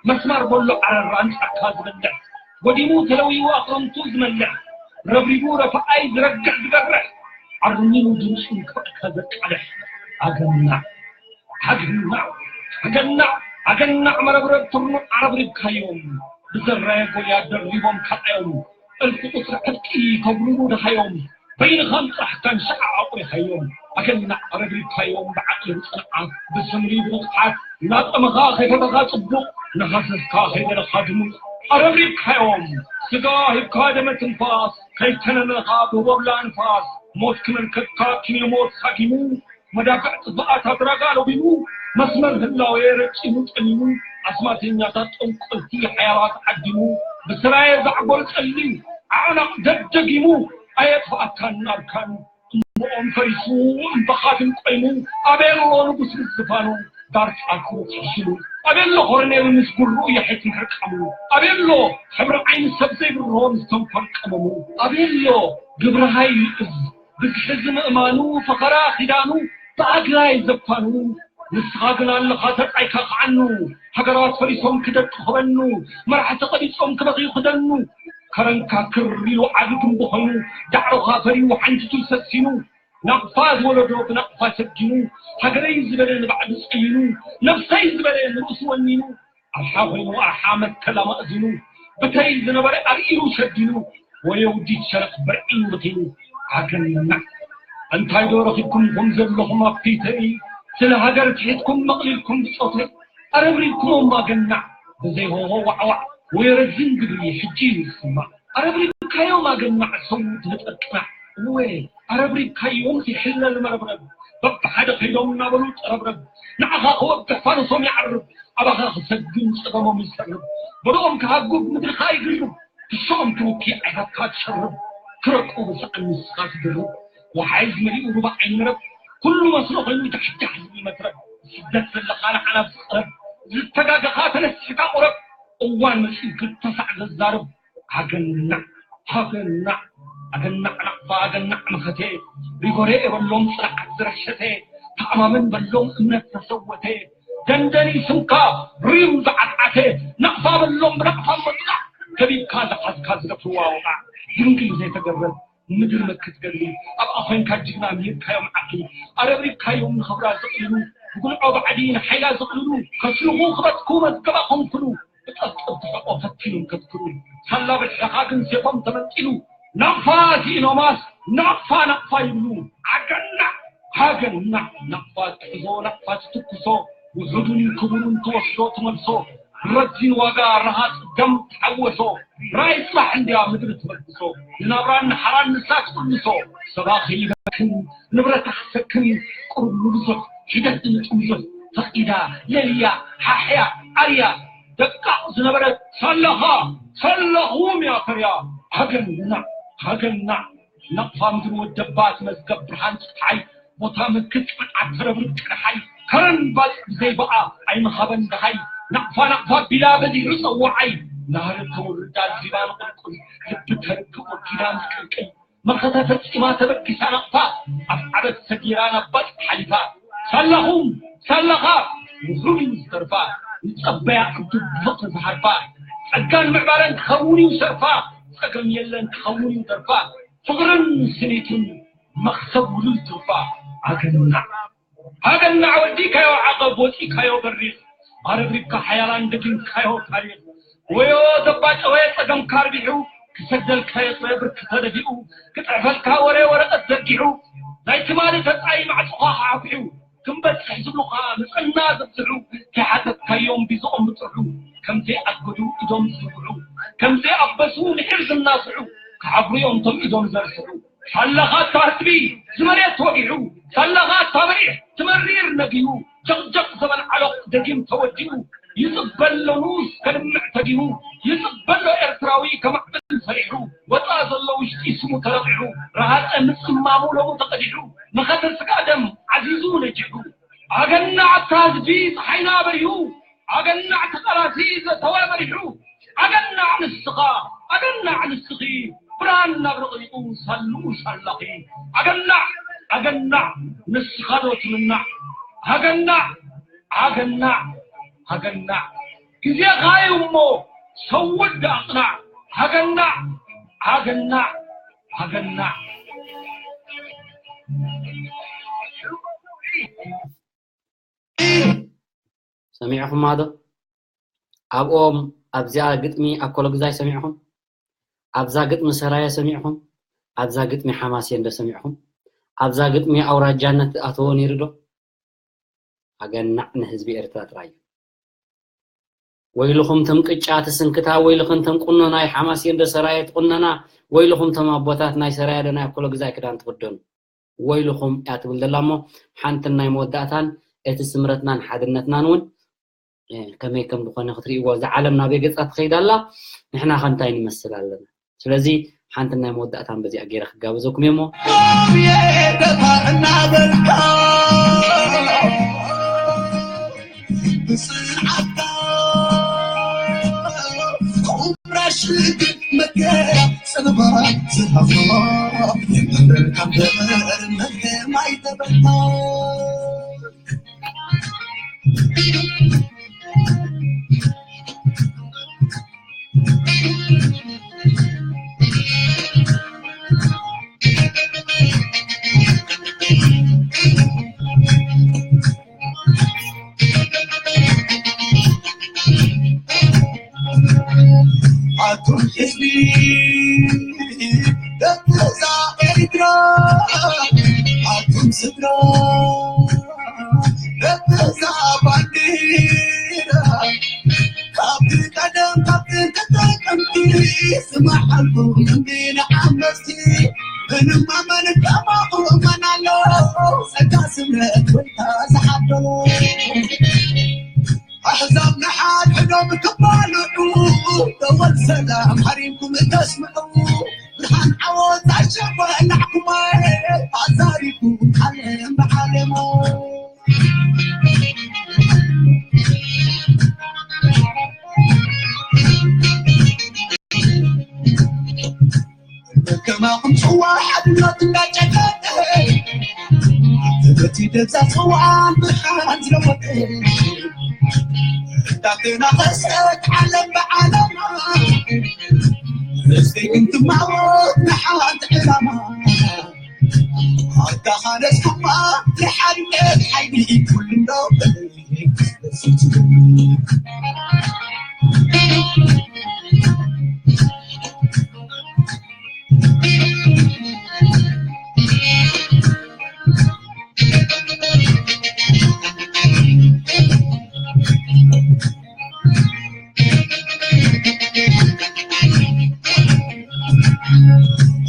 መስማር በሎ ዓረር ኣንጻርካ ዝበልሕ፣ ወዲሙ ተለዊዩ ኣኽርምቱ ዝመልሕ፣ ረብሪቡ ረፈኣይ ዝረግሕ ዝገርሕ፣ ዓርሚኑ ድምጹ ክብዕካ ዘቃልሕ። ኣገናዕ ኣገናዕ ኣገናዕ ኣገናዕ መረብረብ ትርኑዕ ኣረብሪብካዮም፣ ብዘራየ ጎልያድ ደርቢቦም ካልኣዮም፣ እልፊ ቁጽሪ ዕጥቂ ከጉርሩ ደሃዮም፣ በይንኻ ምጥራሕ ካን ሸዓ ኣቑሪኻዮም። ኣገናዕ ኣረብሪብካዮም ብዓቕሊ ብጽንዓት፣ ብስምሪ ብንቕሓት፣ እናጠመኻ ከይፈተኻ ጽቡቕ፣ እናሃሰስካ ከይደለኻ ድሙቕ። ኣረብሪብካዮም ስጋ ሂብካ ደመ ትንፋስ፣ ከይተነነኻ ብህቦብላ ንፋስ፣ ሞት ክመልከትካ ኪነ ሞት ሳጊሙ፣ መዳፍዕ ጥፍኣት ኣድራጋ ለጒሙ፣ መስመር ህላዌ ረጺሙ ጠሚሙ፣ ኣስማተኛታት ጠንቆልቲ ሓያላት ዓዲሙ፣ ብስራየ ዛዕጎል ጸሊም ዓዕናቕ ደደጊሙ፣ ኣየጥፍኣካን ናርካን እምብኦም ፈሪሱ እምበኻትን ቆይሙ፣ ኣበየሎ ንጉስ ምስ ዝፋኑ ዳርጻ ክሩት ሕሽሙ፣ ኣበየሎ ኮረኔል ምስ ጉርኡ የሐይት ምሕርቃሙ፣ ኣበየሎ ሕብሪ ዓይኒ ሰብ ዘይብርሆ ምስ ተንኮል ቀመሙ፣ ኣበየሎ ግብሪ ሃይል እዝ ብዝሒ ዝምእማኑ ፈኸራ ኺዳኑ ብኣግራይ ዘፋኑ። ንስኻ ግን ኣለኻ ተጣይካ ከዓኑ፣ ሃገራት ፈሪሶም ክደቅኹበኑ፣ መራሕቲ ቀቢጾም ክበኽዩ ክደኑ። ከረንካ ክር ኢሉ ዓቢ ግንቢ ኮይኑ፣ ዳዕሮኻ ፈርዩ ሓንጅቱ ሰሲኑ። ናቕፋ ዝወለዶ ብናቕፋ ሰጊኑ፣ ሃገረይ ዝበለ ንባዕሉ ጸይኑ፣ ነብሰይ ዝበለ ንርእሱ ወኒኑ። ኣርሓ ኮይኑ ኣርሓ መትከል ኣማእዚኑ፣ ብተይ ዝነበረ ኣርኢሩ ሸዲኑ፣ ወዮ ውዲት ሸረኽ በርዒኑ ርኺቡ። ኣገናዕ እንታይ ዶ ረኺብኩም ኢኹም ዘለኹም ኣብቲ ተርኢ፣ ስለ ሃገር ትሒትኩም መቕሊልኩም ብጾተይ፣ ኣረብሪብኩሞም ኣገናዕ ብዘይ ሆሆ ዋዕዋዕ፣ ወዮ ረዚን ግብሪ ሕጂ እዩ ዝስማዕ። ኣረብሪብካዮም ኣገናዕ ሰው ትህጠቅናዕ። እወ ኣረብሪብካዮም ይሕለል መረብረብ፣ በብሓደ ከይዶም እናበሉ ጠረብረብ፣ ንዓኻ ክወግሕ ፋኖሶም ይዓርብ፣ ኣባኻ ክሰግም ጸገሞም ይሰርብ፣ በዶኦም ክሃጉብ ምድርኻ ይግርብ፣ ክሾኦም ትውኪ ዓይናትካ ትሸርብ፣ ክረቁ ብሰኣን ንስኻ ትድርብ። ወሓይዝ መሊኡ ሩባ ዓይኒ መረብ፣ ኩሉ መስኖ ኮይኑ ጃሕጃሕ ዝብል መትረብ፣ ስደት ዘለኻ ንዓና ዝቕረብ፣ ዝተጋገኻ ተነሲሕካ ቁረብ፣ እዋን መጺኡ ክልተ ሳዕ ዘዛርብ። ኣገናዕ ሃገናዕ ኣገናዕ ናቕፋ ኣገናዕ መኸቴ፣ ሪጎሬ በሎም ጽንዓት ዝረሸተ፣ ተኣማመን በሎም እምነት ዘሰወተ፣ ደንደኒ ስምካ ሪም ዝዓጥዓተ፣ ናቕፋ በሎም ብናቕፋ መጥቃዕ፣ ከቢብካ ዝሓዝካ ዝደፍርዋ ወቓዕ፣ ድንግል ዘይተገረብ ምድር መክት ገድሊ፣ ኣብኣ ኮይንካ ጅግና ምሂርካዮም ዓቕሊ፣ ኣረብሪብካዮም ንኽብራ ዘቕልሉ፣ ብጉልዖ ባዕዲ ንሓይላ ዘቕልሉ፣ ከስልኹ ክበትኩ መዝገባ ኮንኩሉ፣ ብጠፍጠፍ ትሕቆ ፈቲኖም ከትክሉ፣ ሳላ ብልሕኻ ግን ሴፎም ተመንጢሉ፣ ናቕፋ ስኢኖማስ ናቕፋ ናቕፋ ይብሉ። ኣገናዕ ሃገናዕ ናቕፋ ትሕዞ ናቕፋ ትትኩሶ፣ ውሑዱን ክቡሩን ትወስዶ ትመልሶ፣ ረዚን ዋጋ ረሃጽ ደም ተሓወሶ፣ ራእይ ጽባሕ እንድያ ምድሪ ትበግሶ፣ ንናብራን ንሓራን ንሳ ትቕልሶ፣ ሰባ ከይበክን ንብረታ ክሰክን፣ ቁሩብ ንብዙሕ ሒደት ንምጥምዙሕ፣ ፈቒዳ ለልያ ሓሕያ ኣርያ፣ ደቃቕ ዝነበረት ሳላኻ ሳላኹም እያ ፈርያ። ሃገናዕ ሃገርና ናቕፋ ምድሪ ወደባ ትመዝገብ ብርሃን ፀሓይ፣ ቦታ ምልክት ፅንዓት ተረብርብ ጭርሓይ፣ ከረን ባፅዕ ብዘይበኣ ኣይምሃበን ደሃይ። ናቕፋ ናቕፋ ቢላ በዚሑ ፀዋዓይ፣ ናህሪ ተውርዳ ዚባ ንቕልቁል፣ ልቢ ተርግእ ወጊዳ ምስ ቅልቅል፣ መኸተ ፈፂማ ተበጊሳ ናቕፋ፣ ኣፍዓበት ሰጊራ ናብ ባፅዕ ሓሊፋ። ሳላኹም ሳላኻ ውሑድ እዩ ዝተርፋ፣ ንፀበያ ዕዱብ ብፍቕሪ ዝሃርፋ፣ ፀጋን ምዕባለን ክኸውን እዩ ሰርፋ፣ ፀገም የለን ክኸውን እዩ ደርፋ፣ ፍቕርን ስኒትን መኽሰብ ውሉል ትርፋ። ኣገናዕ ኣገናዕ ወዲእካዮ ዓቐብ ወፂእካዮ በሪኽ፣ ኣረብሪብካ ሓያላን ደጊምካዮ ታሪኽ። ወዮ ዘባጨወየ ፀገምካ ኣርቢሑ፣ ክሰግደልካዮ ጥረ ብርኪ ተደፊኡ፣ ክፅሕፈልካ ወረ ወረቐት ዘርጊሑ፣ ናይ ትማሊ ተፃይ ማዕፆኻ ሓጒሑ፣ ክንበፅሕ ዝብሉኻ ንፅዕና ዘብዝሑ፣ ከይሓተትካዮም ቢዝኦም ምፅሑ፣ ከምዘይኣገዱ ኢዶም ዝዝርግሑ፣ ከምዘይኣበሱ ምሒር ዝናስሑ፣ ክሓፍሩ እዮም እቶም ኢዶም ዘርስሑ። ሳላኻ እታ ህዝቢ ዝመሬት ወጊሑ፣ ሳላኻ እታ መሪሕ ትመሪር ነጊሁ፣ ጀቕጀቕ ዘበን ዓሎቕ ደጊም ተወዲኡ፣ ይጽበሎ ንኡስ ከድምዕ ተጊሁ፣ ይጽበሎ ኤርትራዊ ከማዕብል ፈሪሑ፣ ወጻ ዘሎ ውሽጢ ስሙ ተረቒሑ፣ ረሃጸ ምጽማሙ ሎሙ ተቐዲሑ፣ መኸተ ስጋ ደም ዓዚዙ ነጂሑ። ኣገናዕ ኣታ ህዝቢ ጸሓይና በሪሁ፣ ኣገናዕ ተቓላሲ ዘተወ በሪሑ፣ ኣገናዕ ንስኻ፣ ኣገናዕ ንስኺ፣ ብርሃን ናብ ረቒቑ ሳልኡ ሳላኺ። ኣገናዕ፣ ኣገናዕ ንስኻ ዶ ትምናዕ? ኣገናዕ፣ ኣገናዕ፣ ኣገናዕ ግዜኻ እዩ እሞ ሰውድ ኣቕናዕ። ኣገናዕ፣ ኣገናዕ፣ ኣገናዕ። ሰሚዕኹማ ዶ? ኣብኦም ኣብዚኣ ግጥሚ ኣኮለጉዛይ ሰሚዕኹም? ኣብዛ ግጥሚ ሰራየ ሰሚዕኹም? ኣብዛ ግጥሚ ሓማሴን ዶ ሰሚዕኹም? ኣብዛ ግጥሚ ኣውራጃነት ኣተዎ ነይሩ ዶ? ኣገናዕ ንህዝቢ ኤርትራ ጥራይ እዩ። ወይልኹም ተም ቅጫ ትስንክታ፣ ወይልኽን ተም ቁኖ ናይ ሓማሴን ዶ ሰራየ ትቑነና፣ ወይልኹም ተም ኣቦታት ናይ ሰራየ ዶ ናይ ኣኮለጉዛይ ክዳን ትኽደኑ። ወይልኹም እያ ትብል ዘላ እሞ ሓንትን ናይ መወዳእታን እቲ ስምረትናን ሓድነትናን እውን ከመይ ከም ዝኾነ ክትርእይዎ እዛ ዓለም ናበይ ገፃ ትኸይድ ኣላ ንሕና ከ እንታይ ንመስል ኣለና ስለዚ ሓንትን ናይ መወዳእታን በዚኣ ገይረ ክጋበዘኩም እየ እሞ እናበልካ ብፅንዓትካ ቁምራሽ መከራ ጽንባ ዝሃቦ የምርካ እምበር መርገም ኣይተበልካ ኣቱም ህዝቢ ደቂ እዛ ኤርትራ ኣቱም ስድራ ደቂ እዛ ባንዲራ ካብቲ ቀደም ካብቲ ተጠቀምቲ ዝመሓልኩም እንዲ ንዓመፅቲ ምንም ኣመን ከማኹ መን ኣሎ ጸጋ ስምረት ወይታ ዝሓደሎ ኣሕዛብ ንሓድሕዶም ክባልዑ ደወል ሰላም ሃሪምኩም እተስምዑ ብርሃን ዓወት ኣሸበላዕኩማ ኣዛሪኩም ዓለም ብዓለሙ ከማኹም ጽዋ ሓድነት እንዳጨቀጠ በቲ ደብዛ ጽዋን ብርሃን ዝለወጠ እንዳተናኸሰት ዓለም ብዓለማ ርስቲ እንትማወት ንሓንቲ ዕላማ ኣዳኻነስኩማ ንሓድነት ሓይሊ ኩሉ እንዶ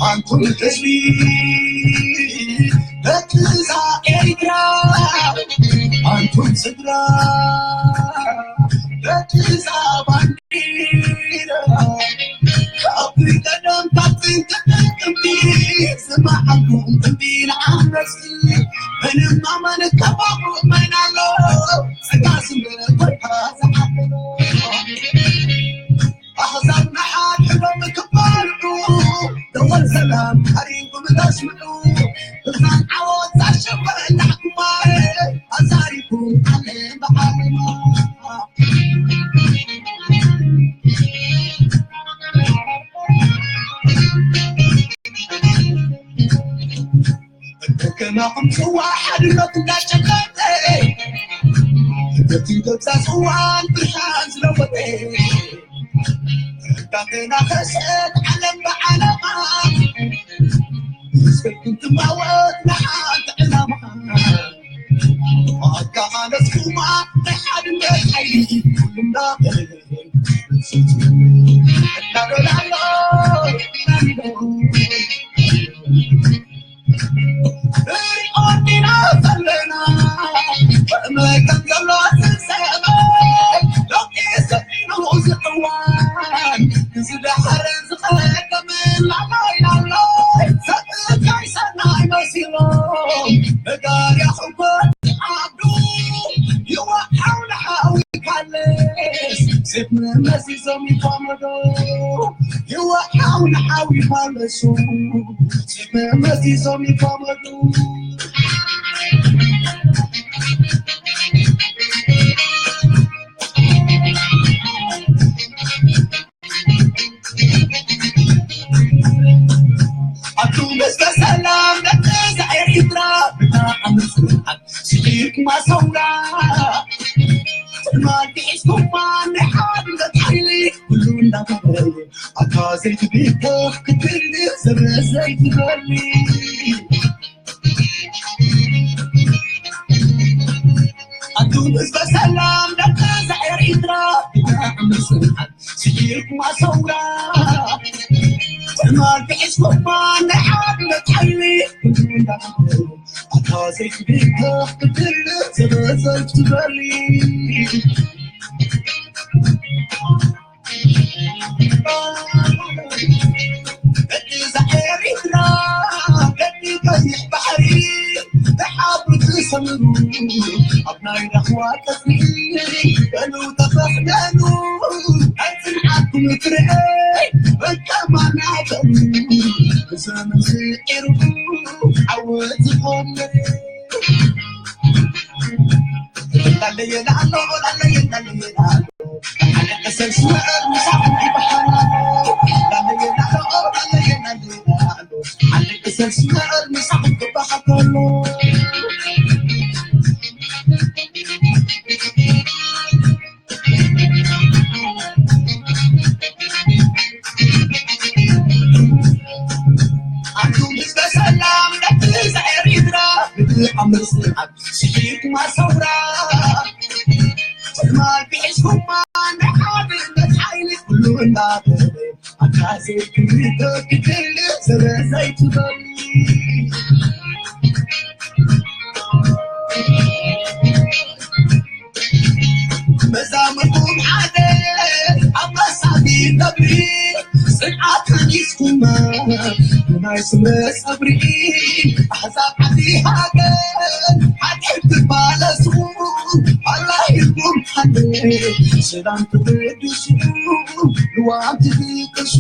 ኣንቱም ህዝቢ በትዛ ኤርትራ ኣንቱም ስድራ በትዛ ባንዲራ ካብ ቀደም ካብ ጥንቅጥንቅ ዝመዓልኩም ትንቢና ኣመስል ምንም ኣመን ከባቡ መን ኣሎ ጸጋ ስለ ጎይታ ዝሓፍሮ ኣሕዛብ ንሓድሕዶም ክባልዑ ደወል ሰላም ቀሪቡ ምተስምዑ ብርሃን ዓወት ዛሸበ ላሕኩማይ ኣዛሪኩም ኣለ ብዓለማ ከማኹም ጽዋ ሓድነት እንዳጨበጠ በቲ ገብዛ ጽዋን ብርሃን ዝለወጠ እንዳተናኸሰት ዓለም ብዓለማ ምስክርኩም ትማወት ንሓንቲ ዕላማ ኣጋኻለስኩማ ናይ ሓድነት ሓይሊ ኩሉና እናበላሎ ሪኦኒና ዘለና ከመይ ከም ዘሎ ዝሰመ ሎቂ ሰፊኑ ዝዕዋን ዝደሓረ ዝቐደመ ላላይ ላላይ ሰብእካይ ሰናይ መሲሎም ነጋርያ ሕጎ ዓብዱ ይወሓው ንሓዊ ካለስ ሴፍ መመሲሶም ይፋመዶ ይወሓው ንሓዊ ማለሱ ሴፍ መመሲሶም ይፋመዱ ኣቱም ህዝበ ሰላም ደቂ ኤርትራ ብጣዕሚ ጽኑዓት ስዒርኩማ ሰውራ ትማል ሒዝኩማ ናይ ሓድነት ሓይሊ ኩሉ እንዳገበረ ኣታ ዘይትብተኽ ክትብል ዘበ ዘይትበሊ ኣቱም ህዝበ ሰላም ደቂ ኤርትራ ብጣዕሚ ጽኑዓት ስዒርኩማ ሰውራ ትማል ሒዝኩማ ናይ ሓድነት ሓይሊ ኣታ ዘይትብተኽ ክትብል ዘበ ዘይትበሊ እዛ ኤሪትራ ደቂ ቀይሕ ባሕሪ ብሓብሩ ትሰምሩ ኣብ ናይ ራህዋ ቀጽሪ በሉ ተፈሕደኑ ናይ ጽንዓትኩም ትርኤ በቃ ማናተኑ ብዘመን ስዒሩ ዓወት ዝኾነ ኣቱም ህዝበ ሰላም ደቂ ኤሪትራ ብዓመር ስርዓት ስሒብኩማ ሰውራ ትማል ሒዝኩማ ናይ ሓድነት ሓይሊ ኩሉ እንዳበለ ኣታ ዘይክብሪ ክትል ስለ ዘይትበሊ መዛሙርኩም ሓደ ኣብ መሳጊ ነብሪ ጽንዓት ሓኒስኩማ ብናይ ስምረ ጸብሪ ኣሕዛብ ዓዲ ሃገር ሓጢኣት ትባለሱ ኣላሂኩም ሓደ ሰላም ትብድሱ ልዋም ትጥቀሱ